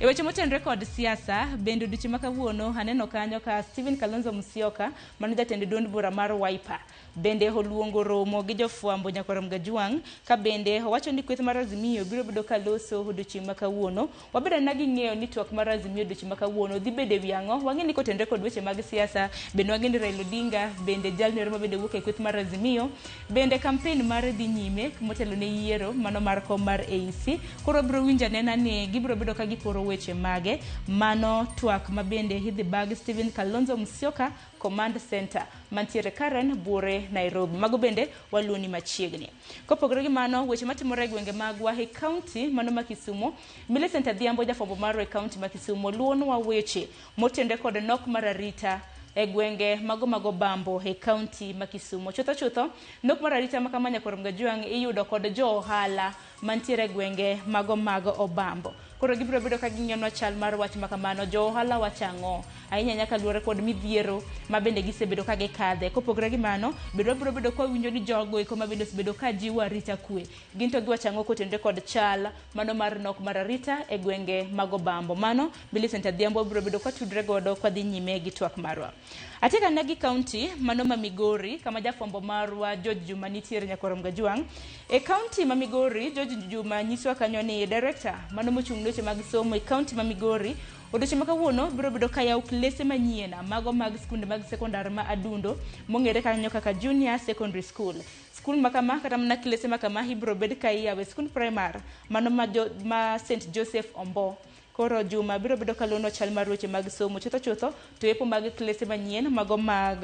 Speaker 29: E weche motenore kod siasa bende odiochieng' ma kawuono aneno kanyo ka Stephen Kalonzo Musyoka mano jatend duond bura mar Wiper bende oluongo romo gi jofwambo nyakwar Mgajwang' ka bende owacho ni kweth mar Azimio biro bedo ka loso odiochieng' ma kawuono. Wabedo na ging'eyo ni twak mar Azimio odiochieng' ma kawuono dhi bedo e wi ang'o. Wang'e ni kotenore kod weche mag siasa bende wang'e ni Raila Odinga bende jalno ma bende wuok e kweth mar Azimio bende campaign mare dhi nyime motelo ne yiero mano mar kom mar AEC. Koro biro winjo anena ni gibiro bedo ka giporo weche mage mano twak ma bende idhi bag Stephen Kalonzo Musyoka Command Center mantiere Karen Buore Nairobi. Mago bende waluoni machiegni. Kopogore gi mano weche matimore e gwenge magwa e county mano ma Kisumu, Millicent Adhiambo jafwambo marwa e county ma Kisumu luonwa weche motenore kod nok mar arita e gwenge mago mago Bambo e county ma Kisumu. Chutho chutho nok mar arita makama nyakwar Mgajwang' iyudo kod jo ohala mantiere e gwenge mago mag Obambo. Koro gibiro bedo ka ging'iyonwa chal mar wach ma kamano, jo ohala wacho ang'o ahinya nyaka luwore kod midhiero ma bende gisebedo ka gikadhe. Kopogore gi mano, bende wabiro bedo ka wawinjo ni jogo eko ma bende osebedo ka jiwo arita kwe, gin to giwacho ang'o kotenore kod chal mano mar nok mar arita e gwenge mag Obambo. Mano Millicent Adhiambo biro bedo ka tudre godo kwadhi nyime gi twak marwa. Atieka ne gi kaunti mano ma Migori, kama jafwambo marwa George Juma nitiere nyakwar Mgajwang'. E kaunti ma Migori, George Juma nyisowa kanyo ni director mano mochung' ne weche mag somo e kaunti ma Migori odiochieng' ma kawuono biro bedo ka yawo klese manyien mago mag skunde mag sekondar ma Adundo mong'ere kanyo kaka Junior Secondary School. Skul ma kama kata mana klese ma kama ibiro bed ka iyawo e skund primar mano ma St Joseph Ombo. Koro Juma biro bedo kaluonwa chal mar weche mag somo chutho chutho to yepo mag klese manyien mago mag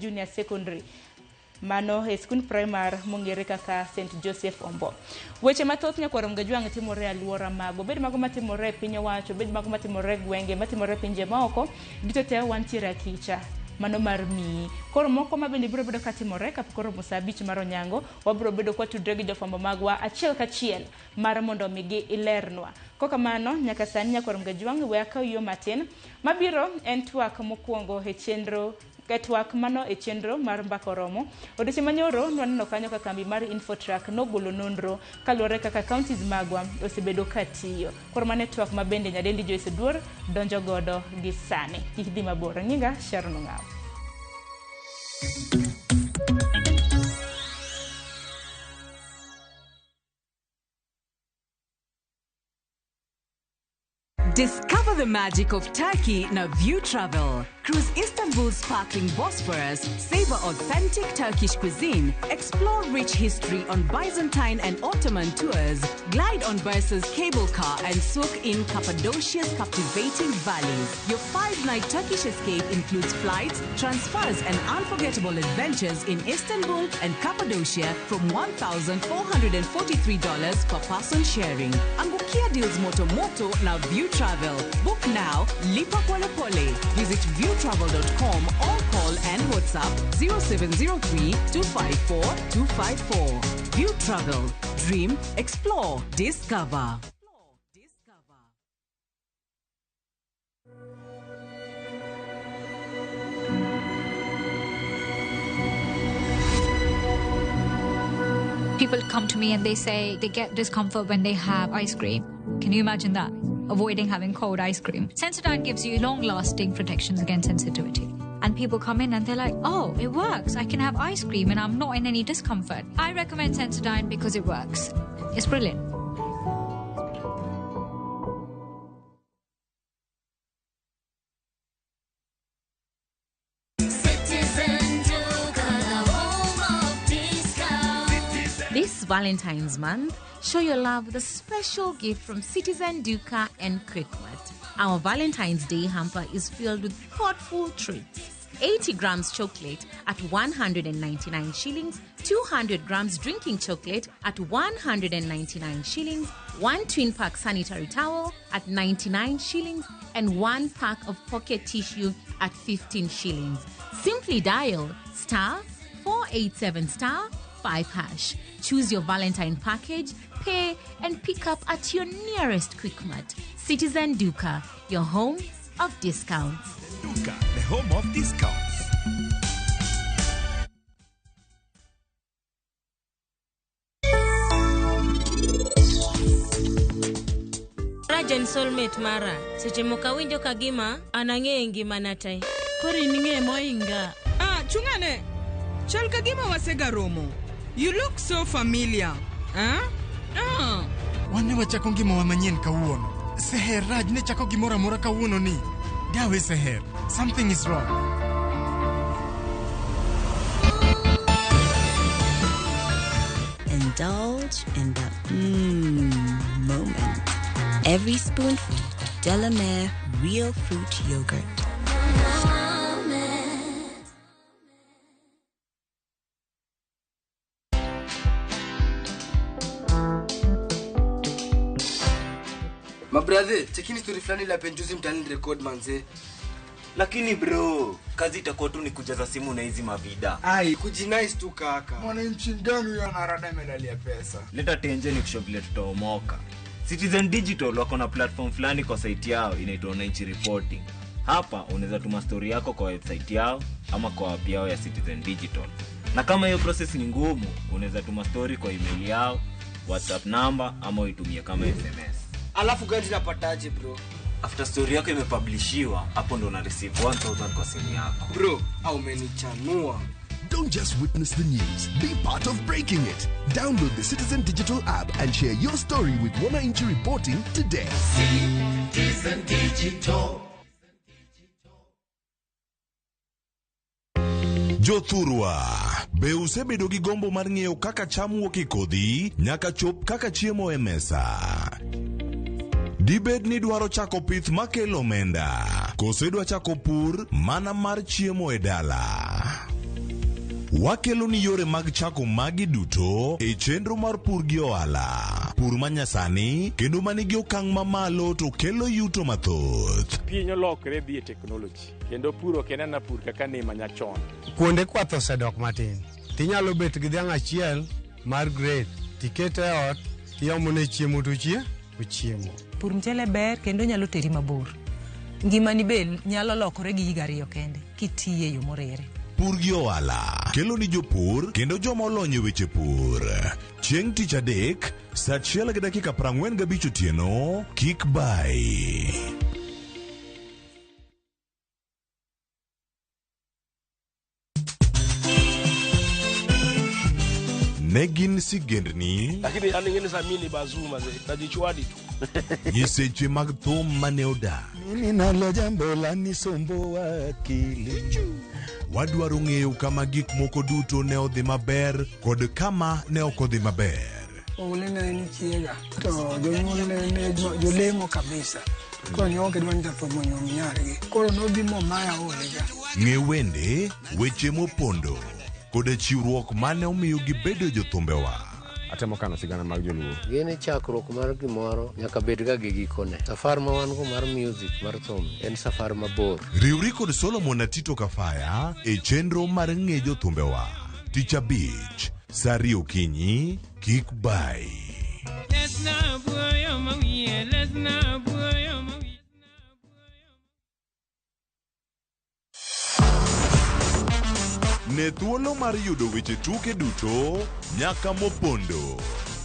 Speaker 29: Junior Secondary mano e skund primar mong'ere kaka St Joseph Ombo. Weche mathoth nyakwar Mgajwang' timore e aluora mago, bed mago matimore e piny owacho, bed mago matimore e gwenge, matimore e pinje maoko, duto te wantiere akicha mano mar miyi. Koro moko ma bende biro bedo katimore kapok oromo saa 5 mar onyango, wabiro bedo kwatudre gi jofwambo magwa achiel kachiel mar mondo mi gi ilernwa. Kokamano nyaka sani nyakwar Mgajwang' we akaw yo matin. Mabiro en twak mokwongo e chenro twak mano e chenro mar Mbaka Oromo. Odiochieng' manyoro nwaneno kanyo ka kambi mar Infotrack nogolo nonro kaluwore kaka counties magwa osebedo ka tiyo. Koro mano e twak ma bende nyadendi Joyce Oduor donjo godo gi sani. Kik dhi mabor. Nyinga Sharon Ong'aw.
Speaker 8: Discover the magic of Turkey na View Travel. Cruise Istanbul's sparkling Bosphorus, savor authentic Turkish cuisine, explore rich history on Byzantine and Ottoman tours, glide on Bursa's cable car and soak in Cappadocia's captivating valleys. Your 5-night Turkish escape includes flights, transfers and unforgettable adventures in Istanbul and Cappadocia from $1,443 per person sharing. Angukia deals moto moto na View Travel. Book now, lipa pole pole. Visit viewtravel.com or call and WhatsApp 0703 254 254. View Travel. Dream, explore, discover.
Speaker 1: People come to me and they say they get discomfort when they have ice cream. Can you imagine that? Avoiding having cold ice cream. Sensodyne gives you long-lasting protections against sensitivity. And people come in and they're like, oh, it works. I can have ice cream and I'm not in any discomfort. I recommend Sensodyne because it works. It's brilliant.
Speaker 20: This Valentine's month, show your love with a special gift from Citizen Duka and Quickmart. Our Valentine's Day hamper is filled with thoughtful treats. 80 grams chocolate at 199 shillings, 200 grams drinking chocolate at 199 shillings, 1 twin pack sanitary towel at 99 shillings, and 1 pack of pocket tissue at 15 shillings. Simply dial *487 *5#. Choose your Valentine package, pay, and pick up at your nearest Quickmart. Citizen Duka, your home of discounts.
Speaker 21: Duka, the home of discounts.
Speaker 4: Rajan soulmate mara, seche moko awinjo ka gima an ang'e ngimana te.
Speaker 17: Koro in ing'e moinga.
Speaker 2: Ah, chung'ane. Chal ka gima wasega romo. You look so familiar. Huh? Ah.
Speaker 6: Wan ne wachako ngimawa manyien kawuono. Seher Raj ne chako gimoro amora kawuono ni. Dawe Seher, something is wrong.
Speaker 7: Indulge in the moment. Every spoonful of Delamere Real Fruit Yogurt.
Speaker 15: Mabrother, chekini story fulani la penjuzi mtani record manze.
Speaker 16: Lakini bro, kazi itakuwa tu ni kujaza simu na hizi mavida.
Speaker 15: Ai, kujinice tu kaka.
Speaker 5: Mwananchi gani huyo anarada medali ya pesa?
Speaker 16: Leta tenje ni kusho vile tutaomoka. Citizen Digital wako na platform fulani kwa site yao inaitwa Wananchi Reporting. Hapa unaweza tuma story yako kwa website yao ama kwa app yao ya Citizen Digital. Na kama hiyo process ni ngumu, unaweza tuma story kwa email yao, WhatsApp number ama uitumie kama SMS.
Speaker 15: Alafu ganji napataje bro?
Speaker 16: After story yako imepublishiwa, hapo ndo una receive 1000 kwa simu yako.
Speaker 15: Bro, au umenichanua.
Speaker 3: Don't just witness the news, be part of breaking it. Download the Citizen Digital app and share your story with Wananchi Reporting today.
Speaker 9: Citizen Digital.
Speaker 18: Jothurwa, be usebedo gi gombo mar ng'eyo kaka cham wuok e kodhi nyaka chop kaka chiemo e mesa? Dibed ni idwaro chako pith makelo omenda, koso idwa chako pur mana mar chiemo e dala? Wakelo ni yore mag chako magi duto e chenro mar pur gi ohala. Pur manyasani kendo manigi okang' mamalo to kelo yuto mathoth.
Speaker 10: Piny olokre dhi e teknoloji kendo pur ok en ana pur kaka ne manyachon.
Speaker 11: Kuonde kwath osedok matin. Tinyalo bet gi dhiang' achiel mar grade, tikete e ot, tiomone chiemo to ochiemo.
Speaker 12: Pur mchele ber kendo nyalo teri mabor. Ngimani be nyalo lokore gi higa ariyo kende kitiye yo moriere.
Speaker 18: Pur gi ohala kelo ni jopur kendo joma olony e weche pur. Chieng' tich adek, saa 1:45 otieno, kik bai. Ne gin sigendni,
Speaker 13: Lakini yani ngine sa mimi ni bazuma ze najichwadi tu.
Speaker 18: nyiseche mag thum mane odak.
Speaker 19: Mimi nalo jambo la nisumbuwa akili.
Speaker 18: Wadwaro ng'eyo kama gik moko duto ne odhi maber kod kama ne ok odhi maber.
Speaker 22: Oule ne en chiega to jonyuol ne jolemo kabisa. Koro ne ok gidwa ni jathum onyuom nyargi. Koro nobi momaya olega.
Speaker 18: Ng'e wende, weche mopondo kod chiwruok mane omiyo gibedo jothumbewa.
Speaker 24: Atemo kano sigana mag joluo.
Speaker 30: Gini chakruok mar gimoro nyaka bed ga gi gikone. Safar ma wan go mar music mar thum en safar mabor.
Speaker 18: Riwri kod Solomon Atito Kafaya e chenro mar ng'e jothumbewa. Tich abich, saa ariyo okinyi, kik bai. Ne thuolo mar yudo weche tuke duto nyaka mopondo.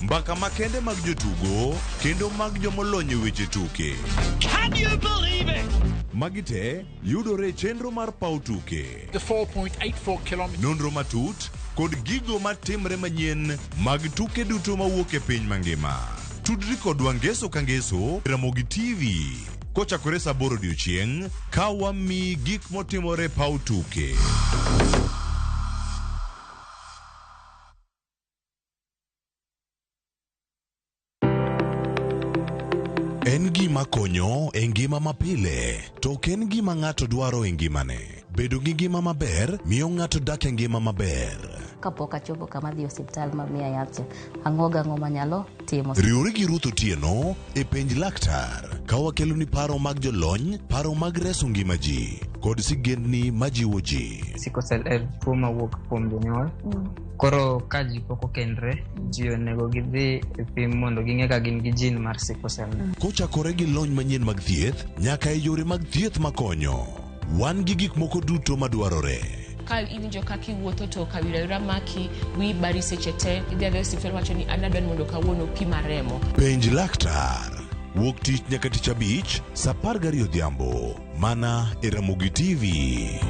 Speaker 18: Mbaka makende mag jotugo kendo mag jomolony e weche tuke.
Speaker 31: Can you believe it?
Speaker 18: Magi te yudore e chenro mar paw tuke.
Speaker 31: The 4.84 kilometers.
Speaker 18: Nonro matut kod gigo matimre manyien mag tuke duto mawuok e piny mangima. Tudri kodwa ngeso ka ngeso Ramogi TV kochakore saa 8 odiochieng' ka wamiyi gik motimore e paw tuke. En gima konyo e ngima mapile, to ok en gima ng'ato dwaro e ngimane. Bedo gi ngima maber miyo ng'ato dak e ngima maber.
Speaker 23: Kapok achopo kama dhi osiptal ma miya yath cha, ang'o gang'o manyalo timo.
Speaker 18: Riwri gi Ruth Otieno e penj laktar ka wakeloni paro mag jolony, paro mag reso ngima ji kod sigendni majiwo ji.
Speaker 25: Sickle cell en tuo mawuok kuom jonyuol. Koro ka ji pok okendre, ji onego gidhi e pim mondo ging'e ka gin gi gene mar sickle cell.
Speaker 18: Kochakore gi lony manyien mag thieth nyaka e yore mag thieth makonyo. Wan gi gik moko duto madwarore.
Speaker 26: Ka iwinjo kaka iwuotho to kawira ayira maki, wiyi bari seche te, idhi adhiya e osiptal wacho ni an adwa ni mondo kawuono pima remo.
Speaker 18: Penj laktar. Wuok tich nyaka tich abich, saa 12 odhiambo. Mana e Ramogi TV.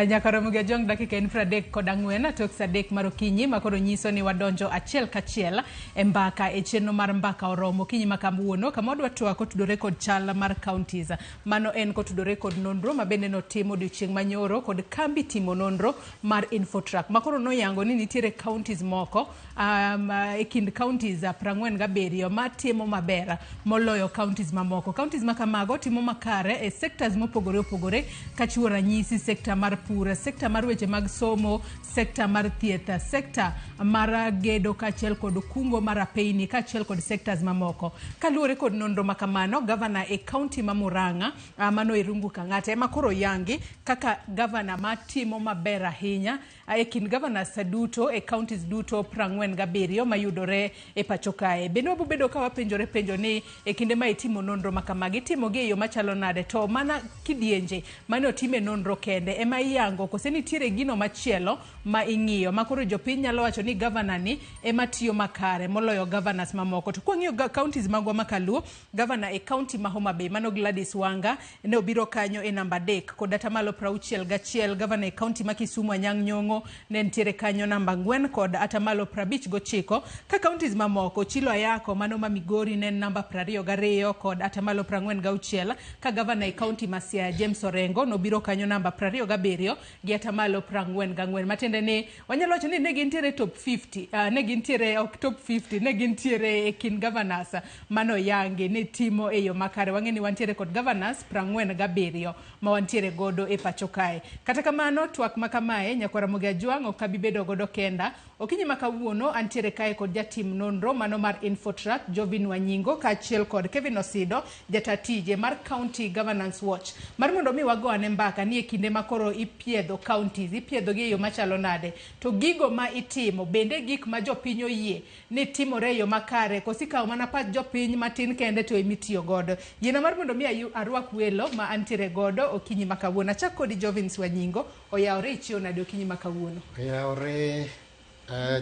Speaker 32: Nyaka romo gi ajong dakika en 34 tok saa 3 mar okinyi makoro nyiso ni wadonjo achiel kachiel e mbaka e chenro mar mbaka oromo okinyi ma kawuono kama wadwa twak kotudore kod chal mar counties. Mano en kotudore kod nonro ma bende notim odiochieng' manyoro kod kambi timo nonro mar Infotrack makoro noyango ni nitiere counties moko e kind counties 47 matimo maber moloyo counties mamoko. Counties ma kamago timo makare e sectors mopogore opogore kachiwo ranyisi sector mar pur, sekta mar weche mag somo, sekta mar thieth, sekta mar gedo kaachiel kod kungo mar apeyni kaachiel kod sectors mamoko. Kaluwore kod nonro ma kamano, gavana e kaunti ma Murang'a mano Irungu Kang'ata ema koro yangi kaka gavana matimo maber ahinya e kind governors duto e counties duto 47 mayudore e pacho kae. Bende wabobedo ka wapenjore penjo ni e kinde ma itimo nonro ma kamagi itimo gi e yo machalo nade, to mana kidienje mane otime nonro kende ema iyango kose nitiere gino machielo ma ing'iyo ma koro jopiny nyalo wacho ni gavana ni ema tiyo makare moloyo governors mamoko. To kwang'iyo counties magwa ma kaluo, gavana e county ma Homa Bay mano Gladys Wanga ne obiro kanyo e namba 3 kod atamalo 61. Gavana e county ma Kisumu Anyang' Nyong'o ne nitiere kanyo namba 4 kod atamalo 59. Ka counties mamoko, Chilo Ayako mano ma Migori ne en namba 22 kod atamalo 46, ka gavana e county ma Siaya James Orengo nobiro kanyo namba 27 gi atamalo 44. Matiende ni wanyalo wacho ni ne gintiere top 50, ne gintiere ok top 50, ne gintiere e kind governors mano yangi ni timo e yo makare. Wang'e ni wantiere kod governors 47 ma wantiere godo e pacho kae. Kata kamano, twak ma kamae nyakwar Ramogi Ajwang' ok abi bedo godo kenda. Okinyi ma kawuono antiere kae kod jatim nonro mano mar Infotrack Jovin Wanyingo kaachiel kod Kevin Osido, jata tije mar County Governance Watch, mar mondo mi wago ane mbaka ni e kinde ma koro ipiedho counties, ipiedho gi e yo machalo nade, to gigo ma itimo bende gik ma jopiny oyie ni timore e yo makare, koso ikawo mana pach jopiny matin kende to emitiyo godo. Yiena mar mondo mi arwak welo ma antiere godo okinyi ma kawuono. Achak kodi Jovins Wanyingo, oyawore ichiewo nade okinyi ma kawuono?
Speaker 1: Oyawore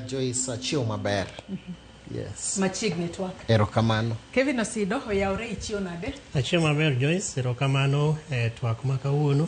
Speaker 1: Joyce, achiewo maber. Yes.
Speaker 32: Machiegni twak.
Speaker 1: Erokamano.
Speaker 32: Kevin Osido, oyawore ichiewo nade?
Speaker 2: Achiewo maber Joyce, erokamano e twak ma kawuono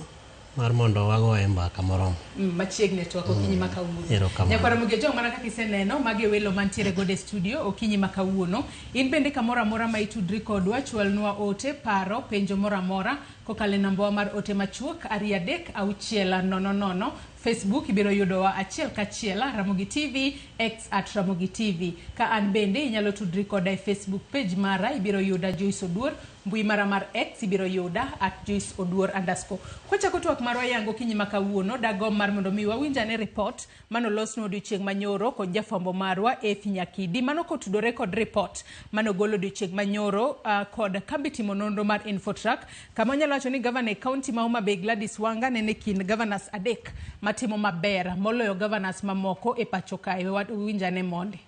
Speaker 2: mar mondo wagoye mbaka moromo.
Speaker 32: Machiegni twak okinyi ma kawuono.
Speaker 2: Erokamano.
Speaker 32: Nyakwar Ramogi Ajwang', mana kaka iseneno, magi e welo mantiere godo e studio okinyi ma kawuono. In bende kamoro amora ma itudri kodwa, chwalnwa ote, paro, penjo moro amora kokalo e nambawa mar ote machuok 236 00. Facebook ibiro yudowa achiel kachiel Ramogi TV, X at Ramogi TV. Ka an bende inyalo tudri koda e Facebook page mara, ibiro yuda Joyce Oduor. Mbui mara mar X ibiro yuda at Joyce Oduor _. Kwachako twak marwa yango okinyi ma kawuono, dagomb mar mondo mi wawinj ane report manolosnwa odiochieng' manyoro kod jafwambo marwa Efi Nyakidi, mano kotudore kod report manogolo odiochieng' manyoro kod kambi timo nonro mar Infotrack, kama wanyalo wacho ni gavana e county ma Homa Bay Gladys Wanga nene kind governors 3 matimo maber moloyo governors mamoko e pacho kae. Wawinj ane mondi.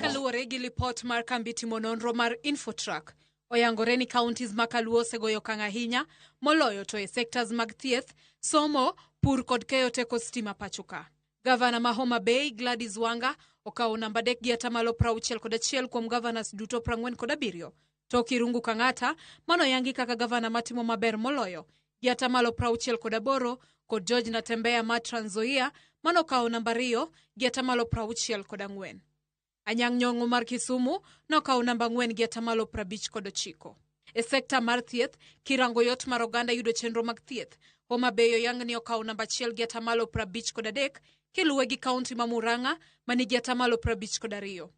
Speaker 4: Kaluwore gi lipot mar kambi timo nonro mar Infotrack, oyangore ni counties ma kaluo osegoyo okang' ahinya moloyo to e sectors mag thieth, somo, pur kod keyo teko stima pacho ka. Gavana ma Homa Bay Gladys Wanga okawo namba 3 gi atamalo 61 kuom governors duto 47. To Irungu Kang'ata manoyangi kaka gavana matimo maber moloyo gi atamalo 68 kod George Natembeya ma Trans Nzoia manokawo namba 2 gi atamalo 64. Anyang' Nyong'o mar Kisumu nokawo namba 4 gi atamalo 59. E sekta mar thieth, kirango yot mar oganda yudo chenro mag thieth, Homa Bay oyang ni okawo namba 1 gi atamalo 53, kiluwe gi kaunti ma Murang'a manigi atamalo 52.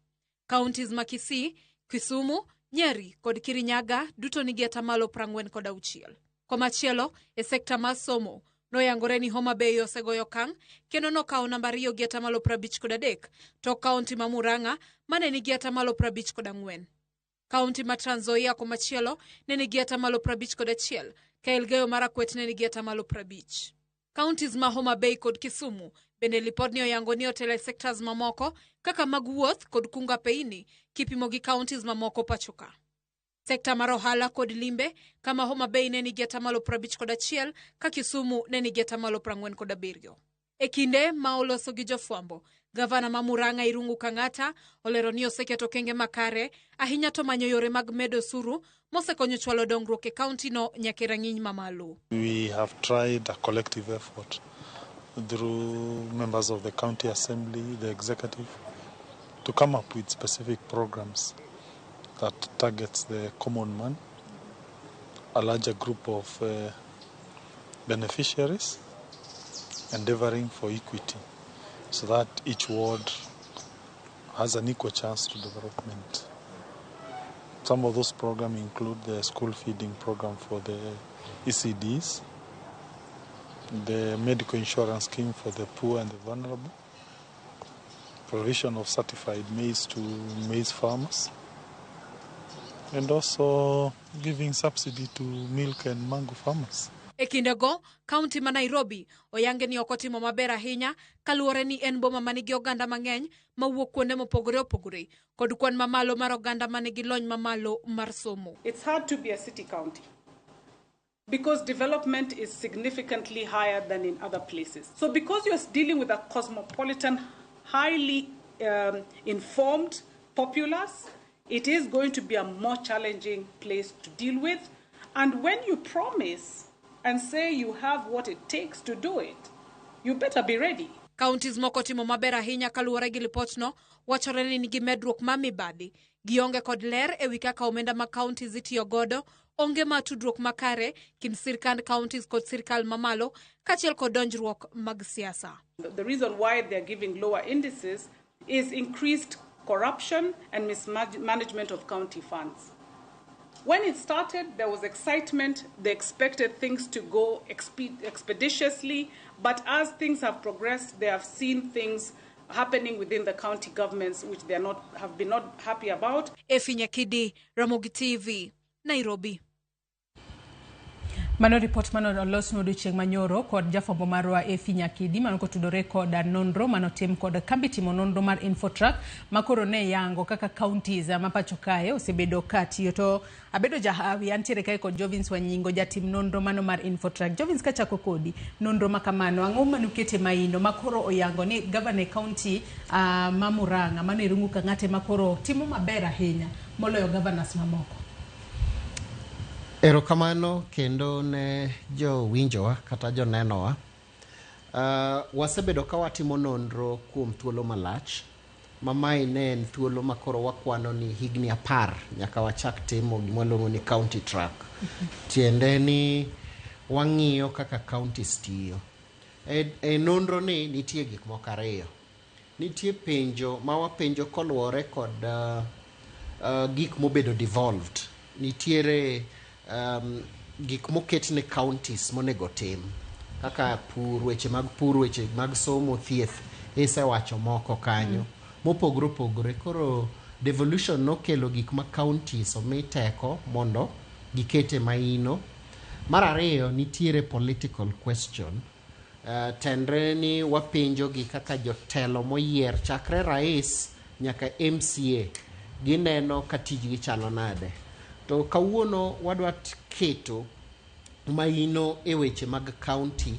Speaker 4: Counties ma Kisii, Kisumu, Nyeri kod Kirinyaga duto nigi atamalo 46. Komachielo, e sekta mar somo, noyangore ni Homa Bay osegoyo okang' kendo nokawo namba 2 gi atamalo 53, to kaunti ma Murang'a mane nigi atamalo 54. Kaunti ma Trans Nzoia komachielo ne nigi atamalo 51, ka Elgeyo Marakwet ne nigi atamalo 50. Counties ma Homa Bay kod Kisumu bende lipodni oyango ni otelo e sectors mamoko kaka mag wuoth kod kungo apeyni kipimo gi counties mamoko pacho ka. Sekta mar ohala kod limbe kama Homa Bay ne nigi atamalo 51 ka Kisumu ne nigi atamalo 47. E kinde ma oloso gi jofwambo, gavana ma Murang'a Irungu Kang'ata olero ni oseketo okenge makare ahinya to manyo yore mag medo osuru mosekonyo chwalo dongruok e kaunti no nyaka e rang'iny mamalo.
Speaker 6: We have tried a collective effort through members of the county assembly, the executive, to come up with specific programs that targets the common man, a larger group of beneficiaries, endeavoring for equity so that each ward has an equal chance to development. Some of those programs include the school feeding program for the ECDs, The medical insurance scheme for the poor and the vulnerable, provision of certified maize to maize farmers, and also giving subsidy to milk and mango farmers.
Speaker 4: E kindego, kaunti ma Nairobi oyange ni ok otimo maber ahinya kaluwore ni en boma manigi oganda mang'eny mawuok kuonde mopogore opogore kod kwan mamalo mar oganda manigi lony mamalo mar somo.
Speaker 5: It's hard to be a city county because development is significantly higher than in other places. So because you're dealing with a cosmopolitan, highly informed populace, it is going to be a more challenging place to deal with. And when you promise and say you have what it takes to do it, you better be ready.
Speaker 4: Counties moko timo maber ahinya kaluwore gi lipotno, wachore ni nigi medruok ma mibadhi, gionge kod ler ewi kaka omenda ma counties itiyo godo, onge mar tudruok makare kind sirkand counties kod sirkal mamalo, kaachiel kod donjruok mag siasa.
Speaker 5: The reason why they're giving lower indices is increased corruption and mismanagement of county funds. When it started, there was excitement. They expected things to go expeditiously, but as things have progressed, they have seen things happening within the county governments which they are not, have been not happy about.
Speaker 4: Efi Nyakidi, Ramogi TV, Nairobi.
Speaker 32: Mano ripot mano olos odiochieng' manyoro kod jafwambo marwa Efi Nyakidi mano kotudore kod nonro manotim kod kambi timo nonro mar Infotrack makoro ne yango kaka counties ma pacho kae osebedo ka tiyo. To abedo jahawi antiere kae kod Jovins Wanyingo jatim nonro mano mar Infotrack. Jovins, kachako kodi nonro makamano, ang'o manukete maino makoro oyango ni governor county ma Murang'a mano Irungu Kang'ate makoro timo maber ahinya moloyo governors mamoko?
Speaker 1: Erokamano kendo ne jowinjowa kata jonenowa. Wasebedo ka watimo nonro kuom thuolo malach, ma mae ne en thuolo ma koro wakwano ni higni 10 nyaka wachak timo gima waluongo ni county track. Tiende ni wang'iyo kaka counties tiyo. E nonro ni nitie gik moko ariyo. Nitie penjo ma wapenjo koluwore kod gik mobedo devolved. Nitiere gik moket ne counties monego tim kaka pur, weche mag pur, weche mag somo, thieth, isewacho moko kanyo mopogore opogore. Koro devolution nokelo gik ma counties omi teko mondo gikete maino. Mar ariyo, nitiere political question. Tenre ni wapenjo gi kaka jotelo moyier chakre rais nyaka MCA gineno ka tijgi chalo nade. To kawuono wadwa keto maino e weche mag county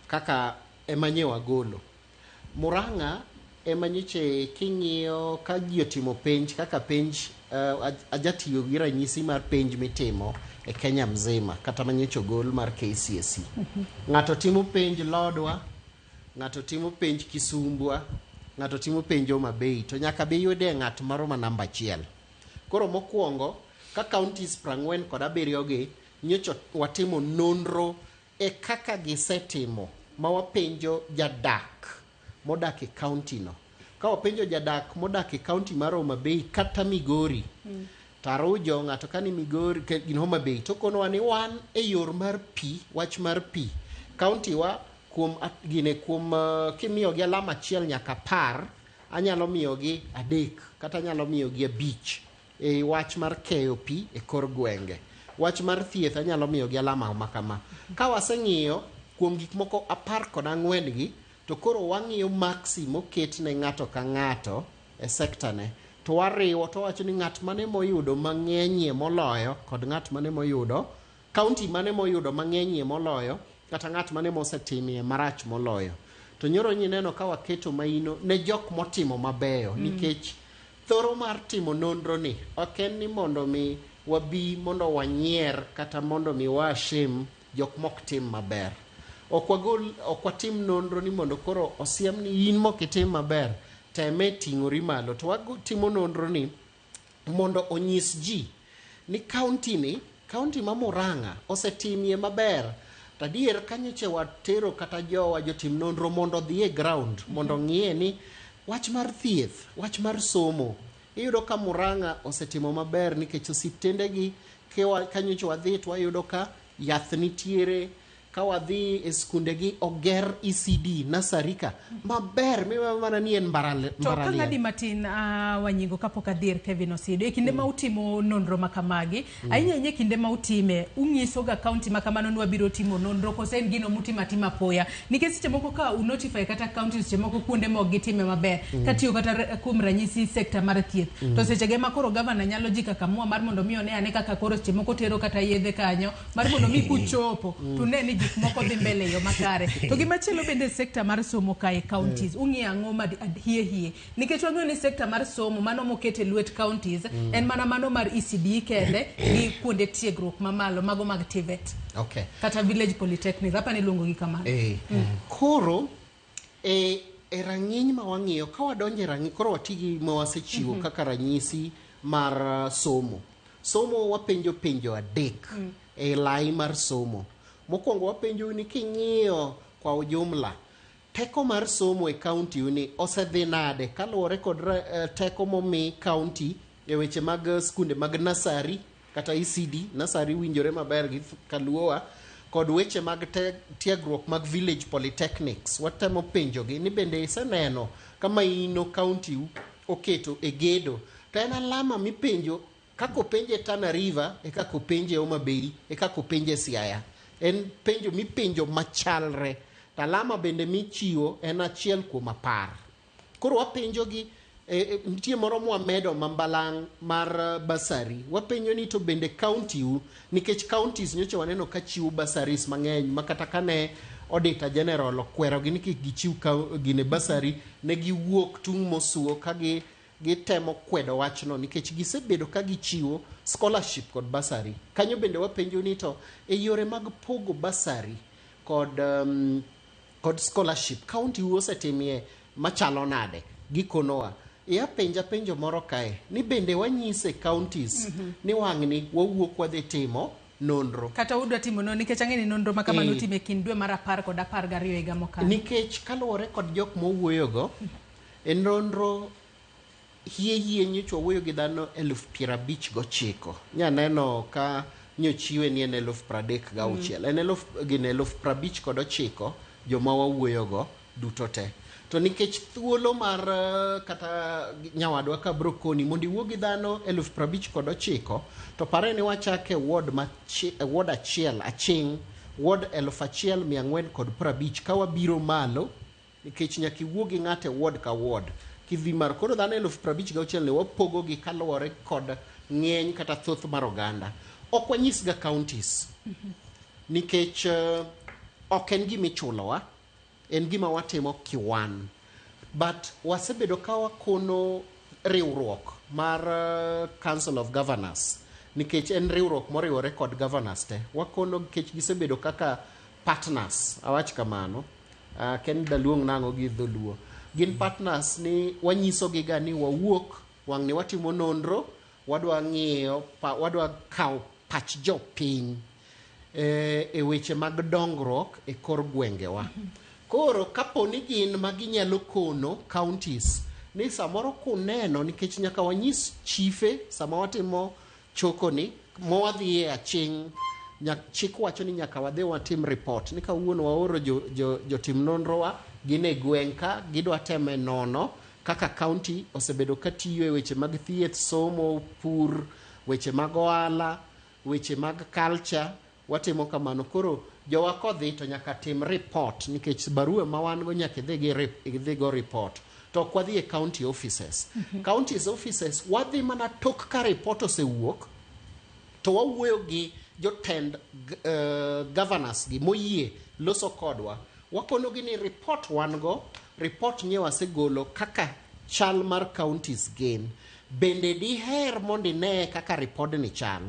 Speaker 1: kaka ema nye wagolo. Murang'a ema nyocha king'iyo ka ji otimo penj kaka penj ajatiyo gi ranyisi mar penj mitimo e Kenya mzima kata manyocha ogol mar KCSE. Ng'ato timo penj Lodwa, ng'ato timo penj Kisumbwa, ng'ato timo penj Homa Bay, to nyaka be yude ng'at moro ma namba 1. Koro mokwongo ka counties 47 gi nyocha watimo nonro e kaka gisetimo ma wapenjo jadak modak e county no. Ka wapenjo jadak modak e county mar Homa Bay kata Migori, tarujo ng'ato kani Migori gin Homa Bay to konowa ni wan e yor mar pi, wach mar pi county wa kuom gine kuom kimiyogi alama 1 nyaka 10 anyalo miyogi 3 kata anyalo miyogi 5 e wach mar keyo pi e kor gwenge. Wach mar thieth anyalo miyogi alama makama. Ka waseng'iyo kuom gik moko 14 gi, to koro wang'iyo maksi moket ne ng'ato ka ng'ato e sekta ne, to wariwo to wacho ni ng'at mane moyudo mang'enyie moloyo kod ng'at mane moyudo county mane moyudo mang'enyie moloyo kata ng'at mane mosetimie marach moloyo. To nyoro nyineno ka waketo maino ne jok motimo mabeyo, nikech thoro mar timo nonro ni ok en ni mondo mi wabi mondo wanyier kata mondo mi washim jok mok tim maber. Ok watim nonro ni mondo koro osiem ni in mok itim maber, teme ting'ori malo. To watimo nonro ni mondo onyis ji ni county ni, county ma Murang'a osetimie maber. To adier kanyoche watero kata jowa jotim nonro mondo odhi e ground mondo ong'iye ni wach mar thieth, wach mar somo, iyudo ka Murang'a osetimo maber nikech osiptendegi kanyocha wadhi to wayudo ka yath nitiere, Ka wadhi e skundegi oger ECD nursery ka maber miwe mana ni en
Speaker 32: To ka
Speaker 1: mbalariany.
Speaker 32: ng'adi matin Wanyingo kapok adhi ir Kevin Osido, e kinde ma utimo nonro ma kamagi, ahinya ahinya e kinde ma utime, ung'iso ga county ma kamano ni wabiro timo nonro kose en gino mutimo atima apoya? Nikech seche moko ka u notify kata county seche moko kuonde ma ok gitime maber, katiyo kata kuom ranyisi sekta mar thieth, to seche ge ma koro gavana nyalo jikakamua mar mondo mi one ane kaka koro seche moko tero kata yedhe kanyo mar mondo mi kuchopo to ne ni gik moko dhi mbele e yo makare. To gimachielo bende sekta mar somo kae counties, ung'iyo ang'o ma hie hie? Nikech wang'eyo ni sekta mar somo mano moket e lwet counties en mana mano mar ECD kende gi kuonde tiegruok mamalo mago mag TVET. Kata village polytechnics, apa ni iluongo gi kamano.
Speaker 1: Koro e rang'iny ma wang'iyo ka wadonjo e rang'iny koro wati gi ma wasechiwo kaka ranyisi mar somo. Somo wapenjo penjo adek e lai mar somo. Mokwongo wapenjo ni king'iyo kwa ujumla teko mar somo e county ni osedhi nade kaluwore kod teko momi county e weche mag skunde mag nursery kata ECD. Nursery winjore maber gi kaluowa kod weche mag tiegruok mag village polytechnics. Watemo penjogi ni bende iseneno kama ino county u oketo e gedo, to en alama mipenjo kaka openje Tana River e kaka openje Homa Bay e kaka openje Siaya. En penjo mipenjo machalre to alama bende michiwo en 1 kuom 10. Koro wapenjogi nitie moro mwamedo mambalang' mar basari. Wapenjo ni to bende county u, nikech counties nyocha waneno ka chiwo basaris mang'eny ma kata kane Auditor General okwerogi ni kik gichiw gine basari, ne giwuok tung' mosuo ka gitemo kwedo wachno nikech gisebedo ka gichiwo scholarship kod basari. Kanyo bende wapenjo ni to e yore mag pogo basari kod scholarship county u osetimie machalo nade? Gikonowa. Iya penja penjo moro kae ni bende wanyise counties ni wang'ni wawuok wadhi timo nonro.
Speaker 32: Kata udwa timo nonro nikech ang'e ni nonro ma kamano utime kind dwe mar 10 kod 12 higa mokalo.
Speaker 1: Nikech kaluwore kod jok mowuoyogo e nonro hie hie nyocha wawuoyo gi dhano 59,000. Nyaneno ka nyochiwe ni en 36,000. En 59,000 joma wawuoyogo duto te. To nikech thuolo mar kata nyawadwa ka bro koni mondo iwuo gi dhano 59,000 to pare ni wachake ward ward achiel aching' ward 1450 ka wabiro malo nikech nyaka iwuo gi ng'ato e ward ka ward kidhi mar koro dhano 56,000 ne wapogo gi kaluwore kod ng'eny kata thoth mar oganda. Ok wanyis ga counties nikech ok en gima ichulowa, en gima watimo kiwan. But wasebedo ka wakono riwruok mar Council of Governors nikech en riwruok moriwore kod governors te. Wakono nikech gisebedo kaka partners, awach kamano. Ken daluong nang'o gi dholuo. Gin partners ni wanyisogi ga ni wawuok wang'ni watimo nonro, wadwa ng'iyo, wadwa kawo pach jopiny e weche mag dongruok e kor gwengewa. Koro kapo ni gin ma ginyalo kono counties ni samoro kuneno nikech nyaka wanyis chife sama watimo chokoni mawadhiye aching' chik wacho ni nyaka wadhi watim report ni kawuono waoro jotim nonro wa gin e gweng' ka gidwa teme nono kaka county osebedo katiyo e weche mag thieth, somo, pur, weche mag ohala, weche mag culture. Watimo kamano. Koro jowa kodhi to nyaka tim report nikech barua ma wan go nyaka idhi go report. To ok wadhi e county offices. Counties offices wadhi mana tok ka report osewuok to wawuoyo gi jotend governors gi moyie loso kodwa. Wakonogi ni report wan go, report nye wasegolo kaka chal mar counties gin. Bende diher mondo ine kaka report ni chal?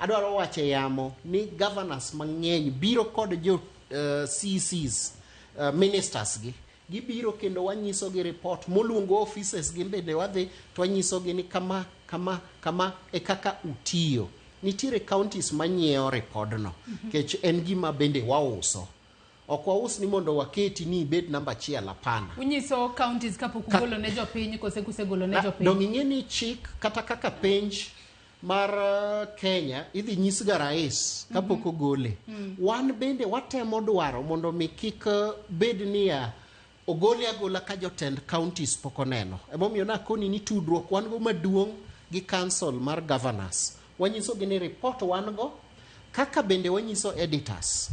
Speaker 1: Adwaro wacho e yamo ni governors mang'eny biro kod jo CCs, ministers gi. Gibiro kendo wanyisogi report moluongo offices gi bende wadhi to wanyisogi ni kama, kama, kama e kaka utiyo. Nitiere counties manyiewo repodno nikech en gima bende wauso. Ok waus ni mondo waketi ni ibed namba 1, hapana.
Speaker 32: Unyiso counties kapok ugolo ne jopiny kose kusegolo ne jopiny?
Speaker 1: Dong' ing'e ni chik kata kaka penj mar Kenya idhi nyisga rais kapok ogole. Wan bende watemo dwaro mondo mi kik bed niya ogole agola ka jotend counties pok oneno. Emomiyo nakoni ni tudruok wan go maduong' gi council mar governors. Wanyisogi ni report wan go kaka bende wanyiso editors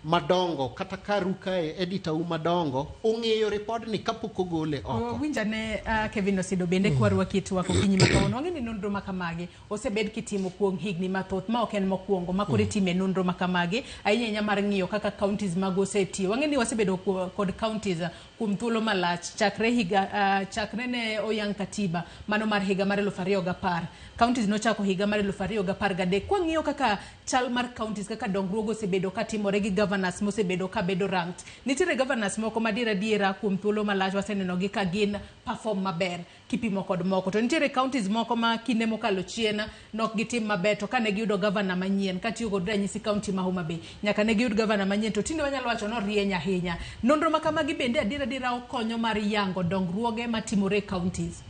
Speaker 1: madongo kata karu kae editor u madongo ong'eyo report ni kapok ogole oko.
Speaker 32: Winja ne Kevin Osido bende kwarwaki e twak okinyi ma kawuono. Wang'e ni nonro ma kamagi osebed kitimo kuom higni mathoth ma ok en mokwongo ma koro itime nonro ma kamagi ahinya ahinya mar ng'iyo kaka counties magwa osetiyo. Wang'e ni wasebedo kod counties kuom thuolo malach chakre higa chakre ne oyang katiba mano mar higa mar 2010. Counties nochako higa mar 2013. Kwang'iyo kaka chal mar counties kaka dongruogo osebedo katimore gi governors mosebedo kabedo ranked. Nitiere governors moko madiera diera kuom thuolo malach waseneno gi ka gin perform maber kipimo kod moko. To nitiere counties moko ma kinde mokalo chien nok gitim maber to kane giyudo governor manyien katiyo kod ranyisi county ma Homa Bay nyaka ne giyud governor manyien to tinde wanyalo wacho ni orieny ahinya. Nonro ma kamagi bende adiera adiera okonyo mar yango dongruoge matimore e counties.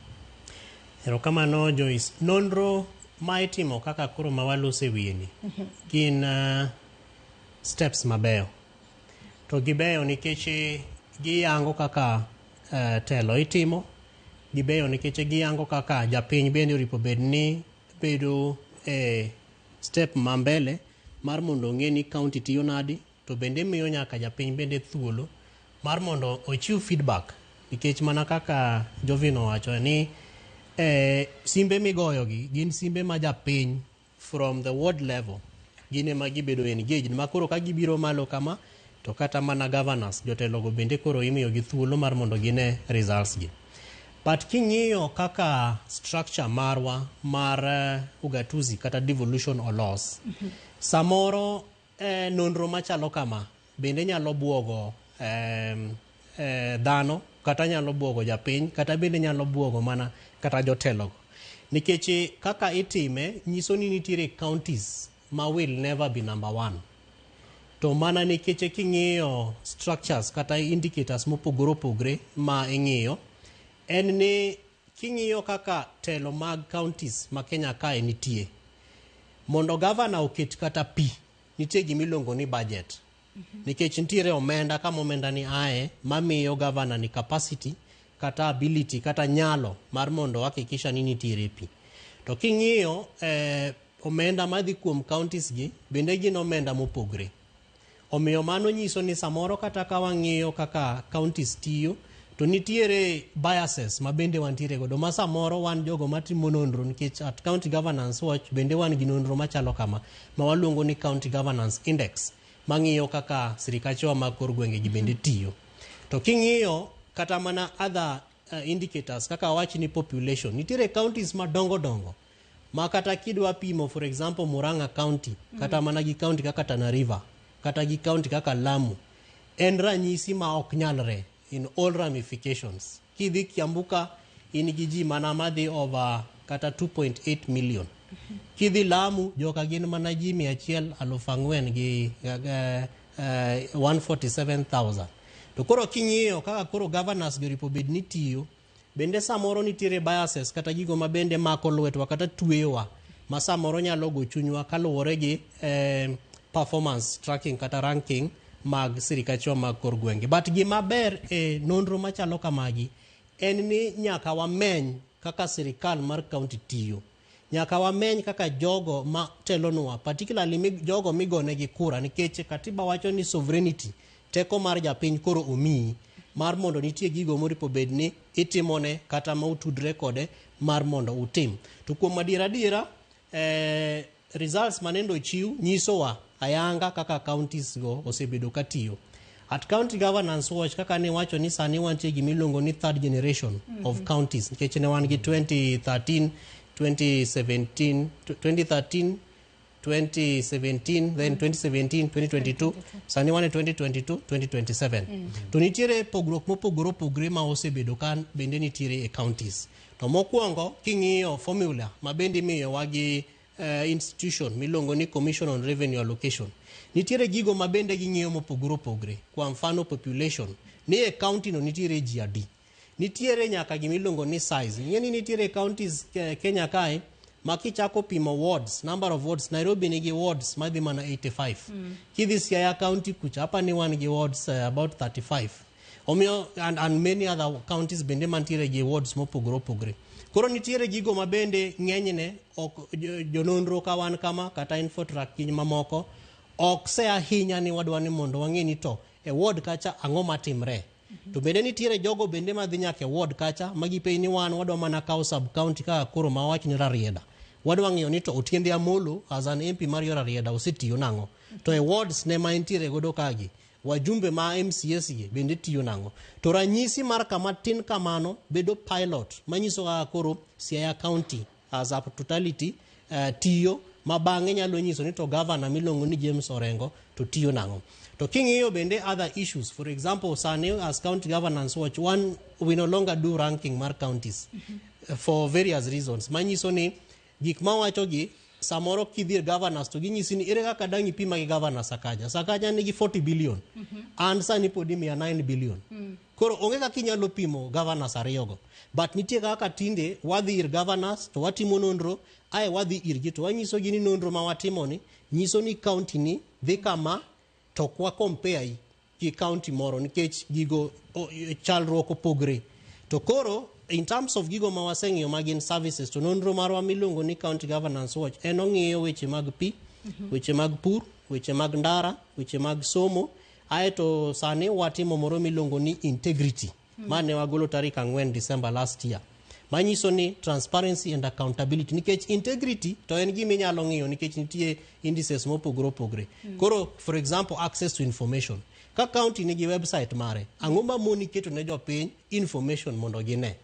Speaker 2: Erokamano Joyce. Nonro ma itimo kaka koro ma walose e wiye ni gin steps mabeyo. To gibeyo nikech giyango kaka telo itimo, gibeyo nikech giyango kaka japiny bende oripo bed ni bedo e step ma mbele mar mondo ong'e ni county tiyo nadi, to bende miyo nyaka japiny bende thuolo mar mondo ochiw feedback nikech mana kaka Jovin owacho ni simbe migoyo gi gin simbe ma japiny from the ward level gin ema gibedo engaged ma koro ka gibiro malo kama to kata mana governors jotelogo bende koro imiyo gi thuolo mar mondo gine results gi. But king'iyo kaka structure marwa mar ugatuzi kata devolution olos, samoro nonro machalo kama bende nyalo buogo dhano kata nyalo buogo japiny kata bende nyalo buogo mana kata jotelogo. Nikech kaka itime nyiso ni nitiere counties ma will never be number one. To mana nikech king'iyo structures kata indicators mopogore opogore ma ing'iyo, en ni king'iyo kaka telo mag counties ma Kenya kae nitie, mondo governor oket kata pi, nitie gimiluongo ni budget. Nikech nitiere omenda kama omenda ni ae mamiyo governor ni capacity kata ability kata nyalo mar mondo hakikisha ni nitiere pi. To king'iyo omenda madhi kuom counties gi bende gin omenda mopogre. Omiyo mano nyiso ni samoro kata ka wang'iyo kaka counties tiyo, to nitiere biases ma bende wantiere godo ma samoro wan jogo matimo nonro nikech at County Governance Watch bende wan gi nonro machalo kama ma waluongo ni County Governance Index mang'iyo kaka sirikachewa mag kor gwenge gi bende tiyo. To king'iyo kata mana other indicators kaka wawach ni population, nitiere counties madongo dongo ma kata kidwa pimo for example Murang'a County kata mana gi county kaka Tana River kata gi county kaka Lamu en ranyisi ma ok nyalre in all ramifications. Kidhi Kiambu ka in gi ji mana madhi over kata 2.8 million. Kidhi Lamu joka gin mana ji 104,000 gi 147,000. To koro king'iyo kaka koro governors gi oripo bed ni tiyo, bende samoro nitiere biases kata gigo ma bende mako lwetwa kata tweyowa ma samoro nyalo go chunywa kaluwore gi performance tracking kata ranking mag sirikachwa mag kor gwenge. But gima ber e nonro machalo kamagi en ni nyaka wameny kaka sirikal mar county tiyo. Nyaka wameny kaka jogo ma telonwa, particularly jogo migonegi kura, nikech katiba wacho ni sovereignty, teko mar japiny koro omiyi mar mondo nitie gigo moripo bed ni itimone kata ma utudre kode mar mondo utim. To kuom adiera adiera, results manendo ochiw nyisowa ayanga kaka counties go osebedo katiyo. At County Governance Watch kaka ne wacho ni sani wantie gimiluongo ni third generation of counties nikech ne wan gi 2013, 2017, 2013, 2017, then 2017, 2022, sani wan e 2022, 2027. To nitiere pogruok mopogore opogore ma osebedo ka bende nitiere e counties. To mokwongo king'iyo formula ma bende imiyowa gi institution miluongo ni Commission on Revenue Allocation. Nitiere gigo ma bende ging'iyo mopogore opogore. Kwa mfano population. Ni e county no nitiere ji adi. Nitiere nyaka gimiluongo ni size. Ing'e ni nitiere counties Kenya kae Ma kichako pimo wards, number of wards, Nairobi nigi wards madhi mana 85. Kidhi Siaya County kucha, hapa ni wan gi wards about 35. Omiyo and many other counties bende mantiere gi wards mopogore opogore. Koro nitiere gigo ma bende ng'enyne ok jononro ka wan kama kata Infotrack gi mamoko ok se ahinya ni wadwa ni mondo wang'e ni to e ward kacha ang'o matimre. To bende nitiere jogo bende madhi nyaka e ward kacha ma gipenj ni wan wadwa mana kawo sub county kaka koro ma wawach ni Rarieda. Wadwa ng'iyo ni to Otiende Amolo as an MP mar yo Rarieda osetiyo nang'o. To e wards ne ma entiere godo kagi, wajumbe ma MCAs gi bende tiyo nang'o. To ranyisi mar kama tin kamano bedo pilot manyiso kaka koro Siaya County as a totality tiyo ma bang'e nyalo nyiso ni to governor miluongo ni James Orengo to tiyo nang'o. To king'iyo bende other issues, for example, sani as County Governance Watch, one, we no longer do ranking mar counties for various reasons. Manyiso ni gik mawacho gi samoro kidhi ir governors to ginyisi ni ere kaka dang' ipima gi governor Sakaja. Sakaja nigi 40 billion. An sani pod imiya 9 billion. Koro onge kaka inyalo pimo governors ariyogo. But nitie kaka tinde wadhi ir governors to watimo nonro, ae wadhi irgi to wanyisogi ni nonro ma watimo ni nyiso ni county ni dhi kama to ok wa compare gi county moro nikech gigo chalruok opogre. To koro in terms of gigo ma waseng'iyo ma gin services to nonro marwa miluongo ni County Governance Watch en ong'iyo weche mag pi, weche mag pur, weche mag ndara, weche mag somo, aeto sani watimo moro miluongo ni integrity mane wagolo tarik 4 December last year. Manyiso ni transparency and accountability nikech integrity to en gima inyalo ng'iyo nikech nitie indices mopogore opogore. Koro for example access to information. Ka county nigi website mare, ang'o ma moni keto ne jopiny information mondo gine?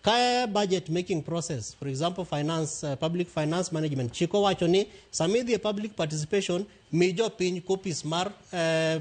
Speaker 2: Ka budget making process, for example finance, public finance management, chik owacho ni sama idhi e public participation, mi jopiny copies mar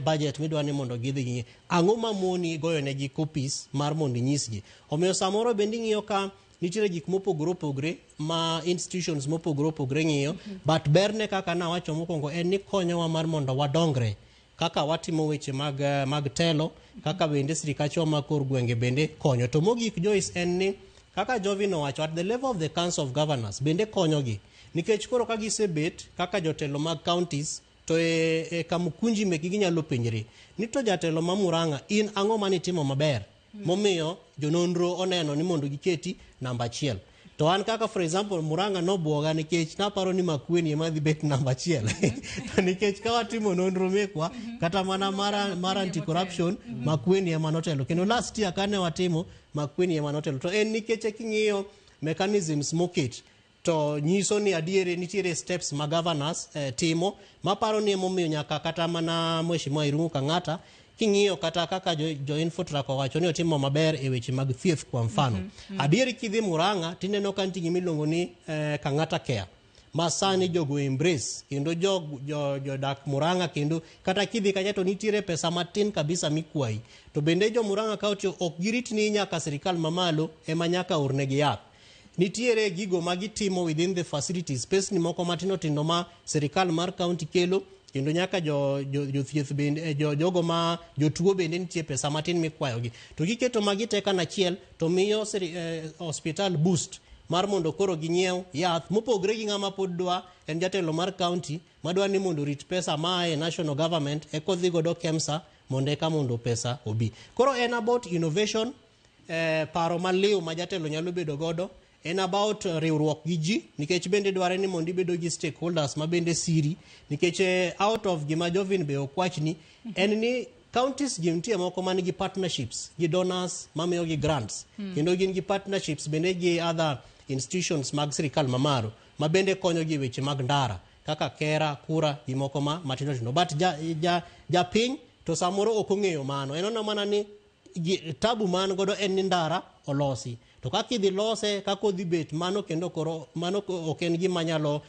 Speaker 2: budget midwa ni mondo gidhi ging'i. Ang'o ma moni goyo negi copies mar mondo inyisgi? Omiyo samoro bende ing'iyo ka nitiere gik mopogore opogore ma institutions mopogore opogore ng'iyo, but berne kaka nawacho mokwongo en ni konyowa mar mondo wadongre kaka watimo weche mag telo, kaka bende sirikachwa ma kor gwenge bende konyo. To mogik Joyce en ni kaka Jovin owacho at the level of the Council of Governors bende konyogi nikech koro ka gisebet kaka jotelo mag counties to e kamukunji mekgi ginyalo penjre ni to jatelo ma Murang'a in ang'o manitimo maber momiyo jononro oneno ni mondo giketi namba 1. To an kaka for example Murang'a nobuoga nikech naparo ni Makueni ema dhi bet namba 1. To nikech ka watimo nonro mekwa kata mana mar anti-corruption Makueni ema notelo. Kendo last year kane watimo Makueni ema notelo. To en nikech king'iyo mechanisms moket to nyiso ni adiere nitiere steps ma governors timo maparo ni emomiyo nyaka kata mana Mheshimiwa Irungu Kang'ata king'iyo kata kaka jo Infotrack owacho ni otimo maber e weche mag thieth kwa mfano. Adieri kidhi Murang'a tineno ka nitie gima iluongo ni Kang'ata Care ma sani jogo embrace kendo jodak Murang'a kendo kata kidhi kacha to nitiere pesa matin kabisa mikwayi. To bende jo Murang'a County ok girit ni nyaka sirikal mamalo ema nyaka ornegi yath. Nitiere gigo ma gitimo within the facilities, pesni moko matindo tindo ma sirikal mar county kelo kendo nyaka jothieth bende jogo ma jotuo bende nitie pesa matin mikwayogi. To giketo magi te kanachiel to miyo hospital boost mar mondo koro ginyiew yath mopogre gi ng'ama pod dwa en jatelo mar county madwa ni mondo orit pesa mae national government eka odhi godo KEMSA mondo eka mondo pesa obi. Koro en about innovation, paro maliw ma jatelo nyalo bedo godo, en about riwruok gi ji nikech bende dware ni mondo ibedo gi stakeholders ma bende siri nikech out of gima Jovin be okwachni en ni counties gi nitie moko man gi partnerships gi donors mamiyogi grants kendo gin gi partnerships bende gi other institutions mag sirikal mamalo ma bende konyogi e weche mag ndara kaka kera, kura gi moko ma matindo tindo. But japiny to samoro ok ong'eyo mano, en oneno mana ni tabu man godo en ni ndara olosi. To kaka idhi lose, kaka odhi bet, mano kendo koro mano ok en gima nyalo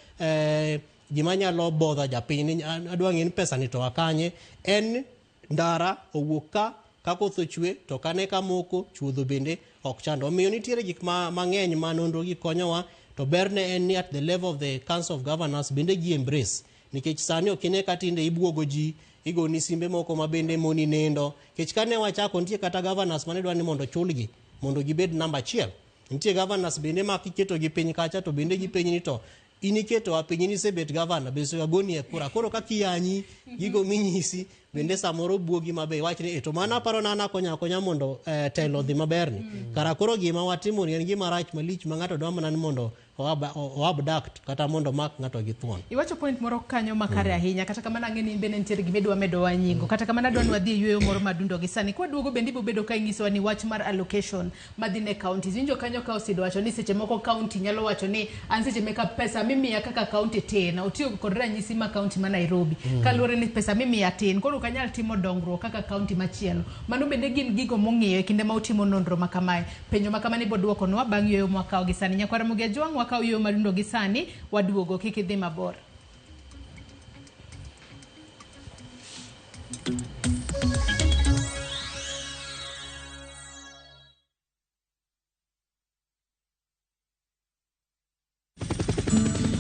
Speaker 2: gima nyalo bodha japiny ni adwa ng'e ni pesa ni to akanye. En ndara owuok ka koth ochwe to kane kamoko chuodho bende ok chando. Omiyo nitiere gik mang'eny ma nonro gi konyowa to berne en ni at the level of the Council of Governors bende gi embrace nikech sani ok ine ka tinde ibuogo ji igoni simbe moko ma bende moni nindo nikech kane wachako nitie kata governors mane dwa ni mondo chulgi mondo gibed namba 1. Nitie governors bende ma kiketo gi piny kacha to bende gipenji ni to in iketowa piny in isebet governor be osegoni e kura koro kaka iyanyi gigo minyisi bende samoro buogi mabe iwach ni "Eh, to mano aparo na an akonyo akonya mondo eh, telo odhi maber ni kara koro gima watimo ni en gima rach malich ma ng'ato dwa mana ni mondo o abduct kata mondo omak ng'ato gi thuon.
Speaker 32: Iwacho point moro kanyo makare ahinya kata kamano ang'e ni in bende nitiere gima idwa medowa nyingo kata kamano adwa ni wadhi e yueyo moro madundo gi sani kwaduogo bende ibiro bedo ka inyisowa ni wach mar allocation madhi ne counties winjo kanyo ka Osido wacho ni seche moko county nyalo wacho ni an seche meka pesa mimiya kaka county tin otiyo kod ranyisi ma county ma Nairobi kaluwore ni pesa mimiya tin koro ok anyal timo dongruok kaka county machielo mano bende gin gigo mong'iyo e kinde ma utimo nonro ma kamae Penjo ma kamano ibo dwokonwa bang' yueyo mwakawo gi sani. Nyakwar Ramogi Ajwang' wakawo yueyo madundo gi sani, waduogo, kik idhi mabor.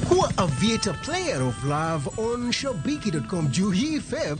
Speaker 3: Kuwa Aviator player of love on shabiki.com juu hii Feb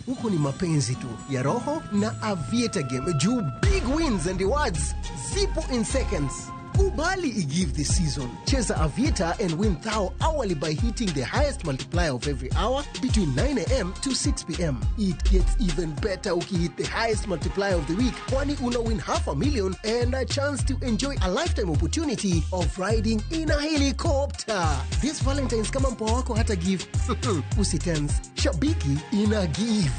Speaker 3: huku ni mapenzi tu ya roho na Aviator game juu big wins and rewards zipo in seconds. Kubali igive this season. Cheza Aviator and win thou hourly by hitting the highest multiplier of every hour between 9 a.m. to 6 p.m. It gets even better ukihit the highest multiplier of the week, kwani una win 500,000 and a chance to enjoy a lifetime opportunity of riding in a helicopter. This Valentine's kama mpoa wako hata give usitense. Shabiki ina give.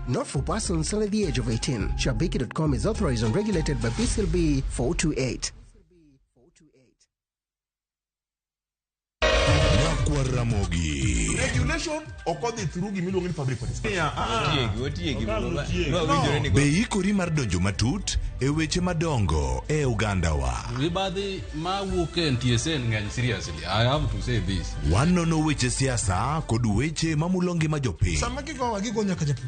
Speaker 3: Not for persons under the age of 18. Shabiki.com is authorized and regulated by PCLB 428.
Speaker 18: Nyakwar Ramogi.
Speaker 7: Regulation ok odhi through gimiluongo ni public participation.
Speaker 8: Otiegi, otiegi. Nwa winjore ni
Speaker 18: Be ikori mar donjo matut e weche madongo e ogandawa?
Speaker 14: Mibadhi ma wuok e NTSA ng'eny seriously. I have to say this.
Speaker 18: Wanono weche siasa kod weche mamulo ngima jopiny.
Speaker 15: Sama gigowa gigo nyaka japur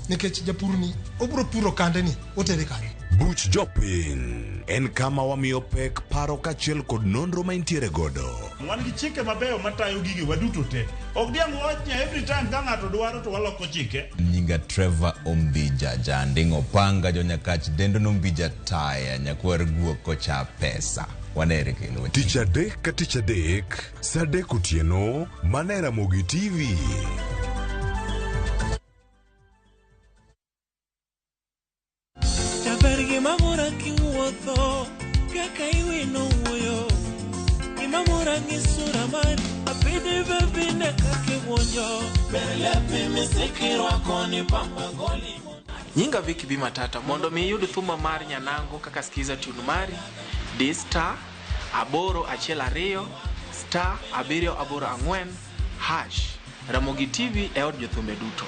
Speaker 15: nikech japur ni obiro puro kande ni otere kanye.
Speaker 18: Buch jopiny en kama wamiyo pek paro kaachiel kod nonro ma intiere godo.
Speaker 7: Wan gi chike mabeyo matayo gige waduto te. Ok diang' wawach ni every time ka ng'ato dwaro to waloko chike.
Speaker 8: Nyinga Trevor Ombija Janding' Opanga Jonyakach dendo nombija taya nyakwar guok kocha pesa. Wanere kendo.
Speaker 18: Tich adek ka tich adek, saa adek otieno, mana e Ramogi TV.
Speaker 16: Jaber gima mora kiwuotho kaka iwino wuoyo gima mora gi sura mari apidhi bebine kaka iwuonjo ber lepi misikirwako ni pamba goli
Speaker 17: Nyinga Vicky B Matata mondo mi iyud thuma mar Nyanango kaka skiza tune mari di star 812 star 784 hash. Ramogi TV e od jothumbe duto.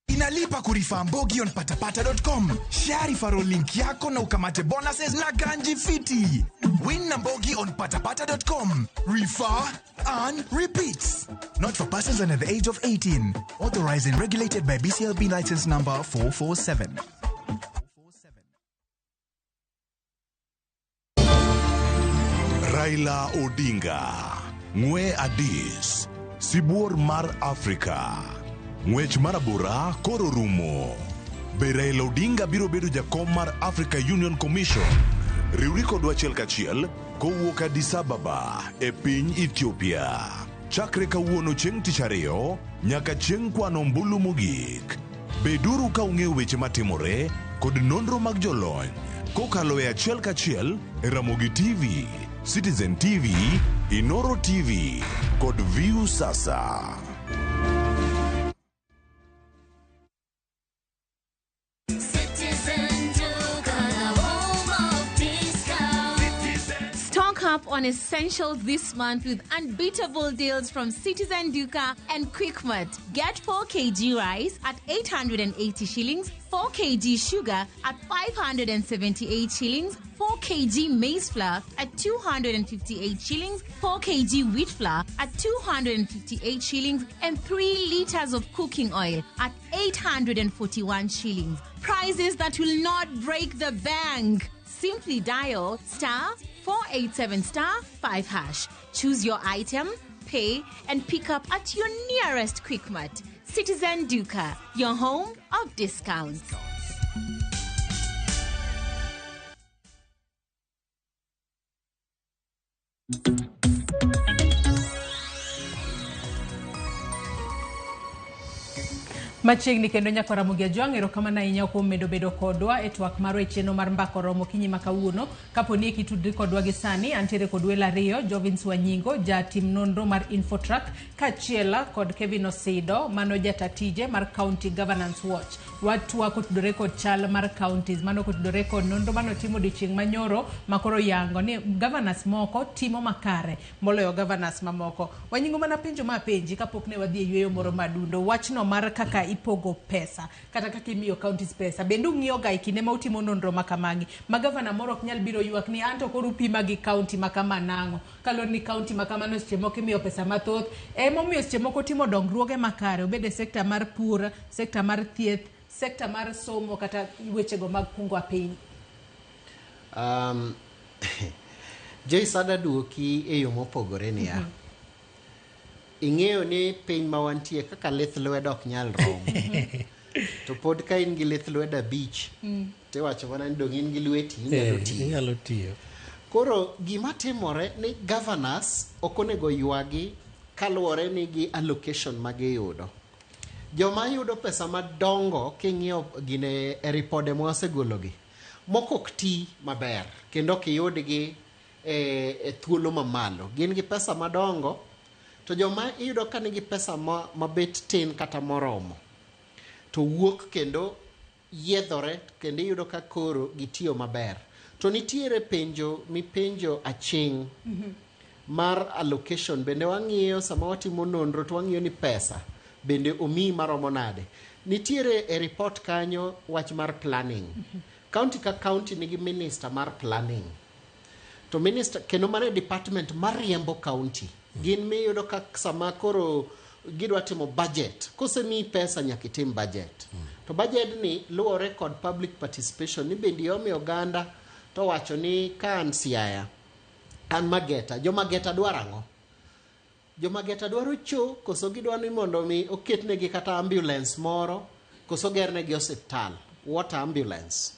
Speaker 20: Inalipa kurifa Mbogi on patapata.com. Share referral link yako na ukamate bonuses na ganji fiti. Win na Mbogi on patapata.com. Refer, earn, repeat. Not for persons under the age of 18. Authorized and regulated by BCLB license number 447.
Speaker 18: Raila Odinga, Ng'we Adis, Sibuor mar Afrika. Ng'wech mar abora koro rumo. Be Raila Odinga biro bedo jakom mar Africa Union Commission? Riwri kodwa achiel kachiel kowuok Addis Ababa e piny Ethiopia. Chakre kawuono chieng' tich ariyo nyaka chieng' kwano ombulu mogik. Beduru ka ung'eyo weche matimore kod nonro mag jolony kokalo e achiel kachiel e Ramogi TV, Citizen TV, Inoro TV kod View Sasa.
Speaker 21: Citizen Duka, the home of discount.
Speaker 27: Stock up on essentials this month with unbeatable deals from Citizen Duka and Quickmart. Get 4 kg rice at 880 shillings, 4 kg sugar at 578 shillings, 4 kg maize flour at 258 shillings, 4 kg wheat flour at 258 shillings, and 3 liters of cooking oil at 841 shillings. Prices that will not break the bank. Simply dial star 487 star 5 hash. Choose your item, pay, and pick up at your nearest Quickmart. Citizen Duka, your home of discounts.
Speaker 32: Machiegni kendo nyaka Ramogi Ajwang', erokamano ahinya kuom medo bedo kodwa e twak marwa e chenro mar Mbaka Oromo okinyi ma kawuono. Kapo ni itudri kodwa gi sani, antiere kod welo ariyo, Jovins Wanyingo, jatim nonro mar Infotrack, kaachiel kod Kevin Osido, mano jata tije mar County Governance Watch. Watwak kotudore kod chal mar counties, mano kotudore kod nonro manotim odiochieng' manyoro makoro yango ni governors moko timo makare moloyo governors mamoko. Wanyingo mana penjo ma apenji kapok ne wadhi e yueyo moro madundo. Wachno mar kaka ipogo pesa kata kaka imiyo counties pesa bende ung'iyo ga e kinde ma utimo nonro ma kamagi ma gavana moro ok nyal biro ywak ni anto koro upima gi county ma kama nang'o kaluwore ni county ma kamano seche moko imiyo pesa mathoth emomiyo seche moko timo dongruoge makare obed e sekta mar pur sekta mar thieth sekta mar somo kata wechego mag kungo piny.
Speaker 1: Joyce ada duoki e yo mopogore niya. Ing'eyo ni piny ma wantie kaka lith lwedo ok nyal romo. To pod ka in gi lith lwedo 5, tiwacho mana ni dong' in gi lweti inyalo tiyo.
Speaker 2: Inyalo tiyo.
Speaker 1: Koro gima timore ni governors ok onego ywagi kaluwore ni gi allocation ma giyudo. Joma yudo pesa madongo king'iyo gine e ripode mwasegologi, moko ok ti maber kendo ok iyudgi e thuolo mamalo. Gin gi pesa madongo, to joma iyudo ka nigi pesa mabet tin kata moromo, to wuok kendo yiedhore kendo iyudo ka koro gitiyo maber. To nitiere penjo mipenjo aching' mar allocation bende wang'iyo sama watimo nonro to wang'iyo ni pesa bende omiyi maromo nade. Nitiere e report kanyo wach mar planning. County ka county nigi minister mar planning. To minister kendo mano e department mariembo county. Gin miyudo ka sama koro gidwa timo budget, kosemiyi pesa nyaka itim budget. To budget ni luwore kod public participation ni bende iomi oganda to wacho ni ka an Siaya, an Mageta, jo Mageta dwaro ang'o? Jo Mageta dwaro cho koso gidwa ni mondo mi oketnegi kata ambulance moro koso gernegi osiptal, water ambulance.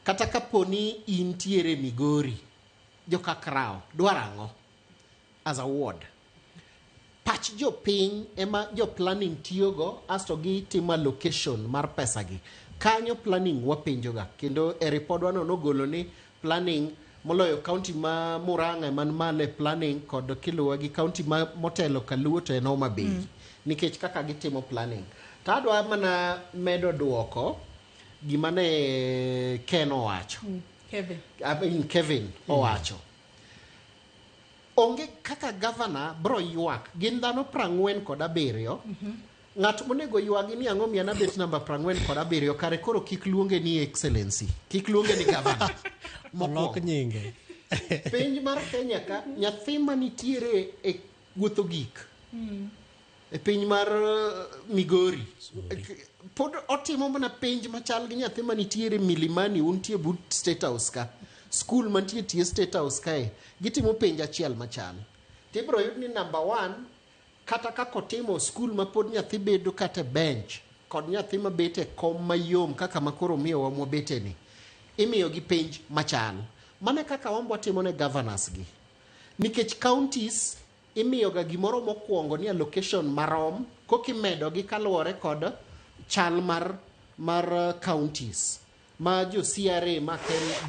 Speaker 1: Kata kapo ni intiere Migori, joka Krao dwaro ang'o as a ward? Pach jopiny ema jo planning tiyogo asto gitimo allocation mar pesagi. Kanyo planning wapenjoga kendo e ripodwa no nogolo ni planning moloyo county ma Murang'a man malo e planning kod kiluwe gi county ma motelo Kaluo to en Homa Bay. Nikech kaka gitimo planning. To adwa mana medo duoko gima ne Ken owacho.
Speaker 32: Kevin.
Speaker 1: I mean Kevin owacho. Onge kaka governor bro ywak. Gin dhano 47. Ng'at monego ywagi ni ang'o miyo an abet namba 47 kare koro kik luonge ni excellency. Kik luonge ni governor.
Speaker 2: Olok nyinge.
Speaker 1: Piny mar Kenya ka nyathi manitiere e wuotho gik. E piny mar Migori. Pod otimo mana penj machal gi nyathi manitiere Milimani untie but State House ka. School mantie tie State House kae. Gitimo penj achiel machal. Tibro yud ni number 1 kata kaka otimo school ma pod nyathi bedo kata bench kod nyathi mabet e kom mayom kaka makoro miyowa mwabete ni. Imiyo gi penj machal. Mana kaka wambo timo ne governors gi. Nikech counties imiyoga gimoro mokwongo ni allocation marom kokimedo gi kaluwore kod chal mar counties ma jo CRA ma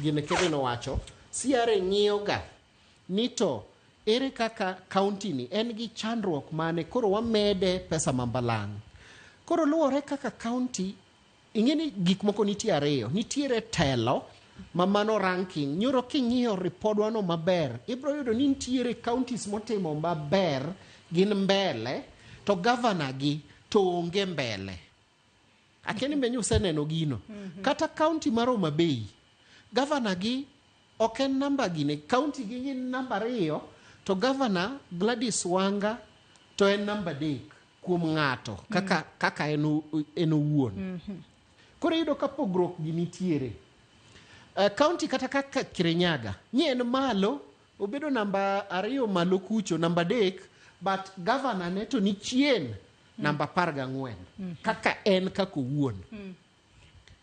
Speaker 1: gine Kevin owacho. CRA ng'iyoga ni to ere kaka county ni en gi chandruok mane koro wamede pesa mambalang'. Koro luwore kaka county ing'e ni gik moko nitie ariyo. Nitiere telo ma mano ranking. Nyoro king'iyo ripodwa no maber, ibro yudo ni nitiere counties motimo maber gin mbele to governor gi to onge mbele. Akia ni be useneno gino. Kata county mar Homa Bay, governor gi ok en namba gine, county gi gin namba 2 to governor Gladys Wanga to en namba 3 kuom ng'ato kaka en owuon. Koro iyudo ka pogruok gi nitiere. County kata kaka Kirinyaga, ni en malo, obedo namba 2 malo kucho, namba 3, but governor ne to ni chien namba 14. Kaka en kaka owuon.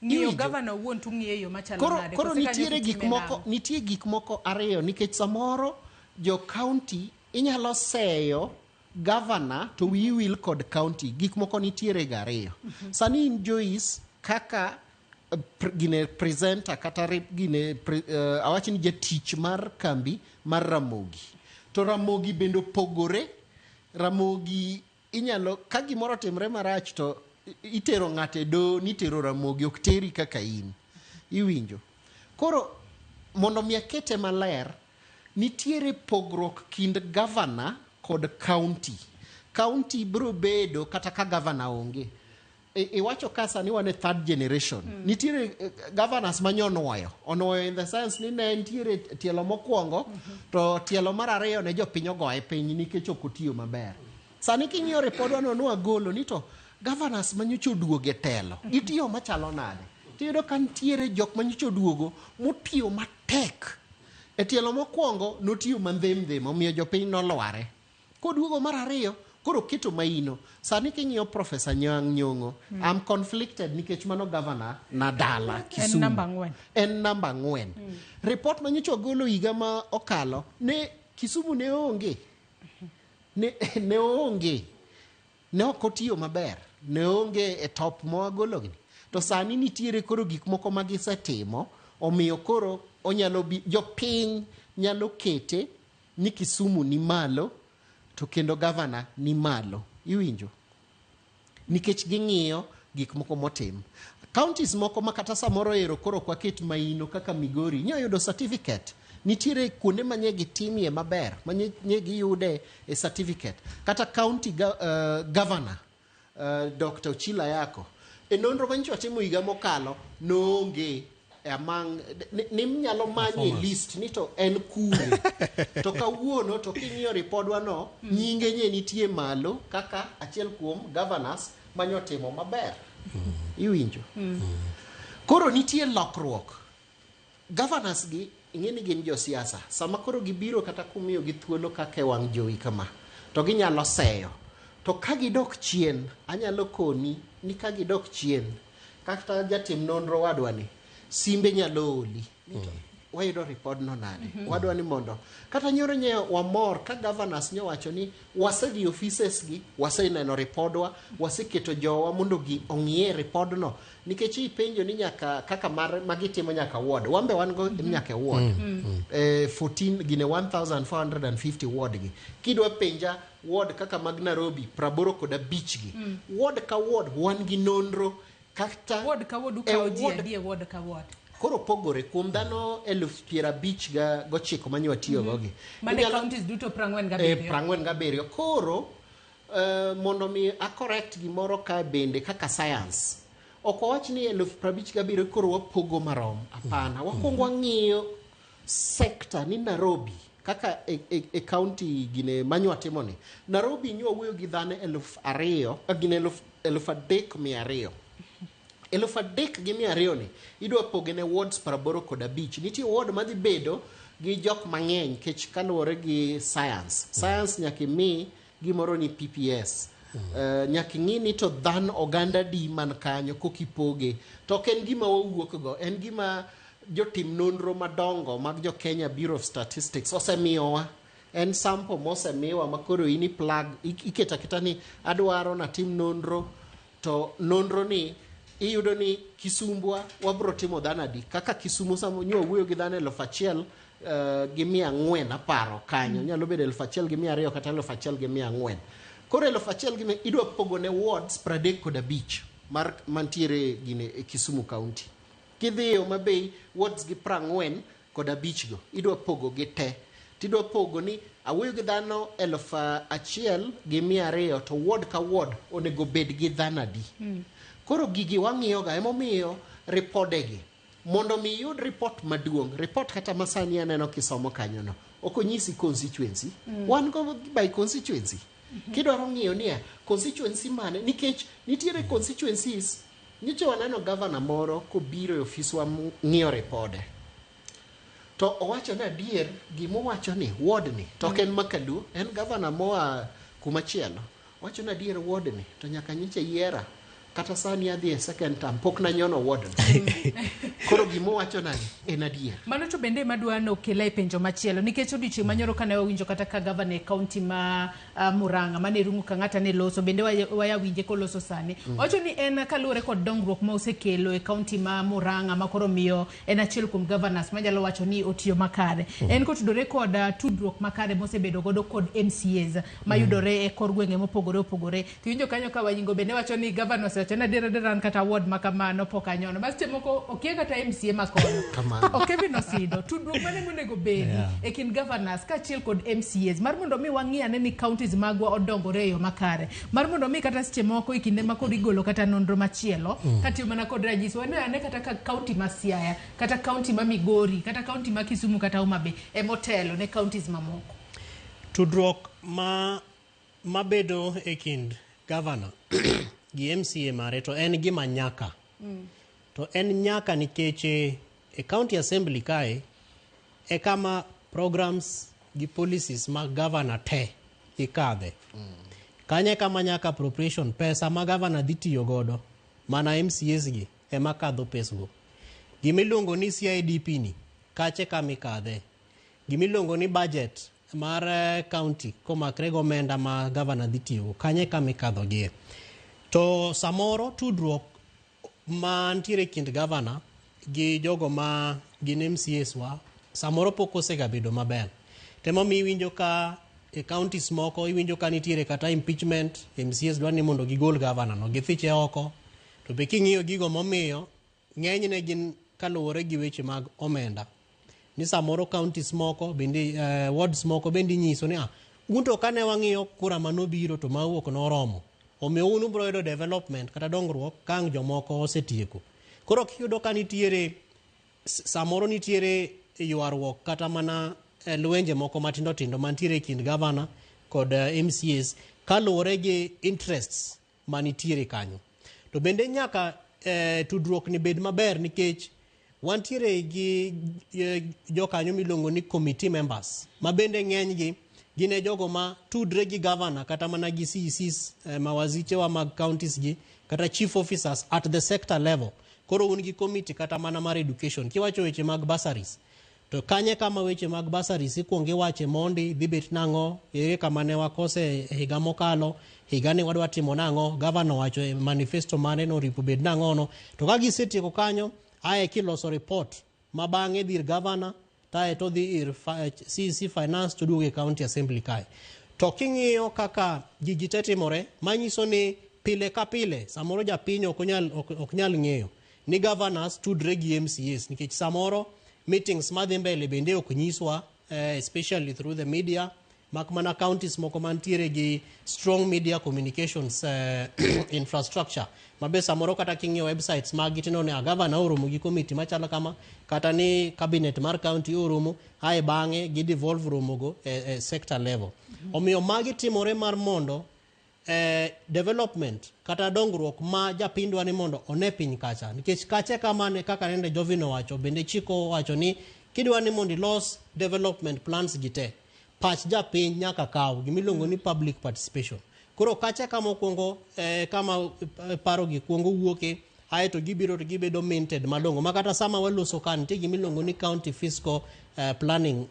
Speaker 32: Ng'iyo governor owuon to ung'iye yo machalo nade?
Speaker 1: Koro nitiere gik moko, nitie gik moko ariyo nikech samoro jo county inyalo seyo governor to wiyi wil kod county gik moko nitiere ga ariyo sani in Joyce kaka gine presenter kata gine awach ni jatich mar kambi mar Ramogi to Ramogi bende opogore. Ramogi inyalo ka gimoro otimre marach to itero ng'ato e doho nitero Ramogi ok teri kaka in iwinjo. Koro mondo mi akete maler, nitiere pogruok kind governor kod county. County biro bedo kata ka governor onge. Iwacho ka sani wan e third generation. Nitiere governors manyonuoyo. Onuoyo in the sense ni ne nitiere tielo mokwongo to tielo mar ariyo ne jopiny ogoye piny nikech ok otiyo maber. Sani king'iyo ripodwa no nwagolo ni to governors manyocha oduogo e telo gitiyo machalo nade? Tiyudo ka nitiere jok manyocha oduogo motiyo matek. E tielo mokwongo notiyo mandhemdhem omiyo jopiny nolware. Koduogo mar ariyo koro keto maino. Sani king'iyo Professor Anyang' Nyong'o, I'm conflicted nikech mano governor na dala Kisumu.
Speaker 32: En namba 4.
Speaker 1: En namba 4. Report manyocha ogolo higa ma okalo ne Kisumu ne onge. Ne onge. Ne ok otiyo maber. Ne onge e top mowagolo gini. To sani nitiere koro gik moko ma gisetimo, omiyo koro onyalo jopiny nyalo kete ni Kisumu ni malo to kendo governor ni malo. Iwinjo? Nikech ging'iyo gik moko motim. Counties moko ma kata samoro ero koro ok waket maino kaka Migori, nyo yudo certificate. Nitiere kuonde ma nye gitimie maber, ma nye giyude e certificate. Kata county governor, Dr. Ochila Ayako, e nonro manyicho watimo higa mokalo, noonge among, ni nyalo manye list ni to en kure. To kawuono to king'iyo ripodwa no, nyinge nye nitie malo kaka achiel kuom governors manyotimo maber. Iwinjo? Koro nitie lokruok. Governors gi ing'e ni gin josiasa. Sama koro gibiro kata kumiyo gi thuolo kaka e wang' jowi kama, to ginyalo seyo. To ka gidok chien, anyalo koni ni ka gidok chien, kata jatim nonro wadwa ni, simbe nyalo oli. Wayudo report no nade? Wadwa ni mondo kata nyoro nye wamor ka governors nyowacho ni wasedhi offices gi, waseneno ripodwa, waseketo jowa mondo gi ong'iye ripodno. Nikech ipenjo ni nyaka kaka mar magitimo nyaka ward. Wambe wan go nyaka ward. 14 gine 1450 ward gi. Kidwa penja ward kaka mag Nairobi 85 gi. Ward ka ward wan gi nonro kata
Speaker 32: ward ka ward ukawo ji adi e ward ka ward.
Speaker 1: Koro pogore kuom dhano 59,000 mane watiyo go gi.
Speaker 32: Mane counties duto 47.
Speaker 1: 47. Koro mondo mi a correct gimoro ka bende kaka science. Ok wawach ni 57,000 koro wapogo marom. Hapana. Wakwongo wang'iyo sector ni Nairobi kaka e county gine manywa timo ni. Nairobi nywa wuoyo gi dhano 2,000 gine 3,200. 3,200 ni idwa poge ne wards 85. Nitie ward madhi bedo gi jok mang'eny kech kaluwore gi science. Science nyaka imi gimoro ni PPS. Nyaka ing'i ni to dhan oganda di man kanyo kokipoge. To ok en gima wawuok go, en gima jotim nonro madongo mag jo Kenya Bureau of Statistics osemiyowa. En sample mosemiwa ma koro in i-plug, iketo aketa ni adwaro natim nonro, to nonro ni iyudo ni Kisumbwa wabro timo dhano adi. Kaka Kisumu sama nyo wuoyo gi dhano 1,400 aparo kanyo. Nyalo bedo 1,200 kata 1,400. Koro 1,100 idwa pogo ne wards 35 mar mantiere gine e Kisumu County. Kidhiyo Homa Bay wards gi 45 go idwa pogo gi te. Tidwa pogo ni awuoyo gi dhano 1,200 to ward ka ward onego bed gi dhano adi. Koro gigi wang'iyo ga, emomiyo ripodegi mondo mi iyud report maduong', report kata masani aneno kisomo kanyo no, ok onyisi constituency. Wan go by constituency. Kidwaro ng'iyo niya constituency mane, nikech nitiere constituencies. Nyocha waneno governor moro kobiro e ofiswa ng'iyo ripode. To owacho ni adier gimowacho ni ward ni to ok en Makaluo, en governor moa kumachielo. Owacho ni adier ward ni to nyaka nyocha yiera. Kata sani adhi e second term pok nanyono ward no. Koro gima owachonani en adier.
Speaker 32: Mano to bende ema dwa nokela e penjo machielo nikech odiochieng' manyoro kane wawinjo kata ka gavana e kaunti ma Murang'a mane Irungu Kang'ata ne loso bende waya winje koloso sani. Owacho ni en kaluwore kod dongruok ma osekelo e kaunti ma Murang'a ma koro miyo en achiel kuom governors manyalo wacho ni otiyo makare. En kotudore kod tudruok makare mosebedo godo kod MCAs mayudore e kor gwenge mopogore opogore. Tiwinjo kanyo ka Wanyingo bende wacho ni gavana osewacho ni adier adier an kata ward ma kamano pok anyono. Ma seche moko okia kata MCA ma kono.
Speaker 1: Kamano.
Speaker 32: Ok Kevin Osido, tudruok mane monego bedi e kind governors kaachiel kod MCAs mar mondo mi wang'i ane ni counties magwa odongore e yo makare. Mar mondo mi kata seche moko e kinde ma koro igolo kata nonro machielo katiyo mana kod ranyisi wane ane kata ka county ma Siaya, kata county ma Migori, kata county ma Kisumu kata Homa Bay emotelo ne counties mamoko.
Speaker 2: Tudruok ma mabedo e kind gavana gi MCA mare to en gima nyaka. To en nyaka nikech e county assembly kae e kama programs gi policies mag gavana te ikadhe. Kanyo e kama nyaka appropriation pesa ma gavana dhi tiyo godo mana MCAs gi ema kadho pesgo. Gimiluongo ni CIDP ni kache kama ikadhe. Gimiluongo ni budget mar county komakre gi omenda ma gavana dhi tiyogo kanyo e kama ikadhogie. To samoro tudruok mantiere e kind gavana gi jogo ma gin MCAs wa samoro pok osegabedo maber. Temomiyo iwinjo ka e counties moko iwinjo ka nitiere kata impeachment, MCAs dwa ni mondo gigol gavana no githiche oko. To be king'iyo gigo momiyo ng'enyne gin kaluwore gi weche mag omenda. Ni samoro counties moko bende wards moko bende inyiso ni un to kane wang'iyo kura manobiro to mawuok noromo. Omiyo un ubiro yudo development kata dongruok ka ang' jomoko osetieko. Koro kiyudo ka nitiere samoro nitiere ywaruok kata mana lwenje moko matindo tindo mantiere e kind gavana kod MCAs kaluwore gi interests manitiere kanyo. To bende nyaka tudruok ni bed maber nikech wantiere gi jokanyo miluongo ni committee members ma bende ng'enygi gin e jogo ma tudre gi gavana kata mana gi CECs mawazichewa mag counties gi kata chief officers at the sector level. Koro un gi committee kata mana mar education kiwacho weche mag bursaries to kanye kama weche mag bursaries ikuongo iwache mondi dhi bet nang'o ere kama ne wakose higa mokalo higa ni wadwa timo nang'o gavana owacho e manifesto mare noripo bed nang'ono to ka gisetieko kanyo ae kiloso report ma bang'e dhi ir gavana tae to dhi ir CEC finance to duogo e county assembly kae. To king'iyo kaka gigi te timore manyiso ni pile ka pile samoro japiny ok nyal ng'eyo ni governors tudre gi MCAs nikech samoro meetings madhi mbele bende ok nyiswa especially through the media mak mana counties moko mantiere gi strong media communications infrastructure mabe samoro kata king'iyo websites mag gi tineno ni gavana oromo gi committee machalo kama kata ni cabinet mar county oromo ae bang'e gi devolve romogo e sector level. Omiyo magi timore mar mondo development kata dongruok ma japiny dwa ni mondo one piny kacha nikech kacha kama ne kaka nende Jovin owacho bende chik owacho ni kidwa ni mondo ilos development plans gi te pach japiny nyaka kaw gimiluongo ni public participation. Koro kacha kama okwongo kama paro gi kuongo wuoke aeto gibiro to gibedo minted malong'o ma kata sama waloso ka nitie gimiluongo ni county fiscal planning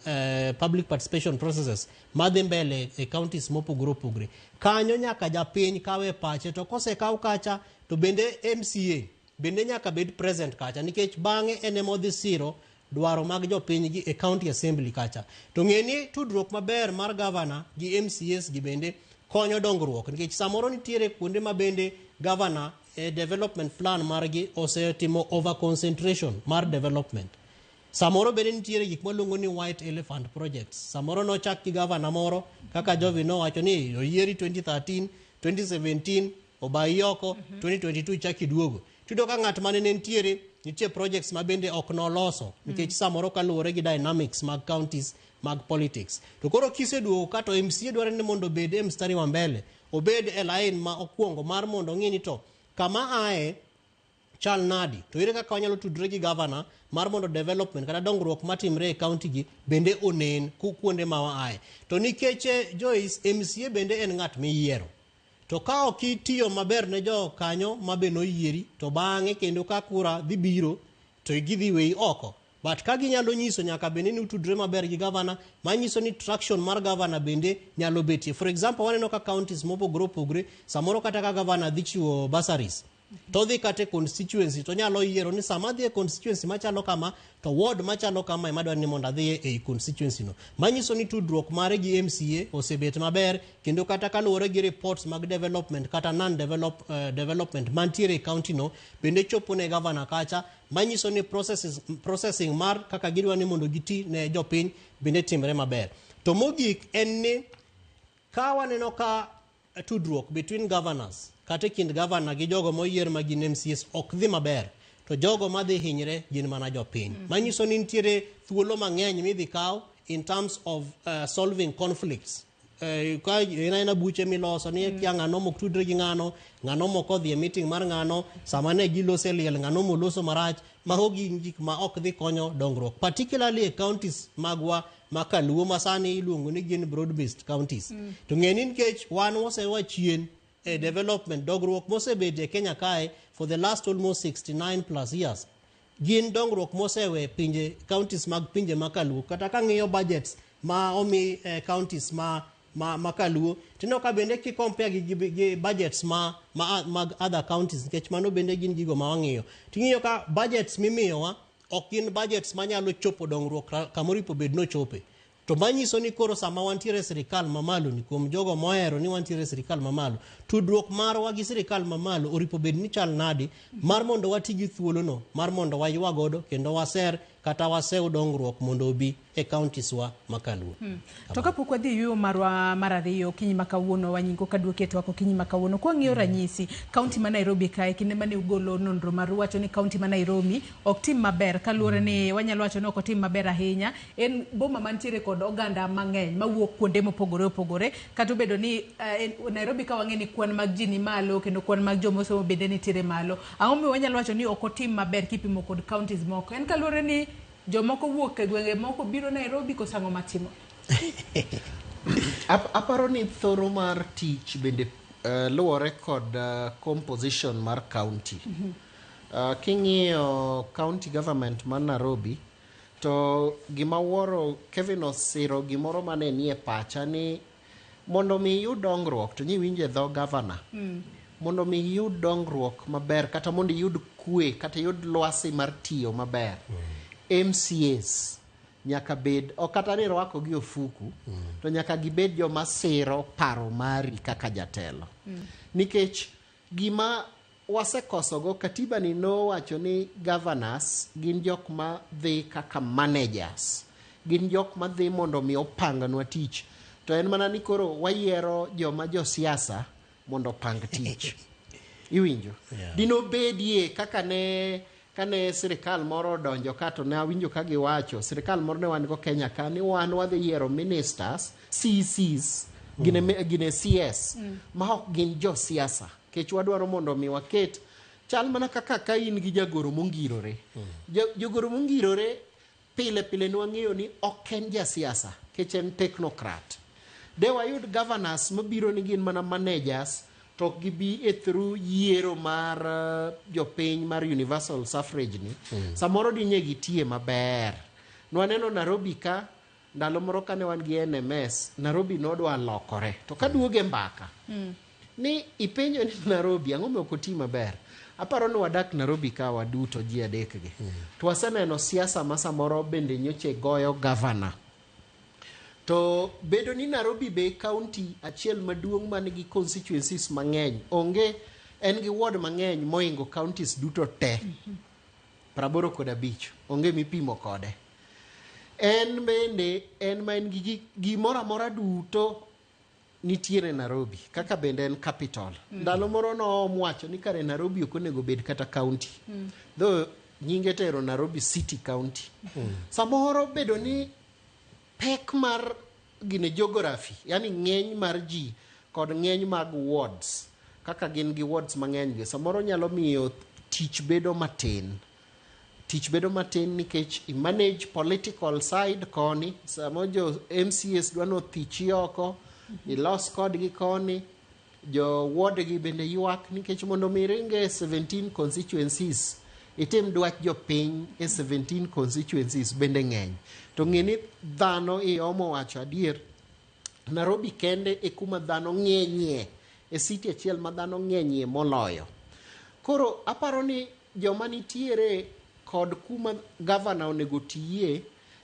Speaker 2: public participation processes madhi mbele e counties mopogore opogore. Kanyo nyaka japiny kawe pache to kosekaw kacha to bende MCA bende nyaka bed present kacha nikech bang'e en ema odhi siro dwaro mag jopiny gi e county assembly kacha. To ng'e ni tudruok maber mar gavana gi MCAs gi bende konyo dongruok nikech samoro nitiere kuonde ma bende gavana e development plan margi osetimo over concentration mar development. Samoro bende nitiere gik maluongo ni white elephant projects. Samoro nochak gi gavana moro kaka Jovi nowacho ni oyieri 2013, 2017 obayi oko, 2022 ichak iduogo. Tiyudo ka ng'at mane nitiere nitie projects ma bende ok noloso nikech samoro kaluwore gi dynamics mag counties mag politics. To koro kiseduogo ka to MCA dwaro ni mondo obed e mstari wa mbele, obed e line ma okwongo mar mondo ong'e ni to kama ae chal nadi to ere kaka wanyalo tudre gi gavana mar mondo development kata dongruok matimre e county gi bende onen kuonde ma waaye. To nikech Joyce, MCA bende en ng'at miyiero. To ka ok itiyo maber ne jo kanyo ma be noyieri to bang'e kendo ka kura dhi biro to gidhi weyi oko. But ka ginyalo nyiso nyaka bende ni utudre maber gi gavana, manyiso ni traction mar gavana bende nyalo betie. For example, waneno ka counties mopogore opogore, samoro kata ka gavana dhi chiwo bursaries, to odhi kata e constituency to onyalo yiero ni sama adhi e constituency machalo kama to ward machalo kama ema adwaro ni mondo adhiye ei constituency no. Manyiso ni tudruok mare gi MCA osebet maber kendo kata kaluwore gi reports mag development kata non develop, development mantiere e county no bende chopo ne gavana kacha manyiso ni processing mar kaka gidwa ni mondo giti ne jopiny bende timre maber. To mogik en ni ka waneno ka tudruok between governors kata e kind governor gi jogo moyier ma gin MCAs ok dhi maber to jogo madhi hinyre gin mana jopiny. Manyiso ni nitiere thuolo mang'eny midhi kaw in terms of solving conflicts. Ka en aena buche miloso ni kia ng'ano mok tudre gi ng'ano, ng'ano mok odhi e meeting mar ng'ano, sama ne giloso e liel ng'ano moloso marach, mago gin gik ma ok dhi konyo dongruok. Particularly e counties magwa ma kaluo ma sani iluongo ni gin broad based counties. To ng'e ni nikech wan wasewa chien e development dongruok mosebedo e Kenya kae for the last almost 69 plus years gin dongruok mosewe pinje counties mag pinje ma kaluo kata ka ng'iyo budgets ma omi counties ma kaluo tineno ka bende ki compare gi budgets ma mag other counties nikech mano bende gin gigo ma wang'iyo ting'iyo ka budgets mimiyowa ok gin budgets manyalo chopo dongruok kamoripo bed nochope to manyiso ni koro sama wantiere e sirikal mamalo ni kuom jogo mohero ni wantiere e sirikal mamalo tudruok marwa gi sirikal mamalo oripo bed ni chal nadi mar mondo wati gi thuolono mar mondo waywa godo kendo waser kata wasew dongruok mondo obi e counties wa ma kaluo.
Speaker 32: To kapok wadhi e yueyo marwa mar ariyo okinyi ma kawuono wanyingo ka duoke twak okinyi ma kawuono kwang'iyo ranyisi kaunti ma Nairobi kae kinde mane ugolo nonro maru wacho ni kaunti ma Nairobi ok tim maber kaluwore ni wanyalo wacho ni ok otim maber ahinya en boma mantiere kod oganda mang'eny mawuok kuonde mopogore opogore kata obedo ni Nairobi ka wang'e ni kwan mag ji ni malo kendo kwan mag jomosomo bende nitiere malo ang'o momiyo wanyalo wacho ni ok otim maber kipimo kod counties moko en kaluwore ni jomoko wuok e gwenge moko biro Nairobi koso ang'o matimo
Speaker 1: Aparo ni thoro mar tich bende luwore kod composition mar county. King'iyo county government mar Nairobi to gima wuoro Kevin osiro gimoro mane nie pacha ni mondo mi iyud dongruok to nyiwinjo e dho governor mondo mi iyud dongruok maber kata mondo iyud kwe kata iyud lwasi mar tiyo maber MCAs nyaka bed ok kata ni rwako gi ofuku to nyaka gibed joma siro paro mari kaka jatelo nikech gima wasekosogo katiba ni nowacho ni governors gin jok ma dhi kaka managers gin jok ma dhi mondo mi opangnwa tich to en mana ni koro wayiero joma josiasa mondo opang tich iwinjo dinobedie kaka ne kane sirikal moro odonjo ka to ne awinjo ka giwacho sirikal moro ne wan go Kenya ka ni wan wadhi yiero ministers CCs gine CS ma ok gin josiasa kech wadwaro mondo mi waket chal mana kaka ka in gi jagoro mongirore jagoro mongirore pile pile ne wang'eyo ni ok en jasiasa kech en technocrat de wayud governors mabiro ni gin mana managers to ok gibi e through yiero mar jopiny mar universal suffrage ni samoro dinye gitie maber nwaneno Nairobi ka ndalo moro kane wan gi NMS Nairobi nodwa lokore to kaduoge mbaka ni ipenjo ni Nairobi ang'o ok oti maber aparo ni wadak Nairobi ka waduto ji adek gi to waseneno siasa ma samoro bende nyoche goyo gavana to bedo ni Nairobi be county achiel maduong' man gi constituencies mang'eny onge en gi ward mang'eny moingo counties duto te 85 onge mipimo kode en bende en ma en gi gimoro amora duto nitiere Nairobi kaka bende en capital ndalo moro noom wacho ni kare Nairobi ok onego bed kata county though nyinge tero Nairobi City County samoro bedo ni pek mar gine geography yani ng'eny mar ji kod ng'eny mag wards kaka gin gi wards mang'eny gi samoro nyalo miyo tich bedo matin tich bedo matin nikech i manage political side koni samo jo MCAs dwa nothichi oko ilos kodgi koni jo ward gi bende ywak nikech mondo mi ringe 17 constituencies itim dwach jopiny e 17 constituencies bende ng'eny. To ng'e ni dhano iomo wacho adier, Nairobi kende e kuma dhano ng'enyie, e city achiel ma dhano ng'enyie moloyo. Koro aparo ni joma nitiere kod kuma gavana onego tiyie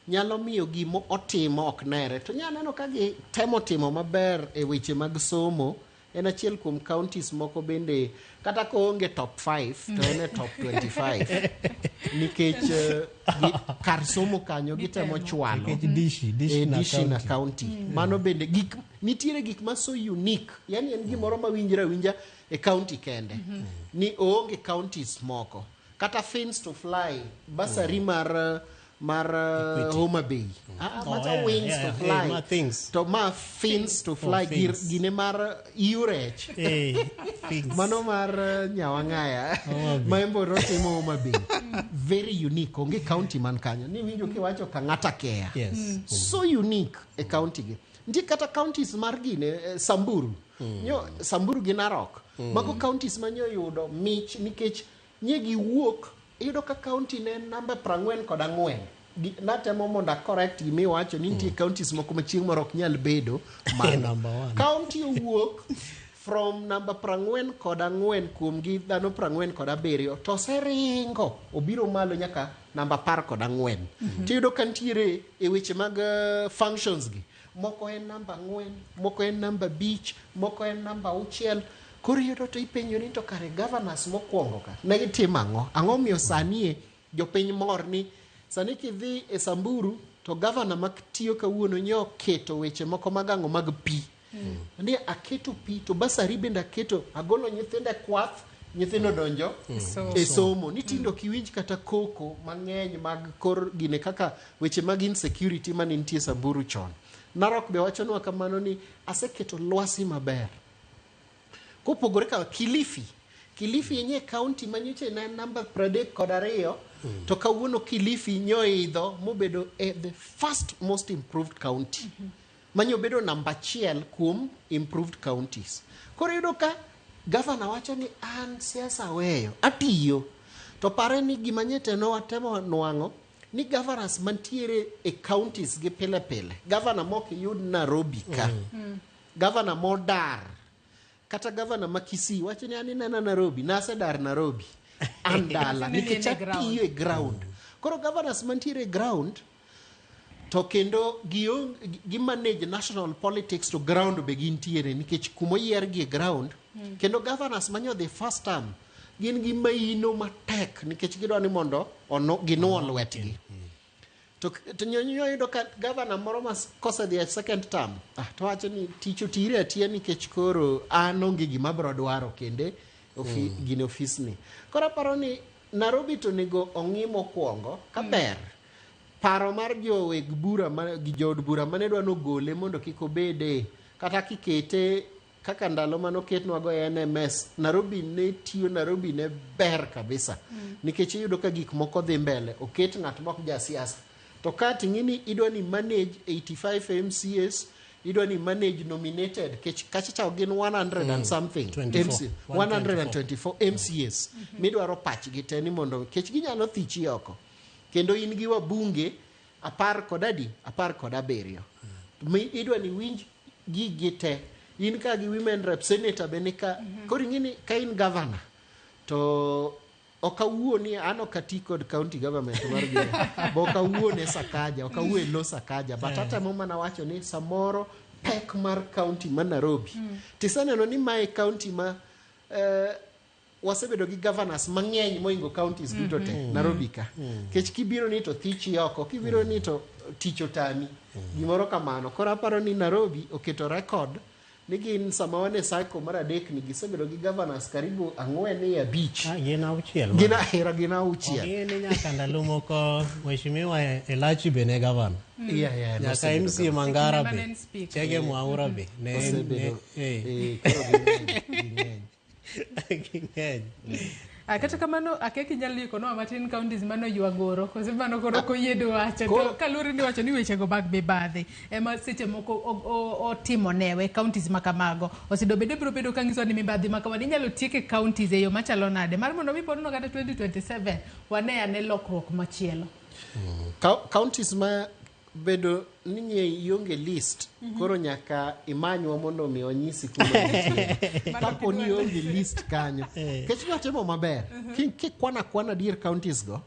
Speaker 1: nyalo miyo gima otimo ok nere. To nya neno ka gitemo timo maber e weche mag somo. En achiel kuom counties moko bende kata koonge top 5 to en e top 25 nikech kar somo kanyo gitemo chwalo.
Speaker 2: Nikech dishi, dishi
Speaker 1: Eh,
Speaker 2: na
Speaker 1: dishi na
Speaker 2: county.
Speaker 1: county. Mano bende gik nitiere gik ma so unique, yani en gimoro ma winjre awinja e county kende. Ni oonge counties moko kata fins to fly basari mar Homa Bay. Ah,
Speaker 2: Oh,
Speaker 1: macha
Speaker 2: yeah,
Speaker 1: wings
Speaker 2: yeah,
Speaker 1: to
Speaker 2: yeah.
Speaker 1: fly.
Speaker 2: Eh, ma things.
Speaker 1: To ma fins to fly
Speaker 2: Oh, fins.
Speaker 1: gine mar iurech.
Speaker 2: Eh, fins.
Speaker 1: Mano mar Nyawang'aya
Speaker 2: Homa Bay.
Speaker 1: ma embo notimo Homa Bay. Very unique. Onge county man kanyo. Ni winjo kiwacho Kang'ata Kea.
Speaker 2: Yes. Mm.
Speaker 1: So unique e county gi. Nitie kata counties mar gine Samburu. Nyo Samburu gi Narok. Mago counties ma nyo yudo mich nikech nye giwuok iyudo ka county ne en namba 44. Natemo mondo a correct gima iwacho ni nitie counties moko ma chieng' moro ok nyal bedo malo.
Speaker 2: Number one.
Speaker 1: County owuok from namba 44 kuom gi dhano 47 to oseringo obiro malo nyaka namba 14. Tiyudo ka nitiere e weche mag functions gi moko en namba 4, moko en namba 5, moko en namba 6. Koro iyudo to ipenjo ni to kare governors mokwongo ka ne gitimo ang'o? Ang'o miyo sani e jopiny mor ni sani kidhi e Samburu to governor matiyo kawuono nyo oketo weche moko mag ang'o mag pi. Ni aketo pi to basari bende aketo, agolo nyithindo e kwath, nyithindo donjo e somo. Ni tindo ok iwinj kata koko mang'eny mag kor gine kaka weche mag insecurity mane nitie Samburu chon. Narok be wachonwa kamano ni aseketo lwasi maber. Kopogore ka Kilifi, Kilifi yenye county manyocha ne en namba 32 to kawuono Kilifi nyoidho mobedo e the first most improved county. Manyo bedo namba 1 kuom improved counties. Koro iyudo ka gavana wacho ni an siasa weyo, atiyo. To pare ni gima nyete no watemo nwang'o ni governors mantiere e counties gi pile pile. Governor mok iyud Nairobi ka. Governor modar kata gavana ma Kisii wacho ni an inena Nairobi, nasedar Nairobi, an dala nikech atiyo e ground. Koro governors mantiere e ground to kendo gi manage national politics to ground be gintiere nikech kumoyiergi e ground. Kendo governors manyo the first term gin gi maino matek nikech gidwa ni mondo ginuo lwetgi. To nyo yudo ka governor moro ma kosedhi e second term, to wacho ni tich otire atiya nikech koro an onge gima abiro dwaro kende gine ofisni. Koro aparo ni Nairobi to onego ong'i mokwongo ka ber. Paro mar joweg bura gi jood bura mane dwa nogole mondo kik obede kata kikete kaka ndalo mane oketnwago e NMS, Nairobi ne tiyo, Nairobi ne ber kabisa. Nikech iyudo ka gik moko dhi mbele, oket ng'at mok ja siasa. To ka ting'i ni idwa ni manage 85 MCAs, idwa ni manage nominated, kech kacha cha gin 100 and something
Speaker 2: 24.
Speaker 1: MC, 124 MCAs. Midwaro pachgi te ni mondo kech ginyalo thichi oko. Kendo in gi wabunge 10 kod adi? 17. Mi idwa ni winj gigi te. In ka gi women rep, senator be ni ka. Koro ing'e ni ka in governor to ok awuo ni an ok ati kod county government mar Gine. Bo ok awuo ne Sakaja, ok awuo e lo Sakaja, but atemo mana wacho ni samoro pek mar county ma Nairobi. Tiseneno ni mae county ma wasebedo gi governors mang'eny moingo counties duto te Nairobi ka. Kech kibiro ni to thichi oko, kibiro ni to tich otami. Gimoro kamano. Koro aparo ni Nairobi oketo record ni gin sama wan e cycle mar 3 ni gisebedo gi governors karibu 4 ni 5.
Speaker 2: Gin 6.
Speaker 1: Gin ahera gin 6.
Speaker 2: Ong'e ni nyaka ndalo moko Mheshimiwa Elachi be ne governor.
Speaker 1: Yeah,
Speaker 2: Nyaka
Speaker 1: nosebedo
Speaker 2: MCA
Speaker 1: governor.
Speaker 2: Mangara
Speaker 4: Mane
Speaker 2: be.
Speaker 4: en speaker.
Speaker 2: Chege Mwaura be. Ne
Speaker 1: Osebedo.
Speaker 2: ne
Speaker 1: Koro ging'eny, ging'eny.
Speaker 2: Ging'eny.
Speaker 32: Ah, kata kamano akia kinyalo ikonwa matin counties mano ywagoro kose mano koro ok oyie wacho to
Speaker 1: Koro-
Speaker 32: kaluwore ni wacho ni wechego mag mibadhi ema seche moko otimo newe counties ma kamago osedo bende biro bedo ka nyiso ni mibadhi ma kamano inyalo tiek e counties e yo machalo nade mar mondo mi ponono kata 2027 wane ane lokruok machielo.
Speaker 1: Counties ma bedo ni nye ionge list koro nyaka imanywa mondo mi onyisi kuma gintie. Kapo ni ionge list kanyo kech watimo maber. Kikwana kwana dier counties go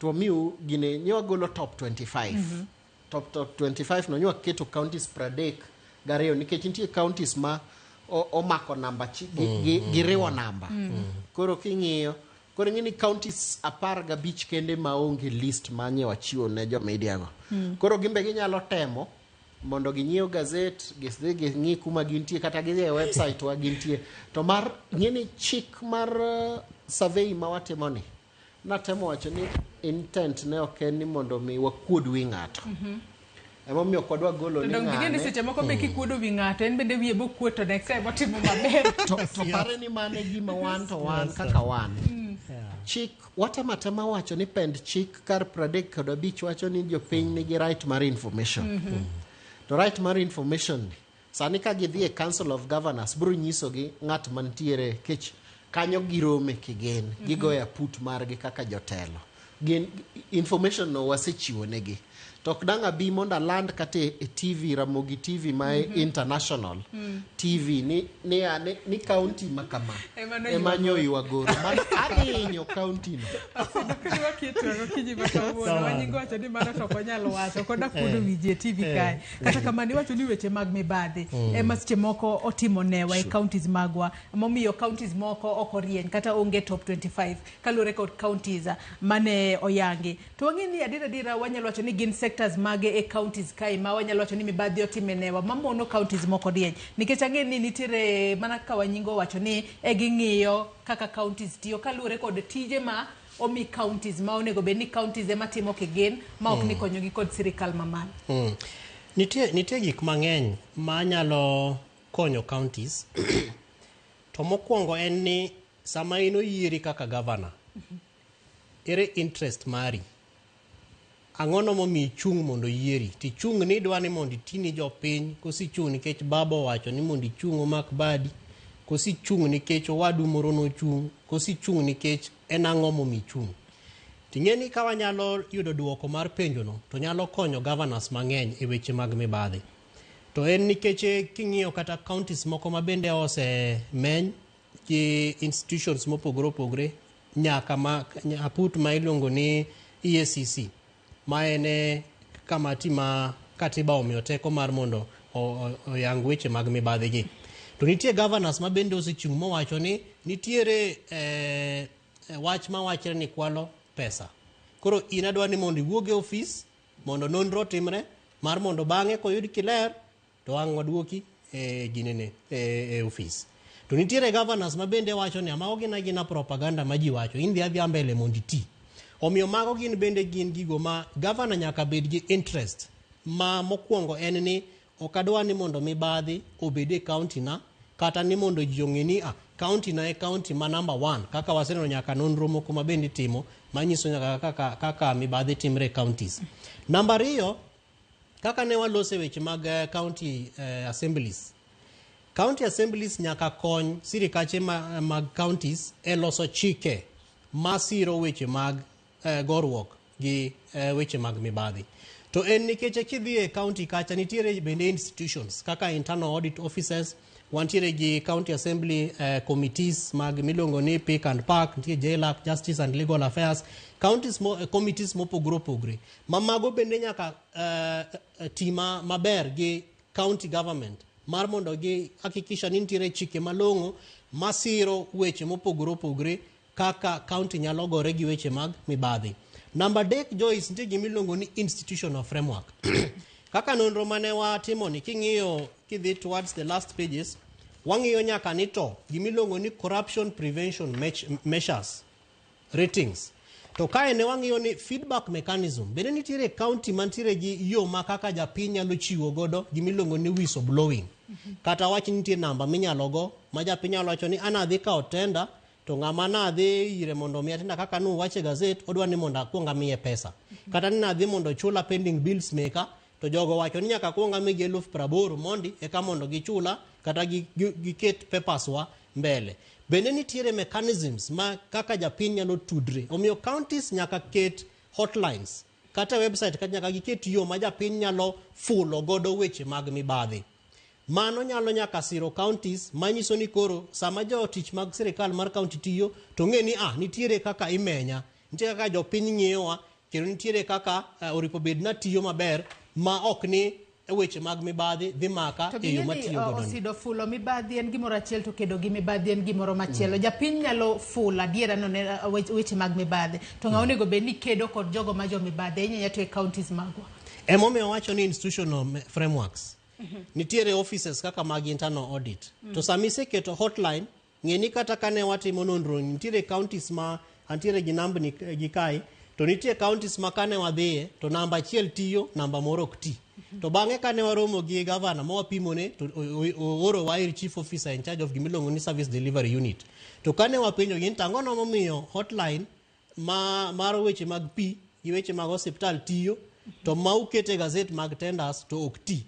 Speaker 1: to wamiu gine nye wagolo top 25. Top 25 no nye waketo counties 32 nikech nitie counties ma omako namba giriwo namba. Koro king'iyo koro ing'e ni counties 15 kende maonge list manye wachiwo ne jo media go. Koro gimbe ginyalo temo mondo ginyiew gazet, gidhi ging'i kuma gintie kata gidhi e website wa gintie. To mar ng'e ni chik mar survey ma watimo ni natemo wacho ni intent ne ok en ni mondo mi wakuod wi ng'ato. Emomiyo ok wadwa golo ni
Speaker 32: Dong ging'e ni
Speaker 1: ng'ane.
Speaker 32: seche moko be kikuodo wi ng'ato en bende wiye bokuot to next time otimo maber.
Speaker 1: To pare ni mano e gima wan to wan kaka wan. Chik watemo atema wacho ni pend chik kar 35 wacho ni jopiny nigi right mar information. To right mar information ni sani ka gidhi e Council of Governors biro nyisogi ng'at mantiere kech kanyo girome kigen gigoyo aput margi kaka jotelo. Gin information no wasechiwo negi. To ok dang' abi mondo aland kata e TV Ramogi TV ma international TV ni county ma kama ema nyoywagoro mano adhi hinyo county no.
Speaker 32: Waketwago kinyi ma kawuono wanyingo wacho ni mano to ok onyal wacho koda kuodo wi ji e TV kae. Kata kamano iwacho ni weche mag mibadhi ema seche moko otimo newa e counties magwa momiyo counties moko ok orieny kata onge top 25 kaluwore kod counties mane oyangi. To wang'e ni adier adiera wanyalo wacho ni gin sectors mage e counties kae ma wanyalo wacho ni mibadhi otime newa mamono counties moko rieny nikech ang'e ni nitiere mana kaka wanyingo wacho ni e ging'iyo kaka counties tiyo kaluwore kod tije ma omi counties ma onego bed ni counties ema timo kigin ma ok ni konyogi kod sirikal mamalo.
Speaker 2: Nitie gik mang'eny ma nyalo konyo counties. To mokwongo en ni sama in oyieri kaka governor, ere interest mari? Ang'ono momiyo ichung' mondo oyieri? Tichung' ni idwa ni mondo iti ni jopiny, koso ichung' nikech baba owacho ni mondo ichung' omak badi, koso ichung' nikech owadu moro nochung', koso ichung' nikech en ang'o momiyo ichung'? Ting'e ni ka wanyalo yudo duoko mar penjono, to nyalo konyo governors mang'eny e weche mag mibadhi. To en nikech king'iyo kata counties moko ma bende osemeny gi institutions mopogore opogore nyaka ma aput ma iluongo ni EACC ma en kamati ma katiba omiyo teko mar mondo oyang weche mag mibadhi gi. To nitie governors ma bende osechung' mowacho ni nitiere wach mawachre ni kwalo pesa. Koro in adwa ni mondo iwuog e ofis mondo nonro otimre mar mondo bang'e koyud kiler to ang' waduoki e ginene e ofis. To nitiere governors ma bende wacho ni mago gin agina propaganda ma ji wacho, in dhi adhiya mbele mondo iti. Omiyo mago gin bende gin gigo ma governor nyaka bed gi interest ma mokwongo en ni ok adwa ni mondo mibadhi obed e county na kata ni mondo ji ong'e ni county na e county ma number 1 kaka waseneno nyaka nonro moko ma bende itimo manyiso nyaka kaka mibadhi timre e counties. Namba 2, kaka ne walose weche mag county assemblies. County assemblies nyaka kony sirikache mag counties e loso chike masiro weche mag goruok gi weche mag mibadhi. To en nikech kidhi e county kacha nitiere bende institutions kaka internal audit officers, wantiere gi county assembly committees mag miluongo ni Pick and Pack, nitie JLAC, Justice and Legal Affairs, counties committees mopogore opogore. Ma mago bende nyaka tima maber gi county government mar mondo gi hakikisha ni nitiere chike malong'o masiro weche mopogore opogore kaka county nyalo gore gi weche mag mibadhi. Namba 3, Joyce, nitie gima iluongo ni institutional framework. Kaka nonro mane watimo ni king'iyo kidhi towards the last pages, wang'iyo nyaka ni to gima iluongo ni corruption prevention measures ratings. To kae ne wang'iyo ni feedback mechanism, bende nitiere county mantiere gi yo ma kaka japiny nyalo chiwo godo gima iluongo ni whistleblowing. Kata wach nitie namba minyalo go ma japiny nyalo wacho ni an adhi kawo tender To ng'ama nadhi ire mondo omiya tinda kaka nuwacho e gazet, odwa ni mondo akwong amiye pesa. Kata ni nadhi mondo ochula pending bills meka, to jogo wacho ni nyaka akwong amigi 80,000 mondi eka mondo gichula kata giket papers wa mbele. Bende nitiere mechanisms ma kaka japiny nyalo tudre. Omiyo counties nyaka ket hotlines kata e website kata nyaka giket yo ma japiny nyalo fulo godo weche mag mibadhi. Mano nyalo nyaka siro counties manyiso ni koro sama jotich mag sirikal mar county tiyo to ng'e ni nitiere kaka imenya, nitie kaka jopiny ng'iyowa, kendo nitiere kaka oripo bed na tiyo maber ma ok ni weche mag mibadhi dhi maka
Speaker 32: To
Speaker 2: e yo
Speaker 32: ging'e ni
Speaker 2: matiyo godo ni.
Speaker 32: Osido fulo mibadhi en gimoro achiel to kedo gi mibadhi en gimoro machielo. Japiny nyalo fulo adiera no ne weche mag mibadhi. To ng'a onego bed ni kedo kod jogo ma jo mibadhi ahinya ahinya to e counties magwa.
Speaker 2: Emomiyo wacho ni institutional frameworks. Nitiere offices kaka mag internal audit. To sama iseketo hotline, ng'e ni kata kane watimo nonro nitiere counties ma antiere gi nambni gi kae, to nitie counties ma kane wadhiye to namba achiel tiyo, namba moro ok ti. To bang'e kane waromo gi gavana ma wapimone to oorowa ir chief officer in charge of gimiluongo ni service delivery unit. To kane wapenjo gi ni to ang'o momiyo hotline ma mar weche mag pi gi weche mag osiptal tiyo to ma ukete gazet mag tenders to ok ti.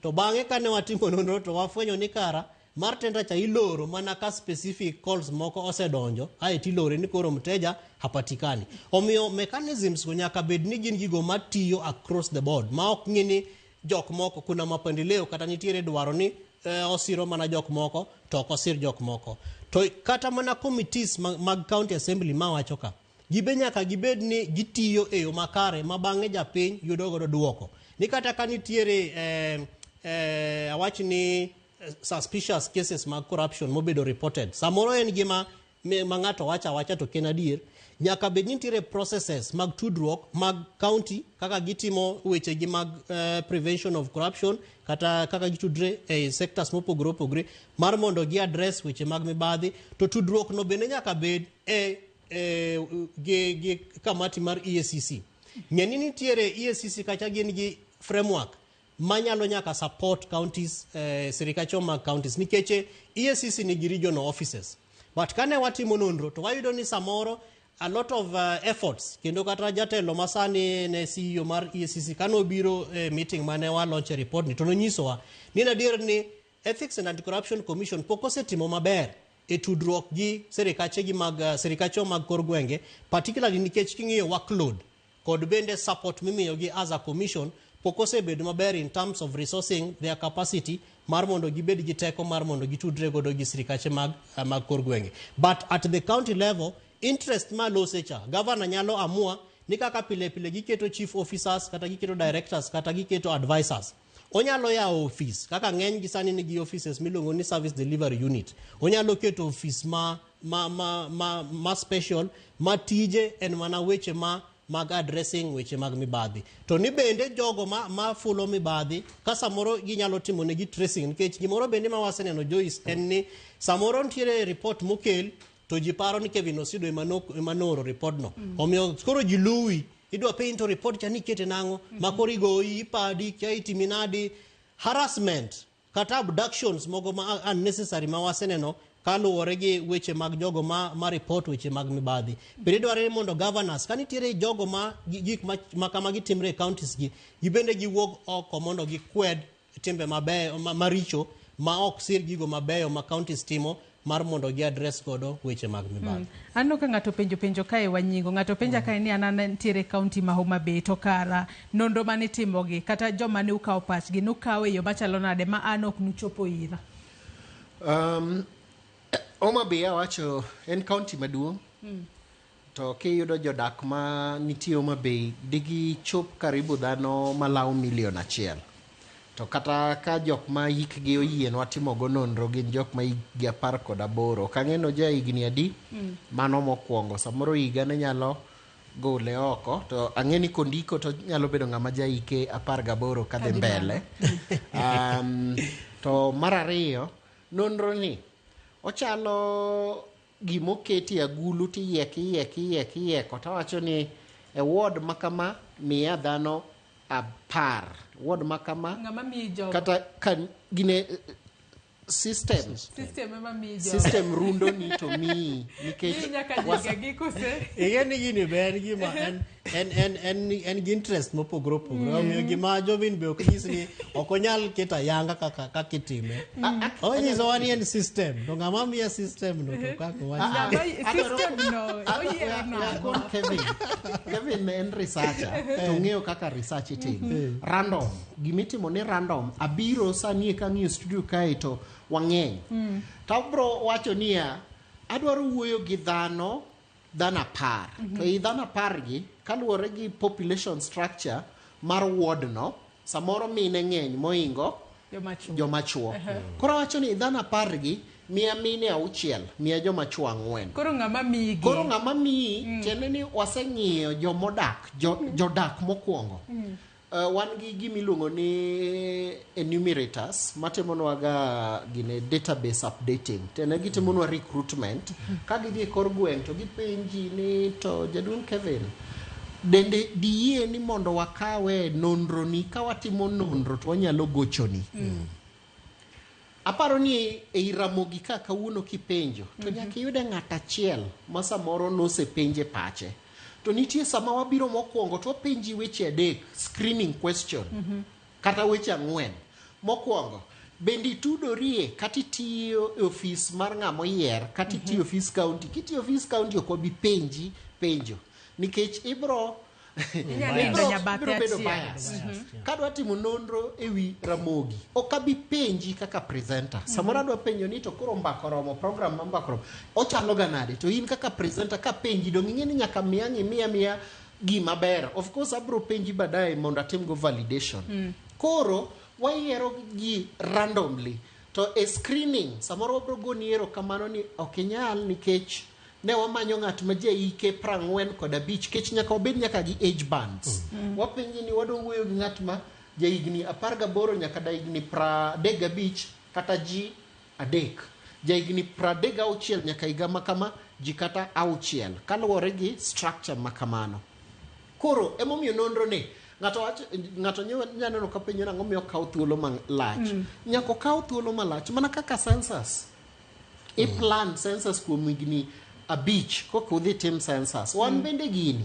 Speaker 2: To bang'e kane watimo nonro to wafwenyo ni kara mar tender cha iloro mana ka specific calls moko osedonjo ae tilore ni koro mteja hapatikani. Omiyo mechanisms go nyaka bed ni gin gigo matiyo across the board ma ok ng'i ni jok moko kuna mapendeleo kata nitiere dwaro ni osiro mana jok moko to ok osir jok moko. To kata mana committees mag county assembly mawacho ka gibe nyaka gibed ni gitiyo e yo makare ma bang'e japiny yudo godo duoko. Ni kata ka nitiere awach ni suspicious cases mag corruption mobedo reported, samoro en gima ma ng'ato wacho awacha to ok en adier, nyaka bed ni nitiere processes mag tudruok mag county kaka gitimo wechegi mag prevention of corruption kata kaka gitudre e sectors mopogore opogore mar mondo gi address weche mag mibadhi. To tudruok no bende nyaka bed e gi kamati mar EACC. Ng'e ni nitiere EACC kacha gin gi framework manyalo nyaka support counties, sirikacho mag counties nikech EACC nigi regional offices. But kane watimo nonro to wayudo ni samoro a lot of efforts kendo kata jatelo masani ne CEO mar EACC kane obiro e meeting mane wa launch e report ni to nonyisowa ni en adier ni Ethics and Anti-Corruption Commission pok osetimo maber e tudruok gi sirikache gi mag sirikacho mag kor gwenge, particularly nikech king'iyo workload kod bende support mimiyogi as a commission pok osebedo maber in terms of resourcing their capacity mar mondo gibed gi teko mar mondo gitudre godo gi sirikache mag kor gwenge. But at the county level, interest ma lose cha, governor nyalo amua ni kaka pile pile giketo chief officers kata giketo directors kata giketo advisors. Onyalo yawo office kaka ng'eny gi sani nigi offices miluongo ni service delivery unit. Onyalo keto office ma special ma tije en mana weche ma mag addressing weche mag mibadhi. To ni bende jogo ma fulo mibadhi ka samoro ginyalo timo negi tracing, nikech gimoro bende ma waseneno Joyce en ni samoro nitiere report mokel to ji paro ni Kevin Osido ema nooro report no. Omiyo koro ji luwi, idwa penj to report cha ni ikete nang'o, ma koro igoyi, ipadi, kia itimi nadi, harassment kata abductions moko ma unnecessary ma waseneno kaluwore gi weche mag jogo ma report weche mag mibadhi. Bende dwarore ni mondo governors, ka nitiere jogo ma gik ma kamagi timre e counties gi, gibende giwuog oko mondo gikwed timbe mabeyo, maricho ma ok sir gigo mabeyo ma counties timo mar mondo gi address godo weche mag mibadhi.
Speaker 32: Aneno ka ng'ato penjo penjo kae wanyingo. Ng'ato penja kae ni an nitiere county ma Homa Bay to kara nonro mane itimogi kata joma ne ukawo pachgi nukawo e yo machalo nade ma an ok nuchopo ira?
Speaker 1: Homa Bay awacho en county maduong'. To kiyudo jodak ma nitie Homa Bay digichop karibu dhano malawo milion 1. To kata ka jok ma hikgi oyienwa timogo nonro gin jok ma hikgi 18. Ok ang'e ni ja higni adi, mano mokwongo. Samoro higa ne nyalo gole oko, to ang'e ni kondiko to nyalo bedo ng'ama ja hike 18 kadhi
Speaker 32: Kadhi
Speaker 1: mbele. To mar ariyo, nonro ni ochalo gimoketi e agulu tiyieko, iyieko, iyieko, iyieko. Tawacho ni e ward ma kama miya dhano 10. Ward ma kama
Speaker 32: Ng'ama miyi jogo?
Speaker 1: Kata ka gine System.
Speaker 32: System ema miyi jo.
Speaker 1: System rundo ni to miyi nikech
Speaker 32: Miyi nyaka jiga gi kose.
Speaker 2: Ing'e ni gini be en gima en gi interest mopogore opogore. Omiyo gima Jovin be ok nyis ni ok onyal keto ayanga kaka itime. Onyisowa ni en system. To ng'ama miye system no to kaka wach.
Speaker 32: System no oyiero nang'o?
Speaker 1: Kevin en researcher to ong'eyo kaka research itimo. Random. Gimitimo ni random. Abiro sani eka ang'iyo studio kae to wang'eny. To abro wacho niya, adwaro wuoyo gi dhano 10. To ei dhano 10 gi, kaluwore gi population structure mar ward no, samoro mine ng'eny moingo joma chuo. Koro awacho ni dhano 10 gi, miya mine 6, miya joma chuo 4.
Speaker 32: Koro ng'ama miyi gi.
Speaker 1: Koro ng'ama miyi, tiende ni waseng'iyo jomodak, jodak mokwongo. Wan gi gima iluongo ni enumerators matimonwaga gine database updating. Tene gitimonwa recruitment. Ka gidhi e kor gweng' to gipenji ni to jaduong' Kevin, bende diyie ni mondo wakawe nonro ni? Ka watimo nonro to wanyalo gochoni. Aparo ni ei Ramogi ka kawuono kipenjo to nyaka iyude ng'at achiel ma samoro nosepenje pache. To nitie sama wabiro mokwongo to wapenji weche 3, screening question, kata weche 4. Mokwongo, bende itudorie kata itiyo e ofis mar ng'ama oyier, kata itiyo e ofis county. Kitiyo e ofis county ok wabi penji penjo nikech ibro ibro bedo bias. Kadwa timo nonro ewi Ramogi, ok abi penji kaka presenter. Samoro adwa penjo ni to koro Mbaka Oromo, program ma Mbaka Oromo ochalo ga nade? To in kaka presenter ka penji dong ing'e ni nyaka miya ng'i miya gima ber. Of course abro penji baadaye mondo atimgo validation. Koro wayiero ji randomly. To e screening samoro wabro goni erokamano ni ok inyal nikech ne wamanyo ng'at ma jaike 45 kech nyaka wabed nyaka gi age bands. Wapenji ni wadwa wuoyo gi ng'at ma jahigni 18 nyaka higni 35 kata ji 3. Jahigni 36 nyaka higa makama ji kata 6 kaluwore gi structure makamano. Koro emomiyo nonro ni ng'ato nyaneno ka penjo nang'o miyo okaw thuolo malach. Nyaka okaw thuolo malach mana kaka census. I plan census kuom higni 5 koka udhi tim census. Wan bende gini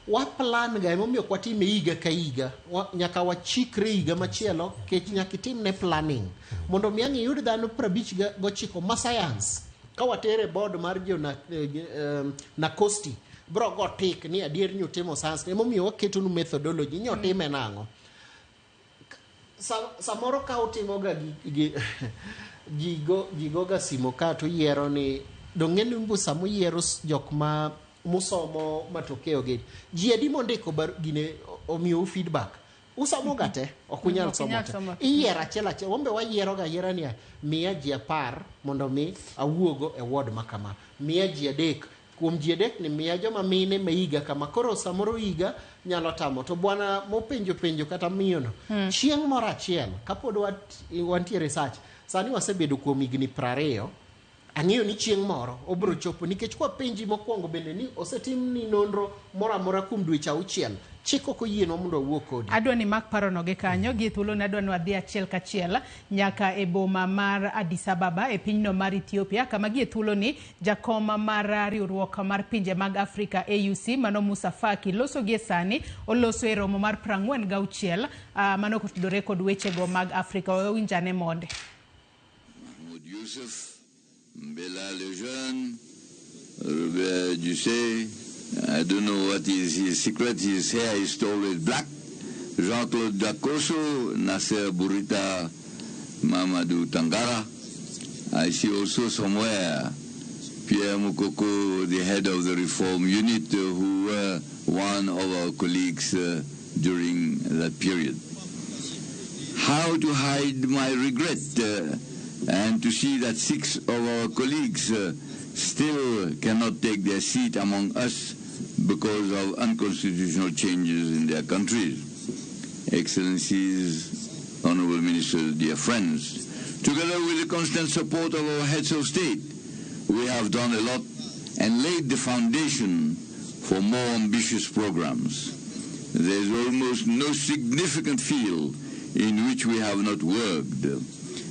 Speaker 1: wa plan ga emomiyo ok watime higa ka higa. Nyaka wachikre higa machielo kech nyaka itimne planning mondo mi ang' iyud dhano 59 ma science. Ka watere board mar jo Nakosti bro go tik ni adier ni utimo science. Emomiyo waketonu methodology ni otime nang'o. Samoro ka utimoga ji goga simo ka to yiero ni dong'e ni mbu sama uyiero jok ma musomo matokeo gi ji adi mondiko gine omiyou feedback. Usomo ga te, ok unyal somo te. Iyiero achiel achiel. Wambe wayiero ga yiera niya, miya ji 10 mondo mi awuogo e ward ma kama. Miya ji 3. Kuom ji 3 ni miya joma mine ma higa kama. Koro samoro higa nyalo tamo. To bwana mopenjo penjo kata miyono, chieng' moro achiel kapod wantie research, sani wasebedo kuom higni 20. Ang'eyo ni chieng' moro obro chopo nikech kwa penji mokwongo bende ni osetim ni nonro moro amora kuom dweche 6. Chik ok oyienwa mondo wawuo kodi.
Speaker 32: Adwa ni mak parono gi kanyo gi thuolo ne adwa ni wadhi achiel kachiel nyaka e boma mar Addis Ababa e pinyno mar Ethiopia kama gie thuolo ni jakom mar riwruok mar pinje mag Afrika AUC mano Musa Faki loso gie sani oloso e romo mar 46 mano kotudore kod wechego mag Afrika. Wawinjane monde.
Speaker 9: Mahmoud Yusuf Mbela Lejeune, Robert Ducey, I don't know what is his secret, his hair is always black. Jean-Claude Dakoso, Nasser Bourita, Mamadou Tangara. I see also somewhere Pierre Mukoko, the head of the reform unit, who were one of our colleagues during that period. How to hide my regret and to see that 6 of our colleagues still cannot take their seat among us because of unconstitutional changes in their countries. Excellencies, Honorable Ministers, dear friends, together with the constant support of our heads of state, we have done a lot and laid the foundation for more ambitious programs. There is almost no significant field in which we have not worked.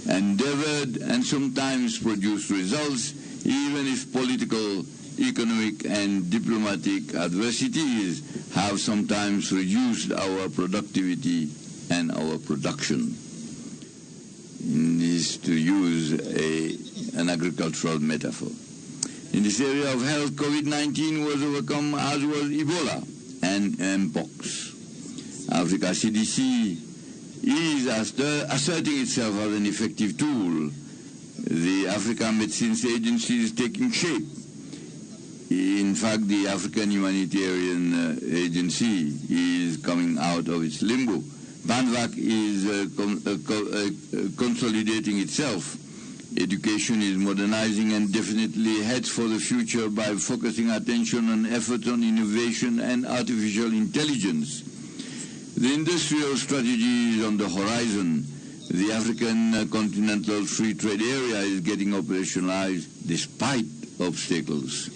Speaker 9: endeavored and sometimes produced results, even if political, economic, and diplomatic adversities have sometimes reduced our productivity and our production. Is to use an agricultural metaphor. In this area of health, COVID-19 was overcome, as was Ebola and Mpox. Africa CDC is asserting itself as an effective tool. The Africa Medicines Agency is taking shape. In fact, the African Humanitarian Agency is coming out of its limbo. PANVAC is consolidating itself. Education is modernizing and definitely heads for the future by focusing attention on efforts on innovation and artificial intelligence. The industrial strategy is on the horizon. The African Continental Free Trade Area is getting operationalized despite obstacles.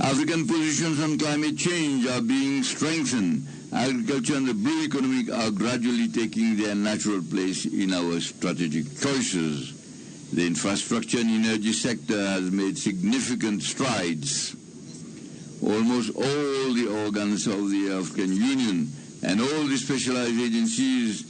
Speaker 9: African positions on climate change are being strengthened. Agriculture and the blue economy are gradually taking their natural place in our strategic choices. The infrastructure and energy sector has made significant strides. Almost all the organs of the African Union and all the specialized agencies,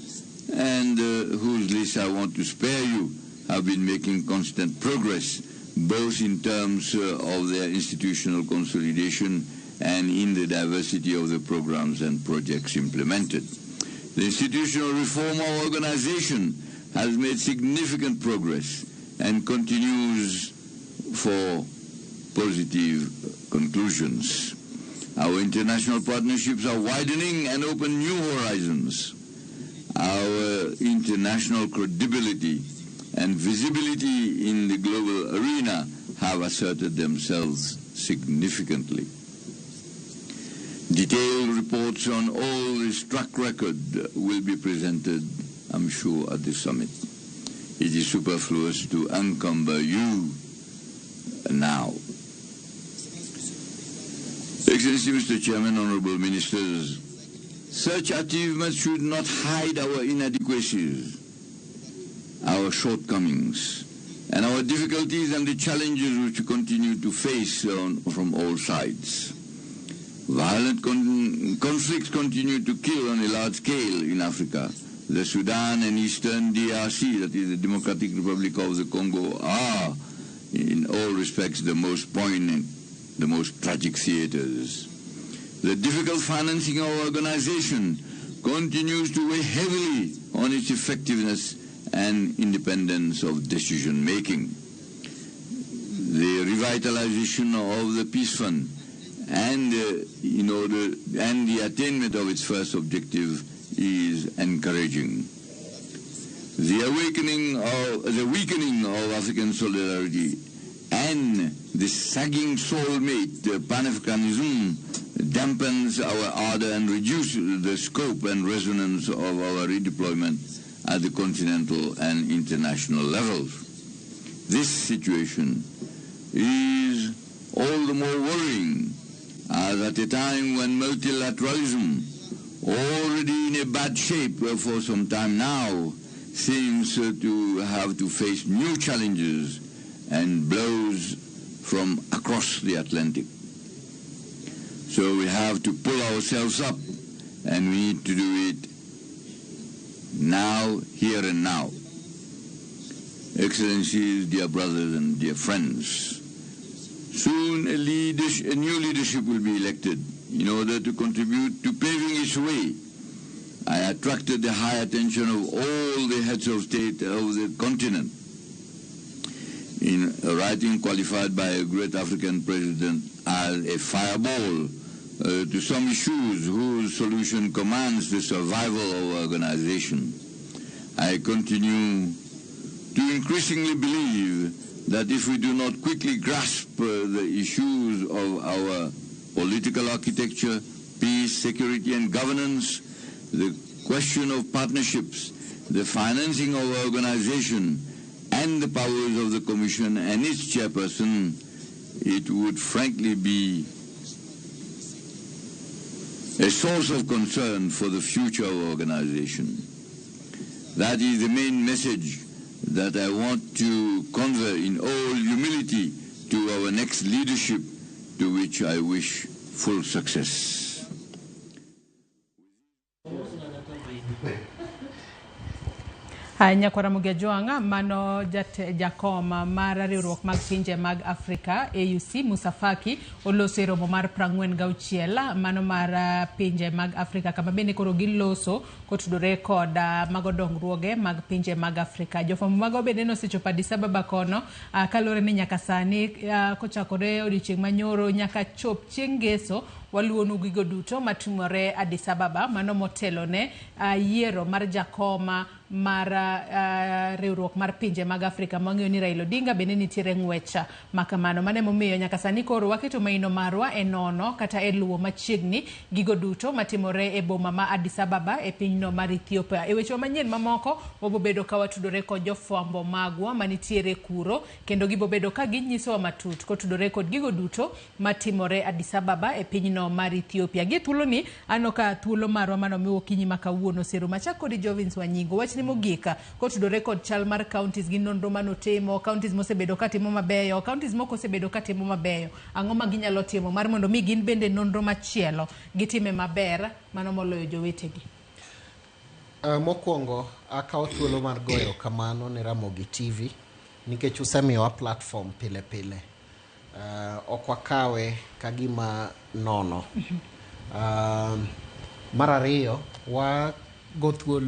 Speaker 9: and whose list I want to spare you, have been making constant progress, both in terms of their institutional consolidation and in the diversity of the programs and projects implemented. The institutional reform of our organization has made significant progress and continues for positive conclusions. Our international partnerships are widening and open new horizons. Our international credibility and visibility in the global arena have asserted themselves significantly. Detailed reports on all this track record will be presented, I'm sure, at the summit. It is superfluous to encumber you now. Excellency, Mr. Chairman, Honorable Ministers, such achievements should not hide our inadequacies, our shortcomings, and our difficulties and the challenges which we continue to face from all sides. Violent conflicts continue to kill on a large scale in Africa. The Sudan and Eastern DRC, that is the Democratic Republic of the Congo, are in all respects the most poignant, the most tragic theaters. The difficult financing of our organization continues to weigh heavily on its effectiveness and independence of decision-making. The revitalization of the Peace Fund and the attainment of its first objective is encouraging. The weakening of African solidarity and the sagging soulmate, Pan-Africanism, dampens our ardor and reduces the scope and resonance of our redeployment at the continental and international levels. This situation is all the more worrying as at a time when multilateralism, already in a bad shape for some time now, seems to have to face new challenges and blows from across the Atlantic. So we have to pull ourselves up, and we need to do it now, here and now. Excellencies, dear brothers and dear friends, soon a new leadership will be elected in order to contribute to paving its way. I attracted the high attention of all the heads of state of the continent in a writing qualified by a great African president as a fireball to some issues whose solution commands the survival of our organization. I continue to increasingly believe that if we do not quickly grasp the issues of our political architecture, peace, security and governance, the question of partnerships, the financing of our organization, and the powers of the Commission and its chairperson, it would frankly be a source of concern for the future of our organization. That is the main message that I want to convey in all humility to our next leadership, to which I wish full success.
Speaker 32: Nyakwara Ramogi Ajwang', mano jakom mar riwruok mag pinje mag Afrika AUC Musa Faki oloso e romo mar 46 mano mar pinje mag Afrika, kama bende koro giloso kotudore kod mago dongruoge mag pinje mag Afrika. Jofwambo mago bende nosechopo Addis Ababa kono, kaluwore ni nyaka sani, kochakore odiochieng' manyoro nyaka chop chieng' ngeso, waluwonu gigo duto matimore Addis Ababa, mano motelo ne yiero mar jakoma mar riwruok mar pinje mag Afrika mang'eyo ni Raila Odinga bende nitiere ng'wech makamano. Mano emomiyo nyaka sani koro waketo maino marwa e nono kata e luwo machiegni gigo duto matimore e boma ma Addis Ababa e pinyno mar Ethiopia. E weche manyien mamoko wabobedo ka watudore kod jofwambo magwa manitiere kuro, kendo gibobedo ka ginyisowa matut kotudore kod gigo duto matimore Addis Ababa e pinyno mar Ethiopia. Gi thuoloni aneno ka thuolo marwa manomiwa okinyi ma kawuono oserumo. Achak kodi Jovins Wanyingo, wachni mogik kotudore kod chal mar counties gi nonro manotimo, counties mosebedo katimo mabeyo, counties moko osebedo katimo mabeyo, ang'o ma ginyalo timo mar mondo mi gin bende nonro machielo gitime maber mano moloyo jowetegi?
Speaker 1: Mokwongo akawo thuolo mar goyo kamano ne Ramogi TV nikech usemiyowa platform pile pile. Ok wakawe ka gima nono. Mar ariyo,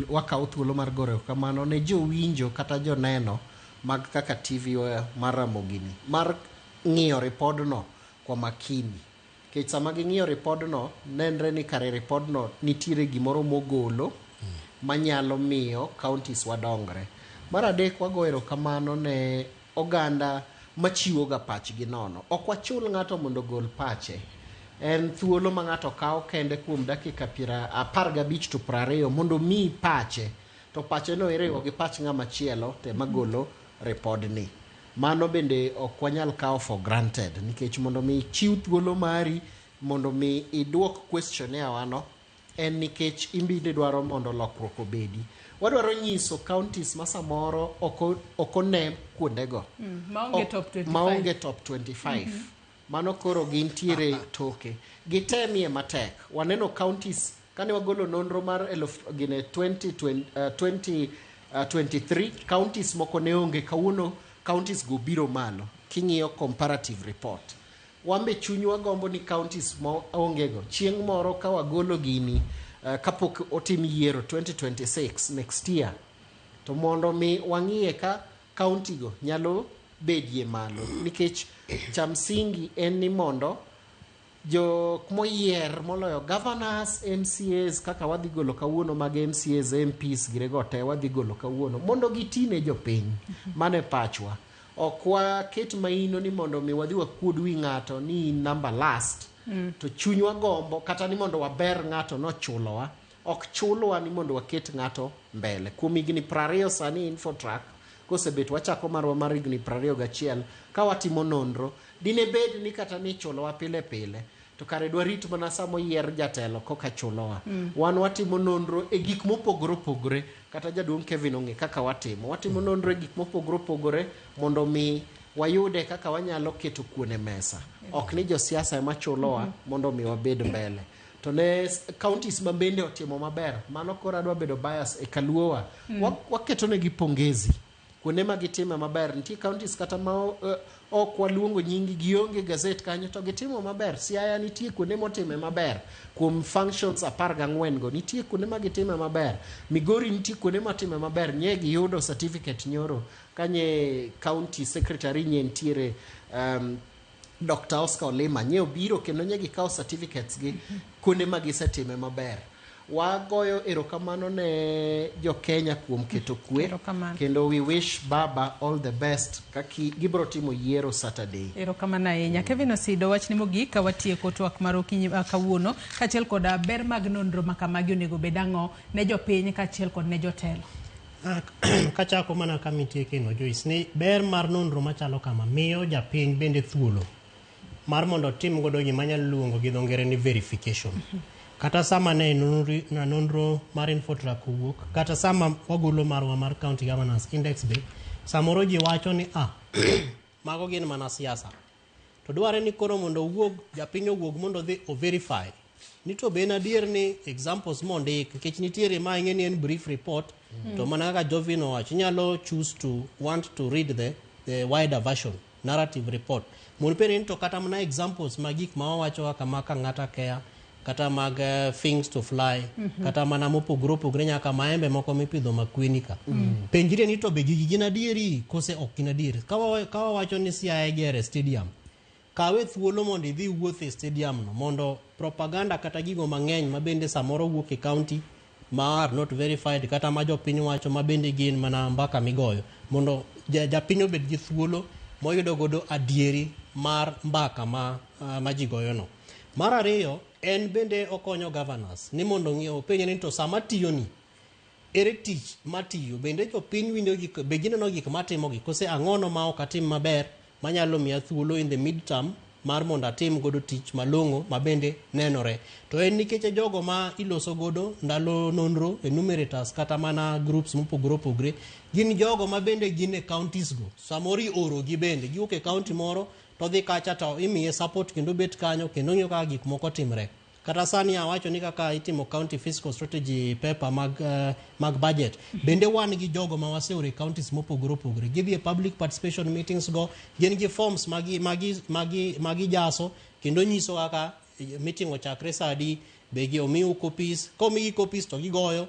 Speaker 1: wakawo thuolo mar goyo kamano ne jowinjo kata joneno mag kaka TV mar Ramogi ni mar ng'iyo ripodno kwa makini. Nikech sama ging'iyo ripodno, nenre ni kare ripodno nitiere gimoro mogolo manyalo miyo counties wadongre. Mar adek, wago erokamano ne oganda machiwo ga pachgi nono. Ok wachul ng'ato mondo ogol pache. En thuolo ma ng'ato kawo kende kuom dakika 15 to 20 mondo omiyi pache. To pache no iriwo gi pach ng'ama chielo to ema golo ripodni. Mano bende ok wanyal kawo for granted, nikech mondo mi ichiw thuolo mari mondo mi iduok questionnaire wano en nikech in bende idwaro mondo lokruok obedi. Wadwaro nyiso counties ma samoro ok one kuondego.
Speaker 32: Maonge top 25.
Speaker 1: Maonge top 25. Mano koro gintiere toke. Gitemie matek. Waneno counties kane wagolo nonro mar 2023, counties moko ne onge, kawuono counties go biro malo king'iyo comparative report. Wambe chunywa gombo ni counties ma onge go chieng' moro ka wagolo gini, kapok otim yiero 2026 next year, to mondo mi wang'iye ka county go nyalo bedie malo, nikech cha msingi en ni mondo jok moyier moloyo governors, MCAs, kaka wadhi golo kawuono mag MCAs, MPs girego te wadhi golo kawuono mondo giti ne jopiny. Mano e pachwa. Ok waket maino ni mondo mi wadhi wakuod wi ng'ato ni in number last, to chunywa gombo kata ni mondo waber ng'ato nochulowa. Ok chulwa ni mondo waket ng'ato mbele. Kuom higni 20 sani Infotrack kosebet wachako marwa mar higni 21 ka watimo nonro, dine bed ni kata ni ichulowa pile pile to kare dwarit mana sama oyier jatelo koka chulowa. Wan watimo nonro e gik mopogore opogore, kata jaduong' Kevin ong'e kaka watimo. Watimo nonro e gik mopogore opogore mondo mi wayude kaka wanyalo keto kuon e mesa. Ok ni josiasa ema chulowa mondo mi wabed mbele. To ne counties ma bende otimo maber, mano koro adwa bedo bias e kaluowa. Waketo negi pongezi kuonde ma gitime maber. Nitie counties kata ma ok waluongo nyingi, gionge gazet kanyo to gitimo maber. Siaya nitie kuonde motime maber kuom functions 14 go, nitie kuonde ma gitime maber. Migori nitie kuonde motime maber, nye giyudo certificate nyoro kanye county secretary nye nitiere, Dr. Oscar Olima nye obiro kendo nye gikawo certificates gi kuonde ma gisetime maber. Wagoyo erokamano ne jo Kenya kuom keto kwe, kendo we wish Baba all the best kaki gibiro timo yiero Saturday.
Speaker 32: Erokamano ahinya. Kevin Osido, wachni mogik ka watieko twak mar okinyi kawuono, kaachiel kod ber mag nonro ma kamagi onego bed ang'o ne jopiny kaachiel kod ne jotelo?
Speaker 2: Kachako mana kama itiekeno, Joyce, ni ber mar nonro machalo kama miyo japiny bende thuolo mar mondo otim godo gima nyalo luongo gi dho ngere ni verification. Kata sama ne nonro mar Infotrack owuok, kata sama wagolo marwa mar County Governance Index be, Samoro ji wacho ni ah, mago gin mana siasa. To dware ni koro mondo owuog, japiny owuog mondo odhi o verify ni to be en adier ni examples mondik nikech nitiere ma ing'e ni en brief report to mana kaka Jovin owacho inyalo choose to want to read the wider version narrative report mondo ipenjri ni to kata mana examples mag gik ma wawacho kaka mag Kang'ata Care kata mag things to fly kata mana mopogore opogore nyaka maembe moko mipidho makweni ka penjri ni to be gigi gin adieri kose ok gin adier ka wawacho ni Siaya gere stadium kawe thuolo mondo idhi wuoth e stadium no mondo propaganda kata gigo mang'eny ma bende samoro wuok e county ma are not verified kata ma jopiny wacho ma bende gin mana mbaka migoyo mondo japiny obed gi thuolo moyudo godo adieri mar mbaka ma ji goyono. Mar ariyo en bende okonyo governors ni mondo ong'e openje ni to sama tiyoni ere tich matiyo bende jopiny winjo gik be gineno gik matimogi kose ang'ono ma ok atim maber manyalo miya thuolo in the midterm mar mondo atim godo tich malong'o ma bende nenore. To en nikech jogo ma iloso godo ndalo nonro enumerators kata mana groups mopogore opogore gin jogo ma bende gin e counties go. Samoro ioro gi bende giwuok e county moro to dhi kacha to imiye support kendo bet kanyo kendo ng'iyo kaka gik moko timre. Kata sani awacho ni kaka itimo county fiscal strategy paper mag budget bende wan gi jogo ma waseoro e counties mopogore opogore gidhi e public participation meetings go gin gi forms magi jaso kendo nyiso kaka meeting ochakre sa adi be gi omiu copies komigi copies to gigoyo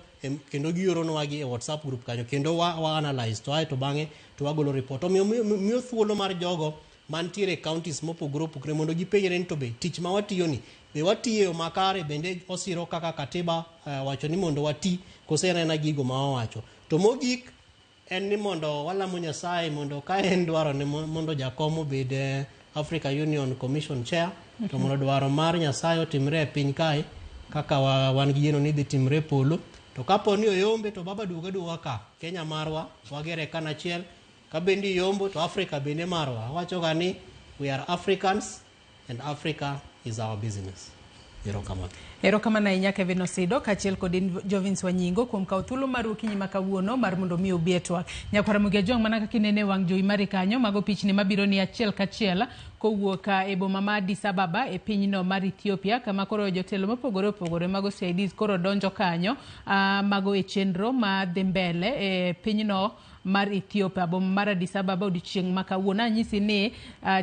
Speaker 2: kendo gioronwa gi e WhatsApp group kanyo kendo wa analyze to ae to bang'e to wagolo report. Omiyo miyo thuolo mar jogo mantiere e counties mopogore opogore mondo gipenjre ni to be tich ma watiyo ni be watiyo e yo makare bende osiro kaka katiba wacho ni mondo wati kose en aena gigo ma wawacho. To mogik en ni mondo walamo Nyasaye mondo ka en dwaro ni mondo jakom obed Africa Union Commission Chair to mondo dwaro mar Nyasaye otimre e piny kae kaka wan gi geno ni dhi timre e polo. To kapo ni oyombe to baba duoga duoga ka Kenya marwa wagere kanachiel ka bende iyombo to Africa bende marwa. Awacho ga ni we are Africans and Africa is our business. Erokamano.
Speaker 32: Erokamano ahinya Kevin Osido kaachiel kod Jovins Wanyingo kuom kawo thuolo mar okinyi ma kawuono mar mondo mi obi e twak. Nyakwar Ramogi Ajwang' mana kaka inene e wang' jowi mari kanyo, mago pichni mabiro ni achiel kachiel kowuok e boma ma Addis Ababa e pinyno mar Ethiopia kama koro jotelo mopogore opogore mago CIDs koro donjo kanyo mago e chenro ma dhi mbele e pinyno mar Ethiopia boma mar Addis Ababa odiochieng' ma kawuono. Anyisi ni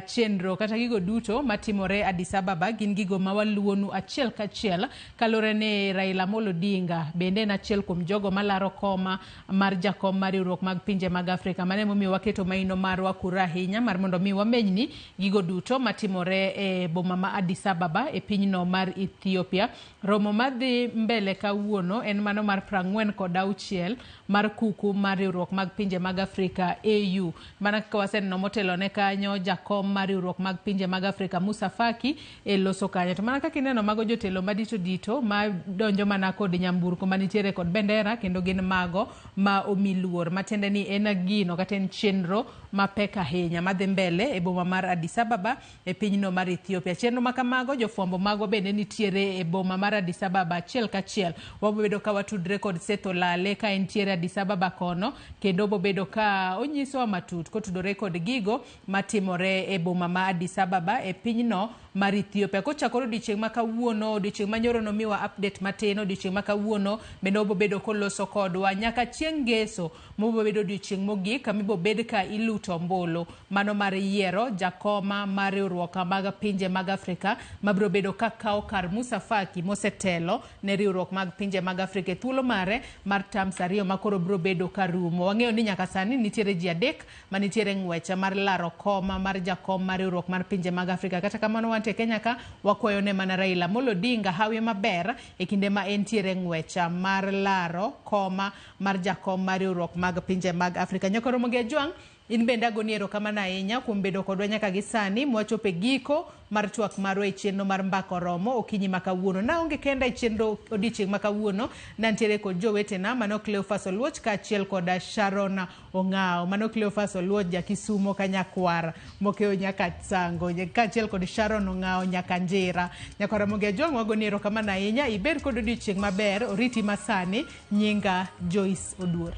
Speaker 32: chenro kata gigo duto matimore Addis Ababa gin gigo ma waluwonu achiel kachiel kaluwore ni Raila Amolo Odinga bende en achiel kuom jogo malaro koma mar jakom mar riwruok mag pinje mag Afrika. Mano emomiyo waketo maino marwa kura ahinya mar mondo mi wamenyni gigo duto matimore e boma ma Addis Ababa e pinyno mar Ethiopia. Romo madhi mbele kawuono en mano mar 46 mar kuku mar riwruok mag pinje mag Afrika AU. Mana kaka waseneno motelo ne kanyo jakom mar riwruok mag pinje mag Afrika Musa Faki e loso kanyo. To mana kaka ineno mago jotelo madito dito ma donjo mana kod nyamburko manitiere kod bendera kendo gin mago ma omi luor. Matiende ni en gino kata en chenro mapek ahinya madhi mbele e boma mar Addis Ababa e pinyno mar Ethiopia. Chenro ma kamago jofwambo magwa bende nitiere e boma mar Addis Ababa achiel kachiel. Wabobedo ka watudre kod Seth Olale ka entiere Addis Ababa kono kendo bobedo ka onyisowa matut kotudore kod gigo matimore e boma ma Addis Ababa e pinyno mar Ethiopia. Kochakore odiochieng' ma kawuono, odiochieng' ma nyoro nomiwa update matin, odiochieng' ma kawuono bende obobedo koloso kodwa nyaka chieng' ngeso mobobedo odiochieng' mogik kama ibobed ka iluto ombulu mano mar yiero jakoma mar riwruok mag pinje mag Afrika mabiro bedo ka kawo kar Musa Faki mosetelo ne riwruok mag pinje mag Afrika e thuolo mare mar terms 2 ma koro biro bedo ka rumo. Wang'eyo ni nyaka sani nitiere ji 3 manitiere ng'wech mar laro koma mar jakom mar riwruok mar pinje mag Afrika. Kata kamano wantie Kenya ka wakwayo ne mana Raila Amolo Odinga hawi maber e kinde ma entiere ng'wech mar laro koma mar jakom mar riwruok mag pinje mag Afrika. Nyaka Ramogi Ajwang', in bende agoni erokamano ahinya kuom bedo kodwa nyaka gi sani mwachopo e giko mar twak marwa e chenro mar Mbaka Oromo okinyi ma kawuono. Naonge kenda e chenro odiochieng' ma kawuono, nantiere kod jowetena mano Cleophas Oluoch kaachiel kod Sharon Ong'ao. Mano Cleophas Oluoch ja Kisumo ka nyakwar mokeyo nyaka Sango, kaachiel kod Sharon Ong'ao nyaka Njira. Nyaka Ramogi Ajwang' wagoni erokamano ahinya, ibed kod odiochieng' maber, oriti masani. Nyinga Joyce Oduor.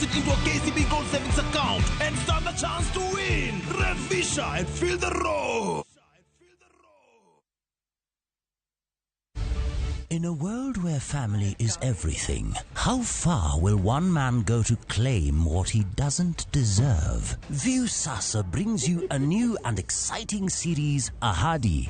Speaker 10: deposit into a KCB Gold Savings account and stand a chance to win. Revisha and feel the roar.
Speaker 11: In a world where family is everything, how far will one man go to claim what he doesn't deserve? Viusasa brings you a new and exciting series, Ahadi.